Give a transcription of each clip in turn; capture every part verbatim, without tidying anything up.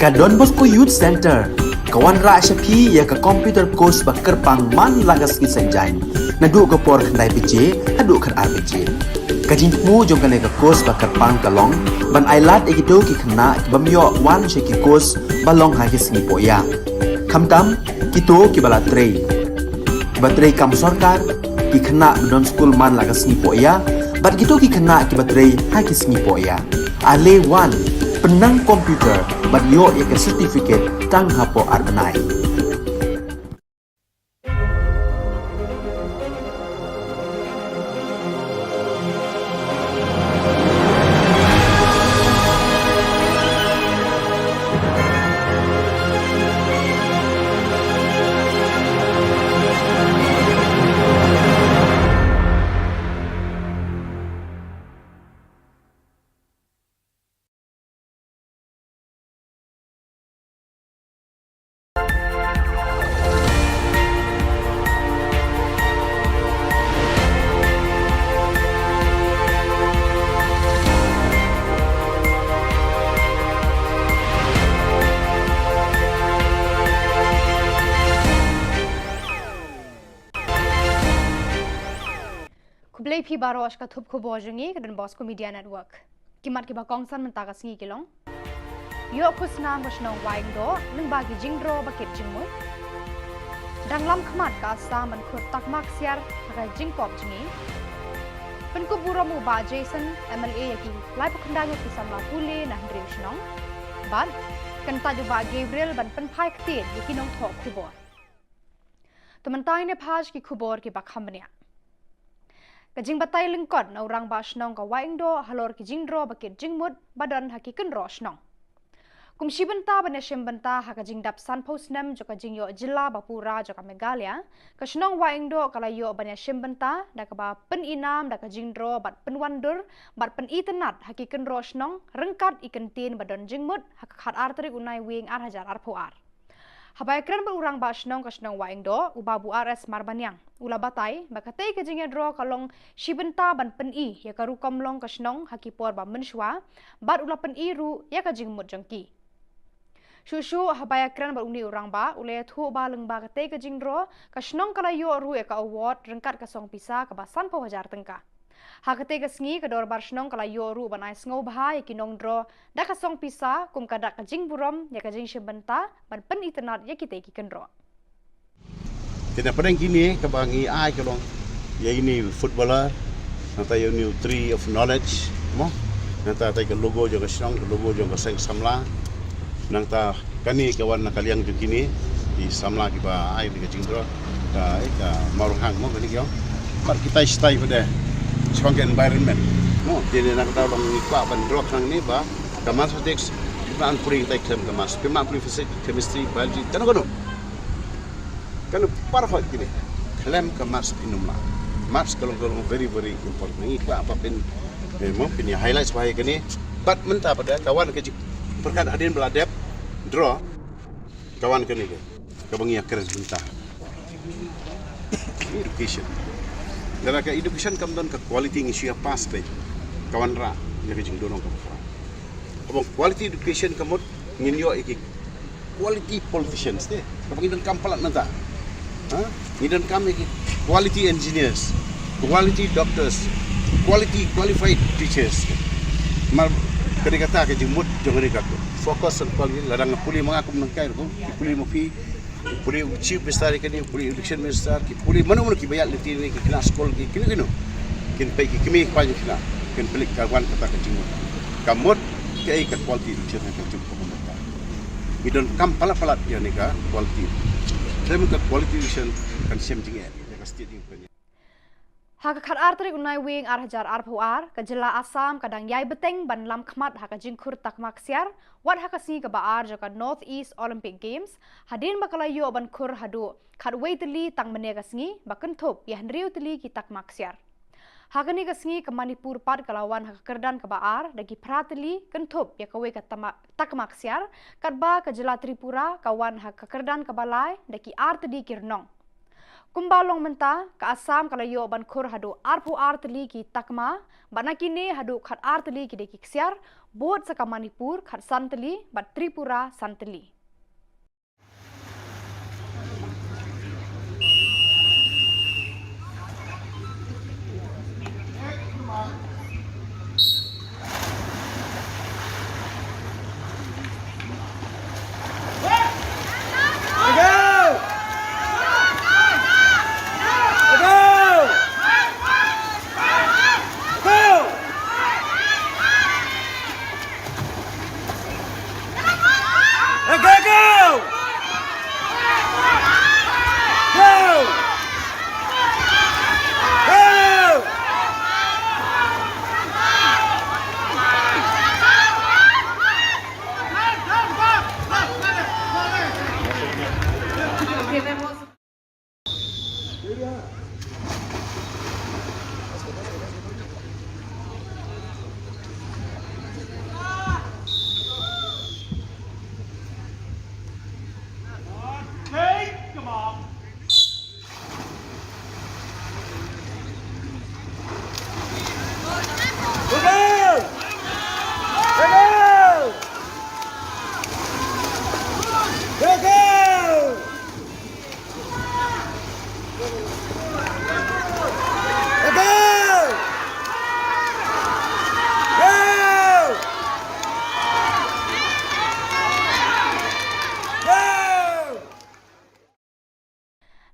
Ka Don Bosco Youth Centre ka wanrah sha phi ïa ka computer course ba kyrpang man la ka sngi Saitjaiñ, naduh ka por khyndai baje haduh khatar baje. Ka jingthmu jong kane ka course ba kyrpang ka long ban ailad ïa kito ki khynnah ki bym ïoh wan sha ki course ba long ha ki sngi pohïa, khamtam kito kiba la trei, kiba trei kam sorkar, ki khynnah ba don skul man la ka sngi pohïa, bad kito ki khynnah kiba trei ha ki sngi pohïa. Ale wan, pynnang computer bad ïoh ïa ka certificate tang hapoh ar bnai. Khublei phi baroh sha ka thup khubor jong ngi ka Don Bosco Media Network. Ki mat kiba kongsan mynta ka sngi ki long: Ïoh khusnam ka shnong Wahingdoh lyngba ki jingdro ba kit jingmut. Dang lam khmat ka Assam ban khur takma ksiar ha ka jingpop jngi. Pynkup burom u Bah Jason, M L A ïa ki laiphew khyndai ngut ki samla pule na hynriew shnong. Bad kyntait u Bah Gabriel ban pynphai ktien ïa ki nongthoh khubor. Te mynta ngin ïa phai sha ki khubor kiba kham bniah. Ka jingbatai lyngkot na u rangbah shnong ka Wahingdoh halor ki jingdro ba kit jingmut ba don ha ki kynroh shnong. Kum shi bynta ban ïashim bynta ha ka jingdap sanphew snem jong ka jingïoh jylla ba pura jong ka Meghalaya, ka shnong Wahingdoh ka la ïoh ban ïashim bynta da kaba pyni nam da ka jingdro bad pynwandur bad pynitynnad ha ki kynroh shnong ryngkat i kyntien ba don jingmut ha ka khatar tarik u Naiwieng ar hajar arphew ar. Haba ïakren bad u rangbah shnong ka shnong Wahingdoh, u Babu R S Marbaniang, u la batai ba katei ka jingïadro ka long shi bynta ban pyni ïa ka rukom long ka shnong ha ki por ba mynshuwa, bad u la pyni ruh ïa ka jingmut jong ki. Shuh shuh haba ïakren bad une u rangbah, u la ïathuh ba lyngba katei ka jingdro ka shnong ka la ïoh ruh ïa ka award ryngkat ka song pisa kaba sanphew hajar tyngka. Ha katei ka sngi ka dorbar shnong ka la ïoh ruh ban ai sngewbha ïa ki nongdro da ka song pisa kum ka dak ka jingburom ïa ka jingshim bynta ban pynitynnad ïa kitei ki kynroh. Te na pdeng kine kaba ngi ai ka long ïa ine i footballer, nangta ïa une u tree of knowledge, mo, nangta ïa ka logo jong ka shnong, ka logo jong ka seng samla, nangta kane ka wan na ka liang jong kine ki samla kiba ai ïa ka jingdro, ka, eh, ka Mawrynghang, mo, kane ki ong. Mar kita i stai pada shaphang ka environment, mo, te ne nangta long ngi kwah ban dro khnang ne ba ka mathematics, phi ma pule kita i khlem ka maths, phi ma pule physics, chemistry, biology, kano kano. Kan para hoi kine khlem ka maths phin ym lah. Maths ka long, ka long very, very important. Ngi kwah ba phin, eh, mo, phin ïa highlights ba ïa kane. Bad mynta pat ka wan ka jingpyrkhat hadien ba la dep draw, ka wan kane ka, kaba ngi ïakren mynta. Education. Lada ka education kam don ka quality ngi shu ïa pass beit. Ka wanrah ïa ka jingdonong kaba khraw. Haba quality education ka mut ngin ïoh ïa ki quality politicians te. Kaba ngi donkam palat mynta. Ha? Ngi donkam ïa ki quality engineers, quality doctors, quality qualified teachers. Mar kane kata ka jingmut jong kane ka focus on quality, lada nga pule ma nga kum nangkai ruh, ki pule ma phi, pule u chief minister, kane pule election minister, ki pule mano mano kiba ïaid lynti ne ki khynnah skul, ki kino kino. Kin peit ki kmie ki kpa jong ki khynnah, kin peit ka wan kata ka jingmut. Ka mut kaei ka quality education ka jong ka mut. Ngi donkam palat palat ïa kane ka quality. Te mynta ka quality education kan shem jingeh ïa ka state jong ka. Ha ka khatar tarik u Naiwieng ar hajar arphew ar, ka jylla Assam ka dang ïai bteng ban lam khmat ha ka jingkhur takma ksiar, wat ha ka sngi kaba ar jong ka North East Olympic Games, hadien ba ka la ïoh ban khur haduh khatwei tylli tang mynne ka sngi, ba kynthup ïa hynriew tylli ki takma ksiar. Ha kane ka sngi ka Manipur pat ka la wan ha ka kyrdan kaba ar da ki phra tylli, kynthup ïa kawei ka tama-, takma ksiar, katba ka jylla Tripura ka wan ha ka kyrdan kaba lai da ki ar tylli ki rnong. Kumba long mynta, ka Assam ka la ïoh ban khur haduh arphew ar tylli ki takma, bad na kine haduh khat ar tylli ki dei ki ksiar, bud sa ka Manipur khat san tylli, bad Tripura san tylli.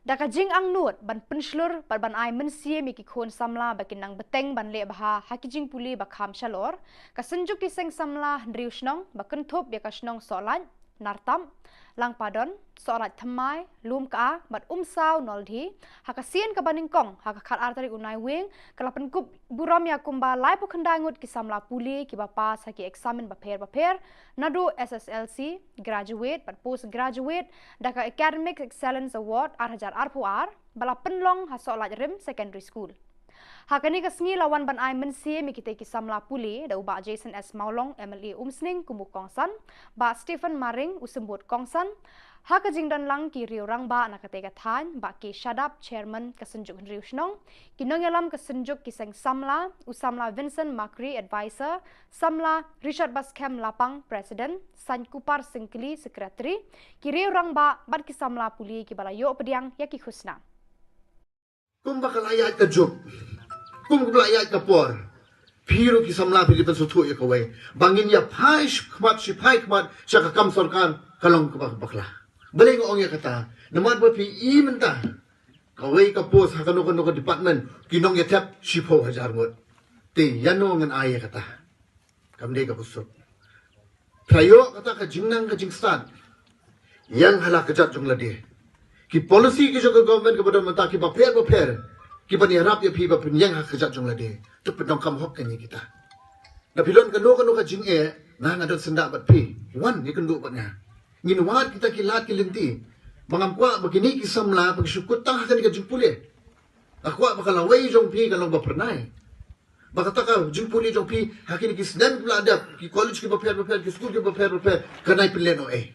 Da ka jingangnud ban pynshlur bad ban ai mynsiem ïa ki khun samla ba kin nang bteng ban leh bha ha ki jingpule ba kham shalor, ka Synjuk ki Seng Samla Hynriew Shnong ba kynthup ïa ka shnong Sohlait, Nartam, Langpadon, Sohlait Thymmai, Lumka bad Umsaw Noldih, ha ka sien kaba nyngkong ha ka khat ar tarik u Naiwieng, ka la pynkup burom ïa kumba laiphew khyndai ngut ki samla pule kiba pass ha ki eksamin bapher bapher, naduh S S L C, graduate bad post graduate, da ka Academic Excellence Award ar hajar arphew ar, ba la pynlong ha Sohlait Rim Secondary School. Ha kane ka sngi la wan ban ai mynsiem ïa kitei ki samla pule da u Bah Jason S Mawlong, M L A Umsning kum u kongsan, Bah Stephen Maring, u symbud kongsan, ha ka jingdon lang ki riew rangbah na katei ka thaiñ, Bah K Shadap, Chairman ka Synjuk Hynriew Shnong, ki nongïalam ka Synjuk ki Seng Samla, u samla Vincent Makri, Advisor, samla Richard Baskhem Lapang, President, Sain Kupar Syngkli, Secretary, ki riew rangbah bad ki samla pule kiba la ïoh pdiang ïa ki khusnam. Kumba ka la ïaid ka juk, kumba ka la ïaid ka por, phi ruh ki samla phi dei ban sngewthuh ïa kawei ba ngin ïa phai shi khmat, shi phai khmat sha ka kam sorkar, ka long kaba bakla. Balei nga ong ïa kata? Namar ba phi i mynta kawei ka post ha kano kano ka department ki nongïathep shiphew hajar ngut. Te ïano ngan ai ïa kata? Kam dei kaba suk. Phi la ïoh kata ka jingnang ka jingstad, ïeng ha la ka kjat jong lade. Ki policy ki jong ka government kaba don mynta kiba pher bapher, kiban ïarap ïa phi ba phin ïeng ha ka kjat jong lade. To pyndonkam hok kane kita. Da phi don kano kano ka jingeh, nga nga don syndah bad phi. Wan ïakynduh bad nga. Ngin wad kita ki lad ki lynti. Ba ngam kwah ba kine ki samla ba ki shu kut tang ha kane ka jingpule. Nga kwah ba ka lawei jong phi ka long ba phyrnai. Ba kata ka jingpule jong phi ha kine ki snem kiba la dep, ki college kiba pher bapher, ki skul kiba pher bapher, kan nai pynlehnohei.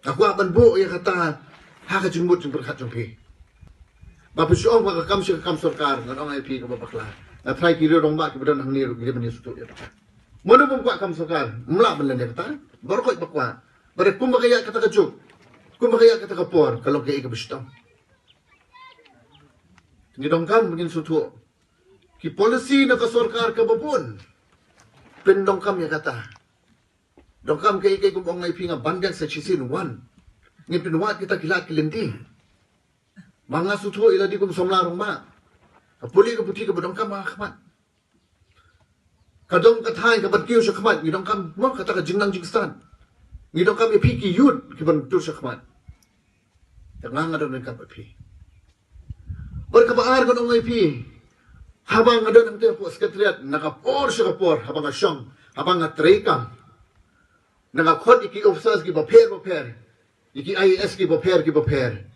Nga kwah ban buh ïa kata ha ka jingmut jingpyrkhat jong phi. Ba phi shu ong ba ka kam shi ka kam sorkar, ngan ong ïa phi kaba bakla. Nga tharai ki riew rangbah kiba don hangne ruh ki dei ban ïasngewthuh ïa kata. Mano bym kwah kam sorkar, ym lah ban len ïa kata. Baroh khoit ba kwah. Ba dei kumba ka ïaid kata ka juk, kumba ka ïaid kata ka por, ka long kaei kaba shitom. Ngi donkam ngin sngewthuh. Ki policy na ka sorkar kaba bun, pyndonkam ïa kata. Donkam kaei kaei kum ong ïa phi, nga ban biang sa shisien, wan ngin pynwad kita ki lad ki lynti. Ma nga sngewthuh ïa lade kum samla rangbah. Ka pule ka puthi kaba donkam ha khmat. Ka dong ka thaiñ kaban kiew sha khmat, ngi donkam mo kata ka jingnang jingstad. Ngi donkam ïa phi ki youth kiban tur sha khmat. Te nga nga don ryngkat bad phi. Bad kaba ar ngan ong ïa phi, haba nga don hangtei hapoh secretariat, na ka por sha ka por, haba nga shong, haba nga treikam, na nga khot ïa ki officers kiba pher bapher, ïa ki I A S kiba pher kiba pher,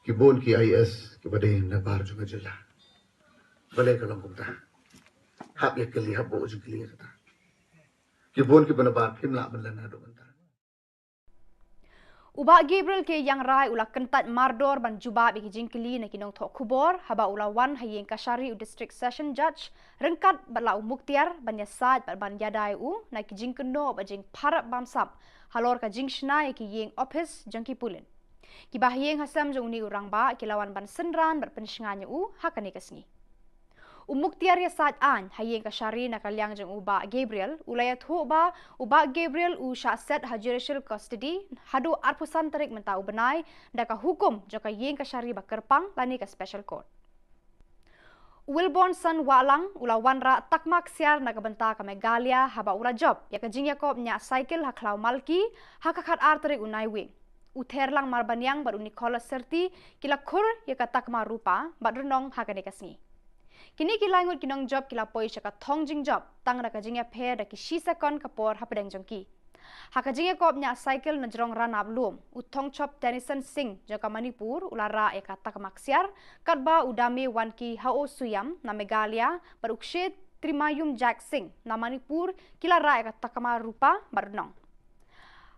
ki bun ki I A S kiba dei na bar jong ka jylla. Balei ka long kumta? Hap ïa kylli, hap buh jingkylli ïa kata. Ki bun kiba na bar, phim lah ban len haduh mynta. U Bah Gabriel K Iangrai u la kyntait mardor ban jubab ïa ki jingkylli na ki nongthoh khubor haba u la wan ha ïing kashari u District Session Judge ryngkat bad la u Muktiar ban ïasaid bad ban ïada ïa u na ki jingkynnoh bad jingpharap bamsap halor ka jingshna ïa ki ïing ophis jong ki pulit. Ki bahaïing hasem jong une u rangbah ki la wan ban synran bad pynshngaiñ ïa u ha kane ka sngi. U Muktiar Ïasaid Aiñ ha ïing kashari na ka liang jong u Bah Gabriel u la ïathuh ba u Bah Gabriel u shah set ha judicial custody haduh arphew san tarik mynta u bnai da ka hukum jong ka ïing kashari ba kyrpang lane ka special court. U Wilbornson Wahlang u la wanrah takma ksiar na ka bynta ka Meghalaya haba u la jop ïa ka jingïakob ñiah cycle ha Khlaw Malki ha ka khatar tarik u Naiwieng. U Therlang Marbaniang bad u Nicholas Serti ki la khur ïa ka takma rupa bad rnong ha kane ka sngi. Kine ki lai ngut ki nongjop ki la poi sha ka thong jingjop tang da ka jingïapher da ki shi sekon ka por hapdeng jong ki. Ha ka jingïakob ñiah cycle na jrong Ranab Lum, u Thongchop Tennyson Singh jong ka Manipur u la rah ïa ka takma ksiar, katba u Dame Wanki Hao Suyam na Meghalaya bad u Kshe Trimayum Jack Singh na Manipur ki la rah ïa ka takma rupa bad rnong.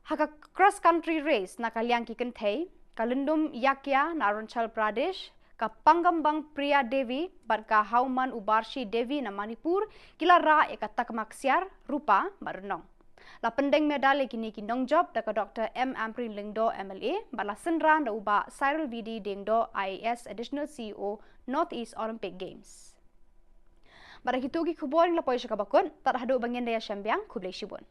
Ha ka cross country race na ka liang ki kynthei, ka Lyndum Yakia na Arunachal Pradesh, ka Pangambang Priya Devi bad ka Hauman Ubarshi Devi na Manipur ki la rah ïa ka takma ksiar, rupa bad rnong. La pyndeng medal ïa kine ki nongjop da ka Doctor M Ampareen Lyngdoh M L A bad la synran da u Bah Cyril V D Diengdoh I A S, Additional C E O, North East Olympic Games. Bad da kito ki khubor ngi la poi sha kaba kut, tad haduh ba ngin da ïashem biang, khublei shibun.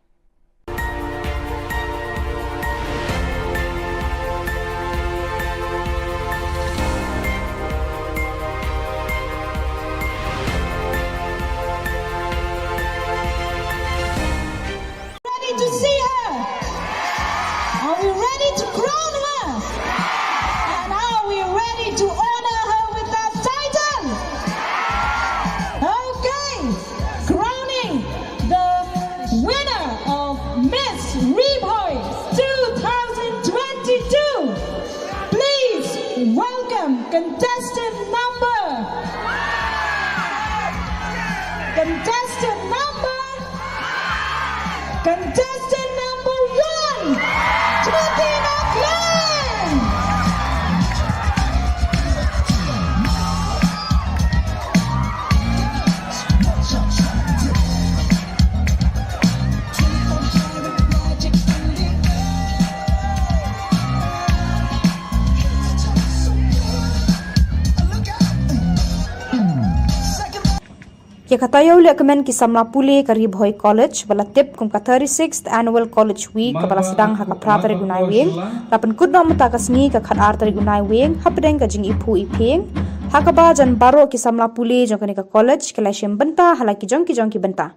Ready to see her? Are we ready to crown her? And are we ready to honor her with that title? Okay, crowning the winner of Miss Ri Bhoi two thousand twenty-two. Please welcome contestant number, contestant number, contestant number one, Jyoti Nokhlain. Ïa ka taïew lehkmen ki samla pule ka Ri Bhoi College ba la tip kum ka thirty-sixth Annual College Week kaba la sdang ha ka phra tarik u Naiwieng, la pynkut noh mynta ka sngi ka khatar tarik u Naiwieng hapdeng ka jingiphuh iphieng, ha kaba jan baroh ki samla pule jong kane ka college ki la shim bynta ha la ki jong ki jong ki bynta.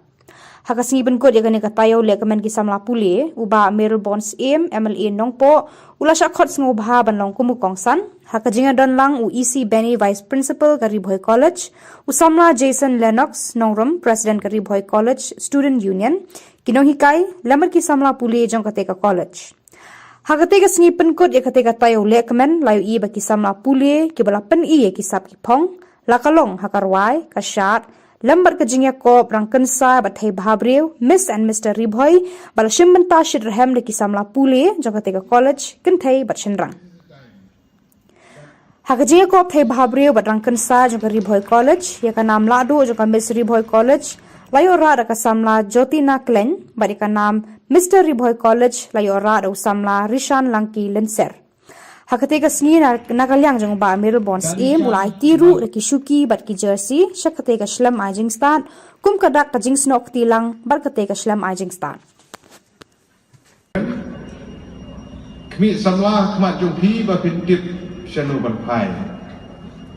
Ha ka sngi pynkut ïa kane ka taïew lehkmen ki samla pule, u Bah Mayralborn Syiem, M L A Nongpoh, u la shah khot sngewbha ban long kum u kongsan. Ha ka jingïadon lang u E C Beni, Vice Principal ka Ri Bhoi College, u samla Jason Lennox Nongrum, President ka Ri Bhoi College Student Union, ki nonghikai lem bad ki samla pule jong kata ka college. Ha kata ka sngi pynkut ïa kata ka taïew lehkmen, la ïohi ba ki samla pule kiba la pyni ïa ki sap ki phong, la ka long ha ka rwai, ka shad, lem bad ka jingïakob rangkynsai bad thei bhabriew, Miss and Mister Ri Bhoi, ba la shim bynta shitrhem da ki samla pule jong kata ka college, kynthei bad shynrang. Ha ka jingïakob thei bhabriew bad rangkynsai jong ka Ri Bhoi College, ïa ka nam lahduh jong ka Miss Ri Bhoi College la ïoh rah da ka samla Jyoti Nokhlain, bad ïa ka nam Mister Ri Bhoi College la ïoh rah da u samla Rishan Langki Lynser. Ha kata ka sngi na, na ka liang jong u Bah Mayralborn Syiem u la aiti ruh da ki shuki bad ki jersey sha kata ka shlem ai jingstad, kum ka dak ka jingsnoh kti lang bad kata ka shlem ai jingstad. Khmih samla khmat jong phi ba phin tip shano ban phai.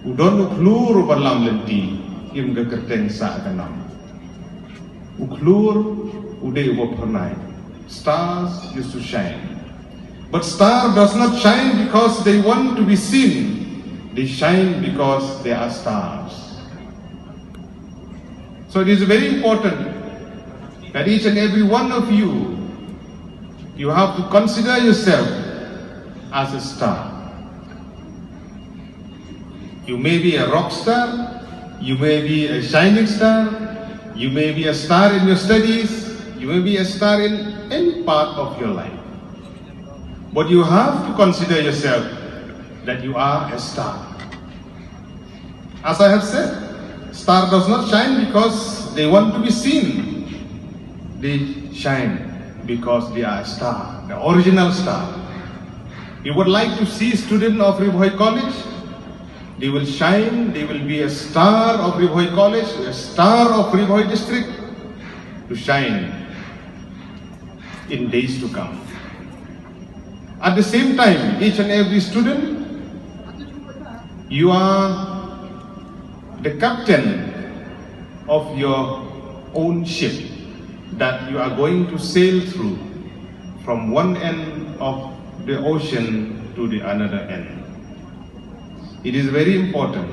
U don u khlur uba lam lynti, im ka kyrteng sah ka nam. U khlur u dei uba phyrnai. Stars used to shine. But star does not shine because they want to be seen. They shine because they are stars. So it is very important that each and every one of you, you have to consider yourself as a star. You may be a rock star, you may be a shining star, you may be a star in your studies, you may be a star in any part of your life. But you have to consider yourself that you are a star. As I have said, star does not shine because they want to be seen. They shine because they are a star, the original star. You would like to see student of Ri Bhoi College, they will shine, they will be a star of Ri Bhoi College, a star of Ri Bhoi District to shine in days to come. At the same time, each and every student, you are the captain of your own ship that you are going to sail through from one end of the ocean to the another end. It is very important.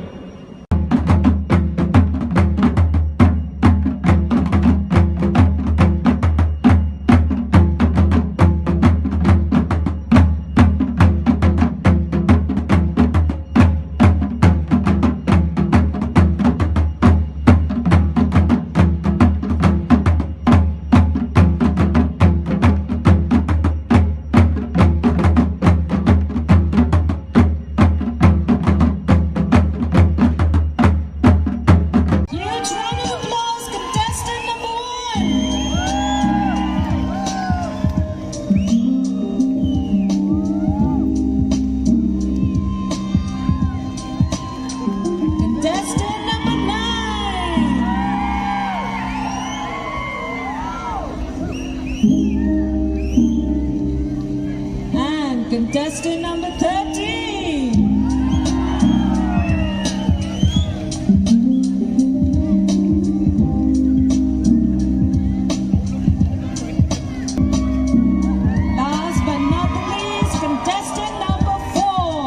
Huge round of applause, contestant number one. Contestant number nine. And contestant number thirteen. Last but not the least, contestant number four.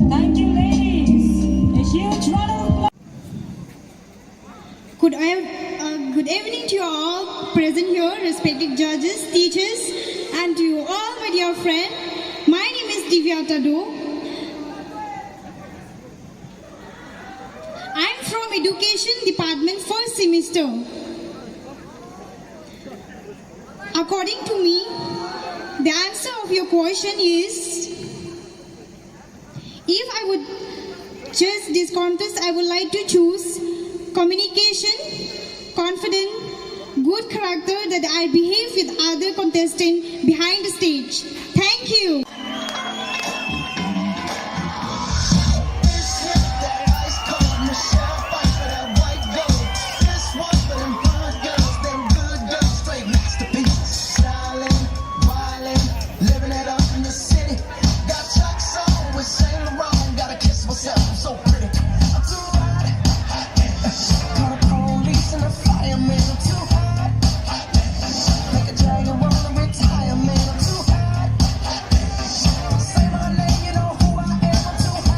Thank you, ladies. A huge round of applause. Good, ev- uh, good evening to you all present here, respected judges, teachers, and to you all, my dear friend. My name is Divya Tado. I'm from Education Department, first semester. According to me, the answer of your question is, if I would judge this contest, I would like to choose communication, confident, good character that I behave with other contestant behind the stage. Thank you.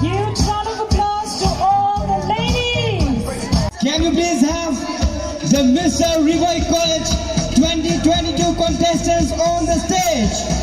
Huge round of applause to all the ladies. Can we please have the Mister Ri Bhoi College twenty twenty-two contestants on the stage?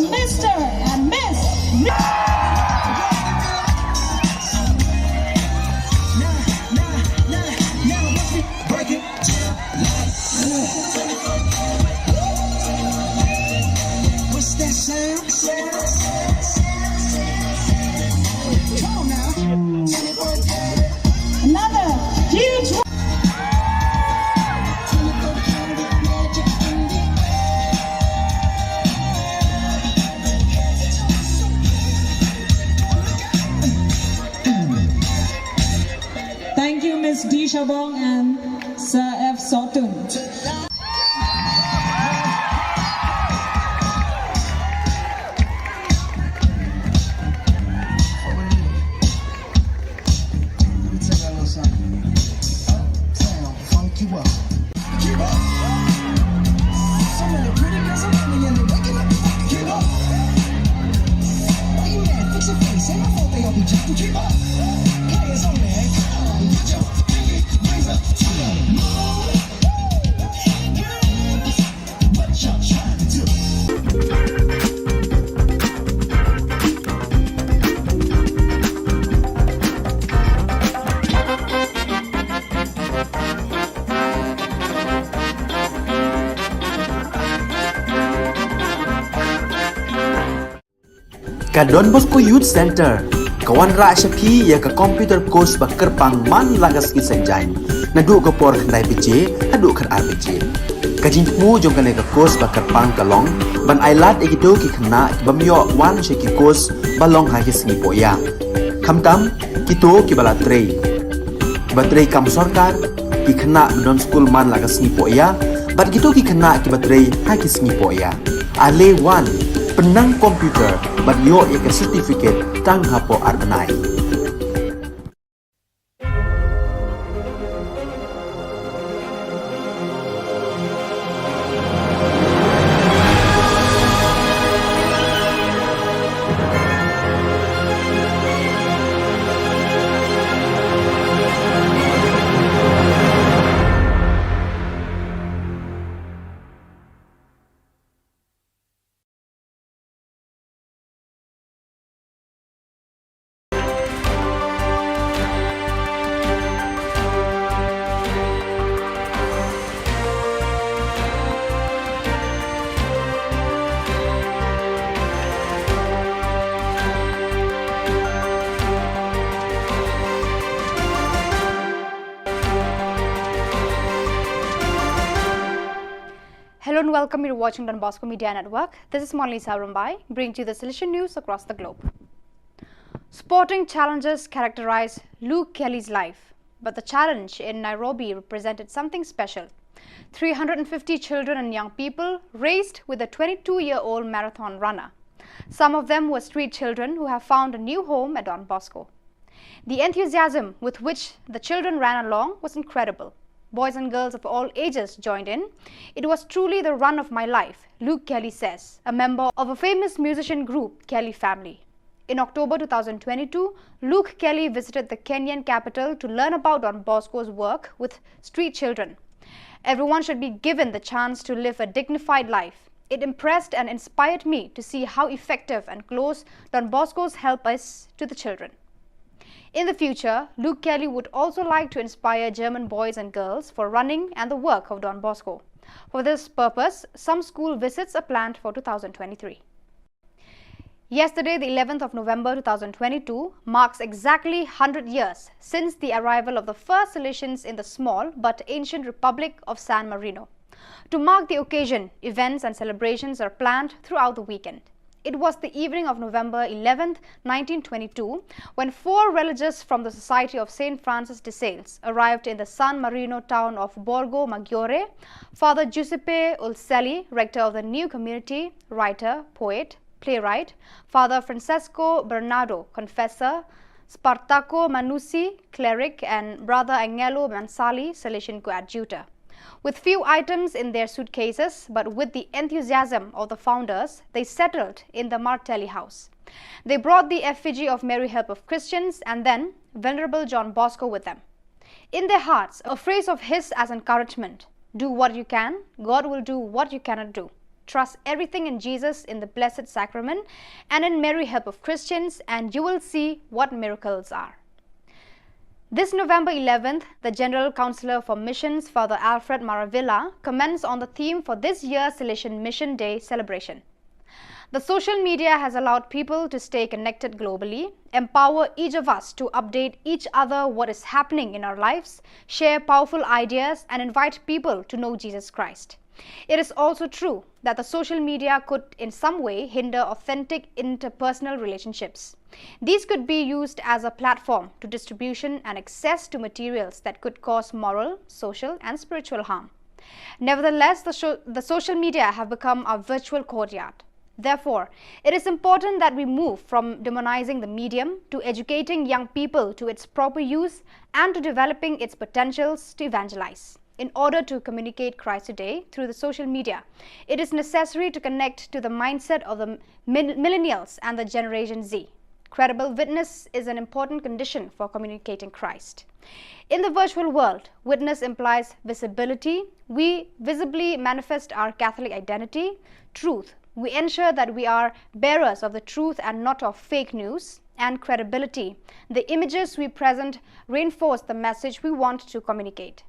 Mister and Miss. What's that sound? Come on now. Another huge. Thank you, Miss D Shabong and Sir F Sotun. Let me tell y'all a little something. Uptown, funk you up. Keep up. Some of the pretty girls around me and they waking up. Keep up. Why you mad? Fix your face. Ain't my fault they all be jocking. Keep up. Players only. Come on, put your pinky rings up to the moon. Girls, what y'all trying to do? Ka Don Bosco Youth Centre ka wanrah sha phi ïa ka computer course ba kyrpang man la ka sngi Saitjaiñ, naduh ka por khyndai baje haduh khatar baje. Ka jingthmu jong kane ka course ba kyrpang ka long ban ailad ïa kito ki khynnah ki bym ïoh wan sha ki course ba long ha ki sngi pohïa. Khamtam kito kiba la trei, kiba trei kam sorkar, ki khynnah ba don skul man la ka sngi pohïa, bad kito ki khynnah kiba trei ha ki sngi pohïa. Ale wan, pynnang computer bad ïoh ïa ka certificate tang hapoh ar bnai. Hello and welcome. You're watching Don Bosco Media Network. This is Monalisa Rumbai, bringing to you the Salesian news across the globe. Sporting challenges characterize Luke Kelly's life, but the challenge in Nairobi represented something special. Three hundred and fifty children and young people raced with a twenty-two-year-old marathon runner. Some of them were street children who have found a new home at Don Bosco. The enthusiasm with which the children ran along was incredible. Boys and girls of all ages joined in. It was truly the run of my life, Luke Kelly says, a member of a famous musician group, Kelly Family. In October two thousand twenty-two, Luke Kelly visited the Kenyan capital to learn about Don Bosco's work with street children. Everyone should be given the chance to live a dignified life. It impressed and inspired me to see how effective and close Don Bosco's help is to the children. In the future, Luke Kelly would also like to inspire German boys and girls for running and the work of Don Bosco. For this purpose, some school visits are planned for two thousand twenty-three. Yesterday, the eleventh of November two thousand twenty-two, marks exactly hundred years since the arrival of the first Salesians in the small but ancient Republic of San Marino. To mark the occasion, events and celebrations are planned throughout the weekend. It was the evening of November eleventh, nineteen twenty-two, when four religious from the Society of Saint Francis de Sales arrived in the San Marino town of Borgo Maggiore: Father Giuseppe Ulselli, rector of the new community, writer, poet, playwright, Father Francesco Bernardo, confessor, Spartaco Manussi, cleric, and Brother Angelo Mansali, Salesian coadjutor. With few items in their suitcases, but with the enthusiasm of the founders, they settled in the Martelli house. They brought the effigy of Mary Help of Christians and then Venerable John Bosco with them. In their hearts, a phrase of his as encouragement: "Do what you can, God will do what you cannot do." Trust everything in Jesus, in the Blessed Sacrament, and in Mary, Help of Christians, and you will see what miracles are. This November eleventh, the General Counselor for Missions, Father Alfred Maravilla, comments on the theme for this year's Salesian Mission Day celebration. The social media has allowed people to stay connected globally, empower each of us to update each other what is happening in our lives, share powerful ideas, and invite people to know Jesus Christ. It is also true that the social media could in some way hinder authentic interpersonal relationships. These could be used as a platform to distribution and access to materials that could cause moral, social, and spiritual harm. Nevertheless, the, sho- the social media have become our virtual courtyard. Therefore, it is important that we move from demonizing the medium to educating young people to its proper use and to developing its potentials to evangelize. In order to communicate Christ today through the social media, it is necessary to connect to the mindset of the mil- millennials and the Generation Z. Credible witness is an important condition for communicating Christ. In the virtual world, witness implies visibility. We visibly manifest our Catholic identity, truth. We ensure that we are bearers of the truth and not of fake news, and credibility. The images we present reinforce the message we want to communicate.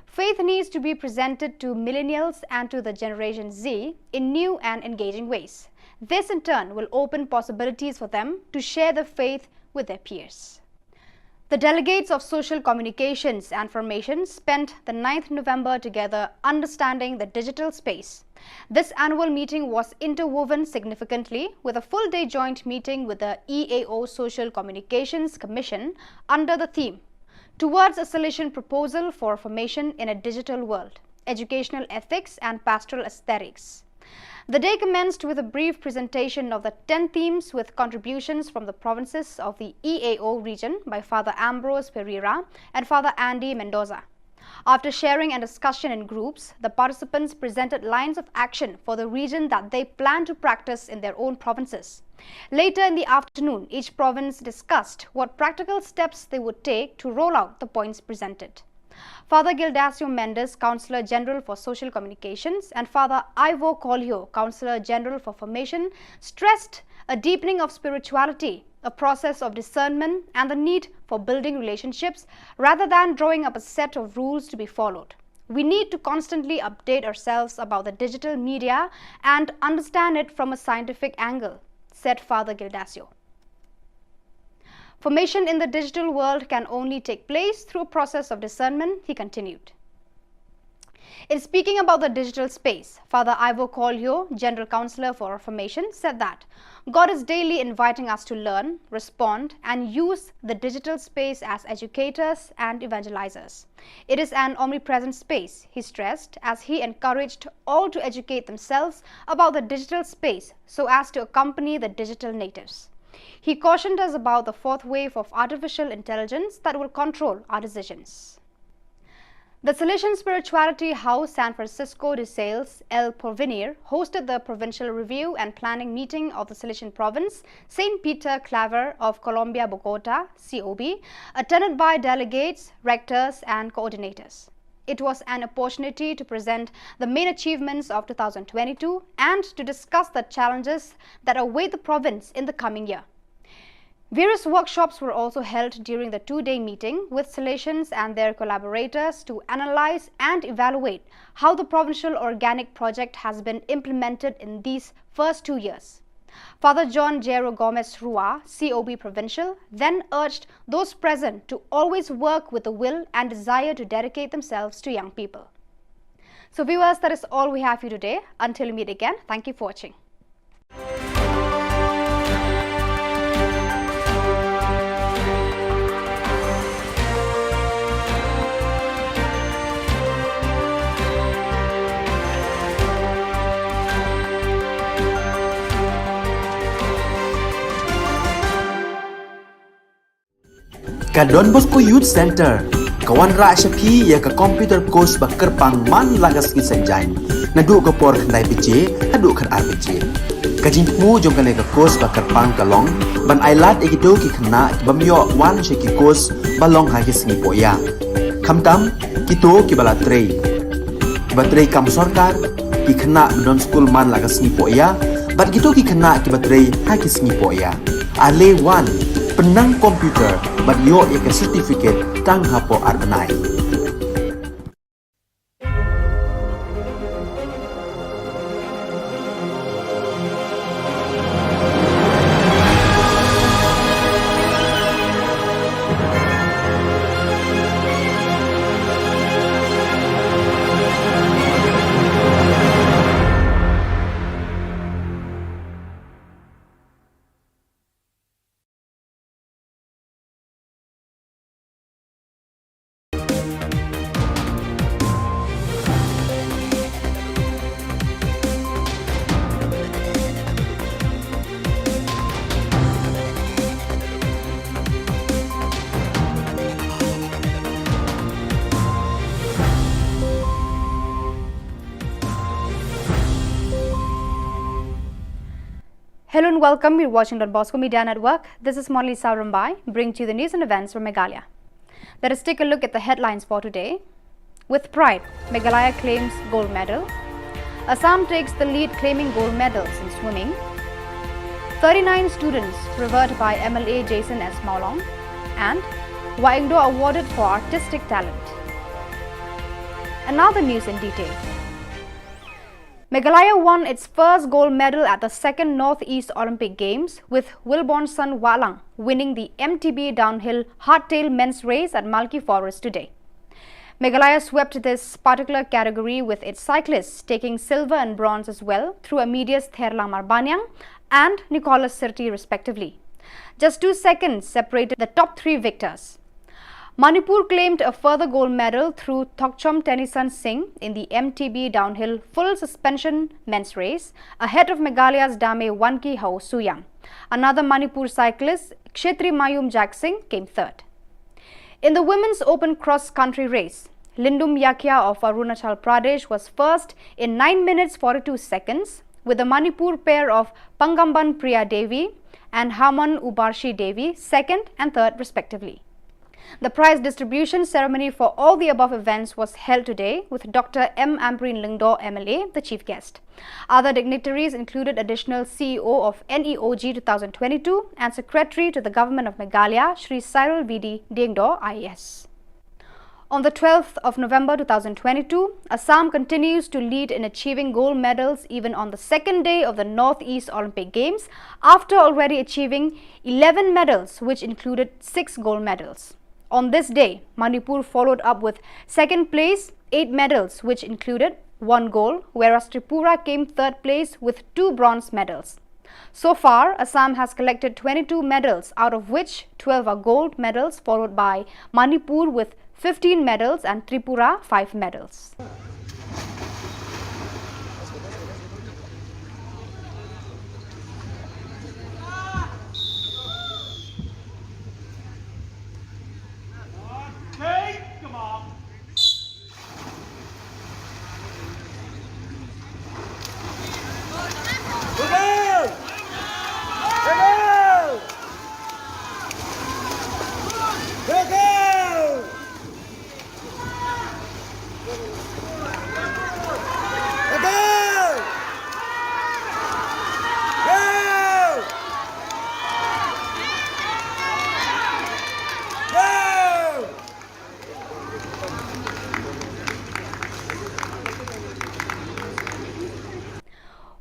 Faith needs to be presented to millennials and to the Generation Z in new and engaging ways. This, in turn, will open possibilities for them to share the faith with their peers. The delegates of social communications and formation spent the ninth November together understanding the digital space. This annual meeting was interwoven significantly with a full day joint meeting with the E A O Social Communications Commission under the theme Towards a Salesian Proposal for Formation in a Digital World: Educational Ethics and Pastoral Aesthetics. The day commenced with a brief presentation of the ten themes with contributions from the provinces of the E A O region by Father Ambrose Pereira and Father Andy Mendoza. After sharing and discussion in groups, the participants presented lines of action for the region that they plan to practice in their own provinces. Later in the afternoon, each province discussed what practical steps they would take to roll out the points presented. Father Gildacio Mendes, Counselor General for Social Communications, and Father Ivo Colio, Counselor General for Formation, stressed a deepening of spirituality, a process of discernment, and the need for building relationships rather than drawing up a set of rules to be followed. We need to constantly update ourselves about the digital media and understand it from a scientific angle, said Father Gildacio. Formation in the digital world can only take place through a process of discernment, he continued. In speaking about the digital space, Father Ivo Colio, General Counselor for Reformation, said that God is daily inviting us to learn, respond, and use the digital space as educators and evangelizers. It is an omnipresent space, he stressed, as he encouraged all to educate themselves about the digital space so as to accompany the digital natives. He cautioned us about the fourth wave of artificial intelligence that will control our decisions. The Salesian Spirituality House San Francisco de Sales El Porvenir hosted the provincial review and planning meeting of the Salesian province, Saint Peter Claver of Colombia Bogota, C O B, attended by delegates, rectors, and coordinators. It was an opportunity to present the main achievements of two thousand twenty-two and to discuss the challenges that await the province in the coming year. Various workshops were also held during the two-day meeting with Salesians and their collaborators to analyze and evaluate how the provincial organic project has been implemented in these first two years. Father John Jairo Gomez Rua, C O B Provincial, then urged those present to always work with the will and desire to dedicate themselves to young people. So viewers, that is all we have for you today. Until we meet again, thank you for watching. Ka Don Bosco Youth Centre ka wanrah sha phi ïa ka computer course ba kyrpang man la ka sngi Saitjaiñ, naduh ka por khyndai baje haduh khatar baje. Ka jingthmu jong kane ka course ba kyrpang ka long ban ailad ïa kito ki khynnah ki bym ïoh wan sha ki course ba long ha ki sngi pohïa, khamtam kito kiba la trei, kiba trei kam sorkar, Ki khynnah ba don skul man la ka sngi poh ïa, bad kito ki khynnah kiba trei ha ki sngi poh ïa. Ale wan, pynnang computer, bad ïoh ïa ka certificate tang hapoh ar bnai. Hello and welcome. You're watching Don Bosco Media Network. This is Monalisa Rymbai, bringing to you the news and events from Meghalaya. Let us take a look at the headlines for today. With pride, Meghalaya claims gold medal. Assam takes the lead, claiming gold medals in swimming. Thirty-nine students revered by M L A Jason S Mawlong. And Wa Ingdo awarded for artistic talent. And now the news in detail. Meghalaya won its first gold medal at the second Northeast Olympic Games, with Wilbonson Wahlang winning the M T B downhill hardtail men's race at Malki Forest today. Meghalaya swept this particular category, with its cyclists taking silver and bronze as well through Amedius Therlangmar Baniang and Nicholas Sirti respectively. Just two seconds separated the top three victors. Manipur claimed a further gold medal through Thokchom Tennyson Singh in the M T B downhill full suspension men's race, ahead of Meghalaya's Dame Wanki Hao Suyang. Another Manipur cyclist, Kshetri Mayum Jaksing, came third. In the women's open cross-country race, Lindum Yakia of Arunachal Pradesh was first in nine minutes forty-two seconds, with the Manipur pair of Pangamban Priya Devi and Haman Ubarshi Devi second and third respectively. The prize distribution ceremony for all the above events was held today, with Doctor M Ampareen Lyngdoh M L A the chief guest. Other dignitaries included Additional C E O of N E O G two thousand twenty-two and Secretary to the Government of Meghalaya, Shri Cyril V D Diengdoh I A S. On the twelfth of November two thousand twenty-two, Assam continues to lead in achieving gold medals even on the second day of the Northeast Olympic Games, after already achieving eleven medals, which included six gold medals. On this day, Manipur followed up with second place, eight medals, which included one gold, whereas Tripura came third place with two bronze medals. So far, Assam has collected twenty-two medals, out of which twelve are gold medals, followed by Manipur with fifteen medals and Tripura five medals.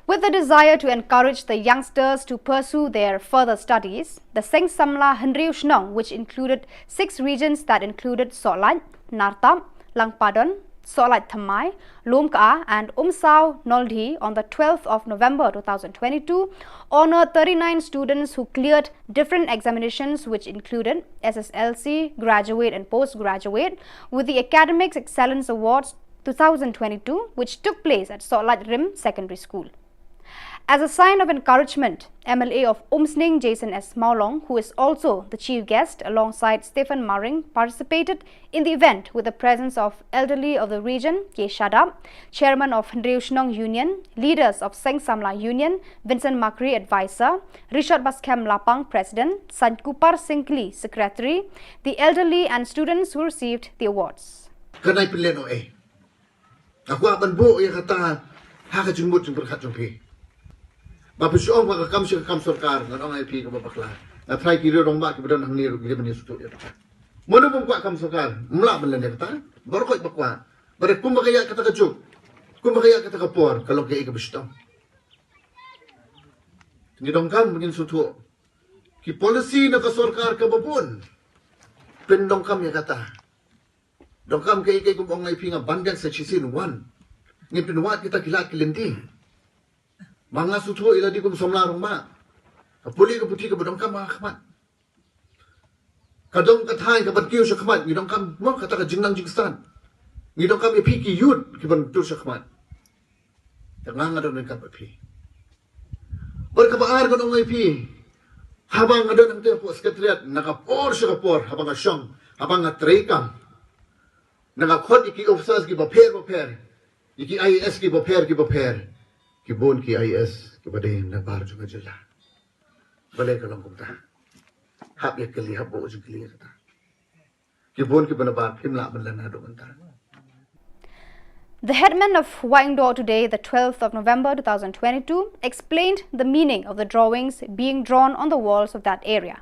With the desire to encourage the youngsters to pursue their further studies, the Seng Samla Hynriew Shnong, which included six regions that included Sohlait, Nartap, Langpadon, Sohlait Thymmai, Lumka and Umsaw Noldih on the twelfth of November two thousand twenty-two, honored thirty-nine students who cleared different examinations, which included S S L C, graduate and postgraduate, with the Academic Excellence Awards two thousand twenty-two, which took place at Sohlait Rim Secondary School. As a sign of encouragement, M L A of Umsning, Jason S Mawlong, who is also the chief guest alongside Stephen Maring, participated in the event with the presence of elderly of the region, K Shadap, chairman of Hynriew Shnong Union, leaders of Seng Samla Union, Vincent Makri, advisor, Richard Baskhem Lapang, president, Sankupar Syngkli, secretary, the elderly and students who received the awards. Ka nai pynlehnoh eh. Nga kwah ban buh ïa kata, Ha ka jingmut jingpyrkhat jong phi. Ba phi shu ong ba ka kam shi ka kam sorkar, ngan ong ïa phi kaba bakla. Nga trai ki riew rangbah kiba don hangne ruh ki dei ban ïa sngewthuh ïa kata. Mano bym kwah kam sorkar, ym lah ban len ïa kata. Baroh khoit ba kwah. Bad kumba ka ïaid kata ka juk, kumba ka ïaid kata ka por, ka long kaei kaba shitom. Ngi donkam ba ngin sngewthuh. Ki policy na ka sorkar kaba bun, pyndonkam ïa kata. Donkam kaei kaei kum ong ïa phi, nga ban biang sa shisien, wan, ngin pynwad kita ki lad ki lynti. Ma nga sngewthuh ïa lade kum samla rangbah. Ka pule ka puthi kaba donkam ha khmat. Ka dong ka thaiñ kaban kiew sha khmat, ngi donkam mo kata ka jingnang jingstad. Ngi donkam ïa phi ki youth kiban tur sha khmat. Te nga nga don ryngkat bad phi. Bad kaba ar ngan ong ïa phi, haba nga don hangtei hapoh Secretariat, na ka por sha ka por, haba nga shong, haba nga trei kam, na nga khot ïa ki officers kiba pher bapher, ïa ki I A S kiba pher kiba pher, ki bun ki I A S kiba dei na bar jong ka jylla. Balei ka long kumta? Hap ïa kylli, hap buh jingkylli ïa kata. Ki bun kiba nabar, phim lah ban len haduh mynta. The headman of Wahingdoh today, the twelfth of November two thousand twenty-two, explained the meaning of the drawings being drawn on the walls of that area.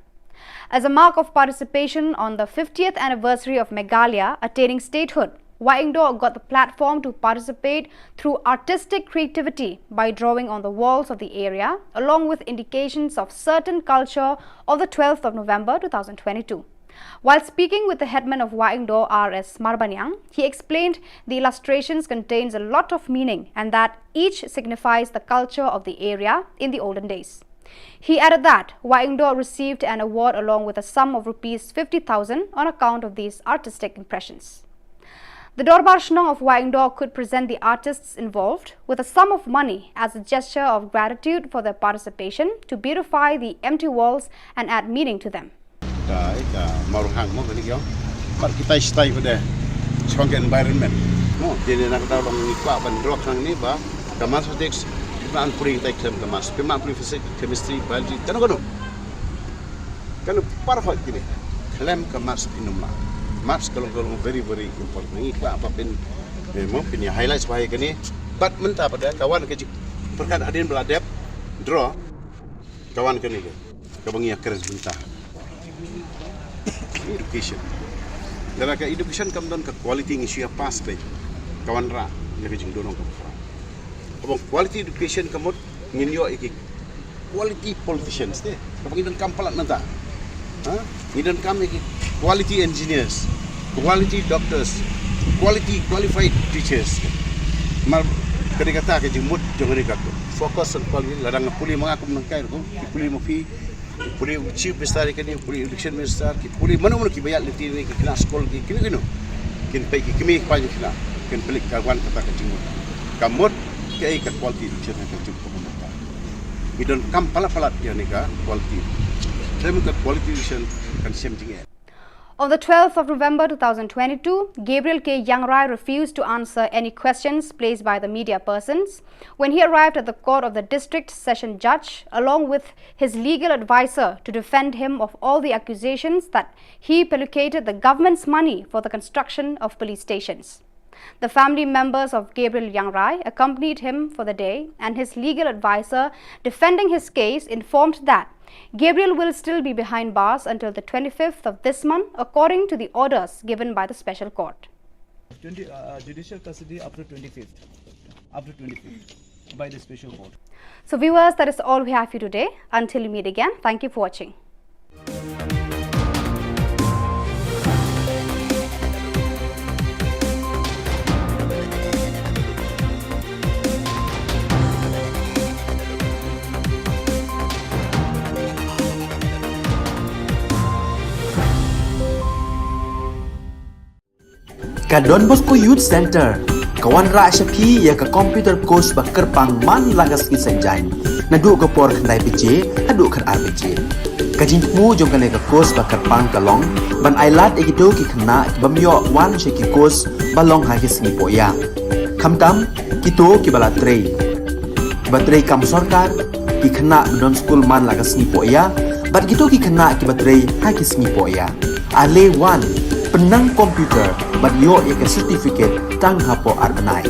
As a mark of participation on the fiftieth anniversary of Meghalaya attaining statehood, Wahingdoh got the platform to participate through artistic creativity by drawing on the walls of the area, along with indications of certain culture of the twelfth of November two thousand twenty-two. While speaking with the headman of Wahingdoh, R S Marbaniang, he explained the illustrations contains a lot of meaning and that each signifies the culture of the area in the olden days. He added that Wahingdoh received an award along with a sum of rupees fifty thousand on account of these artistic impressions. The Dorbar Shnong of Wahingdoh could present the artists involved with a sum of money as a gesture of gratitude for their participation to beautify the empty walls and add meaning to them. Ka, ka marwhang mo kani kyo. Mar kita istai pada chong environment. Mo, dia ni nak tahu dong ni kwa ban drok nang ni ba. Ka mathematics, kita an puri kita khlem ka maths, kita an puri physics, chemistry, biology, kano kano. Kano par hot kini. Khlem ka maths phin ym lah. Maths ka long ka long very very important. Ngi kwah ba phin mo phin ïa highlights ba ïa kani. Bad mynta pada ka wan ka jingpyrkhat hadien ba la dep draw ka wan kani ka. Kaba ngi ïa kren mynta. Education. Lada ka education kam don ka quality ngi shu ïa pass beit. Ka wanrah ïa ka jingdon ong ka khraw. Kaba quality education ka mut ngin ïoh ïa ki quality politicians te. Kaba ngi donkam palat mynta. Ha? Ngi donkam ïa ki quality engineers, quality doctors, quality qualified teachers. Mar ka dei kata ka jingmut jong ka dei ka focus on quality. Lada nga pule ma nga kum nangkai ruh, ki pule ma phi, ki pule u chief minister ïa kane, ki pule election minister, ki pule mano mano kiba ïaid lynti ne ki khynnah skul ki kino kino. Kin peit ki kmie ki paidbah, kin peit ka wan kata ka jingmut. Ka mut kaei ka quality education ka jingmut. Ngi donkam palat palat ïa kane ka quality. Te mut ka quality education kan shem jingeh. On the twelfth of November two thousand twenty-two, Gabriel K. Yangrai refused to answer any questions placed by the media persons when he arrived at the court of the district session judge, along with his legal advisor, to defend him of all the accusations that he pellucated the government's money for the construction of police stations. The family members of Gabriel Yangrai accompanied him for the day, and his legal advisor defending his case informed that Gabriel will still be behind bars until the twenty-fifth of this month, according to the orders given by the special court. Twenty, uh, judicial custody up to twenty-fifth. Up to twenty-fifth by the special court. So, viewers, that is all we have for you today. Until we meet again, thank you for watching. Ka Don Bosco Youth Centre ka wanrah sha phi ïa ka computer course ba kyrpang man la ka sngi Saitjaiñ naduh ka por khyndai baje haduh khatar baje. Ka jingthmu jong kane ka course ba kyrpang ka long ban ailad ïa kito ki khynnah ki bym ïoh wan sha ki course ba long ha ki sngi pohïa. Khamtam kito kiba la trei, kiba trei kam sorkar, ki khynnah ba don skul man la ka sngi pohïa bad kito ki khynnah kiba trei ha ki sngi pohïa. Ale wan, pynnang computer bad ïoh ïa ka certificate tang hapoh ar bnai.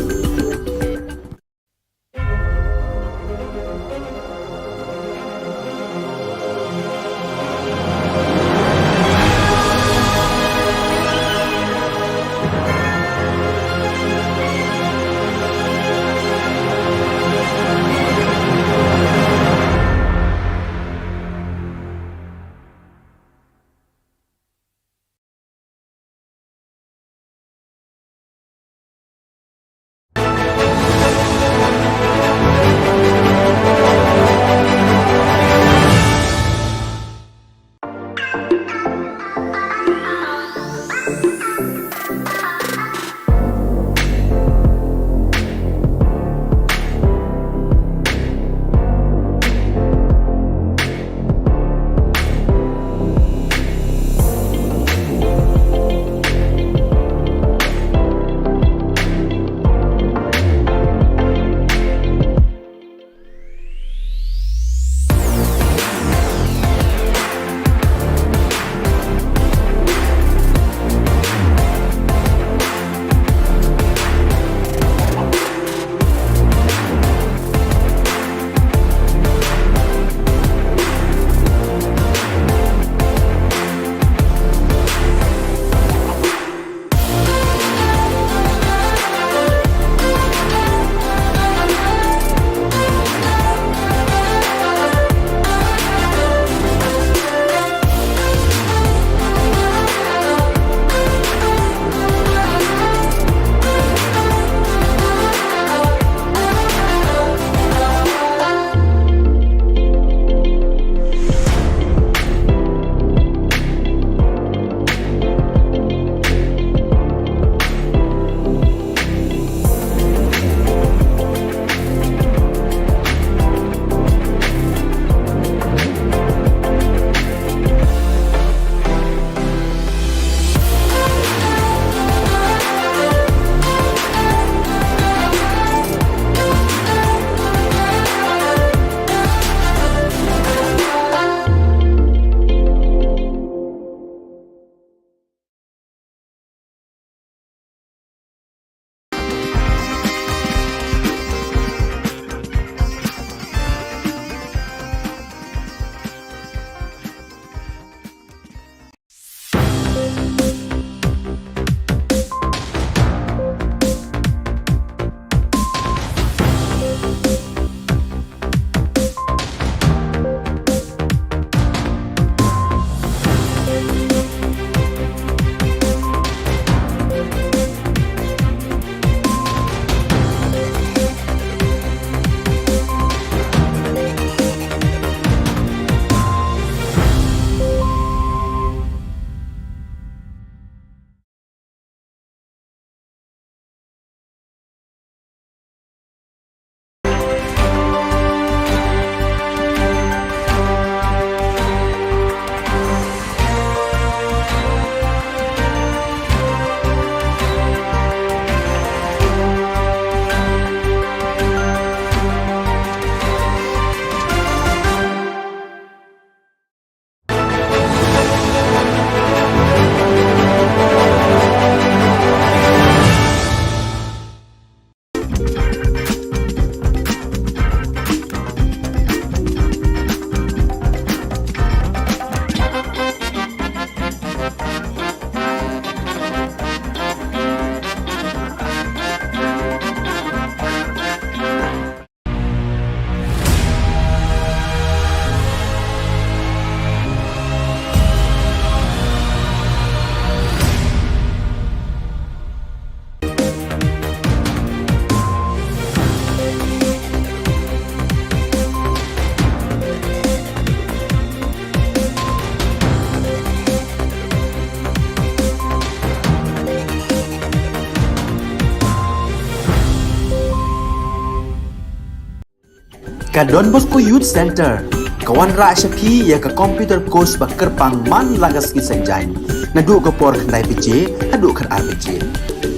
Ka Don Bosco Youth Centre ka wanrah sha phi ïa ka computer course ba kyrpang man la ka sngi Saitjaiñ, naduh ka por khyndai baje haduh khatar baje.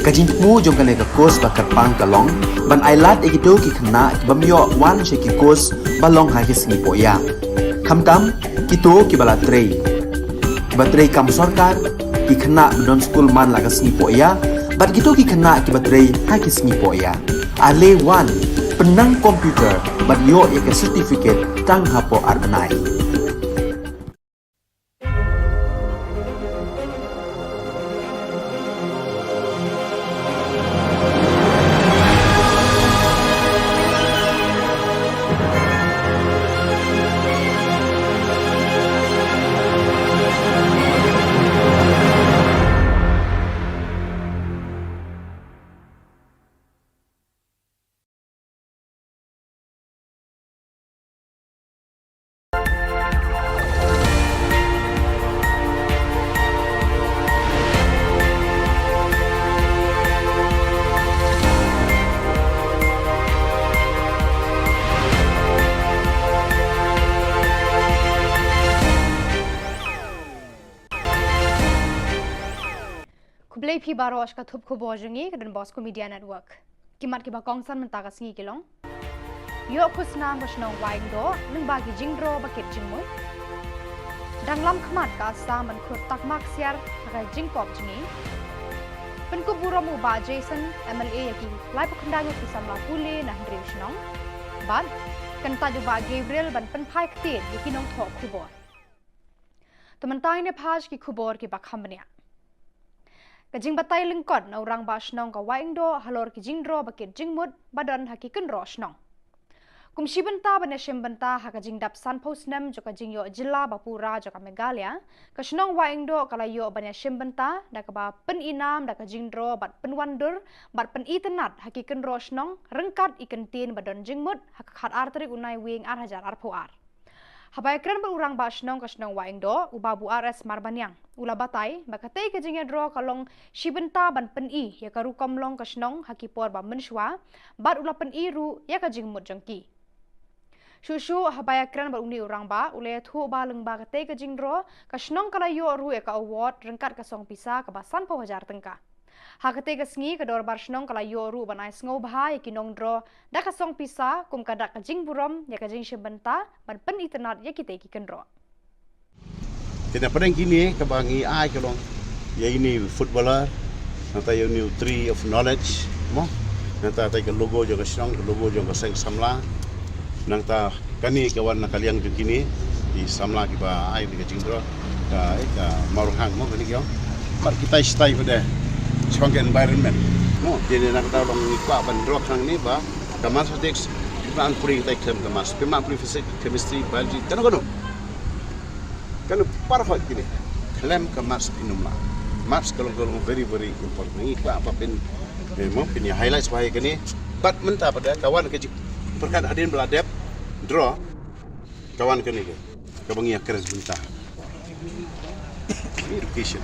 Ka jingthmu jong kane ka course ba kyrpang ka long ban ailad ïa kito ki khynnah ki bym ïoh wan sha ki course ba long ha ki sngi pohïa, khamtam kito kiba la trei, kiba trei kam sorkar, ki khynnah ba don skul man la ka sngi pohïa bad kito ki khynnah kiba trei ha ki sngi pohïa. Ale wan, pynnang computer bad ïoh ïa ka certificate tang hapoh ar bnai. Khublei phi baroh sha ka thup khubor jong ngi ka Don Bosco Media Network. Ki mat kiba kongsan mynta ka sngi ki long: Ïoh khusnam ka shnong Wahingdoh lyngba ki jingdro ba kit jingmut. Dang lam khmat ka Assam ban khur takma ksiar ha ka jingkop jngi. Pynkup burom u Bah Jason, M L A ïa ki laiphew khyndai ngut ki samla pule na hynriew shnong. Bad kyntait u Bah Gabriel ban pynphai ktien ïa ki nongthoh khubor. Te mynta ngin ïa phai sha ki khubor kiba kham bniah. Ka jingbatai lyngkot na u rangbah shnong ka Wahingdoh halor ki jingdro ba kit jingmut ba don ha ki kynroh shnong. Kum shi bynta ban ïashim bynta ha ka jingdap sanphew snem jong ka jingïoh jylla ba pura jong ka Meghalaya, ka shnong Wahingdoh ka la ïoh ban ïashim bynta da kaba pynïnam da ka jingdro bad pynwandur bad pynitynnad ha ki kynroh shnong ryngkat i kyntien ba don jingmut ha ka khatar tarik u Naiwieng ar hajar arphew ar. Haba ïakren bad u rangbah shnong ka shnong Wahingdoh, u Babu R S Marbaniang, u la batai ba katei ka jingïadro ka long shi bynta ban pyni ïa ka rukom long ka shnong ha ki por ba mynshuwa, bad u la pyni ruh ïa ka jingmut jong ki. Shuh shuh haba ïakren bad une u rangbah, u la ïathuh ba lyngba katei ka jingdro, ka shnong ka la ïoh ruh ïa ka award ryngkat ka song pisa kaba sanphew hajar tyngka. Ha katei ka sngi ka dorbar shnong ka la ïoh ruh ban ai sngewbha ïa ki nongdro da ka song pisa kum ka dak ka jingburom ïa ka jingshim bynta ban pynitynnad ïa kitei ki kynroh. Te na pdeng kine kaba ngi ai ka long ïa ine i footballer, nangta ïa ine i tree of knowledge, mo? Nangta tei ka logo jong ka shnong, ka logo jong ka seng samla. Nangta kane ka wan na ka liang jong kine i samla kiba ai ïa ka jingdro, ka, eh, ka Mawrynghang, mo, kane ki ong. Bad kitai shitai pat de shaphang ka environment, mo. Te ne nangta long ngi kwah ban dro khnang ne ba ka mathematics, phi map pule kitai khlem ka maths, phi map pule physics, chemistry, biology, kano kano. Kano para hoi kine khlem ka maths phin ym lah. Maths ka long, ka long very, very important. Ngi kwah ba phin, eh, mo, phin ïa highlight shuwa ïa kane. Bad mynta pat de ka wan ka jingpyrkhat hadien ba la dep dro, ka wan kane ka, kaba ngi ïakren mynta. Education.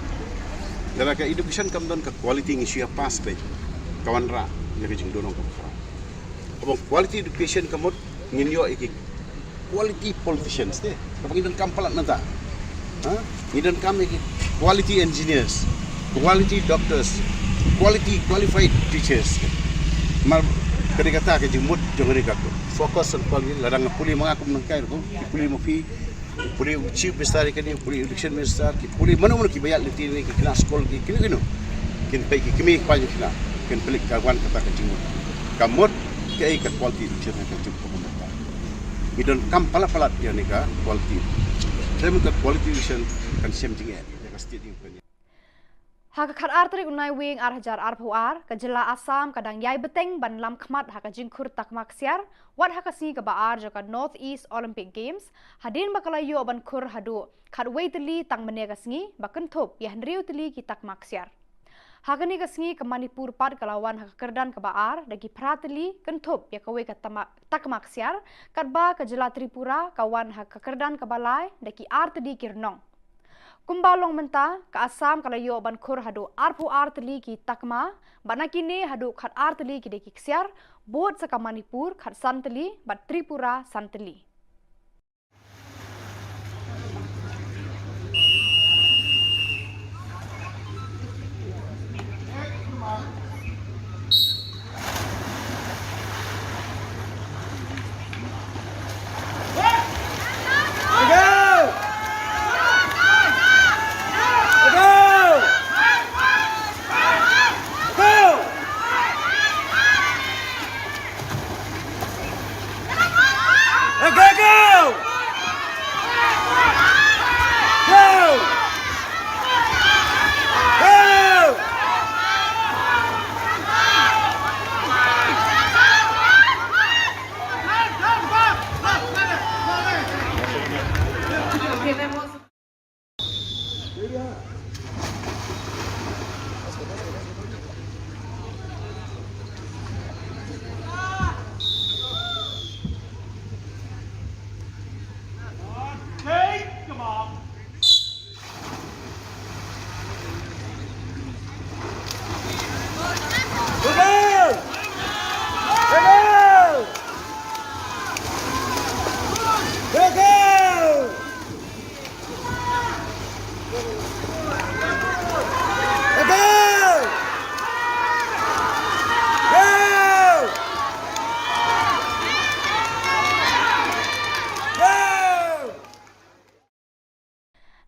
Lada ka education kam don ka quality ngi shu ïa pass beit, ka wanrah ïa ka jingdon ong kaba khraw. Haba quality education ka mut ngin ïoh ïa ki quality politicians te. Kaba ngi donkam palat mynta. Ha? Ngi donkam ïa ki quality engineers, quality doctors, quality qualified teachers. Mar kane kata ka jingmut jong kane ka focus on quality, lada nga pule ma nga kum nangkai ruh, ki pule ma phi, ki pule u chief minister ïa kane, ki pule u education minister, ki pule mano mano kiba ïaid lynti ne ki khynnah skul ki kino kino. Kin peit ki kmie ki kpa jong ki khynnah, kin peit ka wan kata ka jingmut. Ka mut kaei ka quality education ka jingmut. Ngi donkam palat palat ïa kane ka quality. Te mynta ka quality education kan shem jingeh ïa ka state jong ngi. Ha ka khatar tarik u Naiwieng ar hajar arphew ar, ka jylla Assam ka dang ïai bteng ban lam khmat ha ka jingkhur takma ksiar, wat ha ka sngi kaba ar jong ka North East Olympic Games, hadien ba ka la ïoh ban khur haduh khatwei tylli tang mynne ka sngi, ba kynthup ïa hynriew tylli ki takma ksiar. Ha kane ka sngi ka Manipur pat ka la wan ha ka kyrdan kaba ar da ki phra tylli, kynthup ïa kawei ka tama-, takma ksiar, katba ka jylla Tripura ka wan ha ka kyrdan kaba lai da ki ar tylli ki rnong. Kumba long mynta, ka Assam ka la ïoh ban khur haduh arphew ar tylli ki takma, bad na kine haduh khat ar tylli ki dei ki ksiar, bud sa ka Manipur khat san tylli, bad Tripura san tylli.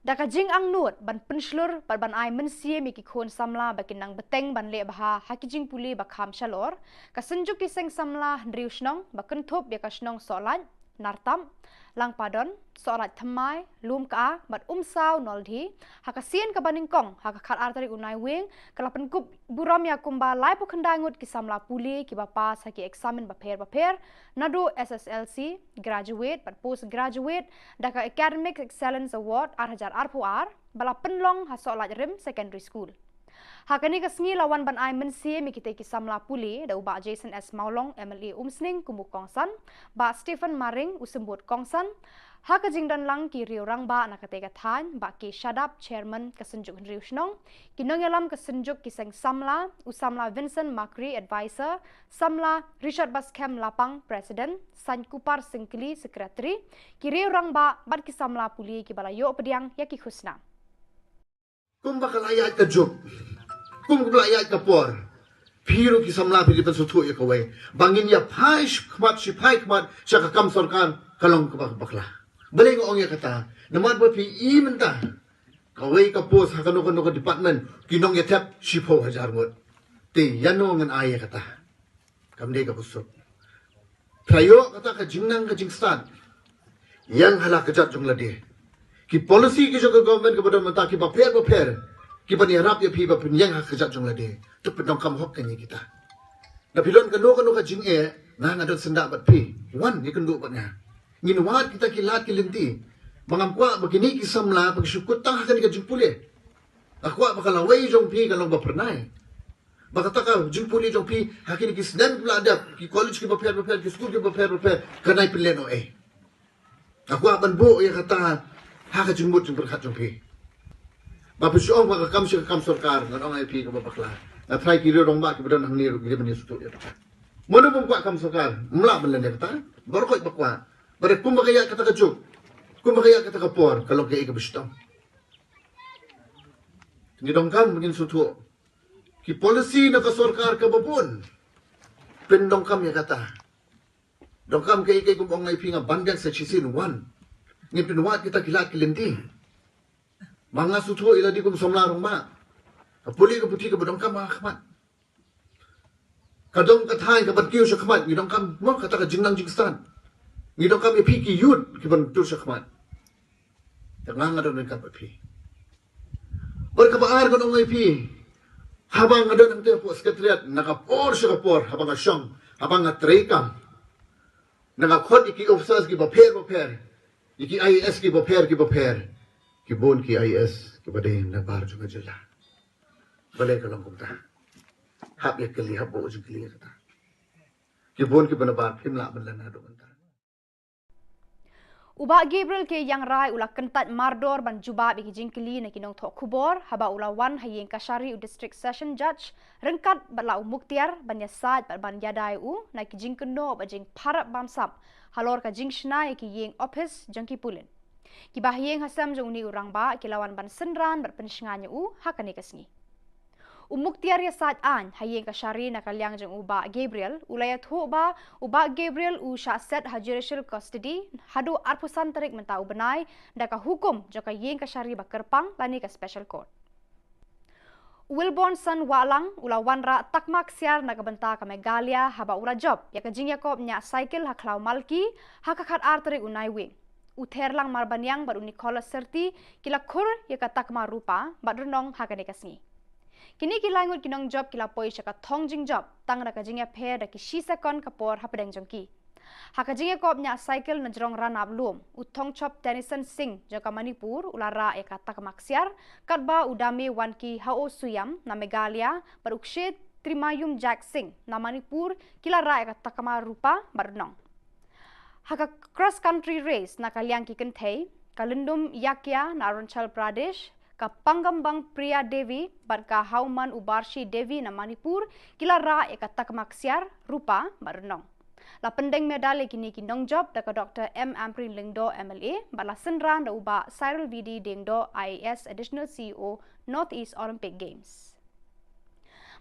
Da ka jingangnud ban pynshlur bad ban ai mynsiem ïa ki khun samla ba kin nang bteng ban leh bha ha ki jingpule ba kham shalor, ka Synjuk ki Seng Samla Hynriew Shnong ba kynthup ïa ka shnong Sohlait, Nartam, Langpadon, Sohlait Thymmai, Lumka bad Umsaw Noldhi, ha ka sien kaba nyngkong ha ka khat ar tarik u Naiwieng, ka la pynkup burom ïa kumba laiphew khyndai ngut ki samla pule kiba pass ha ki eksamin bapher bapher, naduh S S L C, Graduate bad Post Graduate da ka Academic Excellence Award ar hajar arphew ar, ba la pynlong ha Sohlait Rim Secondary School. Ha kane ka sngi la wan ban ai mynsiem ïa kitei ki samla pule da u Bah Jason S Mawlong, M L A Umsning, kum u kongsan, Bah Stephen Maring, u symbud kongsan. Ha ka jingdon lang ki riew rangbah na katei ka thaiñ, Bah K Shadap, Chairman ka Synjuk Hynriew Shnong, ki nongïalam ka Synjuk ki Seng Samla, u samla Vincent Makri, Advisor, samla Richard Baskhem Lapang, President, Saiñ Kupar Syngkli, Secretary, ki riew rangbah bad ki samla pule kiba la ïoh pdiang ïa ki khusnam. Kumba ka la ïaid ka juk, kum kumba la ïaid ka por, phi ruh ki samla phi dei ban sngewthuh ïa kawei ba ngin ïa phai shi khmat, shi phai khmat sha ka kam sorkar, ka long kaba bakla. Balei nga ong ïa kata? Namar ba phi i mynta kawei ka post ha kano kano ka department ki nongïathep shiphew hajar ngut. Te ïano ngan ai ïa kata? Kam dei kaba suk. Phi ïoh kata ka jingnang ka jingstad. Ïeng ha la ka kjat jong lade. Ki policy ki jong ka government kaba don mynta kiba pher bapher, kiban ïarap ïa phi ba phin ïeng ha ka kjat jong lade. To pyndonkam hok kane kita. Da phi don kano kano ka jingeh, nga nga don syndah bad phi. Wan ïakynduh bad nga. Ngin wad kita ki lad ki lynti. Ba ngam kwah ba kine ki samla ba ki shu kut tang ha kane ka jingpule. Nga kwah ba ka lawei jong phi ka long ba phyrnai. Ba kata ka jingpule jong phi ha kine ki snem kiba la dep, ki college kiba pher bapher, ki skul kiba pher bapher, kan nai pynlehnohei. Nga kwah ban buh ïa kata ha ka jingmut jingpyrkhat jong phi. Ba phi shu ong ba ka kam shi ka kam sorkar, ngan ong ïa phi kaba bakla. Nga tharai ki riew rangbah kiba don hangne ruh ki dei ban ïasngewthuh ïa kata. Mano bym kwah kam sorkar, ym lah ban len ïa kata. Baroh koit ba kwah. Ba dei kumba ka ïaid kata ka juk, kumba ka ïaid kata ka por, ka long kaei kaba shitom. Ngi donkam ngin sngewthuh. Ki policy na ka sorkar kaba bun, pyndonkam ïa kata. Donkam kaei kaei kum ong ïa phi, nga ban biang sa shisien, wan ngin pynwad kita ki lad ki lynti. Ba nga sngewthuh ïa lade kum samla rangbah. Ka pule ka puthi kaba donkam ha khmat. Ka dong ka thaiñ kaban kiew sha khmat, ngi donkam mo kata ka jingnang jingstad. Ngi donkam ïa phi ki youth kiban tur sha khmat. Te nga nga don ryngkat bad phi. Bad kaba ar ngan ong ïa phi, haba nga don hangtei hapoh secretariat, na ka por sha ka por, haba nga shong, haba nga treikam, na nga khot ïa ki officers kiba pher bapher, ïa ki I A S kiba pher kiba pher, ki bun ki I A S kiba dei na bar jong ka jylla. Balei ka long kumta? Hap ïa kylli, hap buh jingkylli ïa kata. Ki bun kiba na bar phim lah ban len haduh mynta. U Bah Gabriel K Iangrai u la kyntait mardor ban jubab ïa ki jingkylli na ki nongthoh khubor haba u la wan ha ïing kashari u District Session Judge ryngkat bad la u Muktiar ban ïasaid bad ban ïada ïa u na ki jingkynnoh bad jingpharap bamsap halor ka jingshna ïa ki ïing ophis jong ki pulit. Ki bahaïing hasem jong une u rangbah ki la wan ban synran bad pynshngaiñ ïa u ha kane ka sngi. U Muktiar Ïasaid Aiñ ha ïing kashari na ka liang jong u Bah Gabriel u la ïathuh ba u Bah Gabriel u shah set ha judicial custody haduh arphew san tarik mynta u bnai da ka hukum jong ka ïing kashari ba kyrpang lane ka special court. U Wilbornson Wahlang u la wanrah takma ksiar na ka bynta ka Meghalaya haba u la jop ïa ka jingïakob ñiah cycle ha Khlaw Malki ha ka khatar tarik u Naiwieng. U Therlang Marbaniang bad u Nicholas Syrti ki la khur ïa ka takma rupa bad rnong ha kane ka sngi. Kine ki lai ngut ki nongjop ki la poi sha ka thong jingjop tang da ka jingïapher da ki shi sekon ka por hapdeng jong ki. Ha ka jingïakob ñiah cycle na jrong Ranab Lum, u Thongchop Tennyson Singh jong ka Manipur u la rah ïa ka takma ksiar, katba u Dame Wanki Hao Suyam na Meghalaya bad u Kshe Trimayum Jack Singh na Manipur ki la rah ïa ka takma rupa bad rnong. Ha ka cross country race na ka liang ki kynthei, ka Lyndum Yakia na Arunachal Pradesh, ka Pangambang Priya Devi bad ka Hauman Ubarshi Devi na Manipur ki la rah ïa ka takma ksiar, rupa bad rnong. La pyndeng medal ïa kine ki nongjop da ka Doctor M Ampareen Lyngdoh M L A bad la synran da u Bah Cyril V D Diengdoh I A S, Additional C E O, North East Olympic Games.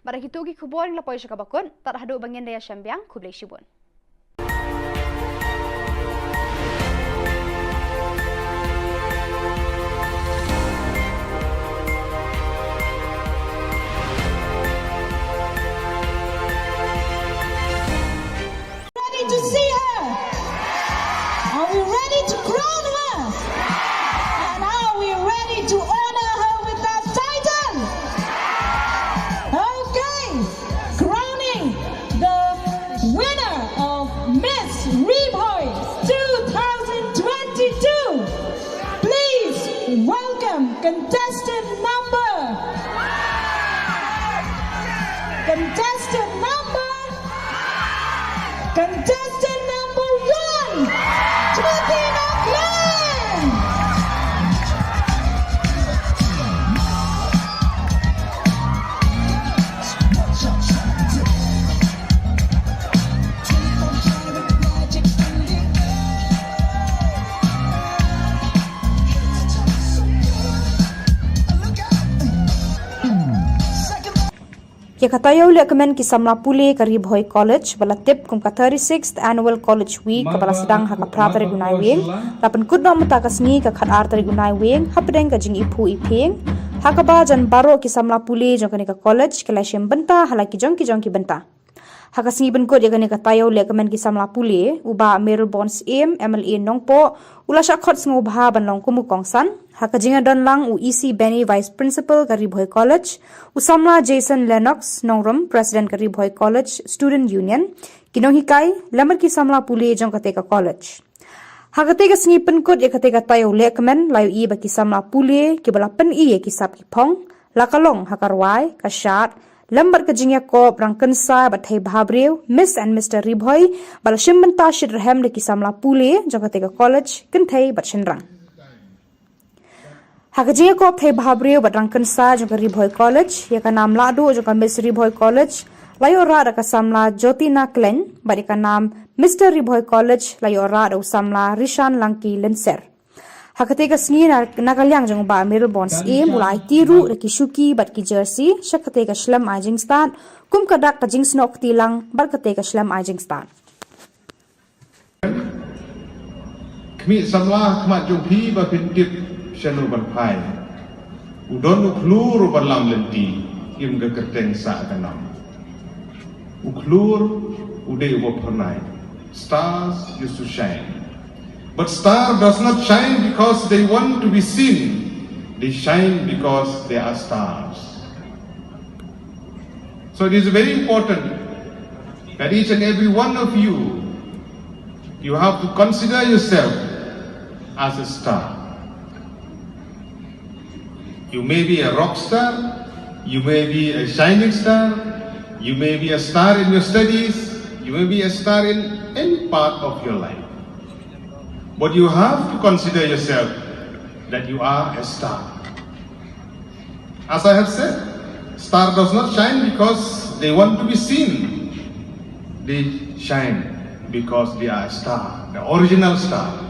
Bad da kito ki khubor ngi la poi sha kaba kut, tad haduh ba ngin da ïashem biang, khublei shibun. Ready to see her? Are we ready to crown her? And are we ready to honor her with that title? Okay, crowning the winner of Miss Ri Bhoi two thousand twenty-two. Please welcome contestant number, contestant number, contestant number one, Jyoti Noklang. Ïa ka taïew lehkmen ki samla pule ka Ri Bhoi College ba la tip kum ka thirty-sixth Annual College Week kaba la sdang ha ka phra tarik u Naiwieng, la pynkut noh mynta ka sngi ka khatar tarik u Naiwieng hapdeng ka jingiphuh iphieng, ha kaba jan baroh ki samla pule jong kane ka college ki la shim bynta ha la ki jong ki jong ki bynta. Ha ka sngi pynkut ïa kane ka taïew lehkmen ki samla pule, u Bah Mayralborn Syiem, M L A Nongpoh, u la shah khot sngewbha ban long kum u kongsan. Ha ka jingïadon lang u E C Beni, Vice Principal ka Ri Bhoi College, u samla Jason Lennox Nongrum, President ka Ri Bhoi College Student Union, ki nonghikai lem bad ki samla pule jong kata ka college. Ha kata ka sngi pynkut ïa kata ka taïew lehkmen, la ïohi ba ki samla pule kiba la pyni ïa ki sap ki phong, la ka long ha ka rwai, ka shad, lem bad ka jingïakob rangkynsai bad thei bha briew, Miss and Mister Ri Bhoi, ba la shim bynta shitrhem da ki samla pule jong kata ka college, kynthei bad shynrang. Ha ka jingïakob thei bha briew bad rangkynsai jong ka Ri Bhoi College, ïa ka nam lahduh jong ka Miss Ri Bhoi College la ïoh rah da ka samla Jyotina Klein, bad ïa ka nam Mister Ri Bhoi College la ïoh rah da u samla Rishan Langki Lynser. Ha kata ka sngi na, na ka liang jong u Bah Mayralborn Syiem u la aiti ruh da ki shuki bad ki jersey sha kata ka shlem ai jingstad, kum ka dak ka jingsnoh kti lang bad kata ka shlem ai jingstad. Khmih samla khmat jong phi ba phin tip shano ban phai. U don u khlur uba lam lynti, im ka kyrteng sah ka nam. U khlur u dei uba phyrnai. Stars used to shine. But star does not shine because they want to be seen. They shine because they are stars. So it is very important that each and every one of you, you have to consider yourself as a star. You may be a rock star, you may be a shining star, you may be a star in your studies, you may be a star in any part of your life. But you have to consider yourself that you are a star. As I have said, star does not shine because they want to be seen. They shine because they are a star, the original star.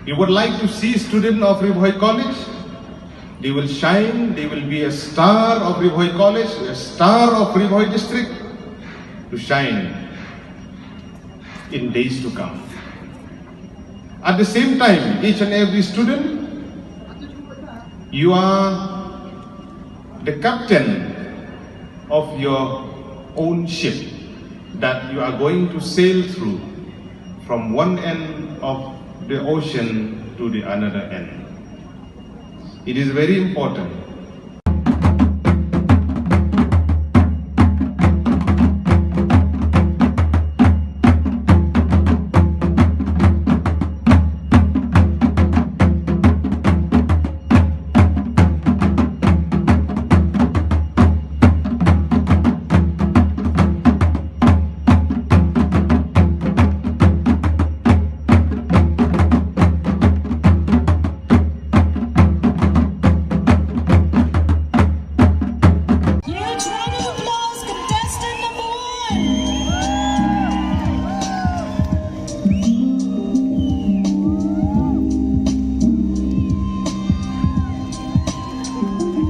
You would like to see student of Ri Bhoi College, they will shine, they will be a star of Ri Bhoi College, a star of Ri Bhoi District to shine in days to come. At the same time, each and every student, you are the captain of your own ship that you are going to sail through from one end of the ocean to the another end. It is very important. Huge round of applause, contestant number one.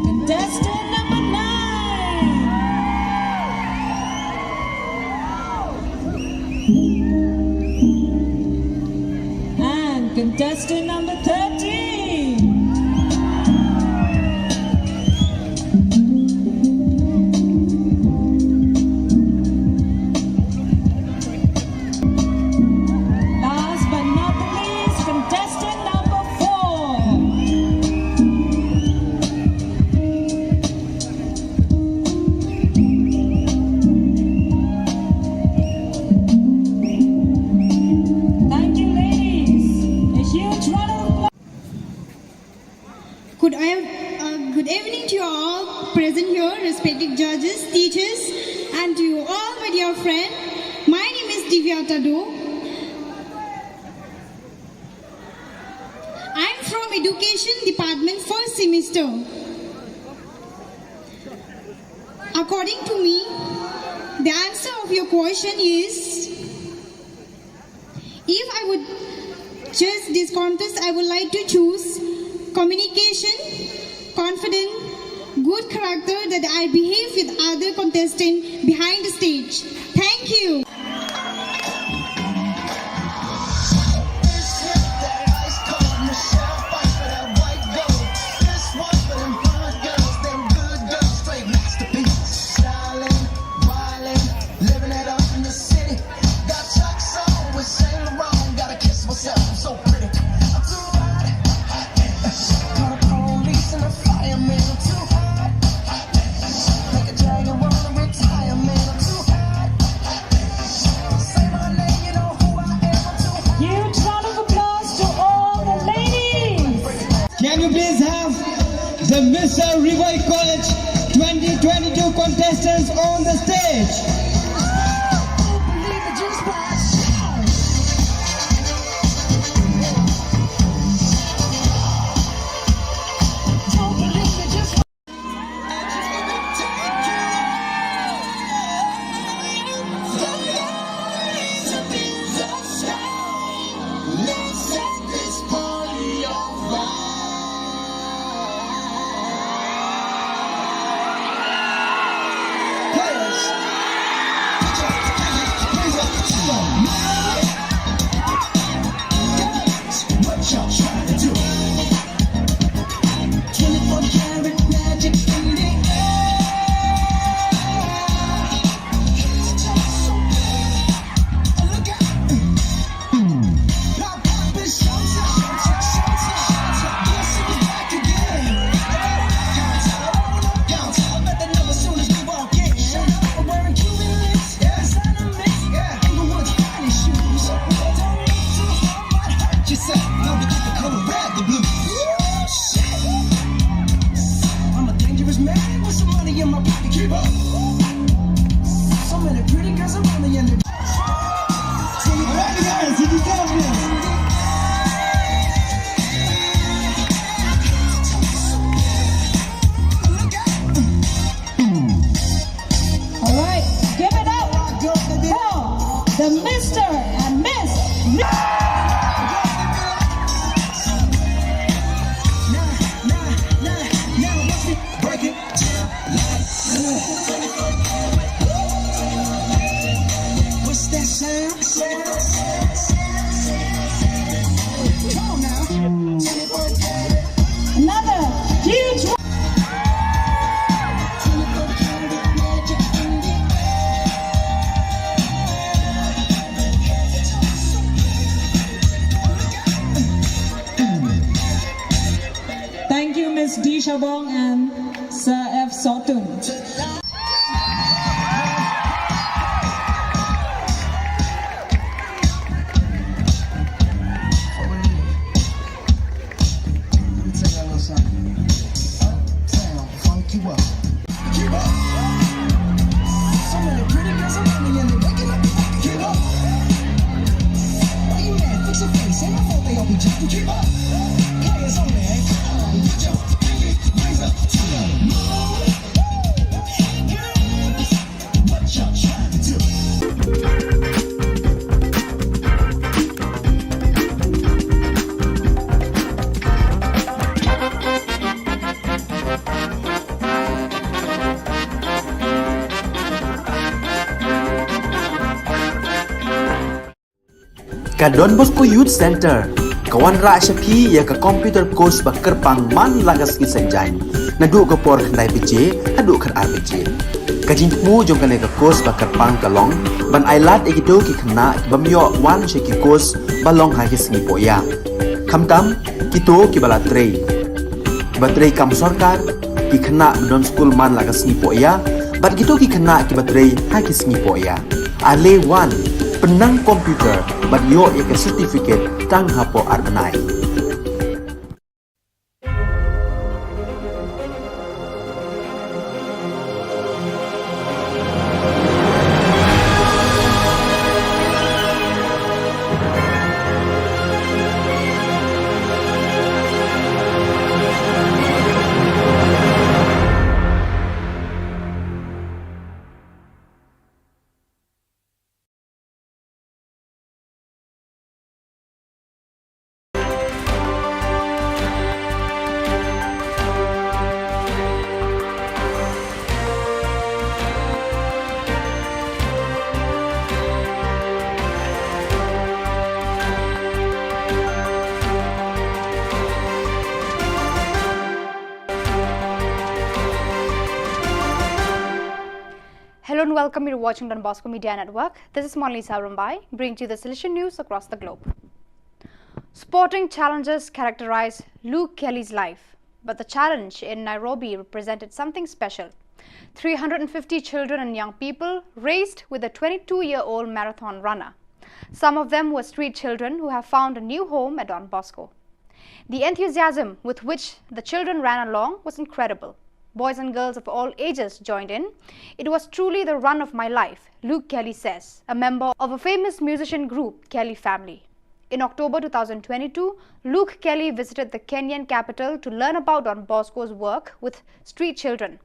Contestant number nine. And contestant number thirteen. Last but not the least, contestant number four. Thank you, ladies. A huge round of applause. Good, ev- uh, good evening to you all present here, respected judges, teachers, and to you all, my dear friend. My name is Divya Tado. I'm from Education Department, first semester. According to me, the answer of your question is, if I would judge this contest, I would like to choose communication, confident, good character that I behave with other contestant behind the stage. Thank you. Huge round of applause to all the ladies. Can you please have the Mister Ri Bhoi College twenty twenty-two contestants on the stage? Thank you, Miss D Shabong and Sir F Sotun. Let me tell y'all a little something. Uptown, funk you up. Keep up. So many pretty girls around me and they waking up. Keep up. Why you mad? Fix your face. Ain't my fault they all be jacking. Keep up. Players only. Come on, put your pinky rings up to the moon. What y'all trying to do? Ka Don Bosco Youth Centre ka wanrah sha phi ïa ka computer course ba kyrpang man la ka sngi Saitjaiñ, naduh ka por khyndai baje haduh khatar baje. Ka jingthmu jong kane ka course ba kyrpang ka long ban ailad ïa kito ki khynnah ki bym ïoh wan sha ki course ba long ha ki sngi pohïa, khamtam kito kiba la trei, kiba trei kam sorkar, ki khynnah ba don skul man la ka sngi pohïa, bad kito ki khynnah kiba trei ha ki sngi pohïa. Ale wan, pynnang computer bad ïoh ïa ka certificate tang hapoh ar bnai. Hello and welcome. You're watching Don Bosco Media Network. This is Monalisa Rumbai, bringing to you the Salesian news across the globe. Sporting challenges characterize Luke Kelly's life, but the challenge in Nairobi represented something special. Three hundred and fifty children and young people raced with a twenty-two-year-old marathon runner. Some of them were street children who have found a new home at Don Bosco. The enthusiasm with which the children ran along was incredible. Boys and girls of all ages joined in. It was truly the run of my life, Luke Kelly says, a member of a famous musician group, Kelly Family. In October two thousand twenty-two, Luke Kelly visited the Kenyan capital to learn about Don Bosco's work with street children.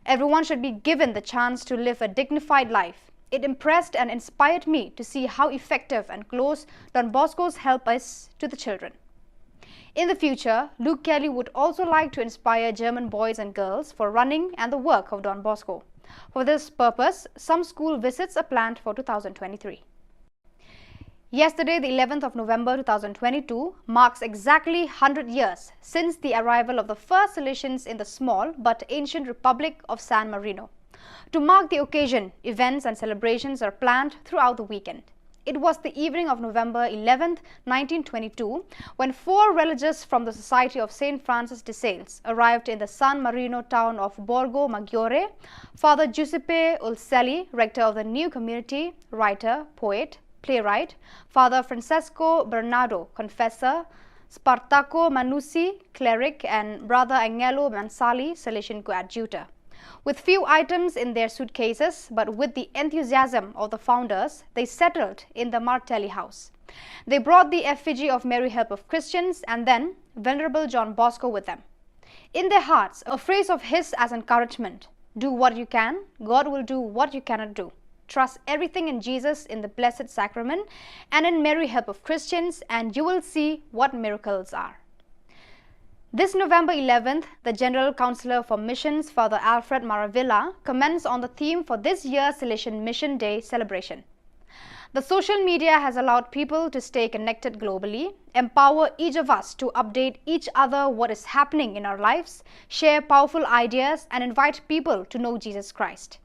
Everyone should be given the chance to live a dignified life. It impressed and inspired me to see how effective and close Don Bosco's help is to the children. In the future, Luke Kelly would also like to inspire German boys and girls for running and the work of Don Bosco. For this purpose, some school visits are planned for two thousand twenty-three. Yesterday, the eleventh of November two thousand twenty-two, marks exactly hundred years since the arrival of the first Salesians in the small but ancient Republic of San Marino. To mark the occasion, events and celebrations are planned throughout the weekend. It was the evening of November eleventh, nineteen twenty-two, when four religious from the Society of Saint Francis de Sales arrived in the San Marino town of Borgo Maggiore: Father Giuseppe Ulselli, rector of the new community, writer, poet, playwright, Father Francesco Bernardo, confessor, Spartaco Manussi, cleric, and Brother Angelo Mansali, Salesian coadjutor. With few items in their suitcases, but with the enthusiasm of the founders, they settled in the Martelli house. They brought the effigy of Mary Help of Christians and then Venerable John Bosco with them. In their hearts, a phrase of his as encouragement: "Do what you can, God will do what you cannot do. Trust everything in Jesus, in the Blessed Sacrament, and in Mary, Help of Christians, and you will see what miracles are." This November eleventh, the General Councillor for Missions, Father Alfred Maravilla, comments on the theme for this year's Salesian Mission Day celebration. The social media has allowed people to stay connected globally, empower each of us to update each other what is happening in our lives, share powerful ideas, and invite people to know Jesus Christ.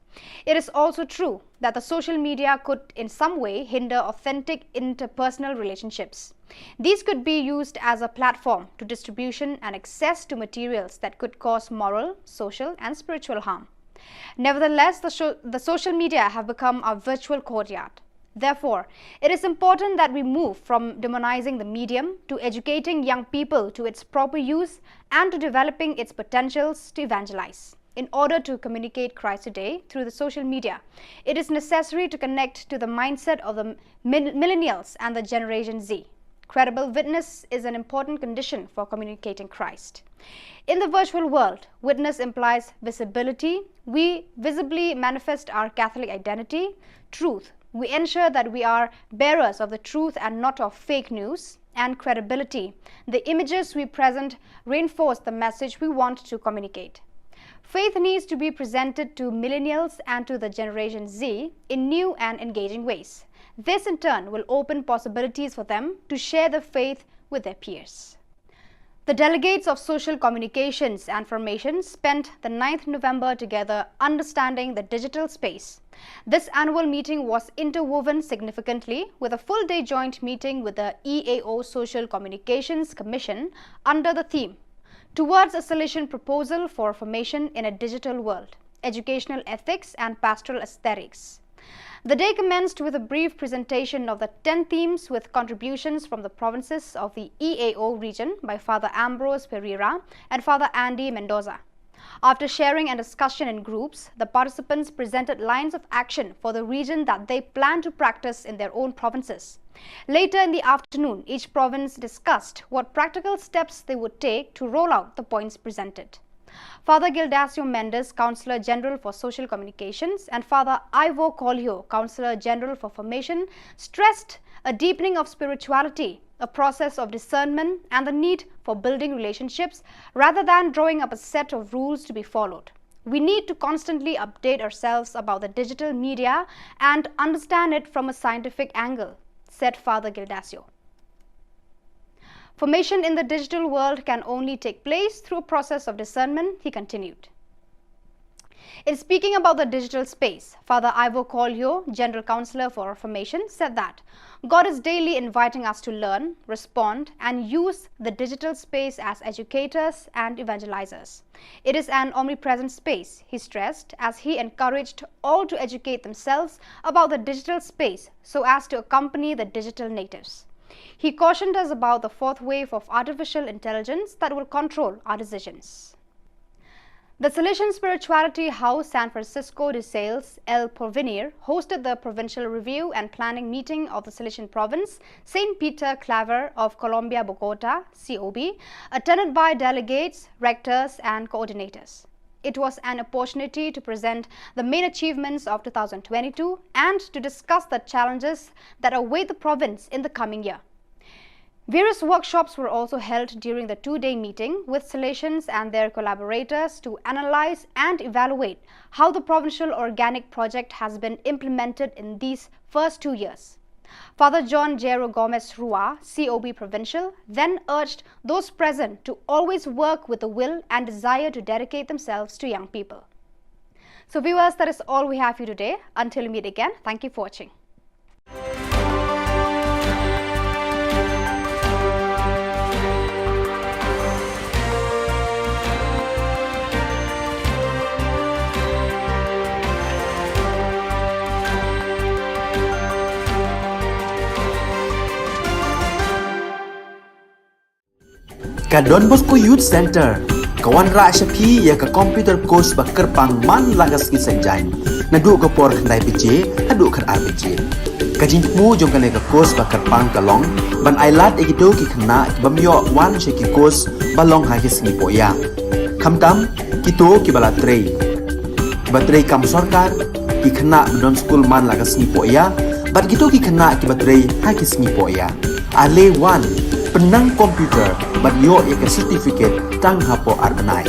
It is also true that the social media could in some way hinder authentic interpersonal relationships. These could be used as a platform to distribution and access to materials that could cause moral, social, and spiritual harm. Nevertheless, the, sho- the social media have become our virtual courtyard. Therefore, it is important that we move from demonizing the medium to educating young people to its proper use and to developing its potentials to evangelize. In order to communicate Christ today through the social media, it is necessary to connect to the mindset of the mil- millennials and the Generation Z. Credible witness is an important condition for communicating Christ. In the virtual world, witness implies visibility. We visibly manifest our Catholic identity, truth. We ensure that we are bearers of the truth and not of fake news, and credibility. The images we present reinforce the message we want to communicate. Faith needs to be presented to millennials and to the Generation Z in new and engaging ways. This, in turn, will open possibilities for them to share the faith with their peers. The delegates of Social Communications and Formation spent the ninth November together understanding the digital space. This annual meeting was interwoven significantly with a full day joint meeting with the E A O Social Communications Commission under the theme Towards a Salesian Proposal for Formation in a Digital World, Educational Ethics and Pastoral Aesthetics. The day commenced with a brief presentation of the ten themes with contributions from the provinces of the E A O region by Father Ambrose Pereira and Father Andy Mendoza. After sharing and discussion in groups, the participants presented lines of action for the region that they plan to practice in their own provinces. Later in the afternoon, each province discussed what practical steps they would take to roll out the points presented. Father Gildacio Mendes, Counselor General for Social Communications, and Father Ivo Colio, Counselor General for Formation, stressed a deepening of spirituality, a process of discernment, and the need for building relationships rather than drawing up a set of rules to be followed. We need to constantly update ourselves about the digital media and understand it from a scientific angle, said Father Gildacio. Formation in the digital world can only take place through a process of discernment, he continued. In speaking about the digital space, Father Ivo Colio, General Counselor for Formation, said that God is daily inviting us to learn, respond, and use the digital space as educators and evangelizers. It is an omnipresent space, he stressed, as he encouraged all to educate themselves about the digital space so as to accompany the digital natives. He cautioned us about the fourth wave of artificial intelligence that will control our decisions. The Salesian Spirituality House, San Francisco de Sales, El Porvenir, hosted the Provincial Review and Planning Meeting of the Salesian Province, Saint Peter Claver of Colombia, Bogota, C O B, attended by delegates, rectors, and coordinators. It was an opportunity to present the main achievements of two thousand twenty-two and to discuss the challenges that await the province in the coming year. Various workshops were also held during the two-day meeting with Salesians and their collaborators to analyze and evaluate how the provincial organic project has been implemented in these first two years. Father John Jairo Gomez Rua, C O B Provincial, then urged those present to always work with the will and desire to dedicate themselves to young people. So viewers, that is all we have for you today. Until we meet again, thank you for watching. Ka Don Bosco Youth Center ka wanrah sha phi ïa ka computer course ba kyrpang man la ka sngi Saitjaiñ, naduh ka por khyndai baje haduh khatar baje. Ka jingthmu jong kane ka course ba kyrpang ka long ban ailad ïa kito ki khynnah ki bym ïoh wan sha ki course ba long ha ki sngi pohïap, khamtam kito kiba la trei, kiba trei kam sorkar, ki khynnah ba don skul man la ka sngi pohïap bad kito ki khynnah kiba trei ha ki sngi pohïap. Ale wan, pynnang computer bad ïoh ïa ka certificate tang hapoh ar bnai.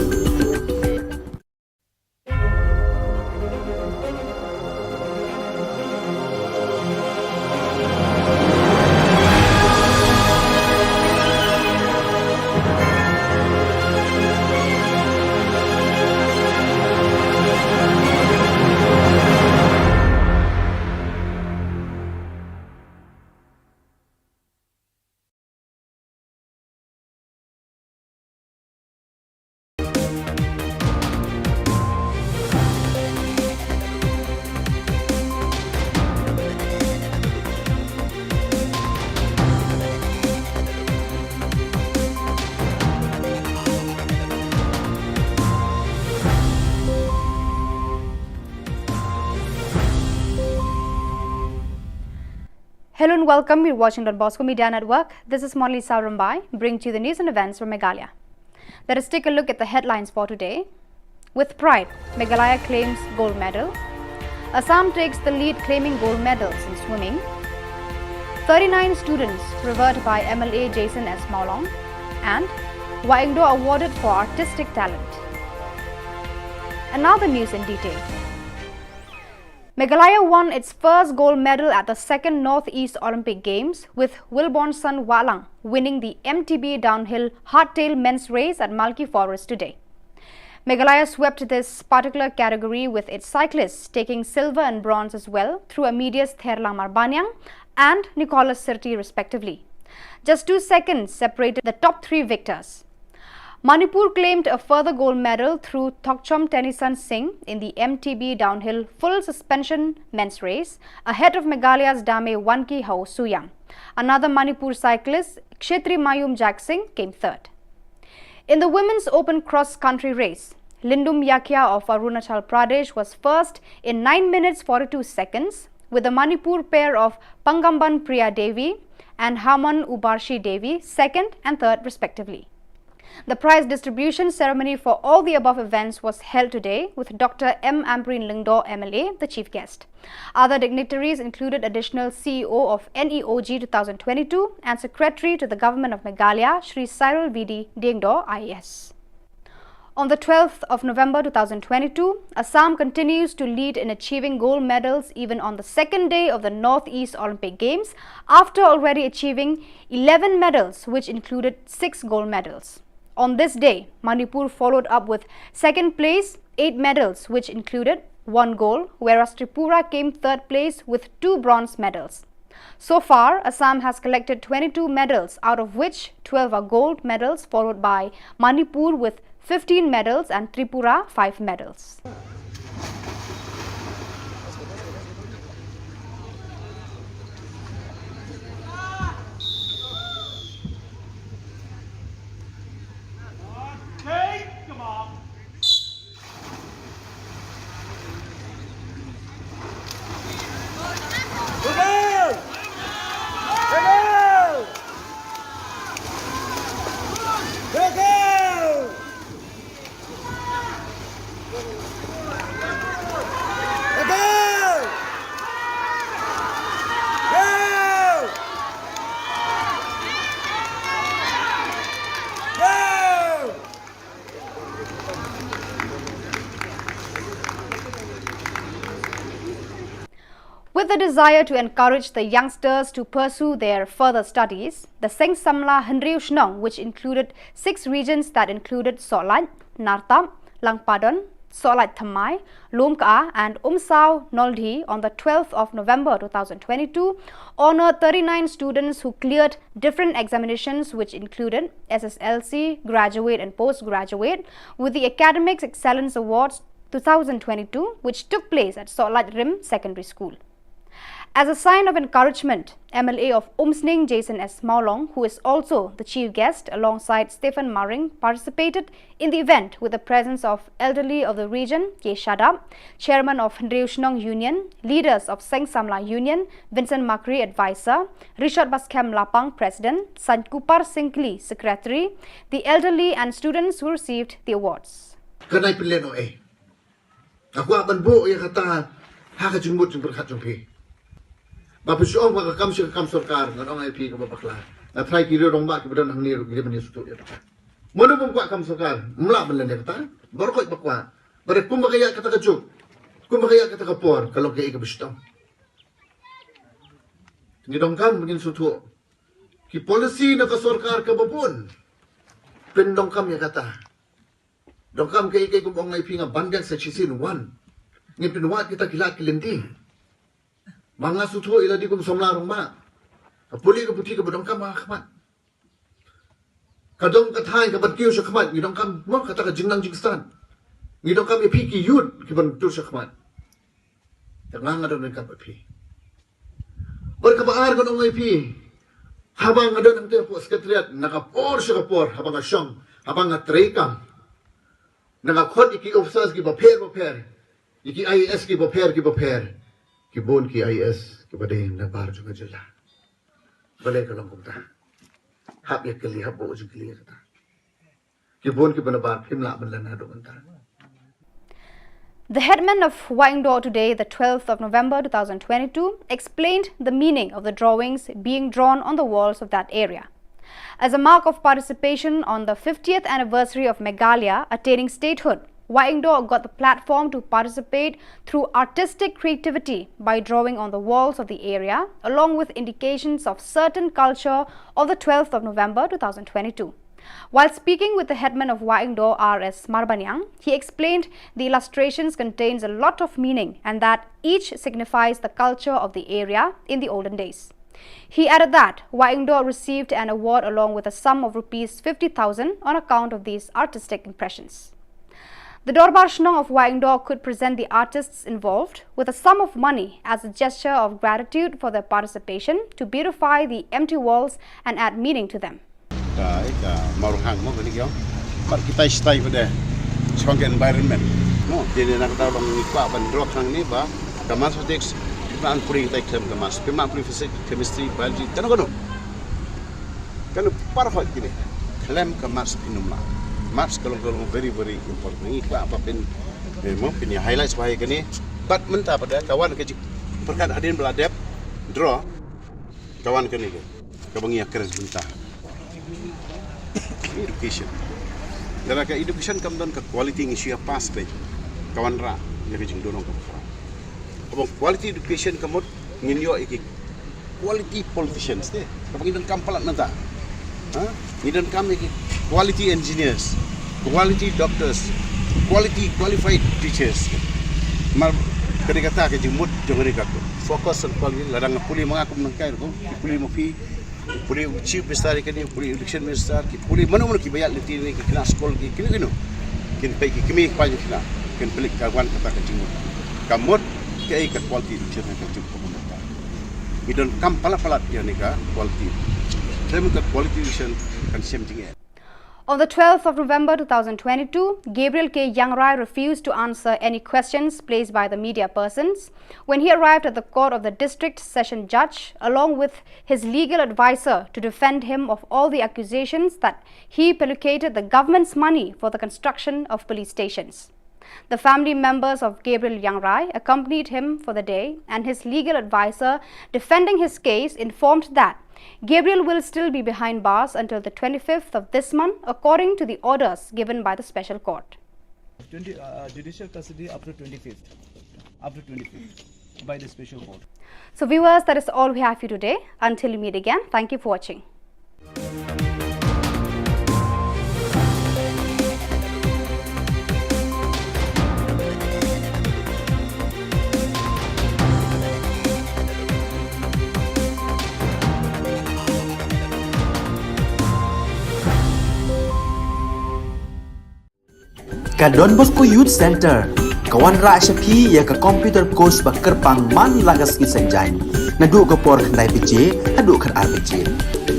Hello and welcome. You're watching Don Bosco Media Network. This is Monalisa Rymbai, bringing to you the news and events from Meghalaya. Let us take a look at the headlines for today. With pride, Meghalaya claims gold medal. Assam takes the lead, claiming gold medals in swimming. Thirty-nine students revered by M L A Jason S Mawlong. And Wahingdoh awarded for artistic talent. And now the news in detail. Meghalaya won its first gold medal at the second Northeast Olympic Games, with Wilbornson Wahlang winning the M T B downhill hardtail men's race at Malki Forest today. Meghalaya swept this particular category, with its cyclists taking silver and bronze as well, through Amedius Therlangmar Baniang and Nicholas Sirti respectively. Just two seconds separated the top three victors. Manipur claimed a further gold medal through Thokchom Tennyson Singh in the M T B downhill full suspension men's race, ahead of Meghalaya's Dame Wanki Hao Suyang. Another Manipur cyclist, Kshetri Mayum Jaksing, came third. In the women's open cross-country race, Lindum Yakia of Arunachal Pradesh was first in nine minutes forty-two seconds, with the Manipur pair of Pangamban Priya Devi and Hamon Ubarshi Devi second and third respectively. The prize distribution ceremony for all the above events was held today, with Doctor M Ampareen Lyngdoh M L A the chief guest. Other dignitaries included additional C E O of N E O G two thousand twenty-two and Secretary to the Government of Meghalaya, Shri Cyril V D Diengdoh I A S. On the twelfth of November two thousand twenty-two, Assam continues to lead in achieving gold medals even on the second day of the Northeast Olympic Games, after already achieving eleven medals, which included six gold medals. On this day, Manipur followed up with second place, eight medals, which included one gold, whereas Tripura came third place with two bronze medals. So far, Assam has collected twenty-two medals, out of which twelve are gold medals, followed by Manipur with fifteen medals and Tripura five medals. With the desire to encourage the youngsters to pursue their further studies, the Seng Samla Hynriew Shnong, which included six regions that included Sohtlait, Nartap, Langpadon, Sohtlait Thymmai, Lumka, and Umsaw Noldih on the twelfth of November two thousand twenty-two, honored thirty-nine students who cleared different examinations, which included S S L C, graduate and postgraduate, with the Academic Excellence Awards two thousand twenty-two, which took place at Sohtlait Rim Secondary School. As a sign of encouragement, M L A of Umsning, Jason S Mawlong, who is also the chief guest alongside Stephen Maring, participated in the event with the presence of elderly of the region, K Shadap, chairman of Hynriew Shnong Union, leaders of Seng Samla Union, Vincent Makri, advisor, Richard Baskhem Lapang, president, Sankupar Syngkli, secretary, the elderly and students who received the awards. Ka nai pynlehnoh ei. Nga kwah ban buh ïa kata ha ka jingmut jingpyrkhat jong phi. Ba phi shu ong ba ka kam sha ka kam sorkar, ngan ong ïa phi kaba bakla. Nga tharai ki riew rangbah kiba don hangne ruh ki dei ban ïasngewthuh ïa kata. Mano bym kwah kam sorkar, ym lah ban len ïa kata. Baroh khoit ba kwah. Bad kumba ka ïaid kata ka juk, kumba ka ïaid kata ka por, ka long kaei kaba shitom. Ngi donkam ngin sngewthuh. Ki policy na ka sorkar kaba bun, pyndonkam ïa kata. Donkam kaei kaei, kum ong ïa phi, nga ban biang sa shisien, wan, ngin pynwad kita ki lad ki lynti. Ma nga sngewthuh ïa lade kum samla rangbah. Ka pule ka puthi kaba donkam ha khmat. Ka dong ka thaiñ kaban kiew sha khmat, ngi donkam mo kata ka jingnang jingstad. Ngi donkam ïa phi ki youth kiban tur sha khmat. Te nga nga don ryngkat bad phi. Bad kaba ar ngan ong ïa phi, haba nga don hangtei hapoh Secretariat, na ka por sha ka por, haba nga shong, haba nga treikam, na nga khot ïa ki officers kiba pher ba pher, ïa ki I A S kiba pher kiba pher, ki bun ki I A S kiba dei na bar jong ka jylla. Balei ka long kumta? Hap ïa kylli, hap ba u ju kylli ïa kata. Ki bun kiba nabar phim lah ban len haduh mynta. The headman of Wahingdoh today, the twelfth of November two thousand twenty-two, explained the meaning of the drawings being drawn on the walls of that area. As a mark of participation on the fiftieth anniversary of Meghalaya attaining statehood, Wahingdoh got the platform to participate through artistic creativity by drawing on the walls of the area, along with indications of certain culture of the twelfth of November two thousand twenty-two. While speaking with the headman of Wahingdoh, R S Marbaniang, he explained the illustrations contains a lot of meaning and that each signifies the culture of the area in the olden days. He added that Wahingdoh received an award along with a sum of rupees fifty thousand on account of these artistic impressions. The Dorbar Shnong of Wahingdoh could present the artists involved with a sum of money as a gesture of gratitude for their participation to beautify the empty walls and add meaning to them. Ka, ka Mawrong Hang mo kane ka. Mar kita stai pada. Shuang ka environment. Mo, dei na kata long ni kwa ban drok hang ni ba. Ka mathematics, phi man puri kita khlem ka maths, phi man puri physics, chemistry, biology, kano kano. Kano par hoi kini. Khlem ka maths phin ym lah. Maths ka long, ka long very, very important. Ni kwa ba phin, eh, mo, phin ïa highlights ba ïa kani. But mynta pada ka wan ka jingpyrkhat hadien ba la dep draw. Ka wan kane ka, kaba ngi ïa kren mynta. Education. Lada ka education kam don ka quality ngi shu ïa pass beit. Ka wanrah ïa ka jingdonong kaba khraw. Kaba quality education ka mut ngin ïoh ïa ki quality politicians te. Kaba ngi donkam palat mynta. Ha? Ngi donkam ïa ki quality engineers, quality doctors, quality qualified teachers. Mar kane kata ka jingmut jong kane ka focus on quality. Lada nga pule ma nga kum nang kai rukom, ki pule ma phi, ki pule u chief minister, ki pule election minister, ki pule mano mano ki ba ïaid lynti ne ki khynnah skul, ki kino kino. Kin peit ki kmie ki kpa jong ki khynnah, kin peit ka wan kata ka jingmut. Ka mut kaei ka quality education ka jong ka mut. Ngi donkam palat palat ïa kane ka quality. Khlem ka quality education kan shem jingeh. On the twelfth of November two thousand twenty-two, Gabriel K Yangrai refused to answer any questions placed by the media persons when he arrived at the court of the district session judge, along with his legal advisor, to defend him of all the accusations that he pellucated the government's money for the construction of police stations. The family members of Gabriel Yangrai accompanied him for the day, and his legal advisor defending his case informed that Gabriel will still be behind bars until the twenty-fifth of this month, according to the orders given by the special court. Twenty, uh, judicial custody up to twenty-fifth, up to twenty-fifth by the special court. So viewers, that is all we have for you today. Until we meet again, thank you for watching. Ka Don Bosco Youth Center ka wanrah sha phi ïa ka computer course ba kyrpang man la ka sngi Saitjaiñ, naduh ka por khyndai baje haduh khatar baje.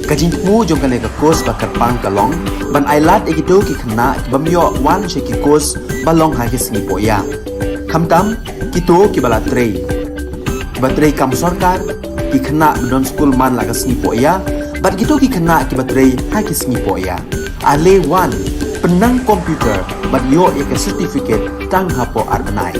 Ka jingthmu jong kane ka course ba kyrpang ka long ban ailad ïa kito ki khynnah ki bym ïoh wan sha ki course ba long ha ki sngi pohïa. Khamtam kito kiba la trei, kiba trei kam sorkar, ki khynnah ba don skul man la ka sngi pohïa, bad kito ki khynnah kiba trei ha ki sngi pohïa. Ale wan, pynnang computer bad ïoh ïa ka certificate tang hapoh ar bnai.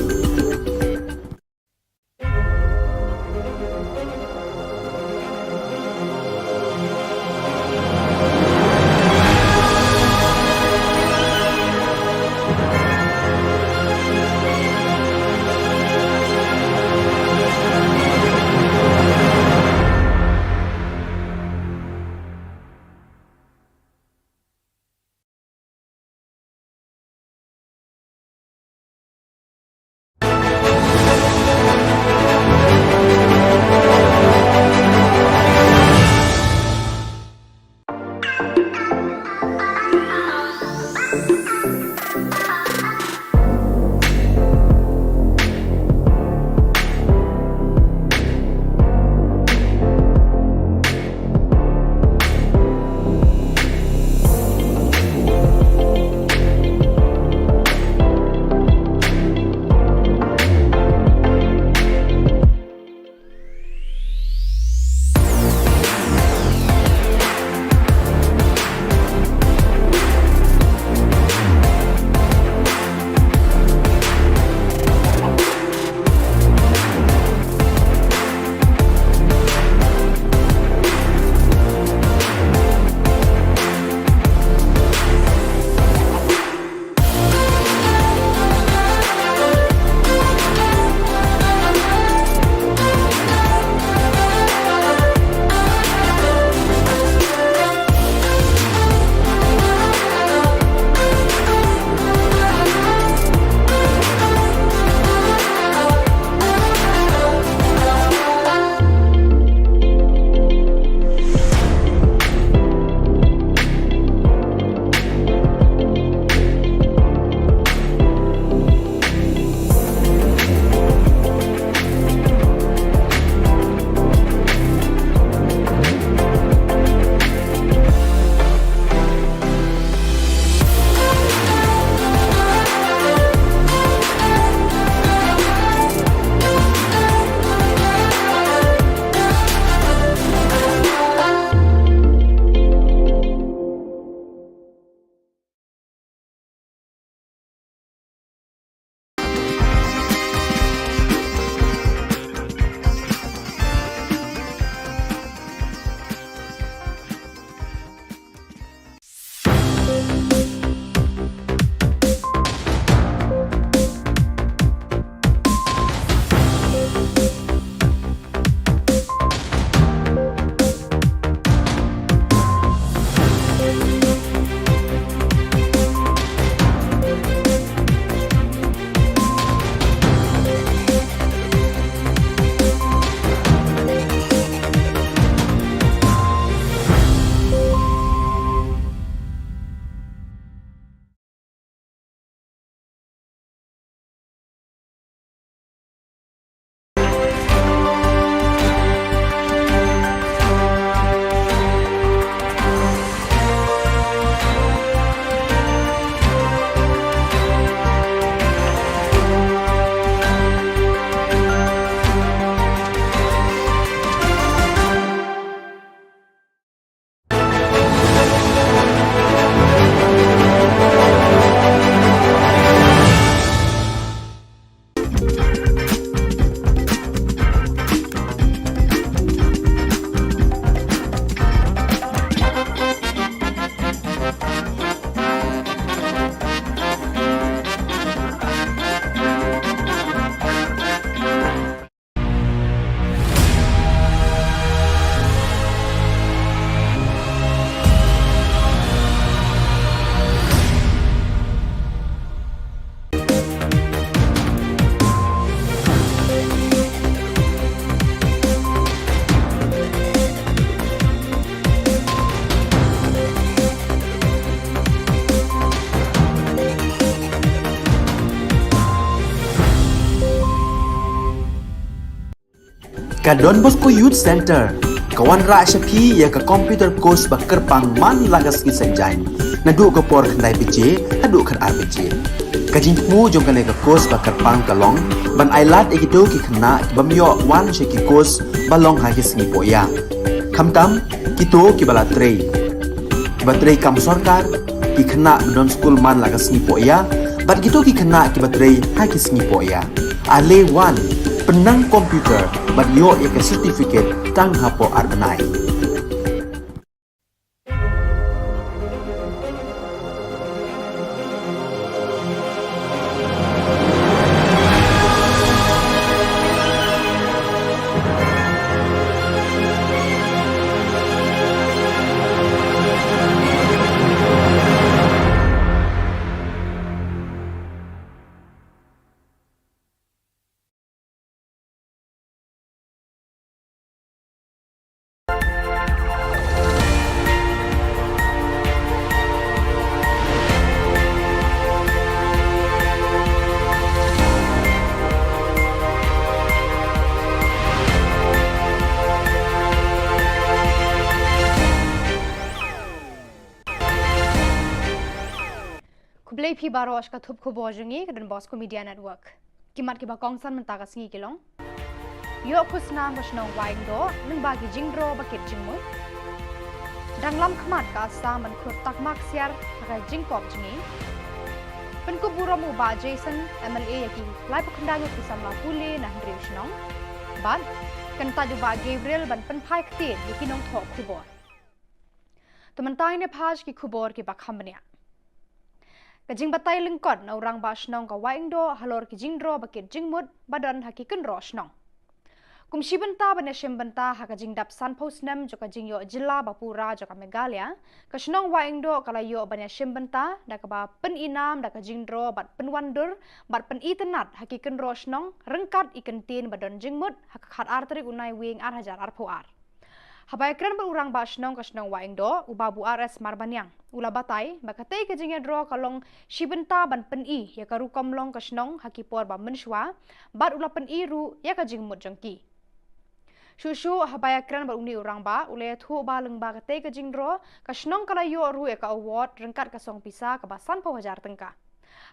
Ka Don Bosco Youth Centre ka wanrah sha phi ïa ka computer course ba kyrpang man la ka sngi Saitjaiñ, naduh ka por khyndai baje haduh khatar baje. Ka jingthmu jong kane ka course ba kyrpang ka long ban ailad ïa kito ki khynnah ki bym ïoh wan sha ki course ba long ha ki sngi pohïa, khamtam kito kiba la trei, kiba trei kam sorkar, ki khynnah ba don skul man la ka sngi pohïa, bad kito ki khynnah kiba trei ha ki sngi pohïa. Ale wan, pynnang computer bad ïoh ïa ka certificate tang hapoh ar bnai. Khublei phi baroh sha ka thup khubor jong ngi ka Don Bosco Media Network. Ki mat kiba kongsan mynta ka sngi ki long: Ïoh khusnam ka shnong Wahingdoh lyngba ki jingdro ba kit jingmut. Dang lam khmat ka Assam ban khur takma ksiar ha ka jingpop jngi. Pynkup burom u Bah Jason, M L A ïa ki laiphew khyndai ngut ki samla pule na hynriew shnong. Bad kyntait u Bah Gabriel ban pynphai ktien ïa ki nongthoh khubor. Te mynta ngin ïa phai sha ki khubor kiba kham bniah. Ka jingbatai lyngkot na u rangbah shnong ka Wahingdoh halor ki jingdro ba kit jingmut ba don ha ki kynroh shnong. Kum shi bynta ban ïashim bynta ha ka jingdap sanphew snem jong ka jingïoh jylla ba pura jong ka Meghalaya, ka shnong Wahingdoh ka la ïoh ban ïashim bynta da kaba pyni nam da ka jingdro bad pynwandur bad pynitynnad ha ki kynroh shnong ryngkat i kyntien ba don jingmut ha ka khatar tarik u Naiwieng ar hajar arphew ar. Haba ïakren bad u rangbah shnong ka shnong Wahingdoh, u Babu R S Marbaniang, u la batai ba katei ka jingïadro ka long shi bynta ban pyni ïa ka rukom long ka shnong ha ki por ba mynshuwa, bad u la pyni ruh ïa ka jingmut jong ki. Shuh shuh haba ïakren bad une u rangbah, u la ïathuh ba lyngba katei ka jingdro ka shnong ka la ïoh ruh ïa ka award ryngkat ka song pisa kaba sanphew hajar tyngka.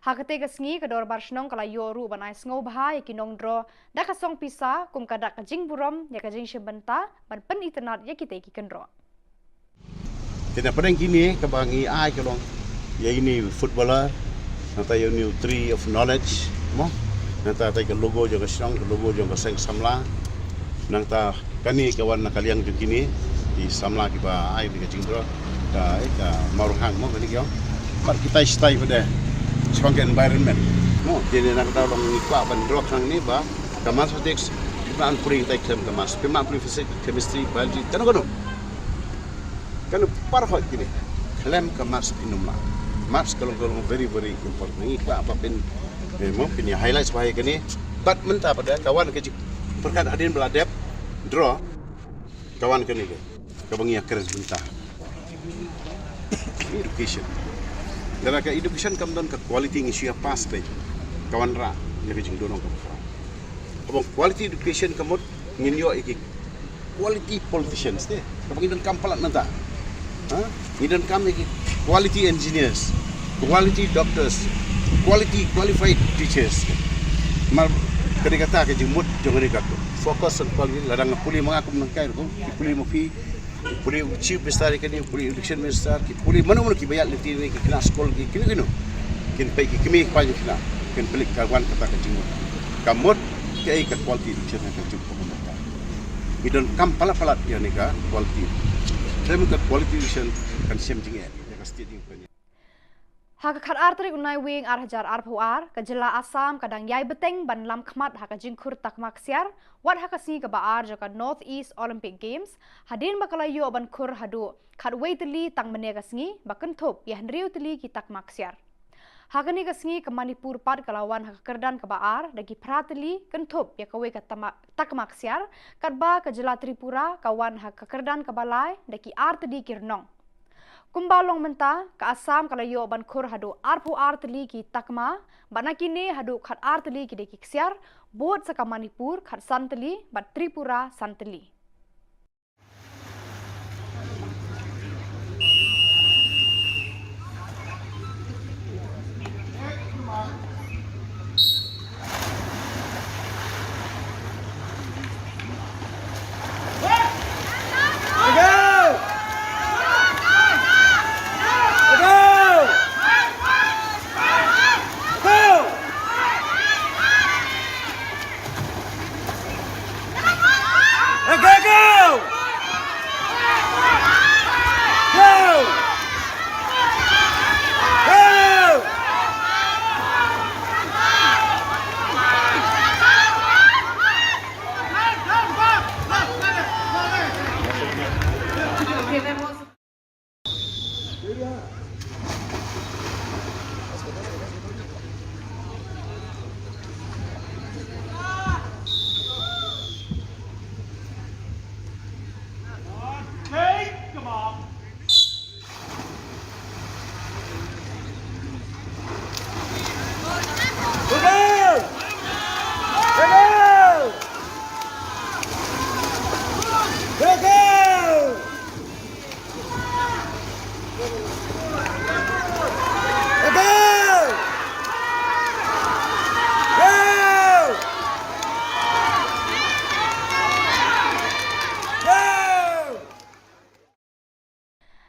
Ha katei ka sngi ka dorbar shnong ka la ïoh ruh ban ai sngewbha ïa ki nongdro da ka song pisa kum ka dak ka jingburom ïa ka jingshim bynta ban pynitynnad ïa kitei ki kynroh. Te na pdeng kine kaba ngi ai ka long ïa ine footballer, nangta ïa ine tree of knowledge, mo, nangta ka logo jong ka shnong, ka logo jong ka seng samla, nangta kane ka wan na ka liang jong kine ki samla kiba ai ïa ka jingdro, ka, eh, ka Mawrynghang, mo, kane ki ong. Mar kita stai pada shaphang ka environment, mo, te ne nangta long ngi kwah ban dro khnang ne ba ka mathematics, phi ma pule kita khlem ka maths, phi ma pule physics, chemistry, biology, kano kano. Kano parhoi kine khlem ka maths phin ym lah. Maths ka long, ka long very, very important. Ngi kwah ba phin, eh, mo, phin ïa highlights ba ïa kane. Bad mynta pada ka wan ka jingpyrkhat hadien ba la dep draw, ka wan kane ka, kaba ngi ïa kren mynta. Education. Lada ka education kam don ka quality ngi shu ïa pass te. Ka wanrah ïa ka jingdon nongkam. Kaba quality education ka mut ngin ïoh ïa ki quality politicians te. Kaba ngi donkam palat mynta. Ha? Ngi donkam ïa ki quality engineers, quality doctors, quality qualified teachers. Mar kane kata ka jingmut jong kane ka focus on quality, lada nga pule ma nga kum nangkai ruh, ki pule ma phi, ki pule u chief minister, kane pule election minister, ki pule mano mano kiba ïaid lynti ne ki khynnah skul, ki kino kino. Kin peit ki kmie ki kpa jong ki khynnah, kin peit ka wan kata ka jingmut. Ka mut kaei ka quality education ka jingmut. Ngi donkam palat palat ïa kane ka quality. Te mynta ka quality education kan shem jingeh ïa ka state jingpynim. Ha ka khatar tarik u Naiwieng ar hajar arphew ar, ka jylla Assam ka dang ïai bteng ban lam khmat ha ka jingkhur takma ksiar, wat ha ka sngi kaba ar jong ka North East Olympic Games, hadien ba ka la ïoh ban khur haduh khatwei tylli tang mynne ka sngi, ba kynthup ïa hynriew tylli ki takma ksiar. Ha kane ka sngi ka Manipur pat ka la wan ha ka kyrdan kaba ar da ki phra tylli, kynthup ïa kawei ka tama-, takma ksiar, katba ka jylla Tripura ka wan ha ka kyrdan kaba lai da ki ar tylli ki rnong. Kumba long mynta, ka Assam ka la ïoh ban khur haduh arphew ar tylli ki takma, bad na kine haduh khat ar tylli ki dei ki ksiar, bud sa ka Manipur khat san tylli, bad Tripura san tylli.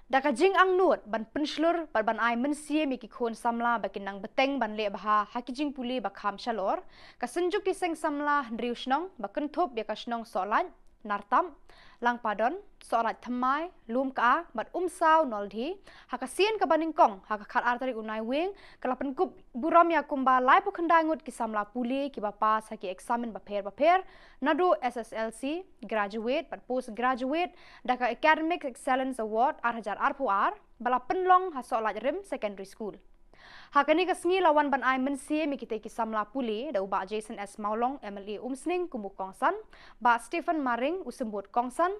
Da ka jingangnud ban pynshlur bad ban ai mynsiem ïa ki khun samla ba kin nang bteng ban leh bha ha ki jingpule ba kham shalor, ka Synjuk ki Seng Samla Hynriew Shnong ba kynthup ïa ka shnong Sohlait, Nartam, Langpadon, Sohlait Thymmai, Lumka bad Umsaw Noldih, ha ka sien kaba nyngkong ha ka khat ar tarik u Naiwieng, ka la pynkup burom ïa kumba laiphew khyndai ngut ki samla pule kiba pass ha ki eksamin bapher bapher, naduh S S L C, Graduate bad Post Graduate, da ka Academic Excellence Award ar hajar arphew ar, ba la pynlong ha Sohlait Rim Secondary School. Ha kane ka sngi la wan ban ai mynsiem ïa kitei ki samla pule da u Bah Jason S Mawlong, M L A Umsning kum u kongsan, Bah Stephen Maring, u symbud kongsan,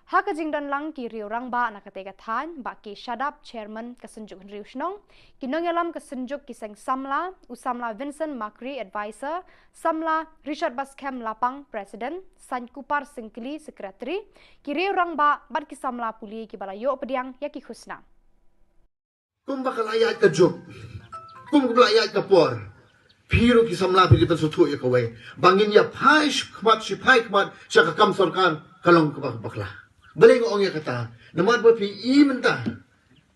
ha ka jingdon lang ki riew rangbah na katei ka thaiñ, Bah K Shadap, Chairman ka Synjuk Hynriew Shnong, ki nongïalam ka Synjuk ki Seng Samla, u samla Vincent Makri, Advisor, samla Richard Baskhem Lapang, President, Saint Kupar Syngkli, Secretary, ki riew rangbah bad ki samla pule kiba la ïoh pdiang ïa ki khusnam. Kumba ka la ïaid ka juk, kumba ka la ïaid ka por, phi ruh ki samla phi dei ban sngewthuh ïa kawei ba ngin ïa phai shi khmat, shi phai khmat sha ka kam sorkar, ka long kaba bakla. Balei nga ong ïa kata? Namar ba phi i mynta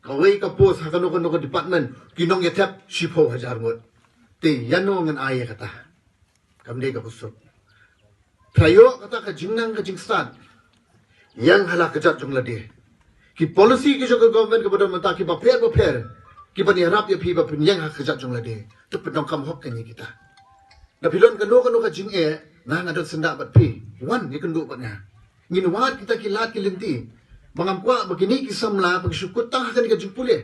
kawei ka post ha kano kano ka department ki nongïatep shiphew hajar ngut. Te ïano ngan ai ïa kata? Kam dei kaba suk. Trai ïoh kata ka jingnang ka jingstad. Ïeng ha la ka kjat jong lade. Ki policy ki jong ka government kaba don mynta kiba pher bapher, kiban ïarap ïa phi ba phin ïeng ha ka kjat jong lade. To pyndonkam hok kane kita. Da phi don kano kano ka jingeh, nga nga don syndah bad phi. Wan ïakynduh bad nga. Ngin wad kita ki lad ki lynti. Ba ngam kwah ba kine ki samla ba ki shu kut tang ha kane ka jingpule.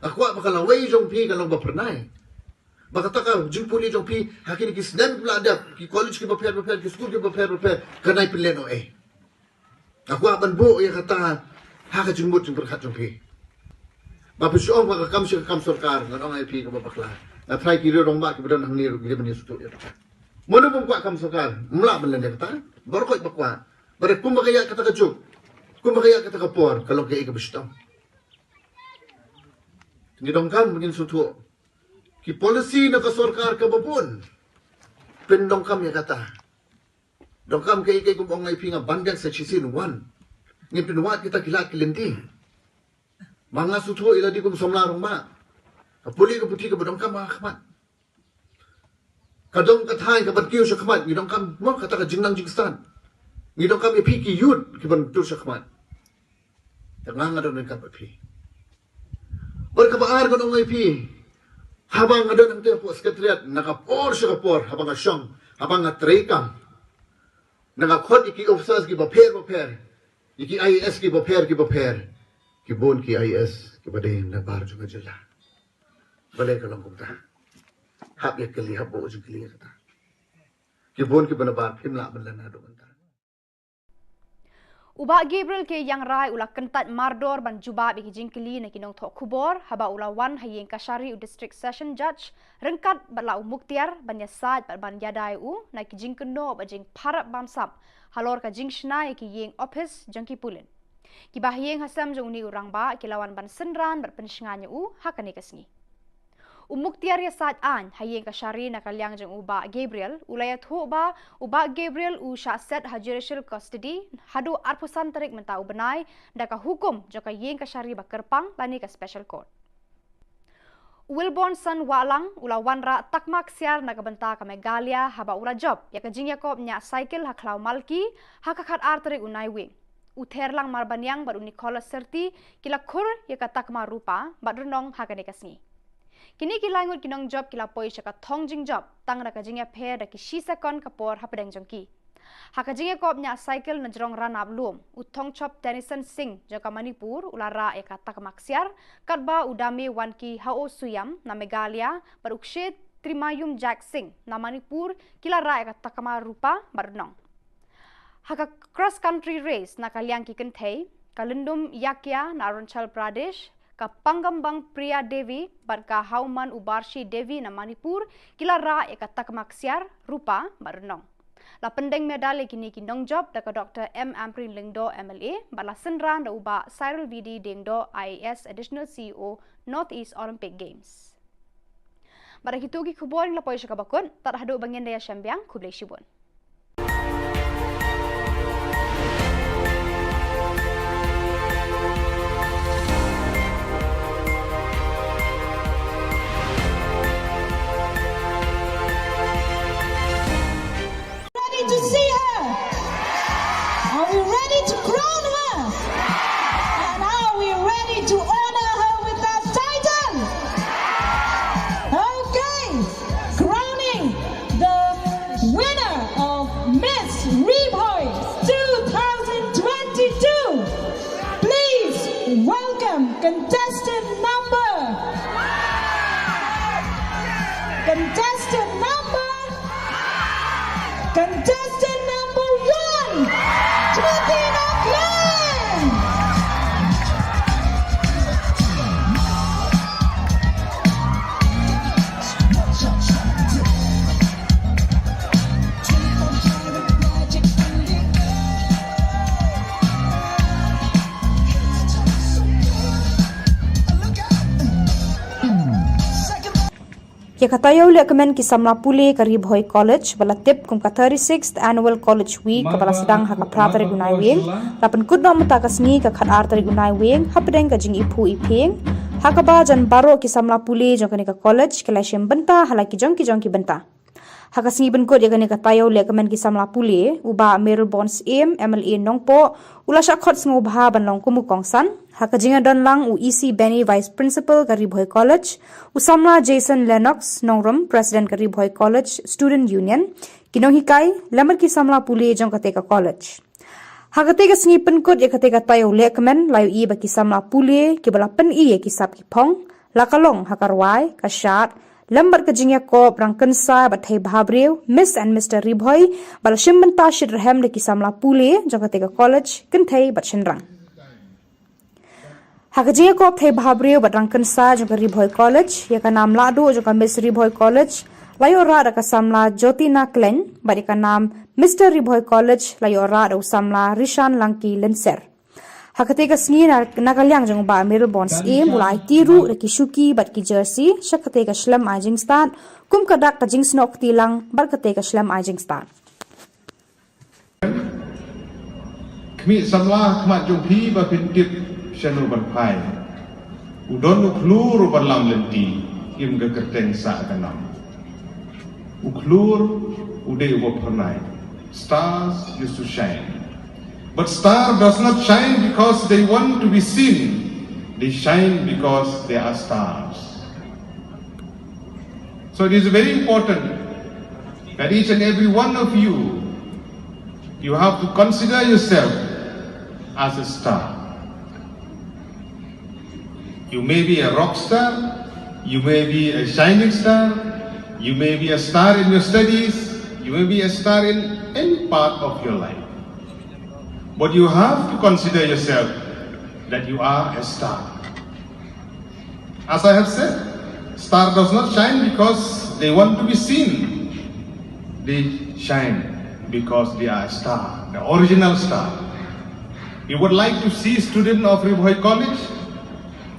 Nga kwah ba ka lawei jong phi ka long ba phyrnai. Ba kata ka jingpule jong phi ha kine ki snem kiba la dep, ki college kiba pher bapher, ki skul kiba pher bapher, kan nai pynlehnohei. Nga kwah ban buh ïa kata ha ka jingmut jingpyrkhat jong phi. Ba phi shu ong ba ka kam shi ka kam sorkar, ngan ong ïa phi kaba bakla. Nga tharai ki riew rangbah kiba don hangne ruh ki dei ban ïasngewthuh ïa kata. Mano bym kwah kam sorkar, ym lah ban len ïa kata. Baroh khoit ba kwah. Ba dei kumba ka ïaid kata ka juk, kumba ka ïaid kata ka por, ka long kaei kaba shitom. Ngi donkam ngin sngewthuh. Ki policy na ka sorkar kaba bun, pyndonkam ïa kata. Donkam kaei kaei kum ong ïa phi, nga ban biang sa shisien, wan. Ngin pynwad kita ki lad ki lynti. Ma nga sngewthuh ïa lade kum samla rangbah. Ka pule ka puthi kaba donkam ha khmat. Ka dong ka thaiñ kaban kiew sha khmat, ngi donkam mo kata ka jingnang jingstad. Ngi donkam ïa phi ki youth kiban tur sha khmat. Te nga nga don ryngkat bad phi. Bad kaba ar ngan ong ïa phi, haba nga don hangtei hapoh secretariat, na ka por sha ka por, haba nga shong, haba nga treikam, na nga khot ïa ki officers kiba pher bapher, ïa ki I A S kiba pher kiba pher, ki bun ki I A S kiba dei na bar jong ka jylla. Balei ka long kumta? Hap ïa kylli, hap buh jingkylli ïa kata. Ki bun kiba na bar phim lah ban len haduh mynta. U Bah Gabriel K Iangrai u la kyntait mardor ban jubab ïa ki jingkylli na ki nongthoh khubor haba u la wan ha ïing kashari u District Session Judge ryngkat bad la u Muktiar ban ïasaid bad ban ïada ïa u na ki jingkynnoh bad jingpharap bamsap halor ka jingshna ïa ki ïing ophis jong ki pulit. Ki bahaïing hasem jong une u rangbah ki la wan ban synran bad pynshngaiñ ïa u ha kane ka sngi. U Muktiar Ïasaid Aiñ ha ïing kashari na ka liang jong u Bah Gabriel u la ïathuh ba u Bah Gabriel u shah set ha judicial custody haduh arphew san tarik mynta u bnai da ka hukum jong ka ïing kashari ba kyrpang lane ka special court. U Wilbornson Wahlang u la wanrah takma ksiar na ka bynta ka Meghalaya haba u la jop ïa ka jingïakob ñiah cycle ha Khlaw Malki ha ka khatar tarik u Naiwieng. U Therlang Marbaniang bad u Nicholas Syrti ki la khur ïa ka takma rupa bad rnong ha kane ka sngi. Kine ki laingut ki nongjop ki la poi sha ka thong jingjop tang da ka jingïapher da ki shi sekon ka por hapdeng jong ki. Ha ka jingïakob ñiah cycle na jrong Ranab Lum, u Thongchop Tennyson Singh jong ka Manipur u la rah ïa ka takma ksiar, katba u Dame Wanki Haosuyam na Meghalaya bad u Kshe Trimayum Jack Singh na Manipur ki la rah ïa ka takma rupa bad rnong. Ha ka cross country race na ka liang ki kynthei, ka Lyndum Yakia na Arunachal Pradesh, ka Pangambang Priya Devi bad ka Hauman Ubarshi Devi na Manipur ki la rah ïa ka takma ksiar, rupa bad rnong. La pyndeng medal ïa kine ki nongjop da ka Doctor M Ampareen Lyngdoh M L A bad la synran da u Bah Cyril V D Diengdoh I A S, Additional C E O, North East Olympic Games. Bad da kito ki khubor ngi la poi sha kaba kut, tad haduh ba ngin da ïashem biang, khublei shibun. Ready to see her? Are we ready to crown her? And are we ready to honor her with that title? Okay, crowning the winner of Miss Ri Bhoi two thousand twenty-two. Please welcome contestant number, contestant number, contestant number one, Jyoti Nokhlain. Ïa ka taïew lehkmen ki samla pule ka Ri Bhoi College ba la tip kum ka thirty-sixth Annual College Week kaba la sdang ha ka phra tarik u Naiwieng, la pynkut noh mynta ka sngi ka khatar tarik u Naiwieng hapdeng ka jingiphuh iphieng, ha kaba jan baroh ki samla pule jong kane ka college ki la shim bynta ha la ki jong ki jong ki bynta. Ha ka sngi pynkut ïa kane ka taïew lehkmen ki samla pule, u Bah Mayralborn Syiem, M L A Nongpoh, u la shah khot sngewbha ban long kum u kongsan. Ha ka jingïadon lang u E C Benny, Vice Principal ka Ri Bhoi College, u samla Jason Lennox Nongrum, President ka Ri Bhoi College Student Union, ki nonghikai, lem bad ki samla pule jong kata ka college. Ha kata ka sngi pynkut ïa kata ka taïew lehkmen, la ïohi ba ki samla pule kiba la pyni ïa ki sap ki phong, la ka long ha ka rwai, ka shad, lem bad ka jingïakob rangkynsai bad thei bhabriew, Miss and Mister Ri Bhoi, ba la shim bynta shitrhem da ki samla pule jong kata ka college, kynthei bad shynrang. Ha ka jingïakob thei bhabriew bad rangkynsai jong ka Ri Bhoi College, ïa ka nam lahduh jong ka Miss Ri Bhoi College la ïoh rah da ka samla Jyoti Nokhlain, bad ïa ka nam Mister Ri Bhoi College la ïoh rah da u samla Rishan Langki Lynser. Ha kata ka sngi na, na ka liang jong u Bah Mayralborn Syiem u la aiti ruh da ki shuki bad ki jersey sha kata ka shlem ai jingstad, kum ka dak ka jingsnoh kti lang bad kata ka shlem ai jingstad. Khmih samla, khmat jong phi ba phin tip shano ban phai. U don u khlur uban lam lynti, im ka kyrteng sah ka nam. U khlur u dei uba phyrnai. Stars used to shine. But star does not shine because they want to be seen. They shine because they are stars. So it is very important that each and every one of you, you have to consider yourself as a star. You may be a rock star, you may be a shining star, you may be a star in your studies, you may be a star in any part of your life. But you have to consider yourself that you are a star. As I have said, star does not shine because they want to be seen. They shine because they are a star, the original star. You would like to see student of Ri Bhoi College,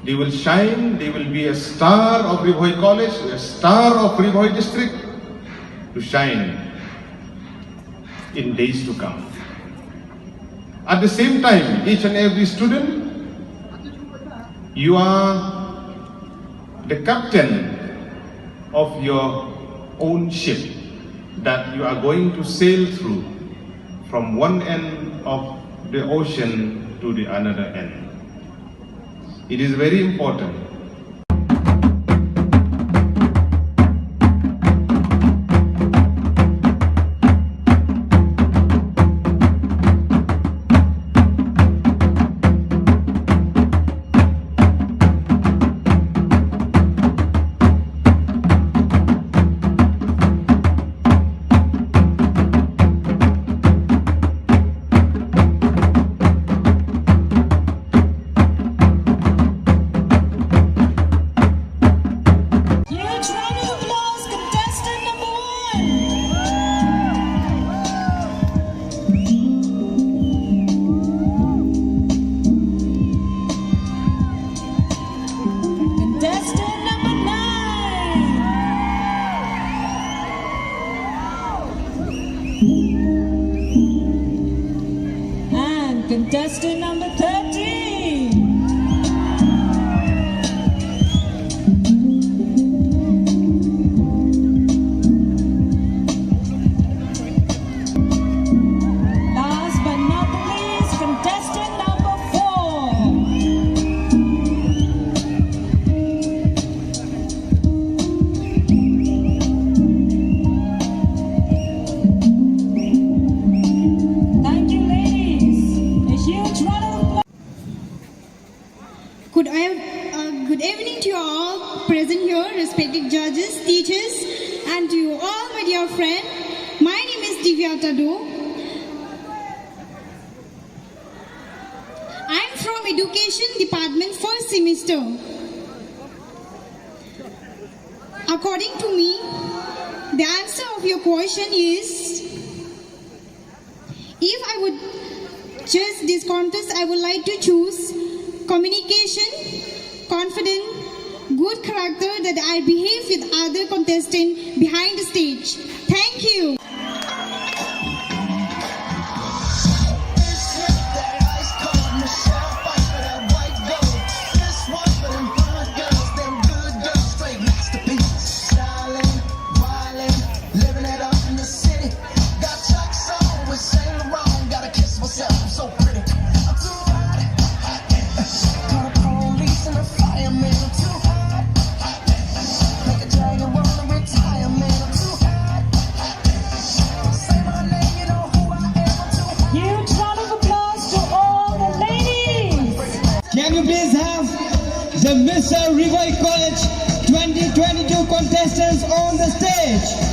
they will shine, they will be a star of Ri Bhoi College, a star of Ri Bhoi district to shine in days to come. At the same time, each and every student, you are the captain of your own ship that you are going to sail through from one end of the ocean to the another end. It is very important. Huge round of applause, contestant number one. Contestant number nine. And contestant number thirteen. Last but not the least, contestant number four. Thank you, ladies. A huge round of applause. Good, ev- uh, good evening to you all present here, respected judges, teachers, and to you all, my dear friend. My name is Divya Tado. I'm from Education Department, first semester. According to me, the answer of your question is, if I would choose this contest, I would like to choose communication, confidence, good character that I behave with other contestant behind the stage. Thank you. Huge round of applause to all the ladies. Can we please have the Mister Ri Bhoi College twenty twenty-two contestants on the stage?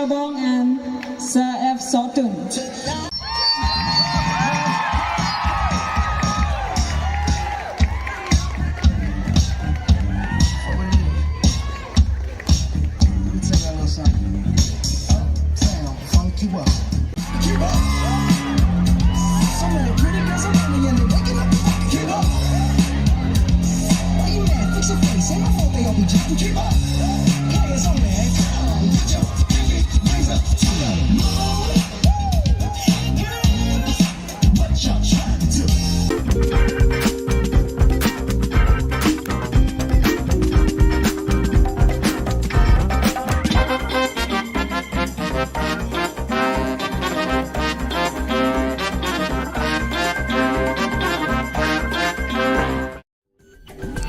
Bong and Sir F Sotun.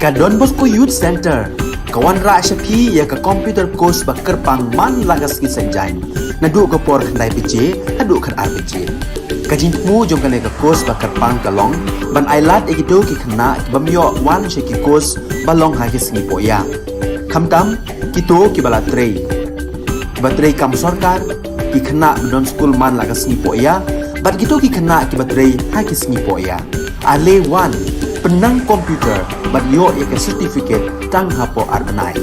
Ka Don Bosco Youth Centre ka wanrah sha phi ïa ka computer course ba kyrpang man la ka sngi Saitjaiñ, naduh ka por khyndai baje haduh khatar baje. Ka jingthmu jong kane ka course ba kyrpang ka long ban ailad ïa kito ki khynnah ki bym ïoh wan sha ki course ba long ha ki sngi pohïa, khamtam kito kiba la trei, kiba trei kam sorkar, ki khynnah ba don skul man la ka sngi pohïa, bad kito ki khynnah kiba trei ha ki sngi pohïa. Ale wan, pynnang computer bad ïoh ïa ka certificate tang hapoh ar bnai.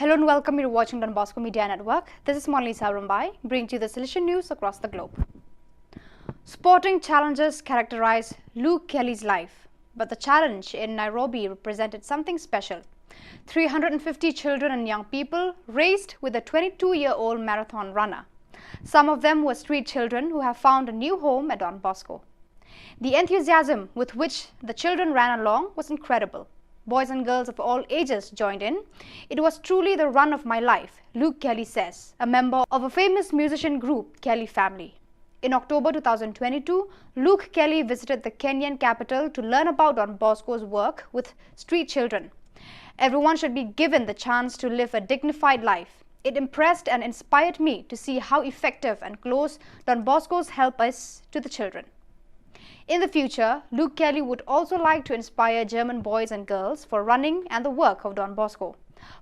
Hello and welcome. You're watching Don Bosco Media Network. This is Monalisa Rumbai, bringing to you the Salesian news across the globe. Sporting challenges characterize Luke Kelly's life, but the challenge in Nairobi represented something special. Three hundred and fifty children and young people raced with a twenty-two-year-old marathon runner. Some of them were street children who have found a new home at Don Bosco. The enthusiasm with which the children ran along was incredible. Boys and girls of all ages joined in. It was truly the run of my life, Luke Kelly says, a member of a famous musician group, Kelly Family. In October two thousand twenty-two, Luke Kelly visited the Kenyan capital to learn about Don Bosco's work with street children. Everyone should be given the chance to live a dignified life. It impressed and inspired me to see how effective and close Don Bosco's help is to the children. In the future, Luke Kelly would also like to inspire German boys and girls for running and the work of Don Bosco.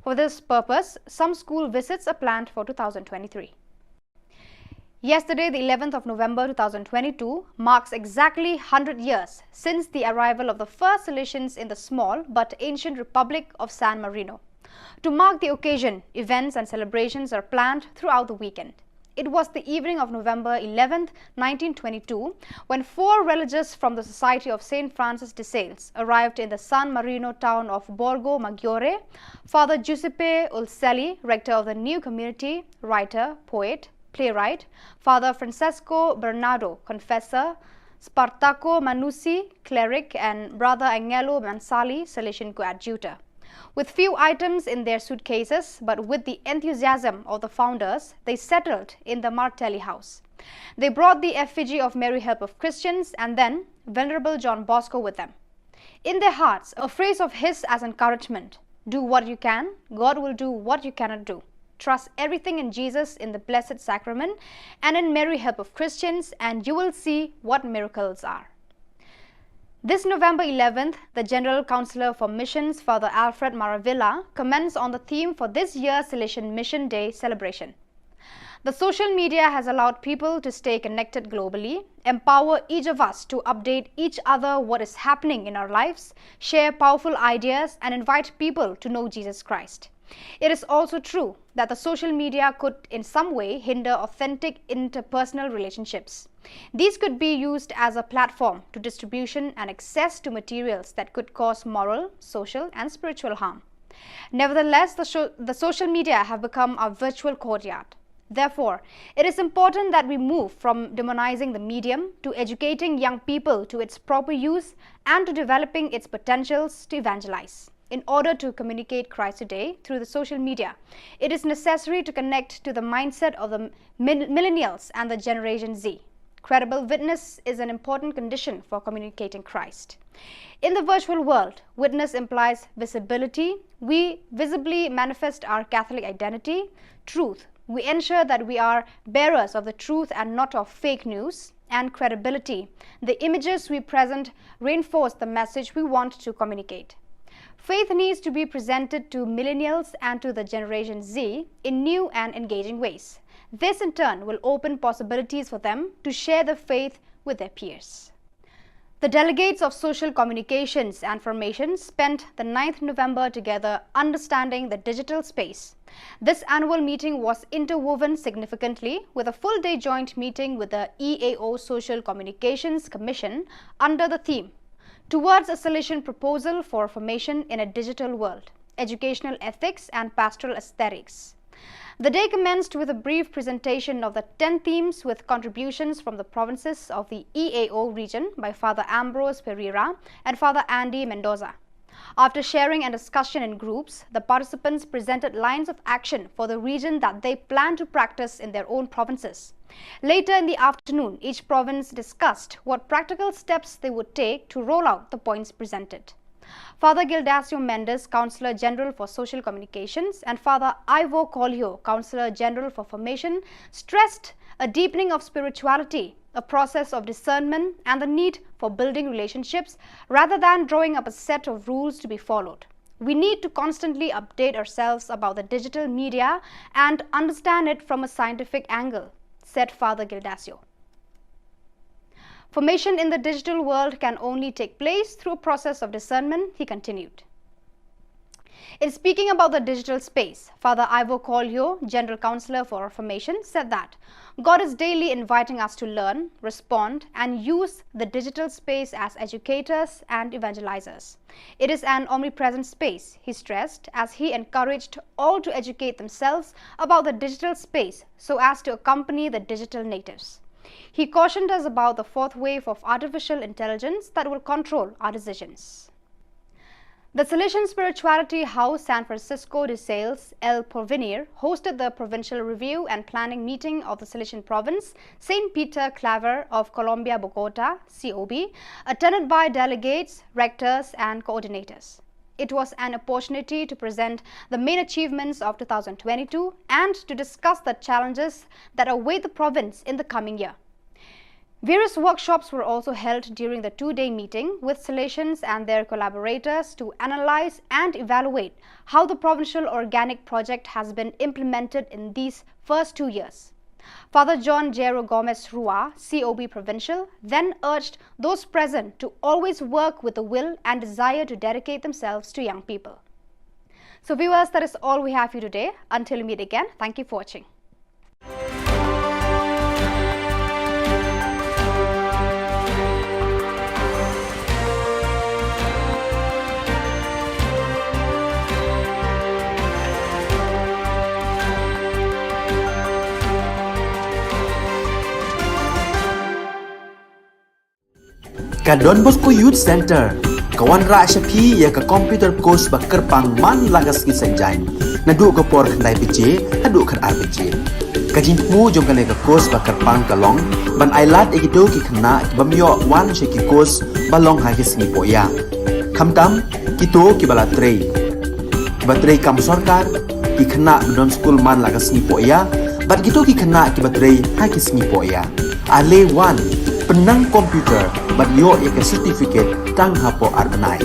For this purpose, some school visits are planned for two thousand twenty-three. Yesterday, the eleventh of November two thousand twenty-two, marks exactly hundred years since the arrival of the first Salesians in the small but ancient Republic of San Marino. To mark the occasion, events and celebrations are planned throughout the weekend. It was the evening of November eleventh, nineteen twenty-two, when four religious from the Society of Saint Francis de Sales arrived in the San Marino town of Borgo Maggiore. Father Giuseppe Ulselli, rector of the new community, writer, poet, playwright, Father Francesco Bernardo, confessor, Spartaco Manussi, cleric, and Brother Angelo Mansali, Salesian coadjutor. With few items in their suitcases, but with the enthusiasm of the founders, they settled in the Martelli house. They brought the effigy of Mary Help of Christians and then Venerable John Bosco with them. In their hearts, a phrase of his as encouragement: "Do what you can, God will do what you cannot do. Trust everything in Jesus, in the Blessed Sacrament, and in Mary, Help of Christians, and you will see what miracles are." This November eleventh, the General Councillor for Missions, Father Alfred Maravilla, comments on the theme for this year's Salesian Mission Day celebration. The social media has allowed people to stay connected globally, empower each of us to update each other what is happening in our lives, share powerful ideas, and invite people to know Jesus Christ. It is also true that the social media could in some way hinder authentic interpersonal relationships. These could be used as a platform to distribution and access to materials that could cause moral, social, and spiritual harm. Nevertheless, the, sho- the social media have become our virtual courtyard. Therefore, it is important that we move from demonizing the medium to educating young people to its proper use and to developing its potentials to evangelize. In order to communicate Christ today through the social media, it is necessary to connect to the mindset of the mil- millennials and the Generation Z. Credible witness is an important condition for communicating Christ. In the virtual world, witness implies visibility. We visibly manifest our Catholic identity, truth. We ensure that we are bearers of the truth and not of fake news, and credibility. The images we present reinforce the message we want to communicate. Faith needs to be presented to millennials and to the Generation Z in new and engaging ways. This, in turn, will open possibilities for them to share their faith with their peers. The delegates of Social Communications and Formation spent the ninth November together understanding the digital space. This annual meeting was interwoven significantly with a full day joint meeting with the E A O Social Communications Commission under the theme Towards a Salesian Proposal for Formation in a Digital World: Educational Ethics and Pastoral Aesthetics. The day commenced with a brief presentation of the ten themes with contributions from the provinces of the E A O region by Father Ambrose Pereira and Father Andy Mendoza. After sharing and discussion in groups, the participants presented lines of action for the region that they plan to practice in their own provinces. Later in the afternoon, each province discussed what practical steps they would take to roll out the points presented. Father Gildacio Mendes, Counselor General for Social Communications, and Father Ivo Colio, Counselor General for Formation, stressed a deepening of spirituality, a process of discernment, and the need for building relationships rather than drawing up a set of rules to be followed. We need to constantly update ourselves about the digital media and understand it from a scientific angle, said Father Gildacio. Formation in the digital world can only take place through a process of discernment, he continued. In speaking about the digital space, Father Ivo Colio, General Counselor for Formation, said that God is daily inviting us to learn, respond, and use the digital space as educators and evangelizers. It is an omnipresent space, he stressed, as he encouraged all to educate themselves about the digital space so as to accompany the digital natives. He cautioned us about the fourth wave of artificial intelligence that will control our decisions. The Salesian Spirituality House, San Francisco de Sales, El Porvenir, hosted the Provincial Review and Planning Meeting of the Salesian Province, Saint Peter Claver of Colombia, Bogota, C O B, attended by delegates, rectors, and coordinators. It was an opportunity to present the main achievements of two thousand twenty-two and to discuss the challenges that await the province in the coming year. Various workshops were also held during the two-day meeting with Salesians and their collaborators to analyze and evaluate how the provincial organic project has been implemented in these first two years. Father John Jairo Gomez Rua, C O B Provincial, then urged those present to always work with the will and desire to dedicate themselves to young people. So viewers, that is all we have for you today. Until we meet again, thank you for watching. Ka Don Bosco Youth Center ka wanrah sha phi ïa ka computer course ba kyrpang man la ka sngi Saitjaiñ, naduh ka por khyndai baje haduh khatar baje. Ka jingthmu jong kane ka course ba kyrpang ka long ban ailad ïa kito ki khynnah ki bym ïoh wan sha ki course ba long ha ki sngi pohïa, khamtam kito kiba la trei, kiba trei kam sorkar, ki khynnah ba don skul man la ka sngi pohïa bad kito ki khynnah kiba trei ha ki sngi pohïa. Ale wan, pynnang computer bad ïoh ïa ka certificate tang hapoh ar bnai.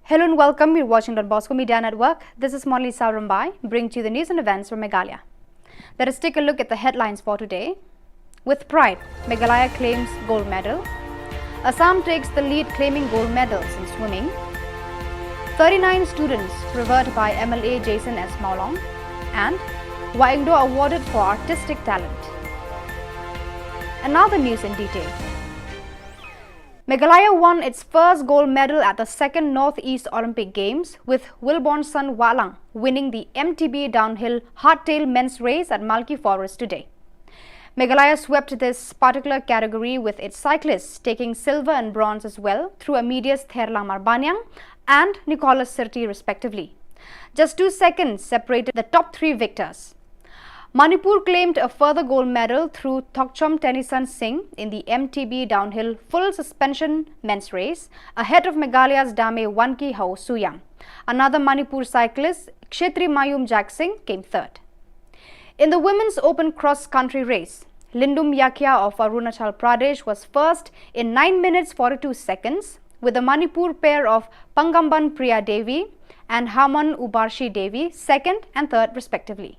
Hello and welcome. You're watching Don Bosco Media Network. This is Monalisa Rymbai, bringing to you the news and events from Meghalaya. Let us take a look at the headlines for today. With pride, Meghalaya claims gold medal. Assam takes the lead, claiming gold medals in swimming. Thirty-nine students revered by M L A Jason S Mawlong. And Wah Ingdo awarded for artistic talent. And now the news in detail. Meghalaya won its first gold medal at the second Northeast Olympic Games, with Wilbornson Wahlang winning the M T B downhill hardtail men's race at Malki Forest today. Meghalaya swept this particular category, with its cyclists taking silver and bronze as well, through Amedius Therlangmar Baniang and Nicholas Sirti respectively. Just two seconds separated the top three victors. Manipur claimed a further gold medal through Thokchom Tennyson Singh in the M T B downhill full suspension men's race, ahead of Meghalaya's Dame Wanki Haosuyang. Another Manipur cyclist, Kshetri Mayum Jaksing, came third. In the women's open cross country race, Lindum Yakia of Arunachal Pradesh was first in nine minutes forty-two seconds, with the Manipur pair of Pangamban Priya Devi and Hamon Ubarshi Devi second and third respectively.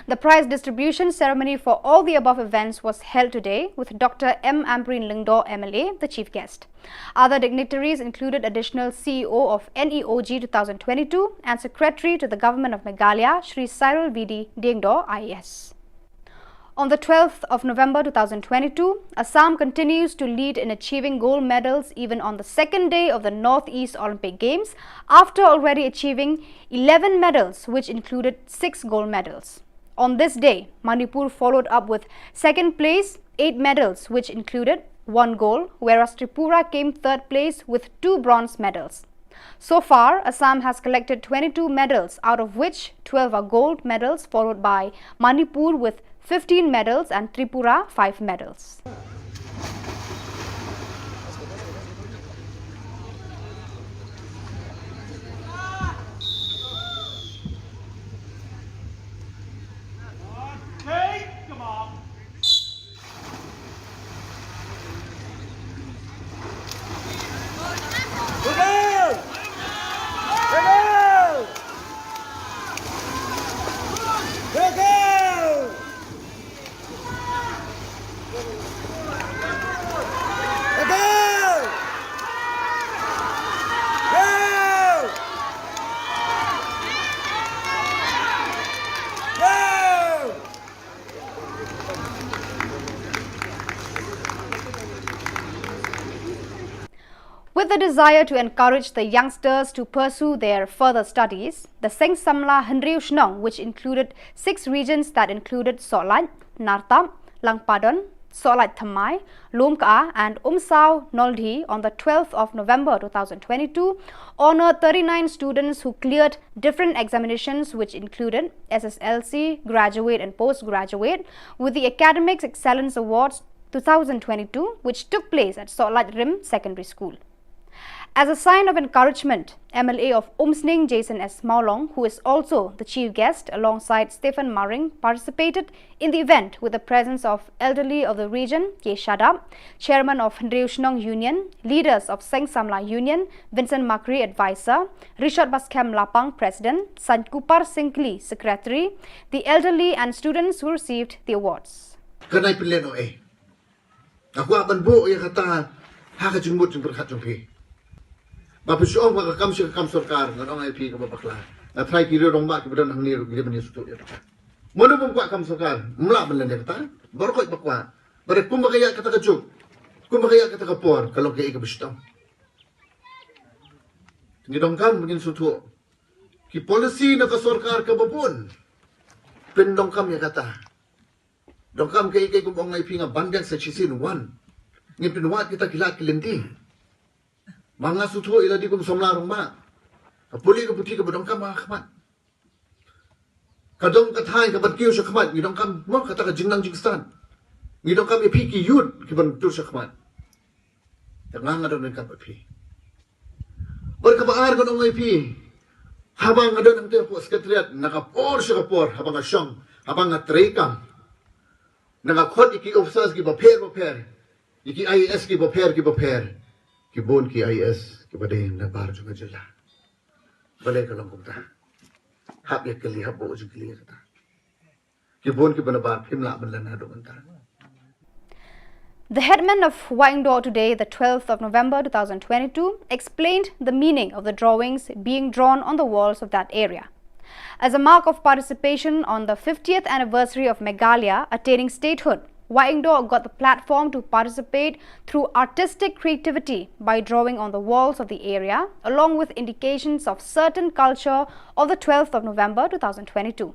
The prize distribution ceremony for all the above events was held today, with Doctor M Ampareen Lyngdoh M L A the chief guest. Other dignitaries included Additional C E O of N E O G two thousand twenty-two and Secretary to the Government of Meghalaya, Shri Cyril V D Diengdoh I A S. On the twelfth of November two thousand twenty-two, Assam continues to lead in achieving gold medals even on the second day of the Northeast Olympic Games, after already achieving eleven medals, which included six gold medals. On this day, Manipur followed up with second place, eight medals, which included one gold, whereas Tripura came third place with two bronze medals. So far, Assam has collected twenty-two medals, out of which twelve are gold medals, followed by Manipur with fifteen medals and Tripura five medals. With the desire to encourage the youngsters to pursue their further studies, the Seng Samla Hynriew Shnong, which included six regions that included Sohlait, Nartap, Langpadon, Sohlait Thymmai, Lumka, and Umsaw Noldih, on the twelfth of November two thousand twenty-two, honored thirty-nine students who cleared different examinations, which included S S L C, graduate, and postgraduate, with the Academic Excellence Awards two thousand twenty-two, which took place at Sohlait Rim Secondary School. As a sign of encouragement, M L A of Umsning, Jason S Mawlong, who is also the chief guest alongside Stephen Maring, participated in the event with the presence of elderly of the region, K Shadap, chairman of Hynriew Shnong Union, leaders of Seng Samla Union, Vincent Makri, advisor, Richard Baskhem Lapang, president, Sankupar Syngkli, secretary, the elderly and students who received the awards. Kan ai pynlehnoh eh. Nga kwah ban buh ïa kata ha ka jingmut jingpyrkhat jong phi. Ba phi shu ong ba ka kam shi ka kam sorkar, ngan ong ïa phi kaba bakla. Nga trai ki riew rangbah kiba don hangne ruh ki dei ban ïa sngewthuh ïa kata. Mano bym kwah kam sorkar, ym lah ban len ïa kata. Baroh khoit ba kwah. Ba dei kumba ka ïaid kata ka juk, kumba ka ïaid kata ka por, ka long kaei kaba shitom. Ngi donkam ba ngin sngewthuh. Ki policy na ka sorkar kaba bun, pyndonkam ïa kata. Donkam kaei kaei, kum ong nga ïa phi, nga ban biang sa shisien wan. Ngin pynwad kita ki lad ki lynti. Ma nga sngewthuh ïa lade kum samla rangbah. Ka pule ka puthi kaba donkam ha khmat. Ka dong ka thaiñ kaban kiew sha khmat, ngi donkam mo kata ka jingnang jingstad. Ngi donkam ïa phi ki youth kiban tur sha khmat. Te nga nga don ryngkat bad phi. Bad kaba ar ngan ong ïa phi, haba nga don hangtei hapoh Secretariat, na ka por sha ka por, haba nga shong, haba nga treikam, na nga khot ïa ki officers kiba pher bapher, ïa ki I A S kiba pher kiba pher, ki bun ki I A S kiba dei na bar jong ka jylla. Balei ka long kumta? Hap ïa kylli, hap bok jingkylli ïa kata. Ki bun kiba nabar phim lah ban len haduh mynta. The headman of Wahingdoh today, the twelfth of November two thousand twenty-two, explained the meaning of the drawings being drawn on the walls of that area. As a mark of participation on the fiftieth anniversary of Meghalaya attaining statehood, Wahingdoh got the platform to participate through artistic creativity by drawing on the walls of the area, along with indications of certain culture of the twelfth of November two thousand twenty-two.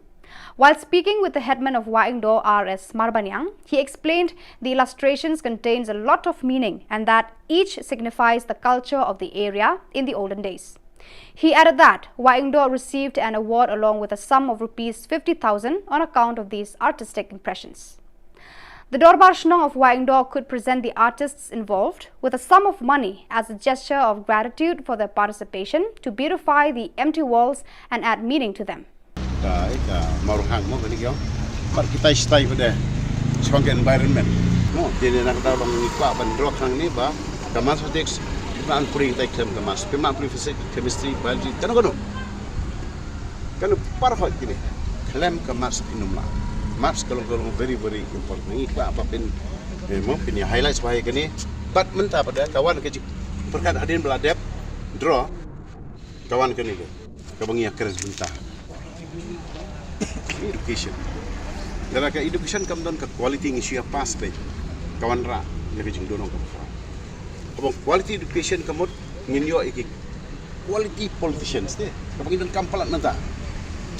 While speaking with the headman of Wahingdoh, R S Marbaniang, he explained the illustrations contains a lot of meaning and that each signifies the culture of the area in the olden days. He added that Wahingdoh received an award along with a sum of rupees fifty thousand on account of these artistic impressions. The Dorbar Shnong of Wahingdoh could present the artists involved with a sum of money as a gesture of gratitude for their participation to beautify the empty walls and add meaning to them. Ka, ka Mawrong Hang mo kane ki ong. Pat kita stai pada shaphang ka environment. Mo, te ne na kata long ngi kwah ban drok hang ni ba ka mathematics, phi ma puri kita khlem ka maths, phi ma puri physics, chemistry, biology, kano kano. Kano par hoi kine khlem ka maths phin ym lah. Maths ka long, ka long very, very important. Ngi kwah ba phin, eh, mo, phin ïa highlight shuwa ïa kane. Bad mynta pat ka wan ka jingpyrkhat hadien ba la dep draw, ka wan kane ka, kaba ngi ïa kren mynta. Education. Lada ka education kam don ka quality ngi shu ïa pass beit, ka wanrah ïa ka jingdon ong kaba khraw. Kaba quality education ka mut ngin ïoh ïa ki quality politicians te. Kaba ngi donkam palat mynta.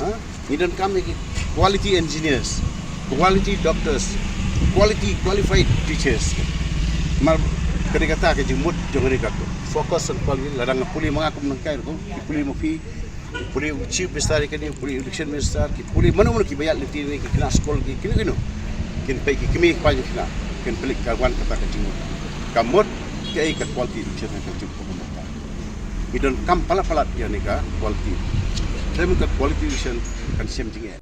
Ha? Ngi donkam ïa ki quality engineers, quality doctors, quality qualified teachers. Mar kane kata ka jingmut jong kane ka focus on quality. Lada nga pule ma nga kum nangkai ruh, ki pule ma phi, ki pule u chief minister, ki pule u education minister, ki pule mano mano kiba ïaid lynti ne ki khynnah skul, ki kino kino. Kin peit ki kmie ki kpa jong ki khynnah, kin peit ka wan kata ka jingmut. Ka mut kaei ka quality education ka jingmut. Ngi donkam palat palat ïa kane ka quality. Te mynta ka quality education kan shem jingeh.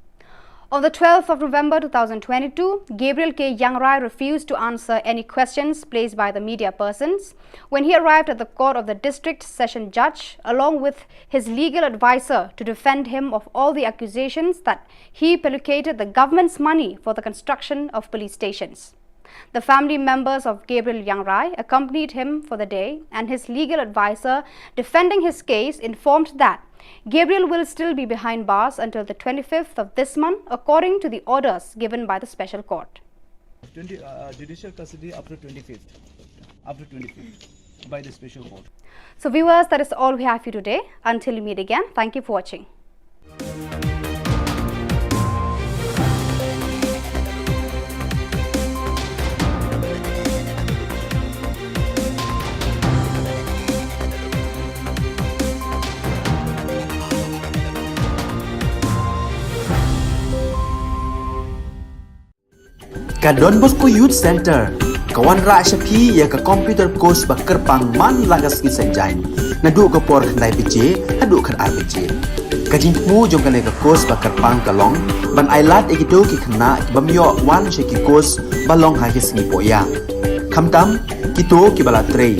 On the twelfth of November two thousand twenty-two, Gabriel K Yangrai refused to answer any questions placed by the media persons when he arrived at the court of the District Session Judge, along with his legal advisor, to defend him of all the accusations that he pocketed the government's money for the construction of police stations. The family members of Gabriel Yangrai accompanied him for the day, and his legal advisor defending his case informed that Gabriel will still be behind bars until the twenty-fifth of this month, according to the orders given by the special court. Twenty, uh, judicial custody after twenty-fifth, after twenty-fifth, by the special court. So viewers, that is all we have for you today. Until we meet again, thank you for watching. Ka Don Bosco Youth Center ka wanrah sha phi ïa ka computer course ba kyrpang man la ka sngi Saitjaiñ, naduh ka por khyndai baje haduh khatar baje. Ka jingthmu jong kane ka course ba kyrpang ka long ban ailad ïa kito ki khynnah ki bym ïoh wan sha ki course ba long ha ki sngi pohïa. Khamtam kito kiba la trei,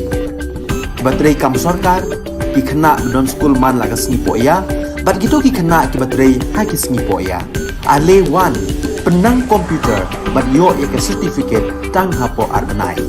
kiba trei kam sorkar, ki khynnah ba don skul man la ka sngi pohïa, bad kito ki khynnah kiba trei ha ki sngi pohïa. Ale wan, pynnang computer bad ïoh ïa ka certificate tang hapoh ar bnai.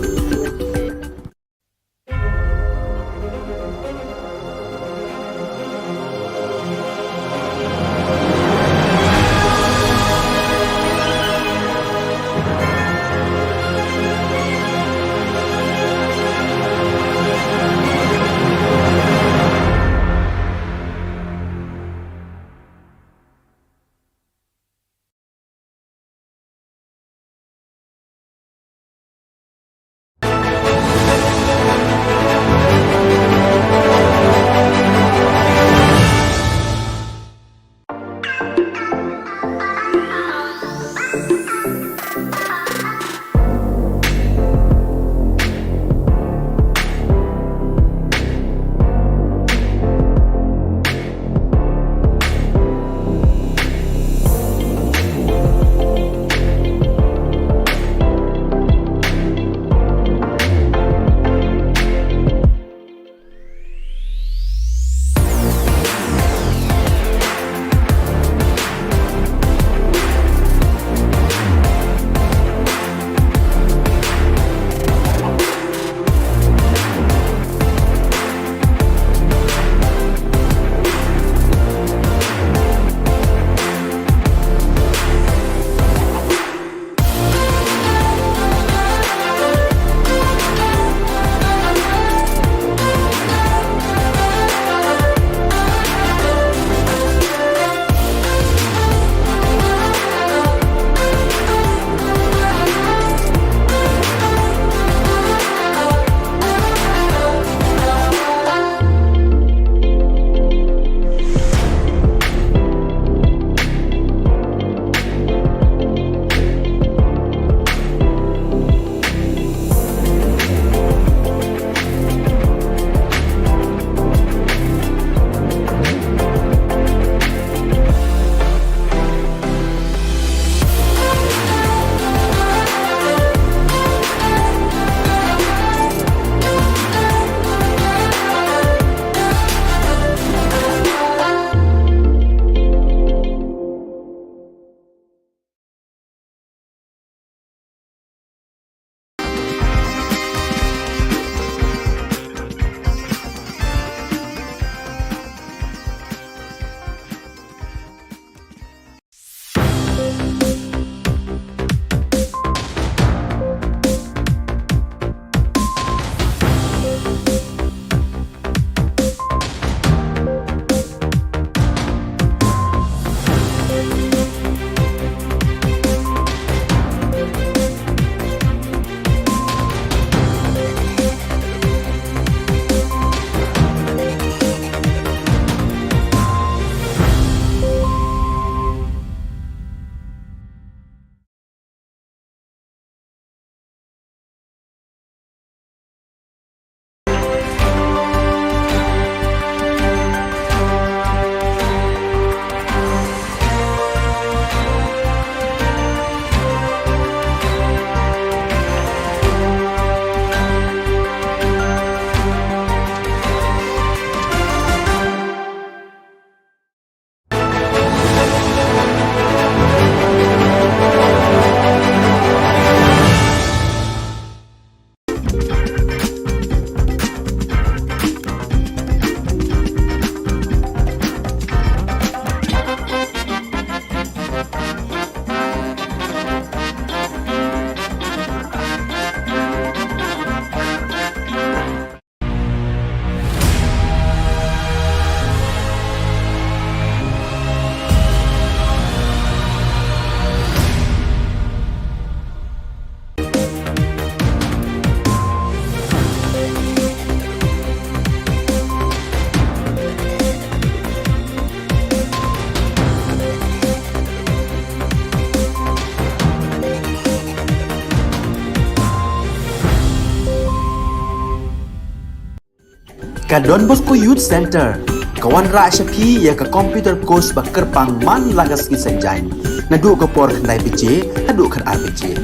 Ka Don Bosco Youth Centre ka wanrah sha phi ïa ka computer course ba kyrpang man la ka sngi Saitjaiñ, naduh ka por khyndai baje haduh khatar baje.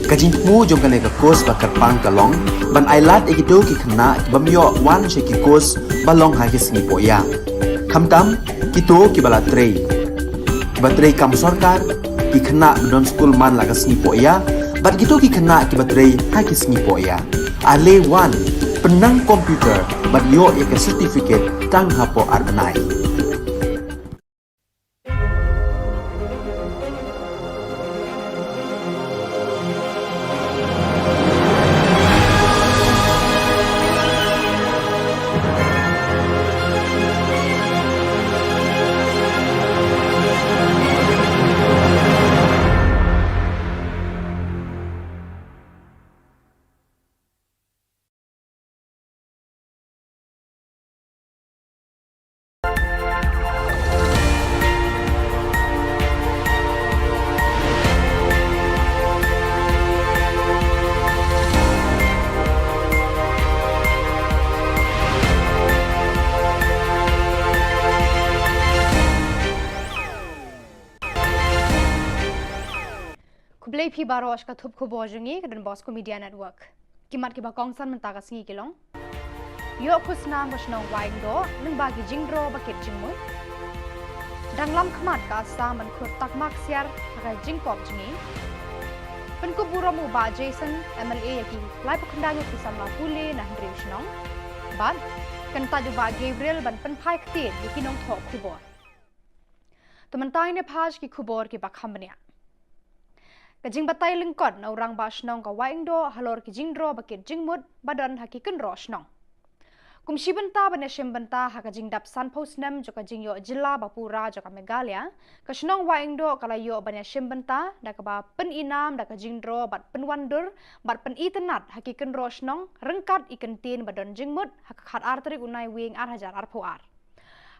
Ka jingthmu jong kane ka course ba kyrpang ka long ban ailad ïa kito ki khynnah ki bym ïoh wan sha ki course ba long ha ki sngi pohïa. Khamtam kito kiba la trei, kiba trei kam sorkar, ki khynnah ba don skul man la ka sngi pohïa, bad kito ki khynnah kiba trei ha ki sngi pohïa. Ale wan, pynnang computer bad ïoh ïa ka certificate tang hapoh ar bnai. Khublei phi baroh sha ka thup khubor jong ngi ka Don Bosco Media Network. Ki mat kiba kongsan mynta ka sngi ki long: Ïoh khusnam ka shnong Wahingdoh lyngba ki jingdro ba kit jingmut. Dang lam khmat ka Assam ban khur takma ksiar ha ka jingkop jngi. Pynkup burom u Bah Jason M L A ïa ki laiphew khyndai ngut ki samla pule na hynriew shnong. Bad kyntait u Bah Gabriel ban pynphai ktien ïa ki nongthoh khubor. Te mynta ngin ïa phai sha ki khubor kiba kham bniah. Ka jingbatai lyngkot na u rangbah shnong ka Wahingdoh halor ki jingdro ba kit jingmut ba don ha ki kynroh shnong. Kum shi bynta ban ïashim bynta ha ka jingdap sanphew snem jong ka jingïoh jylla ba pura jong ka Meghalaya, ka shnong Wahingdoh ka la ïoh ban ïashim bynta da kaba pynïnam da ka jingdro bad pynwandur bad pynitynnad ha ki kynroh shnong ryngkat i kyntien ba don jingmut ha ka khatar tarik u Naiwieng ar hajar arphew ar.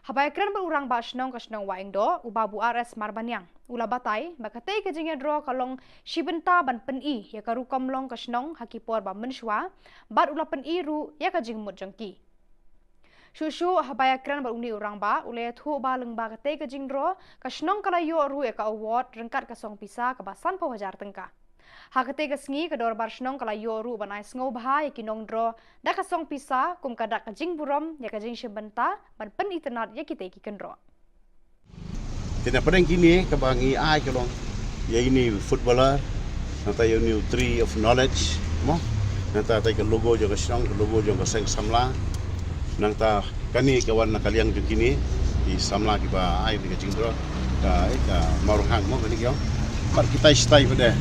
Haba ïakren bad u rangbah shnong ka shnong Wahingdoh, u Babu R S Marbaniang, u la batai ba katei ka jingïadro ka long shi bynta ban pyni ïa ka rukom long ka shnong ha ki por ba mynshuwa, bad u la pyni ruh ïa ka jingmut jong ki. Shuh shuh haba ïakren bad une u rangbah, u la ïathuh ba lyngba katei ka jingdro ka shnong ka la ïoh ruh ïa ka award ryngkat ka song pisa kaba sanphew hajar tyngka. Ha katei ka sngi ka dorbar shnong ka la ïoh ruh ban ai sngewbha ïa ki nongdro da ka song pisa kum ka dak ka jingburom ïa ka jingshim bynta ban pynitynnad ïa kitei ki kynroh. Te na pdeng kine kaba ngi ai ka long ïa ine i footballer, nangta ïa ine i tree of knowledge, mo? Nangta ïa ka logo jong ka shnong, ka logo jong ka seng samla. Nangta kane ka wan na ka liang jong kine i samla kiba ai ïa ka jingdro, ka, eh, ka Mawrynghang, mo, kane ki ong. Bad kitai shitai pat de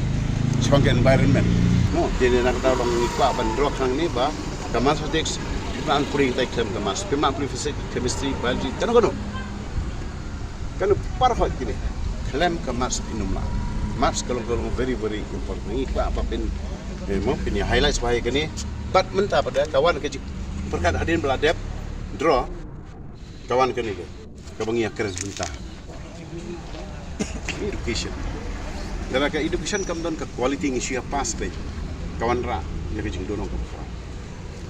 shaphang ka environment, mo. Te ne nangta long ngi kwah ban dro khnang ne ba ka mathematics, phi map pule ngi tai khlem ka maths, phi map pule physics, chemistry, biology, kano kano. Kano paralok kine, khlem ka maths phin ym lah. Maths ka long, ka long very, very important. Ngi kwah ba phin, eh, mo, phin ïa highlight bha ïa kane. Bad mynta pat de ka wan ka jingpyrkhat hadien ba la dep draw, ka wan kane ka, kaba ngi ïakren mynta. Education. Lada ka education kam don ka quality ngi shu ïa pass beit, ka wanrah ïa ka jingduhnong kaba khraw.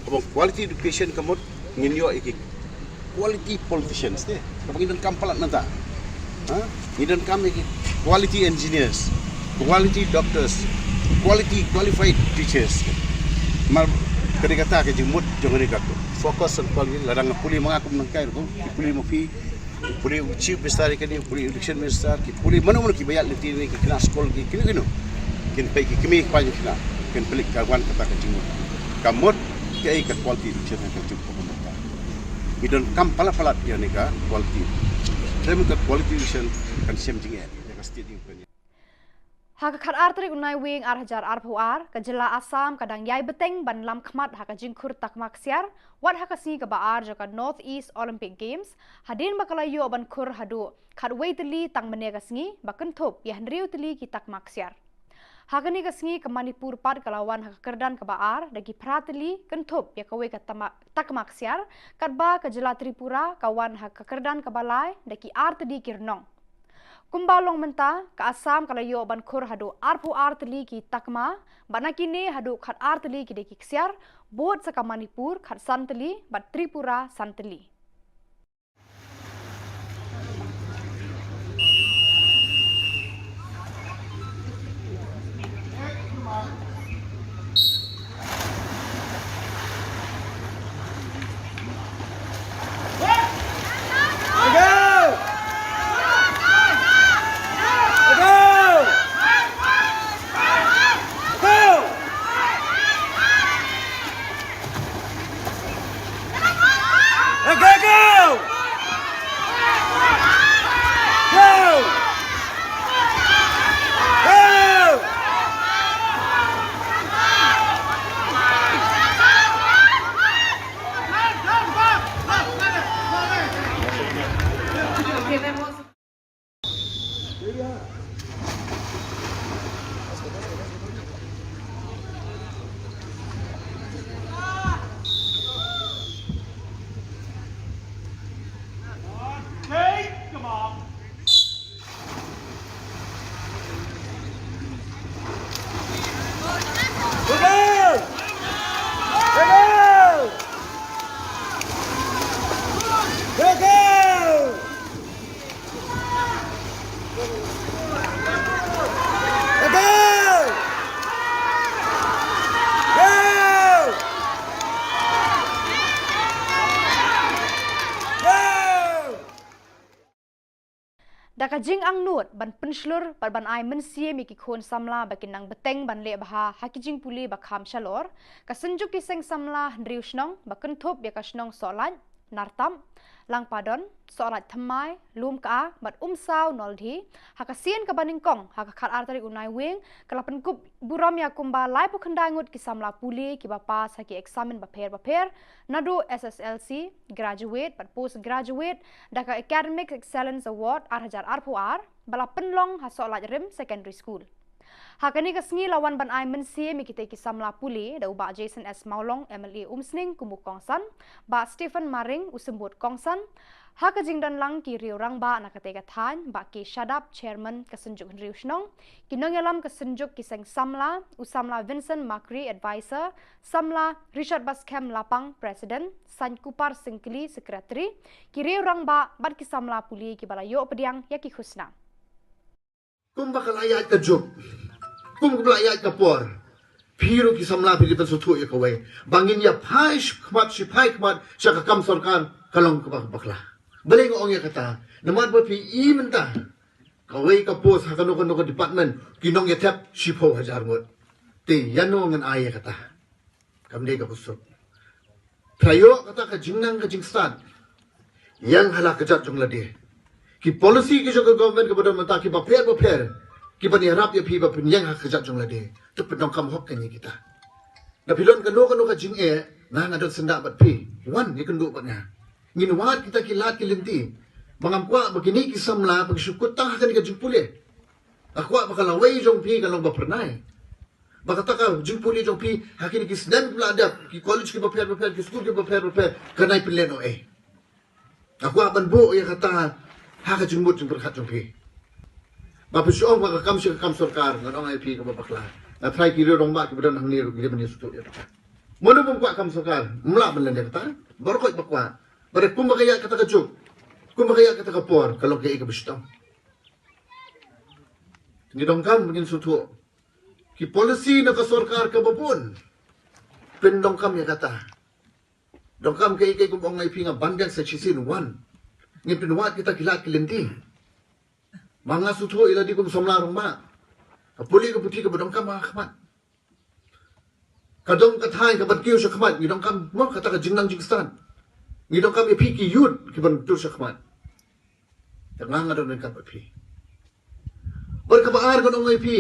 Haba quality education ka mut ngin ïoh ïa ki quality politicians te. Kaba ngi donkam palat mynta. Ha? Ngi donkam ïa ki quality engineers, quality doctors, quality qualified teachers. Mar kane kata ka jingmut jong kane ka focus on quality, lada nga pule ma nga kum nangkai ruh, ki pule ma phi, ki pule u chief minister, kane ki pule u education minister, ki pule mano mano kiba ïaid lynti ne ki khynnah skul, ki kino kino. Kin peit ki kmie ki kpa jong ki khynnah, kin peit ka wan kata ka jingmut. Ka mut kaei ka quality education ka jingmut. Ngi donkam palat palat ïa kane ka quality. Te mynta ka quality education kan shem jingeh ïa ka state jong ngi. Ha ka khatar tarik u Naiwieng ar hajar arphew ar, ka jylla Assam ka dang ïai bteng ban lam khmat ha ka jingkhur takma ksiar, wat ha ka sngi kaba ar jong ka North East Olympic Games, hadien ba ka la ïoh ban khur haduh khatwei tylli tang mynne ka sngi, ba kynthup ïa hynriew tylli ki takma ksiar. Ha kane ka sngi ka Manipur pat ka la wan ha ka kyrdan kaba ar da ki phra tylli, kynthup ïa kawei ka tama-, takma ksiar, katba ka jylla Tripura ka wan ha ka kyrdan kaba lai da ki ar tylli ki rnong. Kumba long mynta, ka Assam ka la ïoh ban khur haduh arphew ar tylli ki takma, bad na kine haduh khatar tylli ki dei ki ksiar, Bud sa ka Manipur khatsan tylli bad Tripura san tylli. Da ka jingangnud ban pynshlur bad ban ai mynsiem ïa ki khun samla ba kin nang bteng ban leh bha ha ki jingpule ba kham shalor, ka Synjuk ki Seng Samla Hynriew Shnong ba kynthup ïa ka shnong Sohlait, Nartap, Langpadon, Sohlait Thymmai, Lumka bad Umsaw Noldhi, ha ka sien kaba nyngkong ha ka khatar tarik u Naiwieng, ka la pynkup burom ïa kumba laiphew khyndai ngut ki samla pule kiba pass ha ki eksamin bapher bapher, naduh S S L C, Graduate bad Post Graduate, da ka Academic Excellence Award ar hajar arphew ar ba la pynlong ha Sohlait Rim Secondary School. Ha kane ka sngi la wan ban ai mynsiem ïa kitei ki samla pule da u Bah Jason S Mawlong, M L A Umsning, kum u kongsan, Bah Stephen Maring, u symbud kongsan. Ha ka jingdon lang ki riew rangbah na katei ka thaiñ, Bah K Shadap, Chairman ka Synjuk Hynriew Shnong, ki nongïalam ka Synjuk ki Seng Samla, u samla Vincent Makri, Advisor, samla Richard Baskhem Lapang, President, Saiñ Kupar Syngkli, Secretary, ki riew rangbah bad ki samla pule kiba la ïoh pdiang ïa ki khusnam. Kumba ka la ïaid ka juk, kum kumba la ïaid ka por, phi ruh ki samla phi dei ban sngewthuh ïa kawei ba ngin ïa phai shi khmat, shi phai khmat sha ka kam sorkar ka long kaba bakla. Balei nga ong ïa kata? Namar ba phi i mynta kawei ka post ha kano kano ka department ki nongïathep shiphew hajar ngut. Te ïano ngan ai ïa kata? Kam dei kaba suk. Phi ïoh kata ka jingnang ka jingstad. Ïeng ha la ka kjat jong lade. Ki policy ki jong ka government kaba don mynta kiba pher bapher, kiba ïarap ïa phi ba phin ïeng ha ka kjat jong lade. To pyndonkam hok kane kita. Da phi don kano kano ka jingeh, nga nga don syndah bad phi. Wan ïakynduh bad nga. Ngin wad kita ki lad ki lynti. Ba ngam kwah ba kine ki samla ba ki shu kut tang ha kane ka jingpule. Nga kwah ba ka lawei jong phi ka long ba phyrnai. Ba kata ka jingpule jong phi ha kine ki snem kiba la dep, ki college kiba pher bapher, ki skul kiba pher bapher, kan nang pynlehnohei. Nga kwah ban buh ïa kata ha ka jingmut jingpyrkhat jong phi. Ba phi shu ong ba ka kam shi ka kam sorkar, ngan ong ïa phi kaba bakla. Nga tharai ki riew rangbah kiba don hangne ruh ki dei ban ïasngewthuh ïa kata. Mano bym kwah kam sorkar, ym lah ban len ïa kata. Baroh khoit ba kwah. Ba dei kumba ka ïaid kata ka juk, kumba ka ïaid kata ka por, ka long kaei kaba shitom. Ngi donkam ngin sngewthuh. Ki policy na ka sorkar kaba bun, pyndonkam ïa kata. Donkam kaei kaei, kum ong ïa phi, nga ban biang sa shisien, wan. Ngin pynwad kita ki lad ki lynti. Ma nga sngewthuh ïa lade kum samla rangbah. Ka pule ka puthi kaba donkam ha khmat. Ka dong ka thaiñ kaban kiew sha khmat, ngi donkam mo kata ka jingnang jingstad. Ngi donkam ïa phi ki youth kiban tur sha khmat. Te nga nga don ryngkat bad phi. Bad kaba ar ngan ong ïa phi,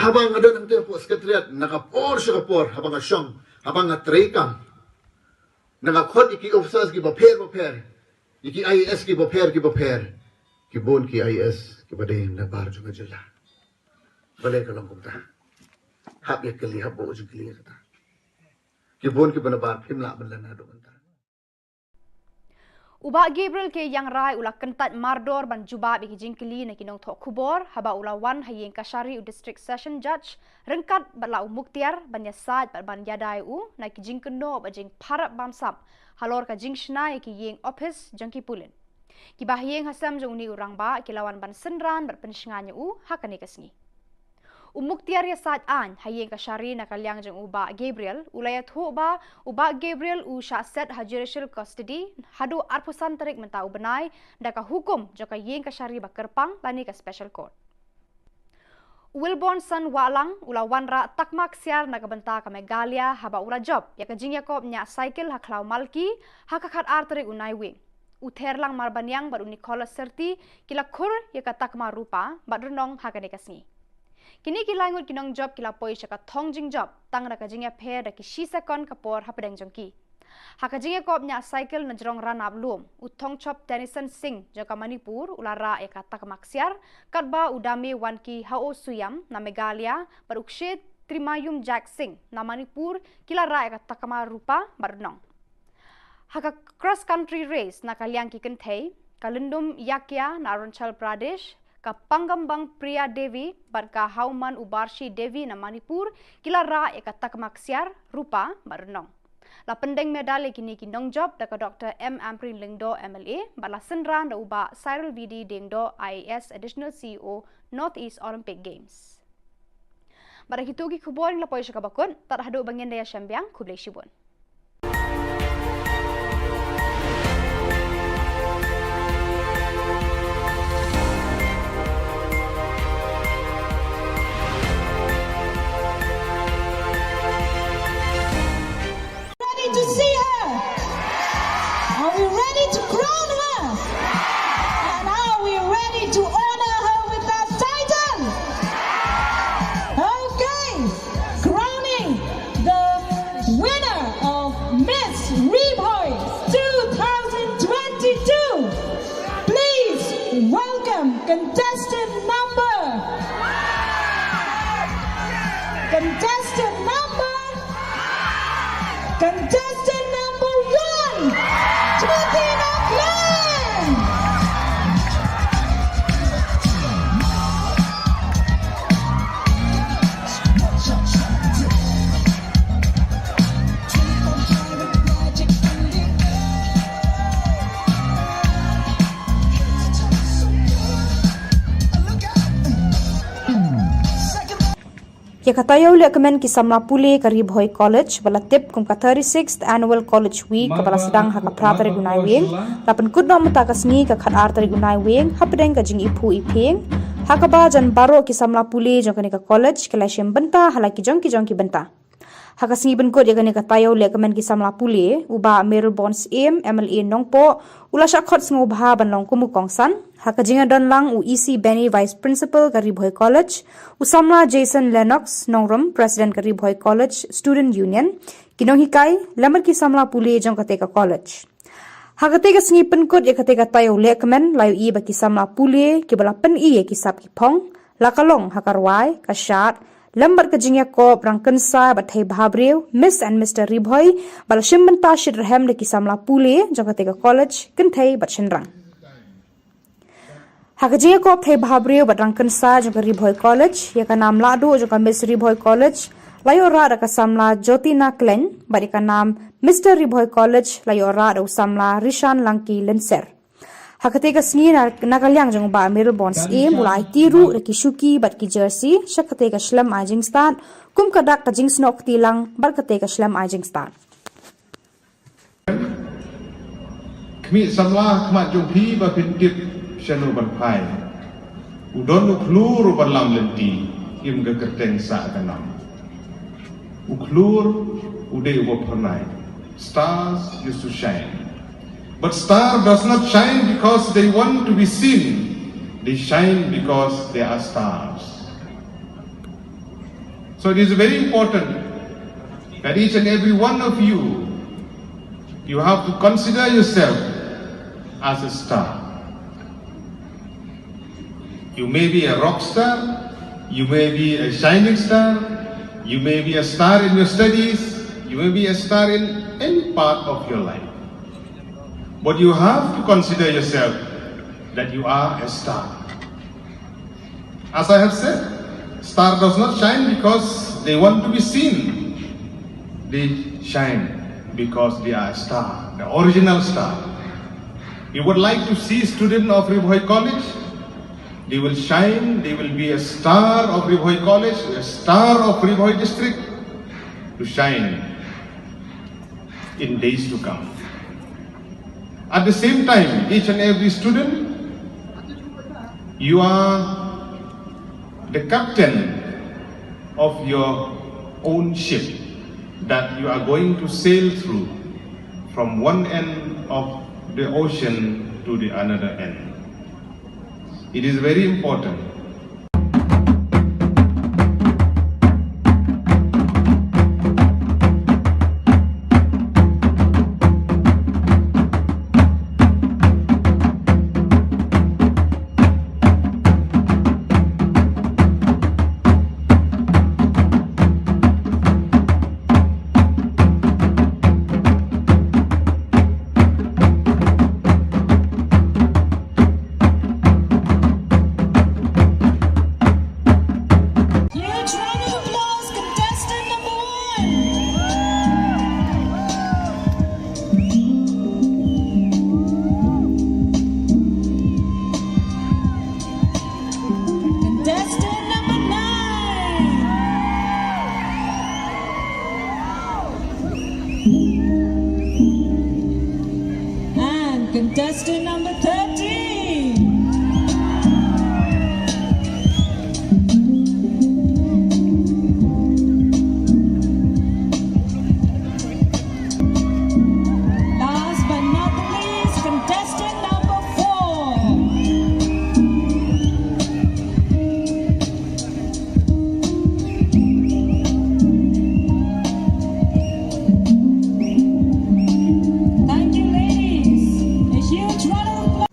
haba nga don hangtei hapoh secretariat, na ka por sha ka por, haba nga shong, haba nga treikam, na nga khot ïa ki officers kiba pher bapher, ïa ki I A S kiba pher kiba pher, ki bun ki I A S kiba dei na bar jong ka jylla. Balei ka long kumta? Hap ïa kylli, hap buh jingkylli ïa kata. Ki bun kiba na bar, phim lah ban len haduh mynta. U Bah Gabriel K Iangrai u la kyntait mardor ban jubab ïa ki jingkylli na ki nongthoh khubor haba u la wan ha ïing kashari u District Session Judge ryngkat bad la u Muktiar ban ïasaid bad ban ïada ïa u na ki jingkynnoh bad jingpharap bamsap halor ka jingshna ïa ki ïing ophis jong ki pulit. Ki bahaïing hasem jong une u rangbah ki la wan ban synran bad pynshngaiñ ïa u ha kane ka sngi. U Muktiar Ïasaid Aiñ ha ïing kashari na ka liang jong u Bah Gabriel u la ïathuh ba u Bah Gabriel u shah set ha judicial custody haduh arphew san tarik mynta u bnai da ka hukum jong ka ïing kashari ba kyrpang lane ka special court. U Wilbornson Wahlang u la wanrah takma ksiar na ka bynta ka Meghalaya haba u la jop ïa ka jingïakob ñiah cycle ha Khlaw Malki ha ka khatar tarik u Naiwieng. U Therlang Marbaniang bad u Nicholas Syrti ki la khur ïa ka takma rupa bad rnong ha kane ka sngi. Kine ki laingut ki nongjop ki la poi sha ka thong jingjop tang da ka jingïapher da ki shi sekon ka por hapdeng jong ki. Ha ka jingïakob ñiah cycle na jrong Ranab Lum, u Thongchop Tennyson Singh jong ka Manipur u la rah ïa ka takma ksiar, katba u Dame Wanki Hao Suyam na Meghalaya bad u Kshe Trimayum Jack Singh na Manipur ki la rah ïa ka takma rupa bad rnong. Ha ka cross country race na ka liang ki kynthei, ka Lyndum Yakia na Arunachal Pradesh, ka Pangambang Priya Devi bad ka Hauman Ubarshi Devi na Manipur ki la rah ïa ka takma ksiar, rupa bad rnong. La pyndeng medal ïa kine ki nongjop da ka Doctor M Ampareen Lyngdoh M L A bad la synran da u Bah Cyril V D Diengdoh I A S, Additional C E O, North East Olympic Games. Bad da kito ki khubor ngi la poi sha kaba kut, tad haduh ba ngin da ïashem biang, khublei shibun. Ready to see her? Are we ready to crown her? And are we ready to honor her with that title? Okay, crowning the winner of Miss Ri Bhoi two thousand twenty-two. Please welcome contestant number, contestant number, contestant number one, Jyoti Noklang. Ïa ka taïew lehkmen ki samla pule ka Ri Bhoi College ba la tip kum ka thirty-sixth Annual College Week kaba la sdang ha ka phra tarik u Naiwieng, la pynkut noh mynta ka sngi ka khatar tarik u Naiwieng hapdeng ka jingiphuh iphieng, ha kaba jan baroh ki samla pule jong kane ka college ki la shim bynta ha la ki jong ki jong ki bynta. Ha ka sngi pynkut ïa kane ka taïew lehkmen ki samla pule, u Bah Mayralborn Syiem, M L A Nongpoh, u la shah khot sngewbha ban long kum u kongsan. Ha ka jingïadon lang u E C Benny, Vice Principal ka Ri Bhoi College, u samla Jason Lennox Nongrum, President ka Ri Bhoi College Student Union, ki nonghikai lem bad ki samla pule jong kata ka college. Ha kata ka sngi pynkut ïa kata ka taïew lehkmen, la ïohi ba ki samla pule kiba la pyni ïa ki sap ki phong, la ka long ha ka rwai, ka shad, lem bad ka jingïakob rangkynsai bad thei bha briew, Miss and Mister Ri Bhoi, ba la shim bynta shitrhem da ki samla pule jong kata ka college, kynthei bad shynrang. Ha ka jingïakob thei bha briew bad rangkynsai jong ka Ri Bhoi College, ïa ka nam lahduh jong ka Miss Ri Bhoi College la ïoh rah da ka samla Jyotina Klein, bad ïa ka nam Mister Ri Bhoi College la ïoh rah da u samla Rishan Langki Lynser. Ha kata ka sngi na, na ka liang jong u Bah Mayralborn Syiem u la aiti ruh da ki shuki bad ki jersey sha kata ka shlem ai jingstad, kum ka dak ka jingsnoh kti lang bad kata ka shlem ai jingstad. Khmih samla khmat jong phi ba phin tip shano ban phai. U don u khlur u ban lam lynti, im ka kyrteng sah ka nam. U khlur u dei uba phyrnai. Stars used to shine. But star does not shine because they want to be seen. They shine because they are stars. So it is very important that each and every one of you, you have to consider yourself as a star. You may be a rock star, you may be a shining star, you may be a star in your studies, you may be a star in any part of your life. But you have to consider yourself that you are a star. As I have said, star does not shine because they want to be seen. They shine because they are a star, the original star. You would like to see student of Ri Bhoi College, they will shine, they will be a star of Ri Bhoi College, a star of Ri Bhoi District to shine in days to come. At the same time, each and every student, you are the captain of your own ship that you are going to sail through from one end of the ocean to the another end. It is very important. Huge round of applause, contestant number one. Contestant number nine. And contestant number thirteen. Last but not the least, contestant number four. Thank you, ladies. A huge round of applause.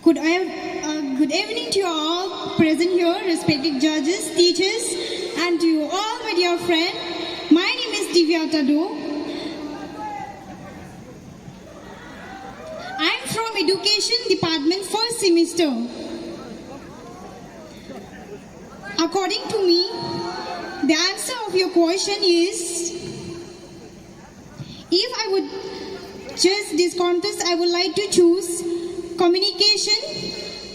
Good, ev- uh, good evening to you all present here, respected judges, teachers, and to you all, my dear friend. My name is Divya Tado. I'm from Education Department, first semester. According to me, the answer of your question is, if I would judge this contest, I would like to choose communication,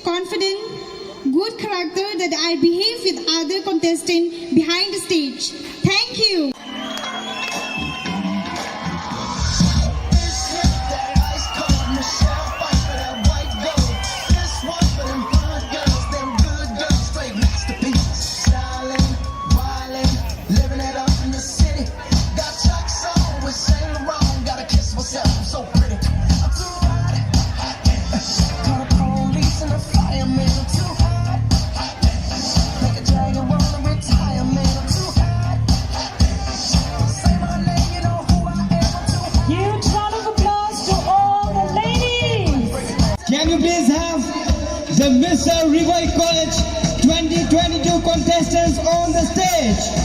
confident, good character that I behave with other contestant behind the stage. Thank you. Huge round of applause to all the ladies. Can you please have the Mister Ri Bhoi College twenty twenty-two contestants on the stage?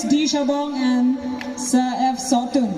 D Shabong and Sir F Sotun.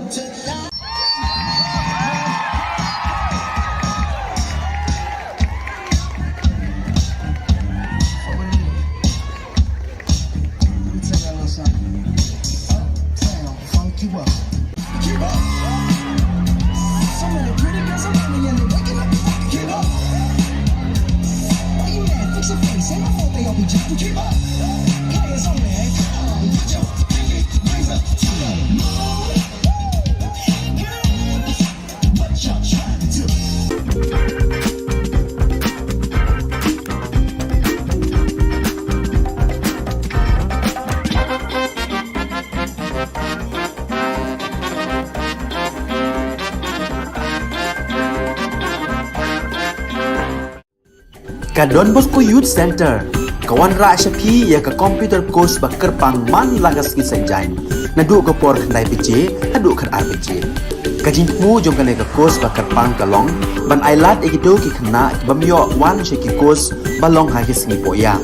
Ka Don Bosco Youth Centre ka wanrah sha phi ïa ka computer course ba kyrpang man la ka sngi Saitjaiñ, naduh ka por khyndai baje haduh khatar baje. Ka jingthmu jong kane ka course ba kyrpang ka long ban ailad ïa kito ki khynnah ki bym ïoh wan sha ki course ba long ha ki sngi pohïa,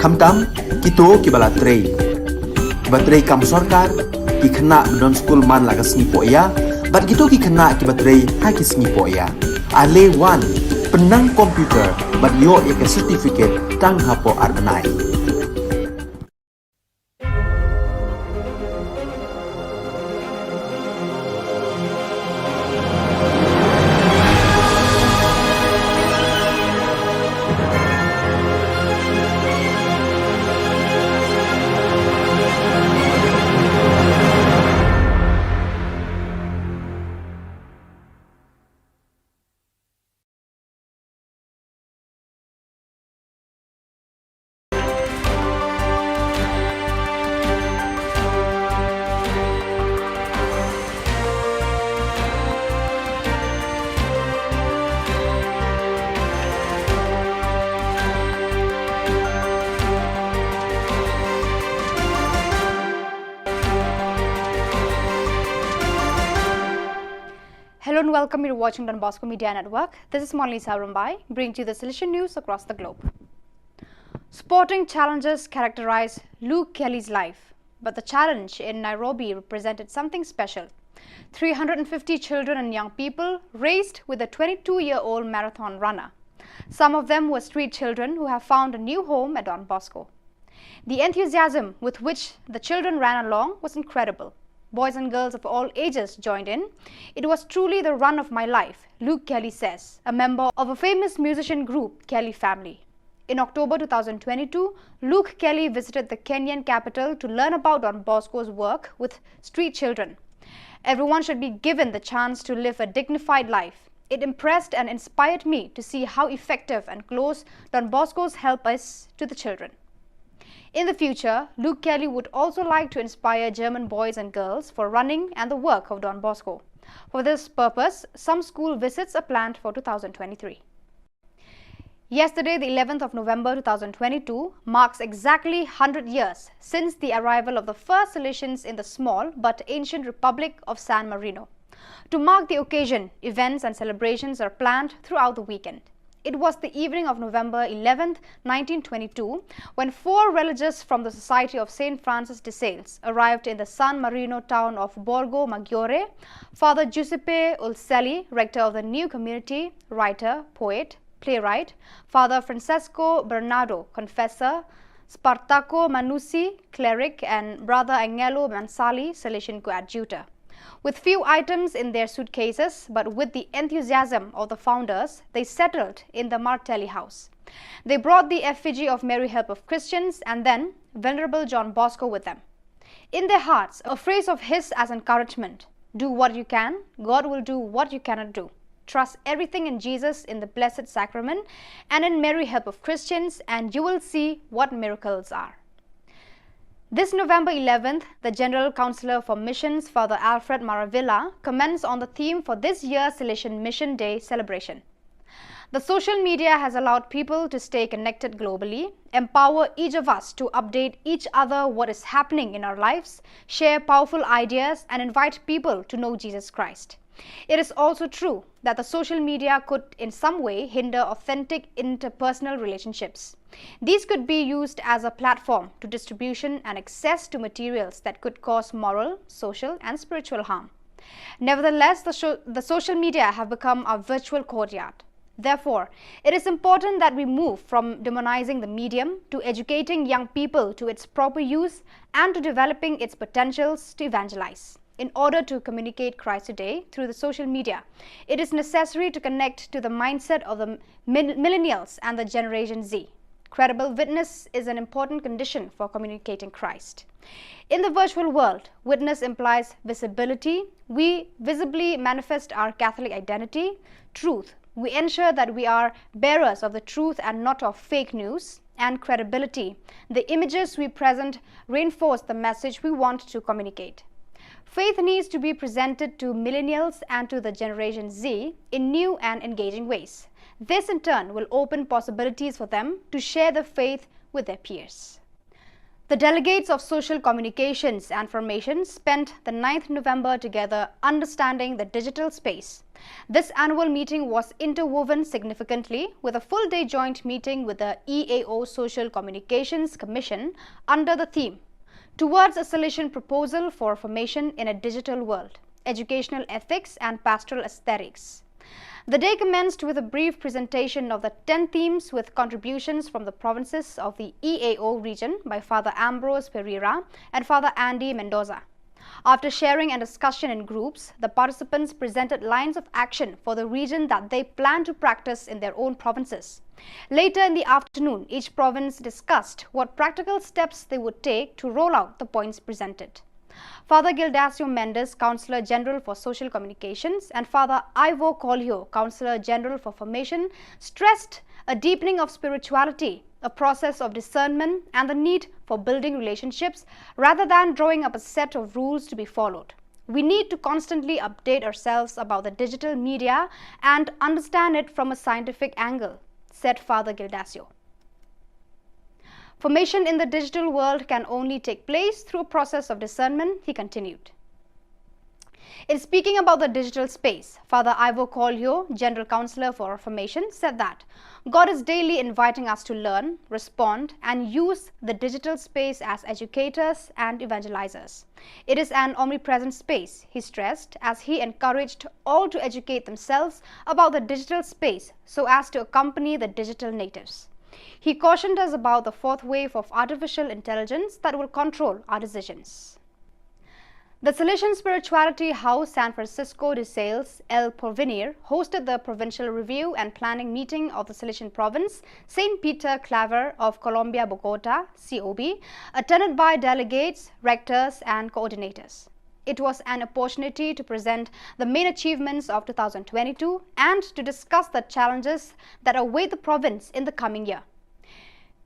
khamtam kito kiba la trei, kiba trei kam sorkar, ki khynnah ba don skul man la ka sngi pohïa, bad kito ki khynnah kiba trei ha ki sngi pohïa. Ale wan, pynnang computer bad ïoh ïa ka certificate tang hapoh ar bnai. Hello and welcome. You're watching Don Bosco Media Network. This is Monalisa Rumbai, bringing to you the Salesian news across the globe. Sporting challenges characterize Luke Kelly's life, but the challenge in Nairobi represented something special. Three hundred and fifty children and young people raced with a twenty-two-year-old marathon runner. Some of them were street children who have found a new home at Don Bosco. The enthusiasm with which the children ran along was incredible. Boys and girls of all ages joined in. It was truly the run of my life, Luke Kelly says, a member of a famous musician group, Kelly Family. In October two thousand twenty-two, Luke Kelly visited the Kenyan capital to learn about Don Bosco's work with street children. Everyone should be given the chance to live a dignified life. It impressed and inspired me to see how effective and close Don Bosco's help is to the children. In the future, Luke Kelly would also like to inspire German boys and girls for running and the work of Don Bosco. For this purpose, some school visits are planned for two thousand twenty-three. Yesterday, the eleventh of November two thousand twenty-two, marks exactly hundred years since the arrival of the first Salesians in the small but ancient Republic of San Marino. To mark the occasion, events and celebrations are planned throughout the weekend. It was the evening of November eleventh, nineteen twenty-two, when four religious from the Society of Saint Francis de Sales arrived in the San Marino town of Borgo Maggiore. Father Giuseppe Ulselli, rector of the new community, writer, poet, playwright, Father Francesco Bernardo, confessor, Spartaco Manussi, cleric, and Brother Angelo Mansali, Salesian coadjutor. With few items in their suitcases, but with the enthusiasm of the founders, they settled in the Martelli house. They brought the effigy of Mary Help of Christians and then Venerable John Bosco with them. In their hearts, a phrase of his as encouragement: "Do what you can, God will do what you cannot do. Trust everything in Jesus, in the Blessed Sacrament, and in Mary, Help of Christians, and you will see what miracles are." This November eleventh, the General Councillor for Missions, Father Alfred Maravilla, comments on the theme for this year's Salesian Mission Day celebration. The social media has allowed people to stay connected globally, empower each of us to update each other what is happening in our lives, share powerful ideas, and invite people to know Jesus Christ. It is also true that the social media could, in some way, hinder authentic interpersonal relationships. These could be used as a platform to distribution and access to materials that could cause moral, social, and spiritual harm. Nevertheless, the, sho- the social media have become our virtual courtyard. Therefore, it is important that we move from demonizing the medium to educating young people to its proper use and to developing its potentials to evangelize. In order to communicate Christ today through the social media, it is necessary to connect to the mindset of the mil- millennials and the Generation Z. Credible witness is an important condition for communicating Christ. In the virtual world, witness implies visibility. We visibly manifest our Catholic identity, truth. We ensure that we are bearers of the truth and not of fake news, and credibility. The images we present reinforce the message we want to communicate. Faith needs to be presented to millennials and to the Generation Z in new and engaging ways. This, in turn, will open possibilities for them to share their faith with their peers. The delegates of Social Communications and Formation spent the ninth November together understanding the digital space. This annual meeting was interwoven significantly with a full-day joint meeting with the E A O Social Communications Commission under the theme, "Towards a Salesian Proposal for Formation in a Digital World: Educational Ethics and Pastoral Aesthetics." The day commenced with a brief presentation of the ten themes with contributions from the provinces of the E A O region by Father Ambrose Pereira and Father Andy Mendoza. After sharing and discussion in groups, the participants presented lines of action for the region that they plan to practice in their own provinces. Later in the afternoon, each province discussed what practical steps they would take to roll out the points presented. Father Gildacio Mendez, Counselor General for Social Communications, and Father Ivo Coelho, Counselor General for Formation, stressed a deepening of spirituality, a process of discernment, and the need for building relationships rather than drawing up a set of rules to be followed. "We need to constantly update ourselves about the digital media and understand it from a scientific angle," said Father Gildacio. "Formation in the digital world can only take place through a process of discernment," he continued. In speaking about the digital space, Father Ivo Coelho, General Counselor for Formation, said that God is daily inviting us to learn, respond, and use the digital space as educators and evangelizers. "It is an omnipresent space," he stressed, as he encouraged all to educate themselves about the digital space so as to accompany the digital natives. He cautioned us about the fourth wave of artificial intelligence that will control our decisions. The Salesian spirituality house San Francisco de Sales El Porvenir hosted the provincial review and planning meeting of the Salesian province, Saint Peter Claver of Colombia, Bogota, C O B, attended by delegates, rectors, and coordinators. It was an opportunity to present the main achievements of two thousand twenty-two and to discuss the challenges that await the province in the coming year.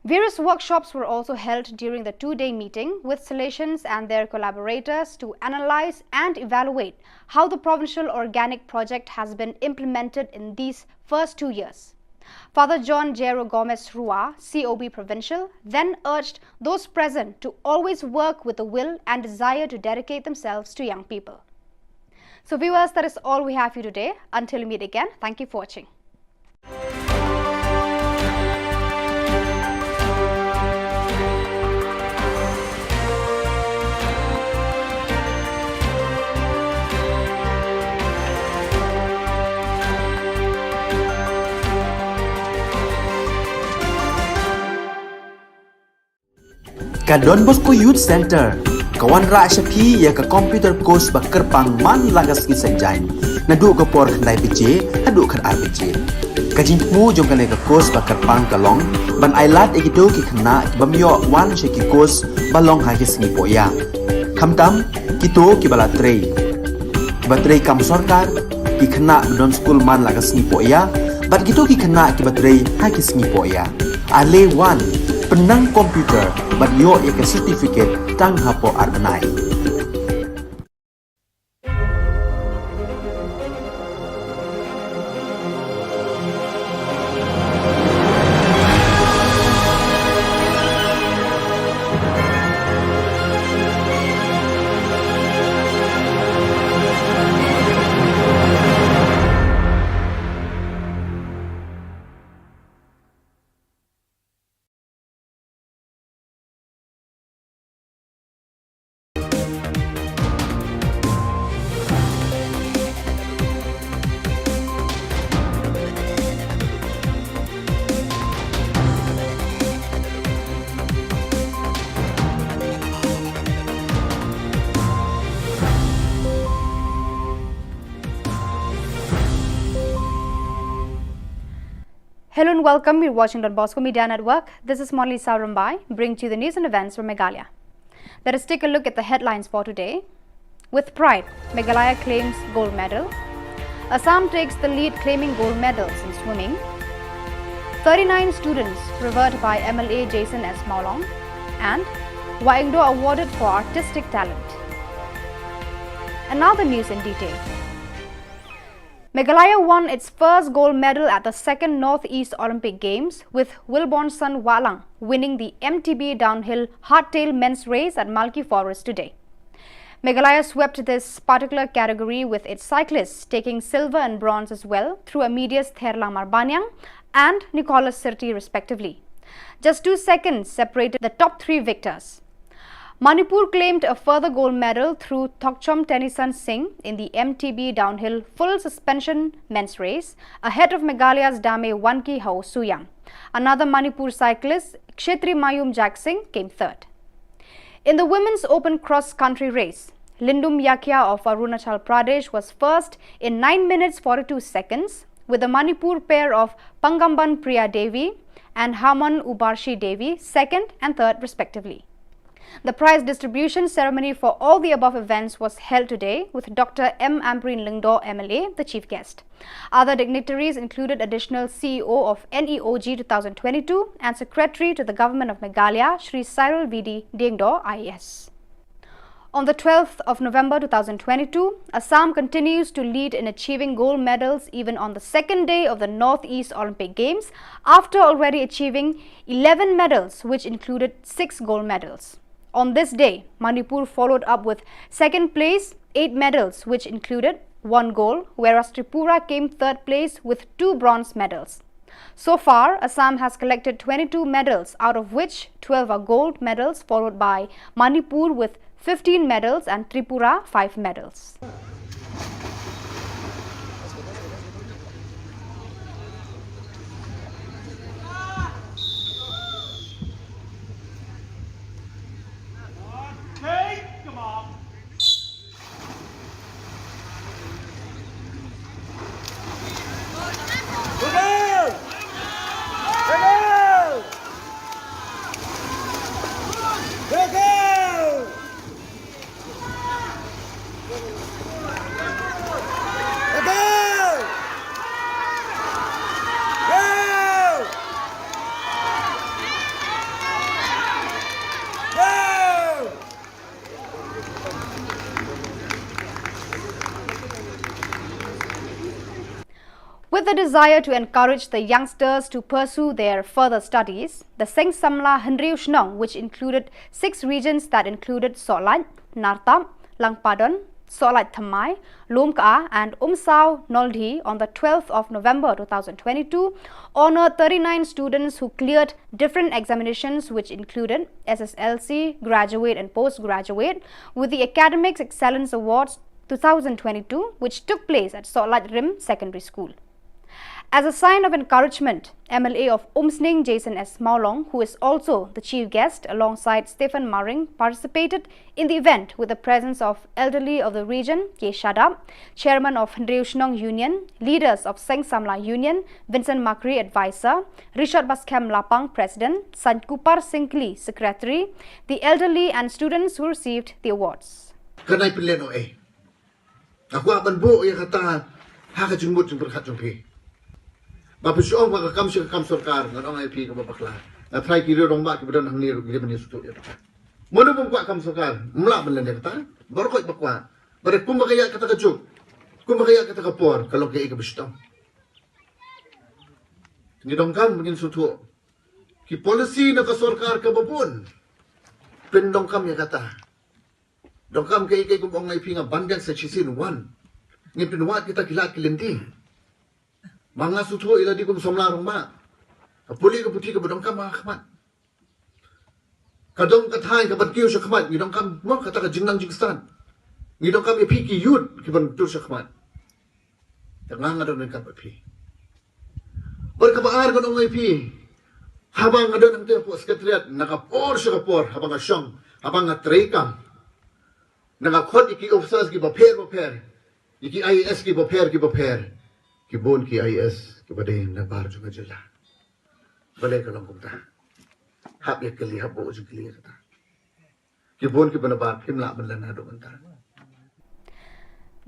Various workshops were also held during the two-day meeting with Salesians and their collaborators to analyze and evaluate how the provincial organic project has been implemented in these first two years. Father John Jairo Gomez Rua, C O B Provincial, then urged those present to always work with the will and desire to dedicate themselves to young people. So viewers, that is all we have for you today. Until we meet again, thank you for watching. Ka Don Bosco Youth Centre ka wanrah sha phi ïa ka computer course ba kyrpang man la ka sngi Saitjaiñ, naduh ka por khyndai baje haduh khatar baje. Ka jingthmu jong kane ka course ba kyrpang ka long ban ailad ïa kito ki khynnah ki bym ïoh wan sha ki course ba long ha ki sngi pohïa, khamtam kito kiba la trei, kiba trei kam sorkar, ki khynnah ba don skul man la ka sngi pohïa bad kito ki khynnah kiba trei ha ki sngi pohïa. Ale wan, pynnang computer bad ïoh ïa ka certificate tang hapoh ar bnai. Hello and welcome. You're watching Don Bosco Media Network. This is Monlisa Rumbai, bringing to you the news and events from Meghalaya. Let us take a look at the headlines for today. With pride, Meghalaya claims gold medal. Assam takes the lead, claiming gold medals in swimming. Thirty-nine students revered by M L A Jason S Mawlong. And Wa Ingdo awarded for artistic talent. And now the news in detail. Meghalaya won its first gold medal at the second Northeast Olympic Games, with Wilbornson Wahlang winning the M T B downhill hardtail men's race at Malki Forest today. Meghalaya swept this particular category, with its cyclists taking silver and bronze as well, through Amedius Therlang Marbaniang and Nicholas Sirti respectively. Just two seconds separated the top three victors. Manipur claimed a further gold medal through Thokchom Tennyson Singh in the M T B downhill full suspension men's race, ahead of Meghalaya's Dame Wanki Hau Suyang. Another Manipur cyclist, Kshetri Mayum Jaksing, came third. In the women's open cross country race, Lindum Yakia of Arunachal Pradesh was first in nine minutes forty-two seconds, with the Manipur pair of Pangamban Priya Devi and Haman Ubarshi Devi second and third respectively. The prize distribution ceremony for all the above events was held today, with Doctor M Ampareen Lyngdoh M L A the chief guest. Other dignitaries included additional C E O of N E O G two thousand twenty-two and Secretary to the Government of Meghalaya, Shri Cyril V D Diengdoh I A S. On the twelfth of November two thousand twenty-two, Assam continues to lead in achieving gold medals even on the second day of the Northeast Olympic Games, after already achieving eleven medals, which included six gold medals. On this day, Manipur followed up with second place, eight medals, which included one gold, whereas Tripura came third place with two bronze medals. So far, Assam has collected twenty-two medals, out of which twelve are gold medals, followed by Manipur with fifteen medals and Tripura five medals. With the desire to encourage the youngsters to pursue their further studies, the Seng Samla Hynriew Shnong, which included six regions that included Sohlait, Nartap, Langpadon, Sohlait Thymmai, Lumka, and Umsaw Noldih, on the twelfth of November two thousand twenty-two, honored thirty-nine students who cleared different examinations, which included S S L C, graduate, and postgraduate, with the Academic Excellence Awards two thousand twenty-two, which took place at Sohlait Rim Secondary School. As a sign of encouragement, M L A of Umsning, Jason S Mawlong, who is also the chief guest alongside Stephen Maring, participated in the event with the presence of elderly of the region, K Shadap, chairman of Hynriew Shnong Union, leaders of Seng Samla Union, Vincent Makri, advisor, Richard Baskhem Lapang, president, Sankupar Syngkli, secretary, the elderly and students who received the awards. Kan ai pynlehnoh ei. Nga kwah ban buh ïa kata ha ka jingmut jingpyrkhat jong phi. Ba phi shu ong ba ka kam sha ka kam sorkar, ngan ong ïa phi kaba bakla. Nga tharai ki riew rangbah kiba don hangne ruh ki dei ban ïasngewthuh ïa kata. Mano bym kwah kam sorkar, ym lah ban len ïa kata. Baroh khoit ba kwah. Bad kumba ka ïaid kata ka juk, kumba ka ïaid kata ka por, ka long kaei kaba shitom. Ngi donkam ngin sngewthuh. Ki policy na ka sorkar kaba bun, pyndonkam ïa kata. Donkam kaei kaei, kum ong ïa phi, nga ban biang sa shisien wan. Ngin pynwad kita ki lad ki lynti. Ma nga sngewthuh ïa lade kum samla rangbah. Ka pule ka puthi kaba donkam ha khmat. Ka dong ka thaiñ kaban kiew sha khmat, ngi donkam mo kata ka jingnang jingstad. Ngi donkam ïa phi ki youth kiban tur sha khmat. Te nga nga don ryngkat bad phi. Bad kaba ar ngan ong ïa phi, haba nga don hangtei hapoh secretariat, na ka por sha ka por, haba nga shong, haba nga treikam, na nga khot ïa ki officers kiba pher bapher, ïa ki I A S kiba pher kiba pher, ki bun ki I A S kiba dei na bar jong ka jylla. Balei ka long kumta? Hap ïa kylli, hap bok jingkylli ïa kata. Ki bun kiba nabar phim lah ban len haduh mynta.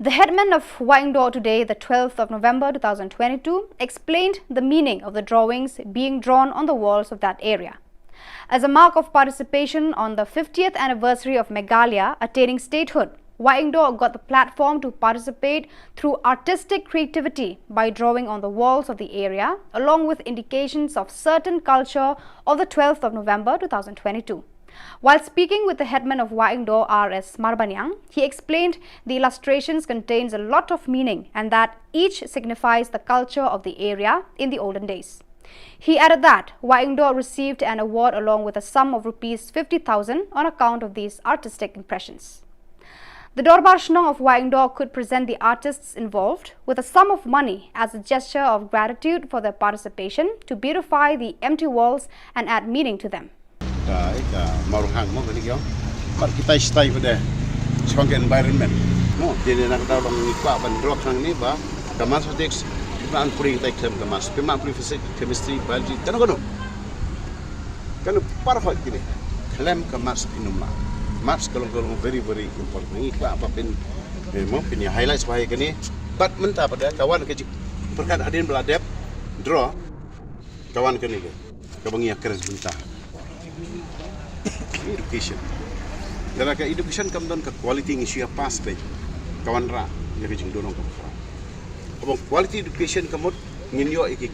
The headman of Wahingdoh today, the twelfth of November two thousand twenty-two, explained the meaning of the drawings being drawn on the walls of that area. As a mark of participation on the fiftieth anniversary of Meghalaya attaining statehood, Wahingdoh got the platform to participate through artistic creativity by drawing on the walls of the area, along with indications of certain culture of the twelfth of November two thousand twenty-two. While speaking with the headman of Wahingdoh, R S Marbaniang, he explained the illustrations contains a lot of meaning and that each signifies the culture of the area in the olden days. He added that Wahingdoh received an award along with a sum of rupees fifty thousand on account of these artistic impressions. The Dorbar Shnong of Wahingdoh could present the artists involved with a sum of money as a gesture of gratitude for their participation to beautify the empty walls and add meaning to them. Ka, ka Mawrong Hang mo kane ki ong. Mar kita stai pada shaphang ka environment. Mo, dei na kata long ngi kwah ban drop hangne ba ka mathematics, phi lah ban pule kita khlem ka maths, phi lah ban pule physics, chemistry, biology, kano kano. Kano perfect kine. Khlem ka maths phin ym lah. Maths ka long, ka long very, very important. Ngi kwah ba phin, eh, mo, phin ïa highlight shuwa ïa kane. Bad mynta pat ka wan ka jingpyrkhat hadien ba la dep draw, ka wan kane ka, kaba ngi ïa kren mynta. Education. Lada ka education kam don ka quality, ngi shu ïa pass beit. Ka wanrah ïa ka jingdon jong ka bakhraw. Kaba quality education ka mut ngin ïoh ïa ki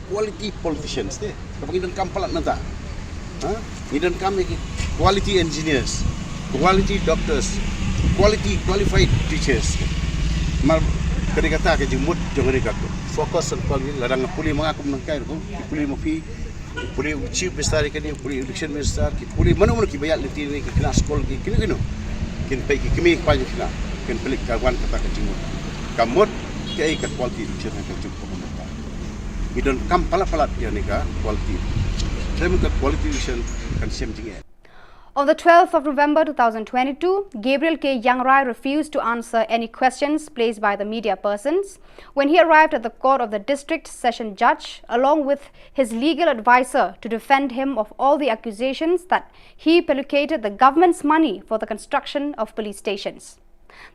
quality politicians te. Kaba ngi donkam palat mynta. Ha? Ngi donkam ïa ki quality engineers, quality doctors, quality qualified teachers. Mar kane kata ka jingmut jong kane ka focus on quality. Lada nga pule ma nga kum nonghikai ruh, ki pule ma phi, ki pule u chief minister, kane pule election minister, ki pule mano mano kiba ïaid lynti ne ki khynnah skul, ki kino kino. Kin peit ki kmie ki kpa jong ki khynnah, kin peit ka wan kata ka jingmut. Ka mut kaei ka quality education ka jong ka mut. Ngi donkam palat palat ïa kane ka quality. Te mut ka quality education kan shem jingeh. On the twelfth of November two thousand twenty-two, Gabriel K Yangrai refused to answer any questions placed by the media persons when he arrived at the court of the district session judge, along with his legal advisor, to defend him of all the accusations that he pellucated the government's money for the construction of police stations.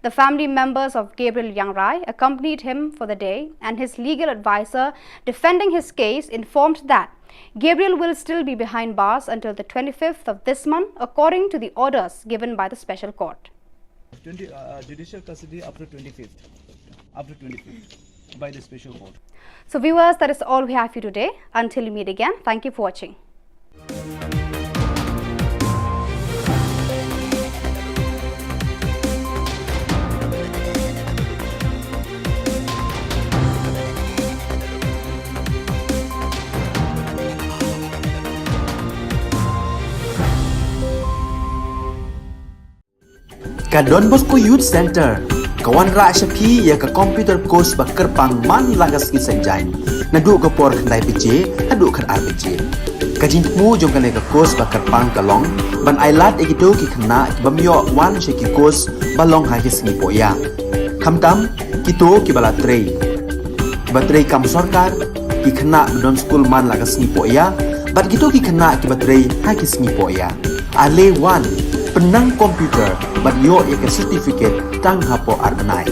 The family members of Gabriel Yangrai accompanied him for the day, and his legal advisor defending his case informed that Gabriel will still be behind bars until the twenty-fifth of this month, according to the orders given by the special court. Twenty, uh, judicial custody up to twenty-fifth. Up to twenty-fifth by the special court. So viewers, that is all we have for you today. Until we meet again, thank you for watching. Ka Don Bosco Youth Center ka wanrah sha phi ïa ka computer course ba kyrpang man la ka sngi Saitjaiñ, naduh ka por khyndai baje haduh khatar baje. Ka jingthmu jong kane ka course ba kyrpang ka long ban ailad ïa kito ki khynnah ki bym ïoh wan sha ki course ba long ha ki sngi pohïa. Khamtam kito kiba la trei, kiba trei kam sorkar, ki khynnah ba don skul man la ka sngi pohïa, bad kito ki khynnah kiba trei ha ki sngi pohïa. Ale wan, pynnang computer bad ïoh ïa ka certificate tang hapoh ar bnai.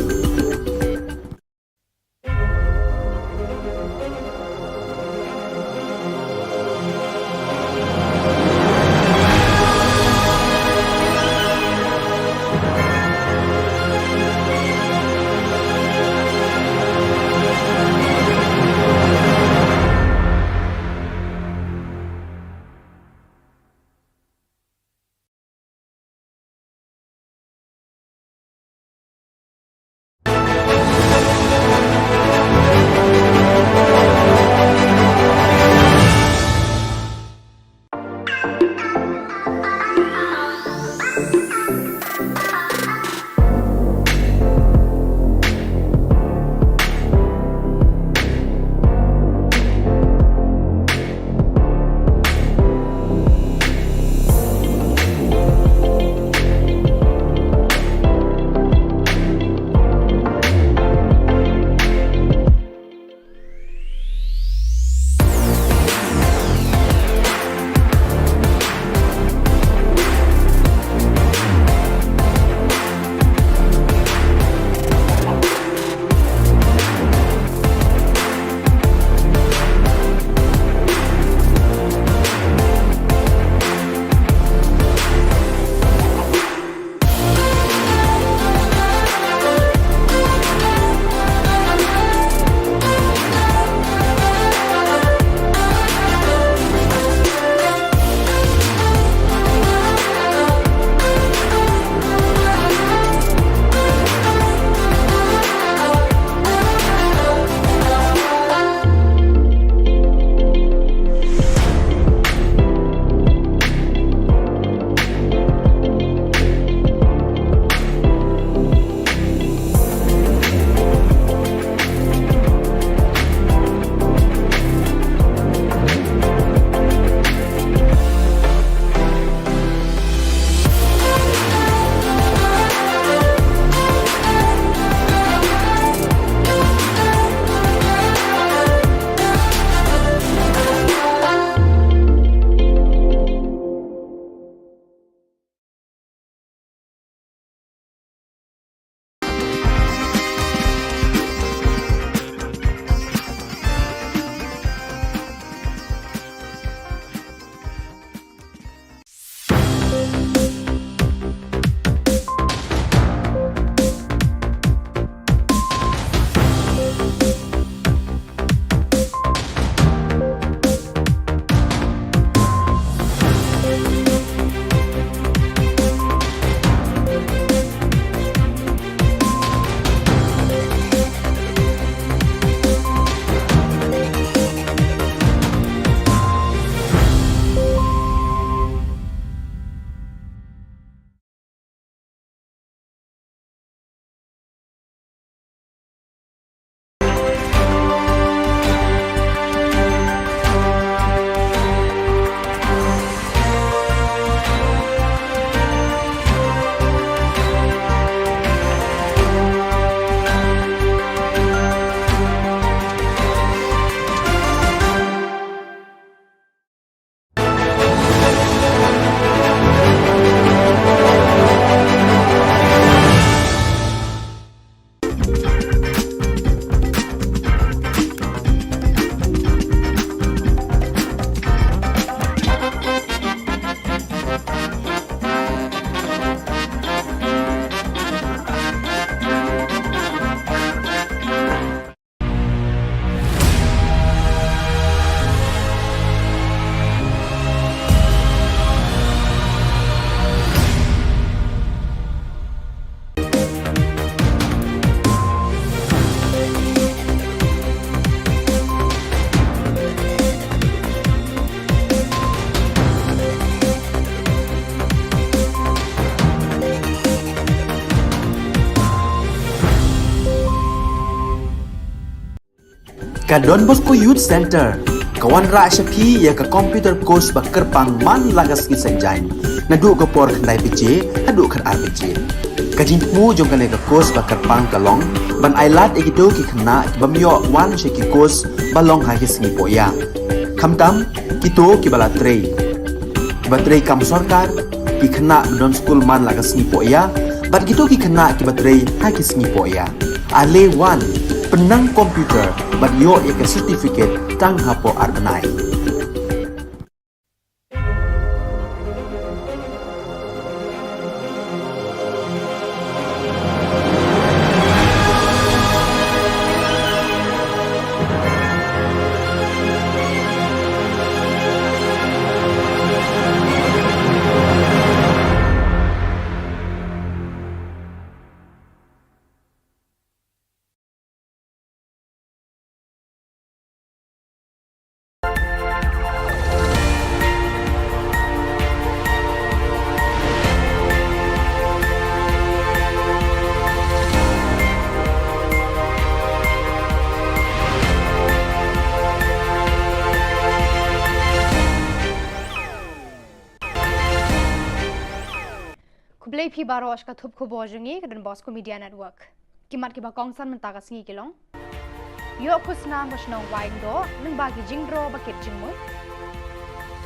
Ka Don Bosco Youth Centre ka wanrah sha phi ïa ka computer course ba kyrpang man la ka sngi Saitjaiñ, naduh ka por khyndai baje haduh khatar baje. Ka jingthmu jong kane ka course ba kyrpang ka long ban ailad ïa kito ki khynnah ki bym ïoh wan sha ki course ba long ha ki sngi pohïa, khamtam kito kiba la trei, kiba trei kam sorkar, ki khynnah ba don skul man la ka sngi pohïa, bad kito ki khynnah kiba trei ha ki sngi pohïa. Ale wan, pynnang computer bad ïoh ïa ka certificate tang hapoh ar bnai. Khublei phi baroh sha ka thup khubor jong ngi ka Don Bosco Media Network. Ki mat kiba kongsan mynta ka sngi ki long: Ïoh khusnam ka shnong Wahingdoh lyngba ki jingdro ba kit jingmut.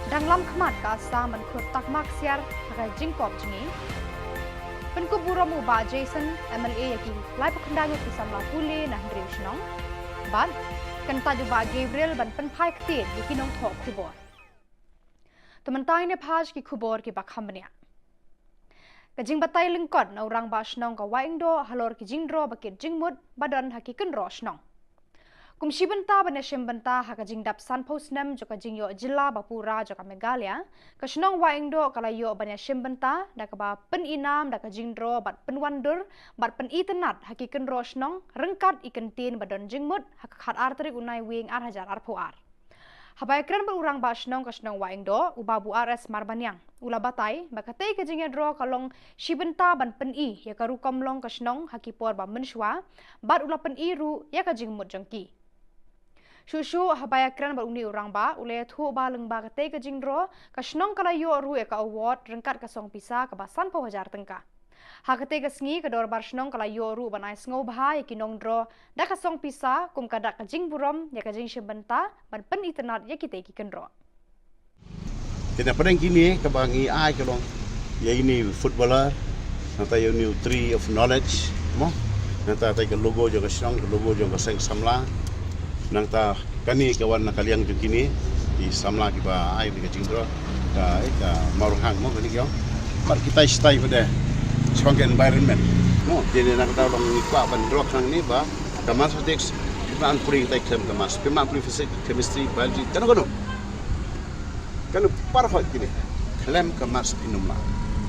Dang lam khmat ka Assam ban khur takma ksiar ha ka jingkop jngi. Pynkup burom u Bah Jason, M L A ïa ki laiphew khyndai ngut ki samla pule na hynriew shnong. Bad kyntait u Bah Gabriel ban pynphai ktien ïa ki nongthoh khubor. To mynta ngin ïa peit ki khubor kiba kham bniah. Ka jingbatai lyngkot na u rangbah shnong ka Wahingdoh halor ki jingdro ba kit jingmut ba don ha ki kynroh shnong. Kum shi bynta ban ïashim bynta ha ka jingdap sanphew snem jong ka jingïoh jylla ba pura jong ka Meghalaya, ka shnong Wahingdoh ka la ïoh ban ïashim bynta da kaba pyni nam da ka jingdro bad pynwandur bad pynitynnad ha ki kynroh shnong ryngkat i kyntien ba don jingmut ha ka khatar tarik u Naiwieng ar hajar arphew ar. Haba ïakren bad u rangbah shnong ka shnong Wahingdoh, u Babu R S Marbaniang, u la batai ba katei ka jingïadro ka long shi bynta ban pyni ïa ka rukom long ka shnong ha ki por ba mynshuwa, bad u la pyni ruh ïa ka jingmut jong ki. Shuh shuh haba ïakren bad une u rangbah, u la ïathuh ba lyngba katei ka jingdro ka shnong ka la ïoh ruh ïa ka award ryngkat ka song pisa kaba sanphew hajar tyngka. Ha katei ka sngi ka dorbar shnong ka la ïoh ruh ban ai sngewbha ïa ki nongdro da ka song pisa kum ka dak ka jingburom ïa ka jingshim bynta ban pynitynnad ïa kitei ki kynroh. Te na pdeng kine kaba ngi ai ka long ïa ine footballer, nangta ïa ine tree of knowledge, mo, nangta ïa ka logo jong ka shnong, ka logo jong ka seng samla, nangta kane ka wan na ka liang jong kine ki samla kiba ai ïa ka jingdro, ka, eh, ka Mawrynghang, mo, kane ka ong. Mar kita stai pada shuang ka environment, mo, te ne nangta long ngi kwah ban dro khnang ne ba ka mathematics, phi ma pule kita khlem ka maths, phi ma pule physics, chemistry, biology, kano kano. Kano parhoi kine khlem ka maths phin ym lah.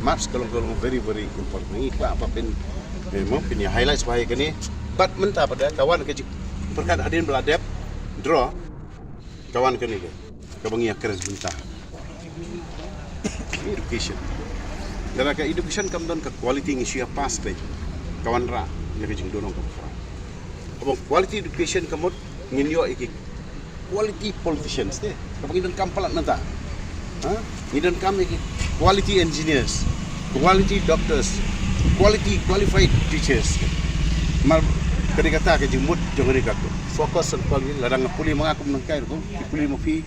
Maths ka long, ka long very, very important. Ngi kwah ba phin, eh, mo, phin ïa highlight bha ïa kane. Bad mynta pat ka wan ka jingpyrkhat hadien ba la dep dro, ka wan kane ka, kaba ngi ïakren mynta. Education. Lada ka education kam don ka quality ngi shu ïa pass te ka wanrah ïa ka jingdonong kaba khraw. Kaba quality education ka mut ngin ïoh ïa ki quality politicians te. Kaba ngi donkam palat mynta. Ha? Ngi donkam ïa ki quality engineers, quality doctors, quality qualified teachers. Mar ka dei kata ka jingmut jong ka dei ka focus on quality. Lada nga pule ma nga kum nangkai ruh, ki pule ma phi,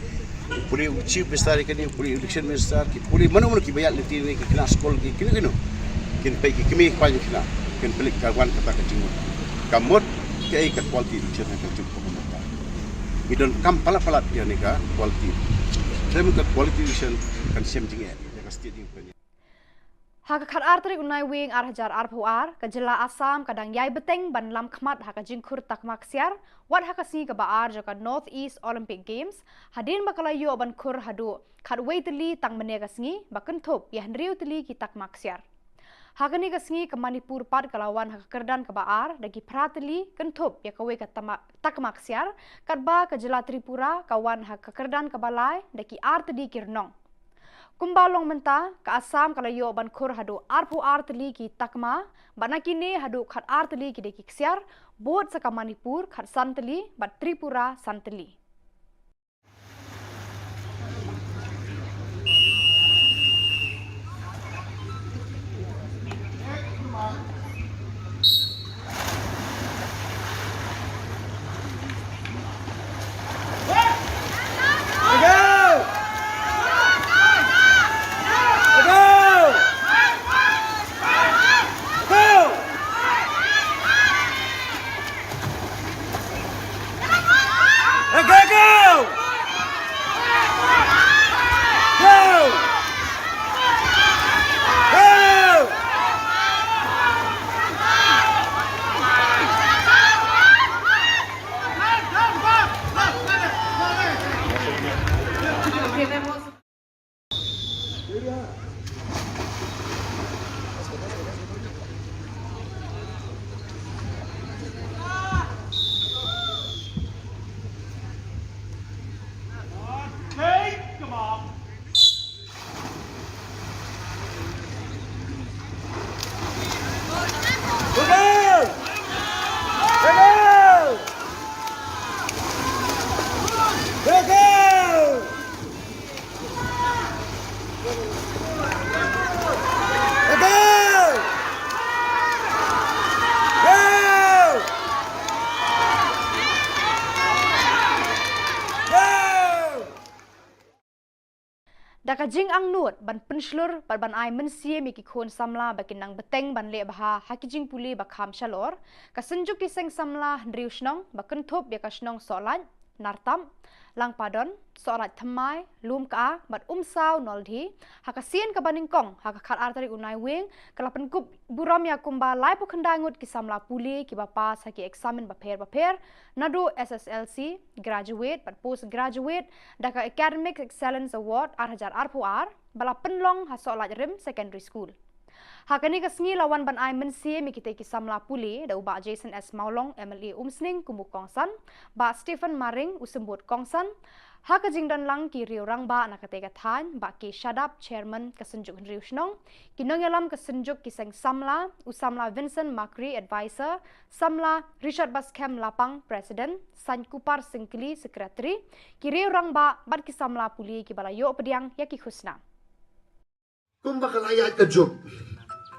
ki pule u chief minister, ki pule election minister, ki pule mano mano kiba ïaid lynti ne ki khynnah skul, ki kino kino. Kin peit ki kmie ki kpa jong ki khynnah, kin peit ka wan kata ka jingmut. Ka mut kaei ka quality education ka jingmut. Ngi donkam palat palat ïa kane ka quality. Khlem ka quality education kan shem jingeh ïa ka state jingpynim. Ha ka khatar tarik u Naiwieng ar hajar arphew ar, ka jylla Assam ka dang ïai bteng ban lam khmat ha ka jingkhur takma ksiar, wat ha ka sngi kaba ar jong ka North East Olympic Games, hadien ba ka la ïoh ban khur haduh khatwei tylli tang mynne ka sngi, ba kynthup ïa hynriew tylli ki takma ksiar. Ha kane ka sngi ka Manipur pat ka la wan ha ka kyrdan kaba ar da ki phra tylli, kynthup ïa kawei ka tama-, takma ksiar, katba ka jylla Tripura ka wan ha ka kyrdan kaba lai da ki ar tylli ki rnong. Kumba long mynta, ka Assam ka la ïoh ban khur haduh arphew ar tylli ki takma, bad na kine haduh khatar tylli ki dei ki ksiar, bud sa ka Manipur khatsan tylli, bad Tripura san tylli. Da ka jingangnud ban pynshlur bad ban ai mynsiem ïa ki khun samla ba kin nang bteng ban leh bha ha ki jingpule ba kham shalor, ka Synjuk ki Seng Samla Hynriew Shnong ba kynthup ïa ka shnong Sohlait, Nartam, Langpadon, Sohlait Thymmai, Lumka bad Umsaw Noldhi, ha ka sien kaba nyngkong ha ka khatar tarik u Naiwieng, ka la pynkup burom ïa kumba laiphew khyndai ngut ki samla pule kiba pass ha ki eksamin bapher bapher, naduh S S L C, Graduate bad Post Graduate da ka Academic Excellence Award ar hajar arphew ar, ba la pynlong ha Sohlait Rim Secondary School. Ha kane ka sngi la wan ban ai mynsiem ïa kitei ki samla pule da u Bah Jason S Mawlong, M L A Umsning kum u kongsan, Bah Stephen Maring, u symbud kongsan, ha ka jingdon lang ki riew rangbah na katei ka thaiñ, Bah K Shadap, Chairman ka Synjuk Hynriew Shnong, ki nongïalam ka Synjuk ki Seng Samla, u samla Vincent Makri, Advisor, samla Richard Baskhem Lapang, President, Sain Kupar Syngkli, Secretary, ki riew rangbah bad ki samla pule kiba la ïoh pdiang ïa ki khusnam. Kumba ka la ïaid ka juk,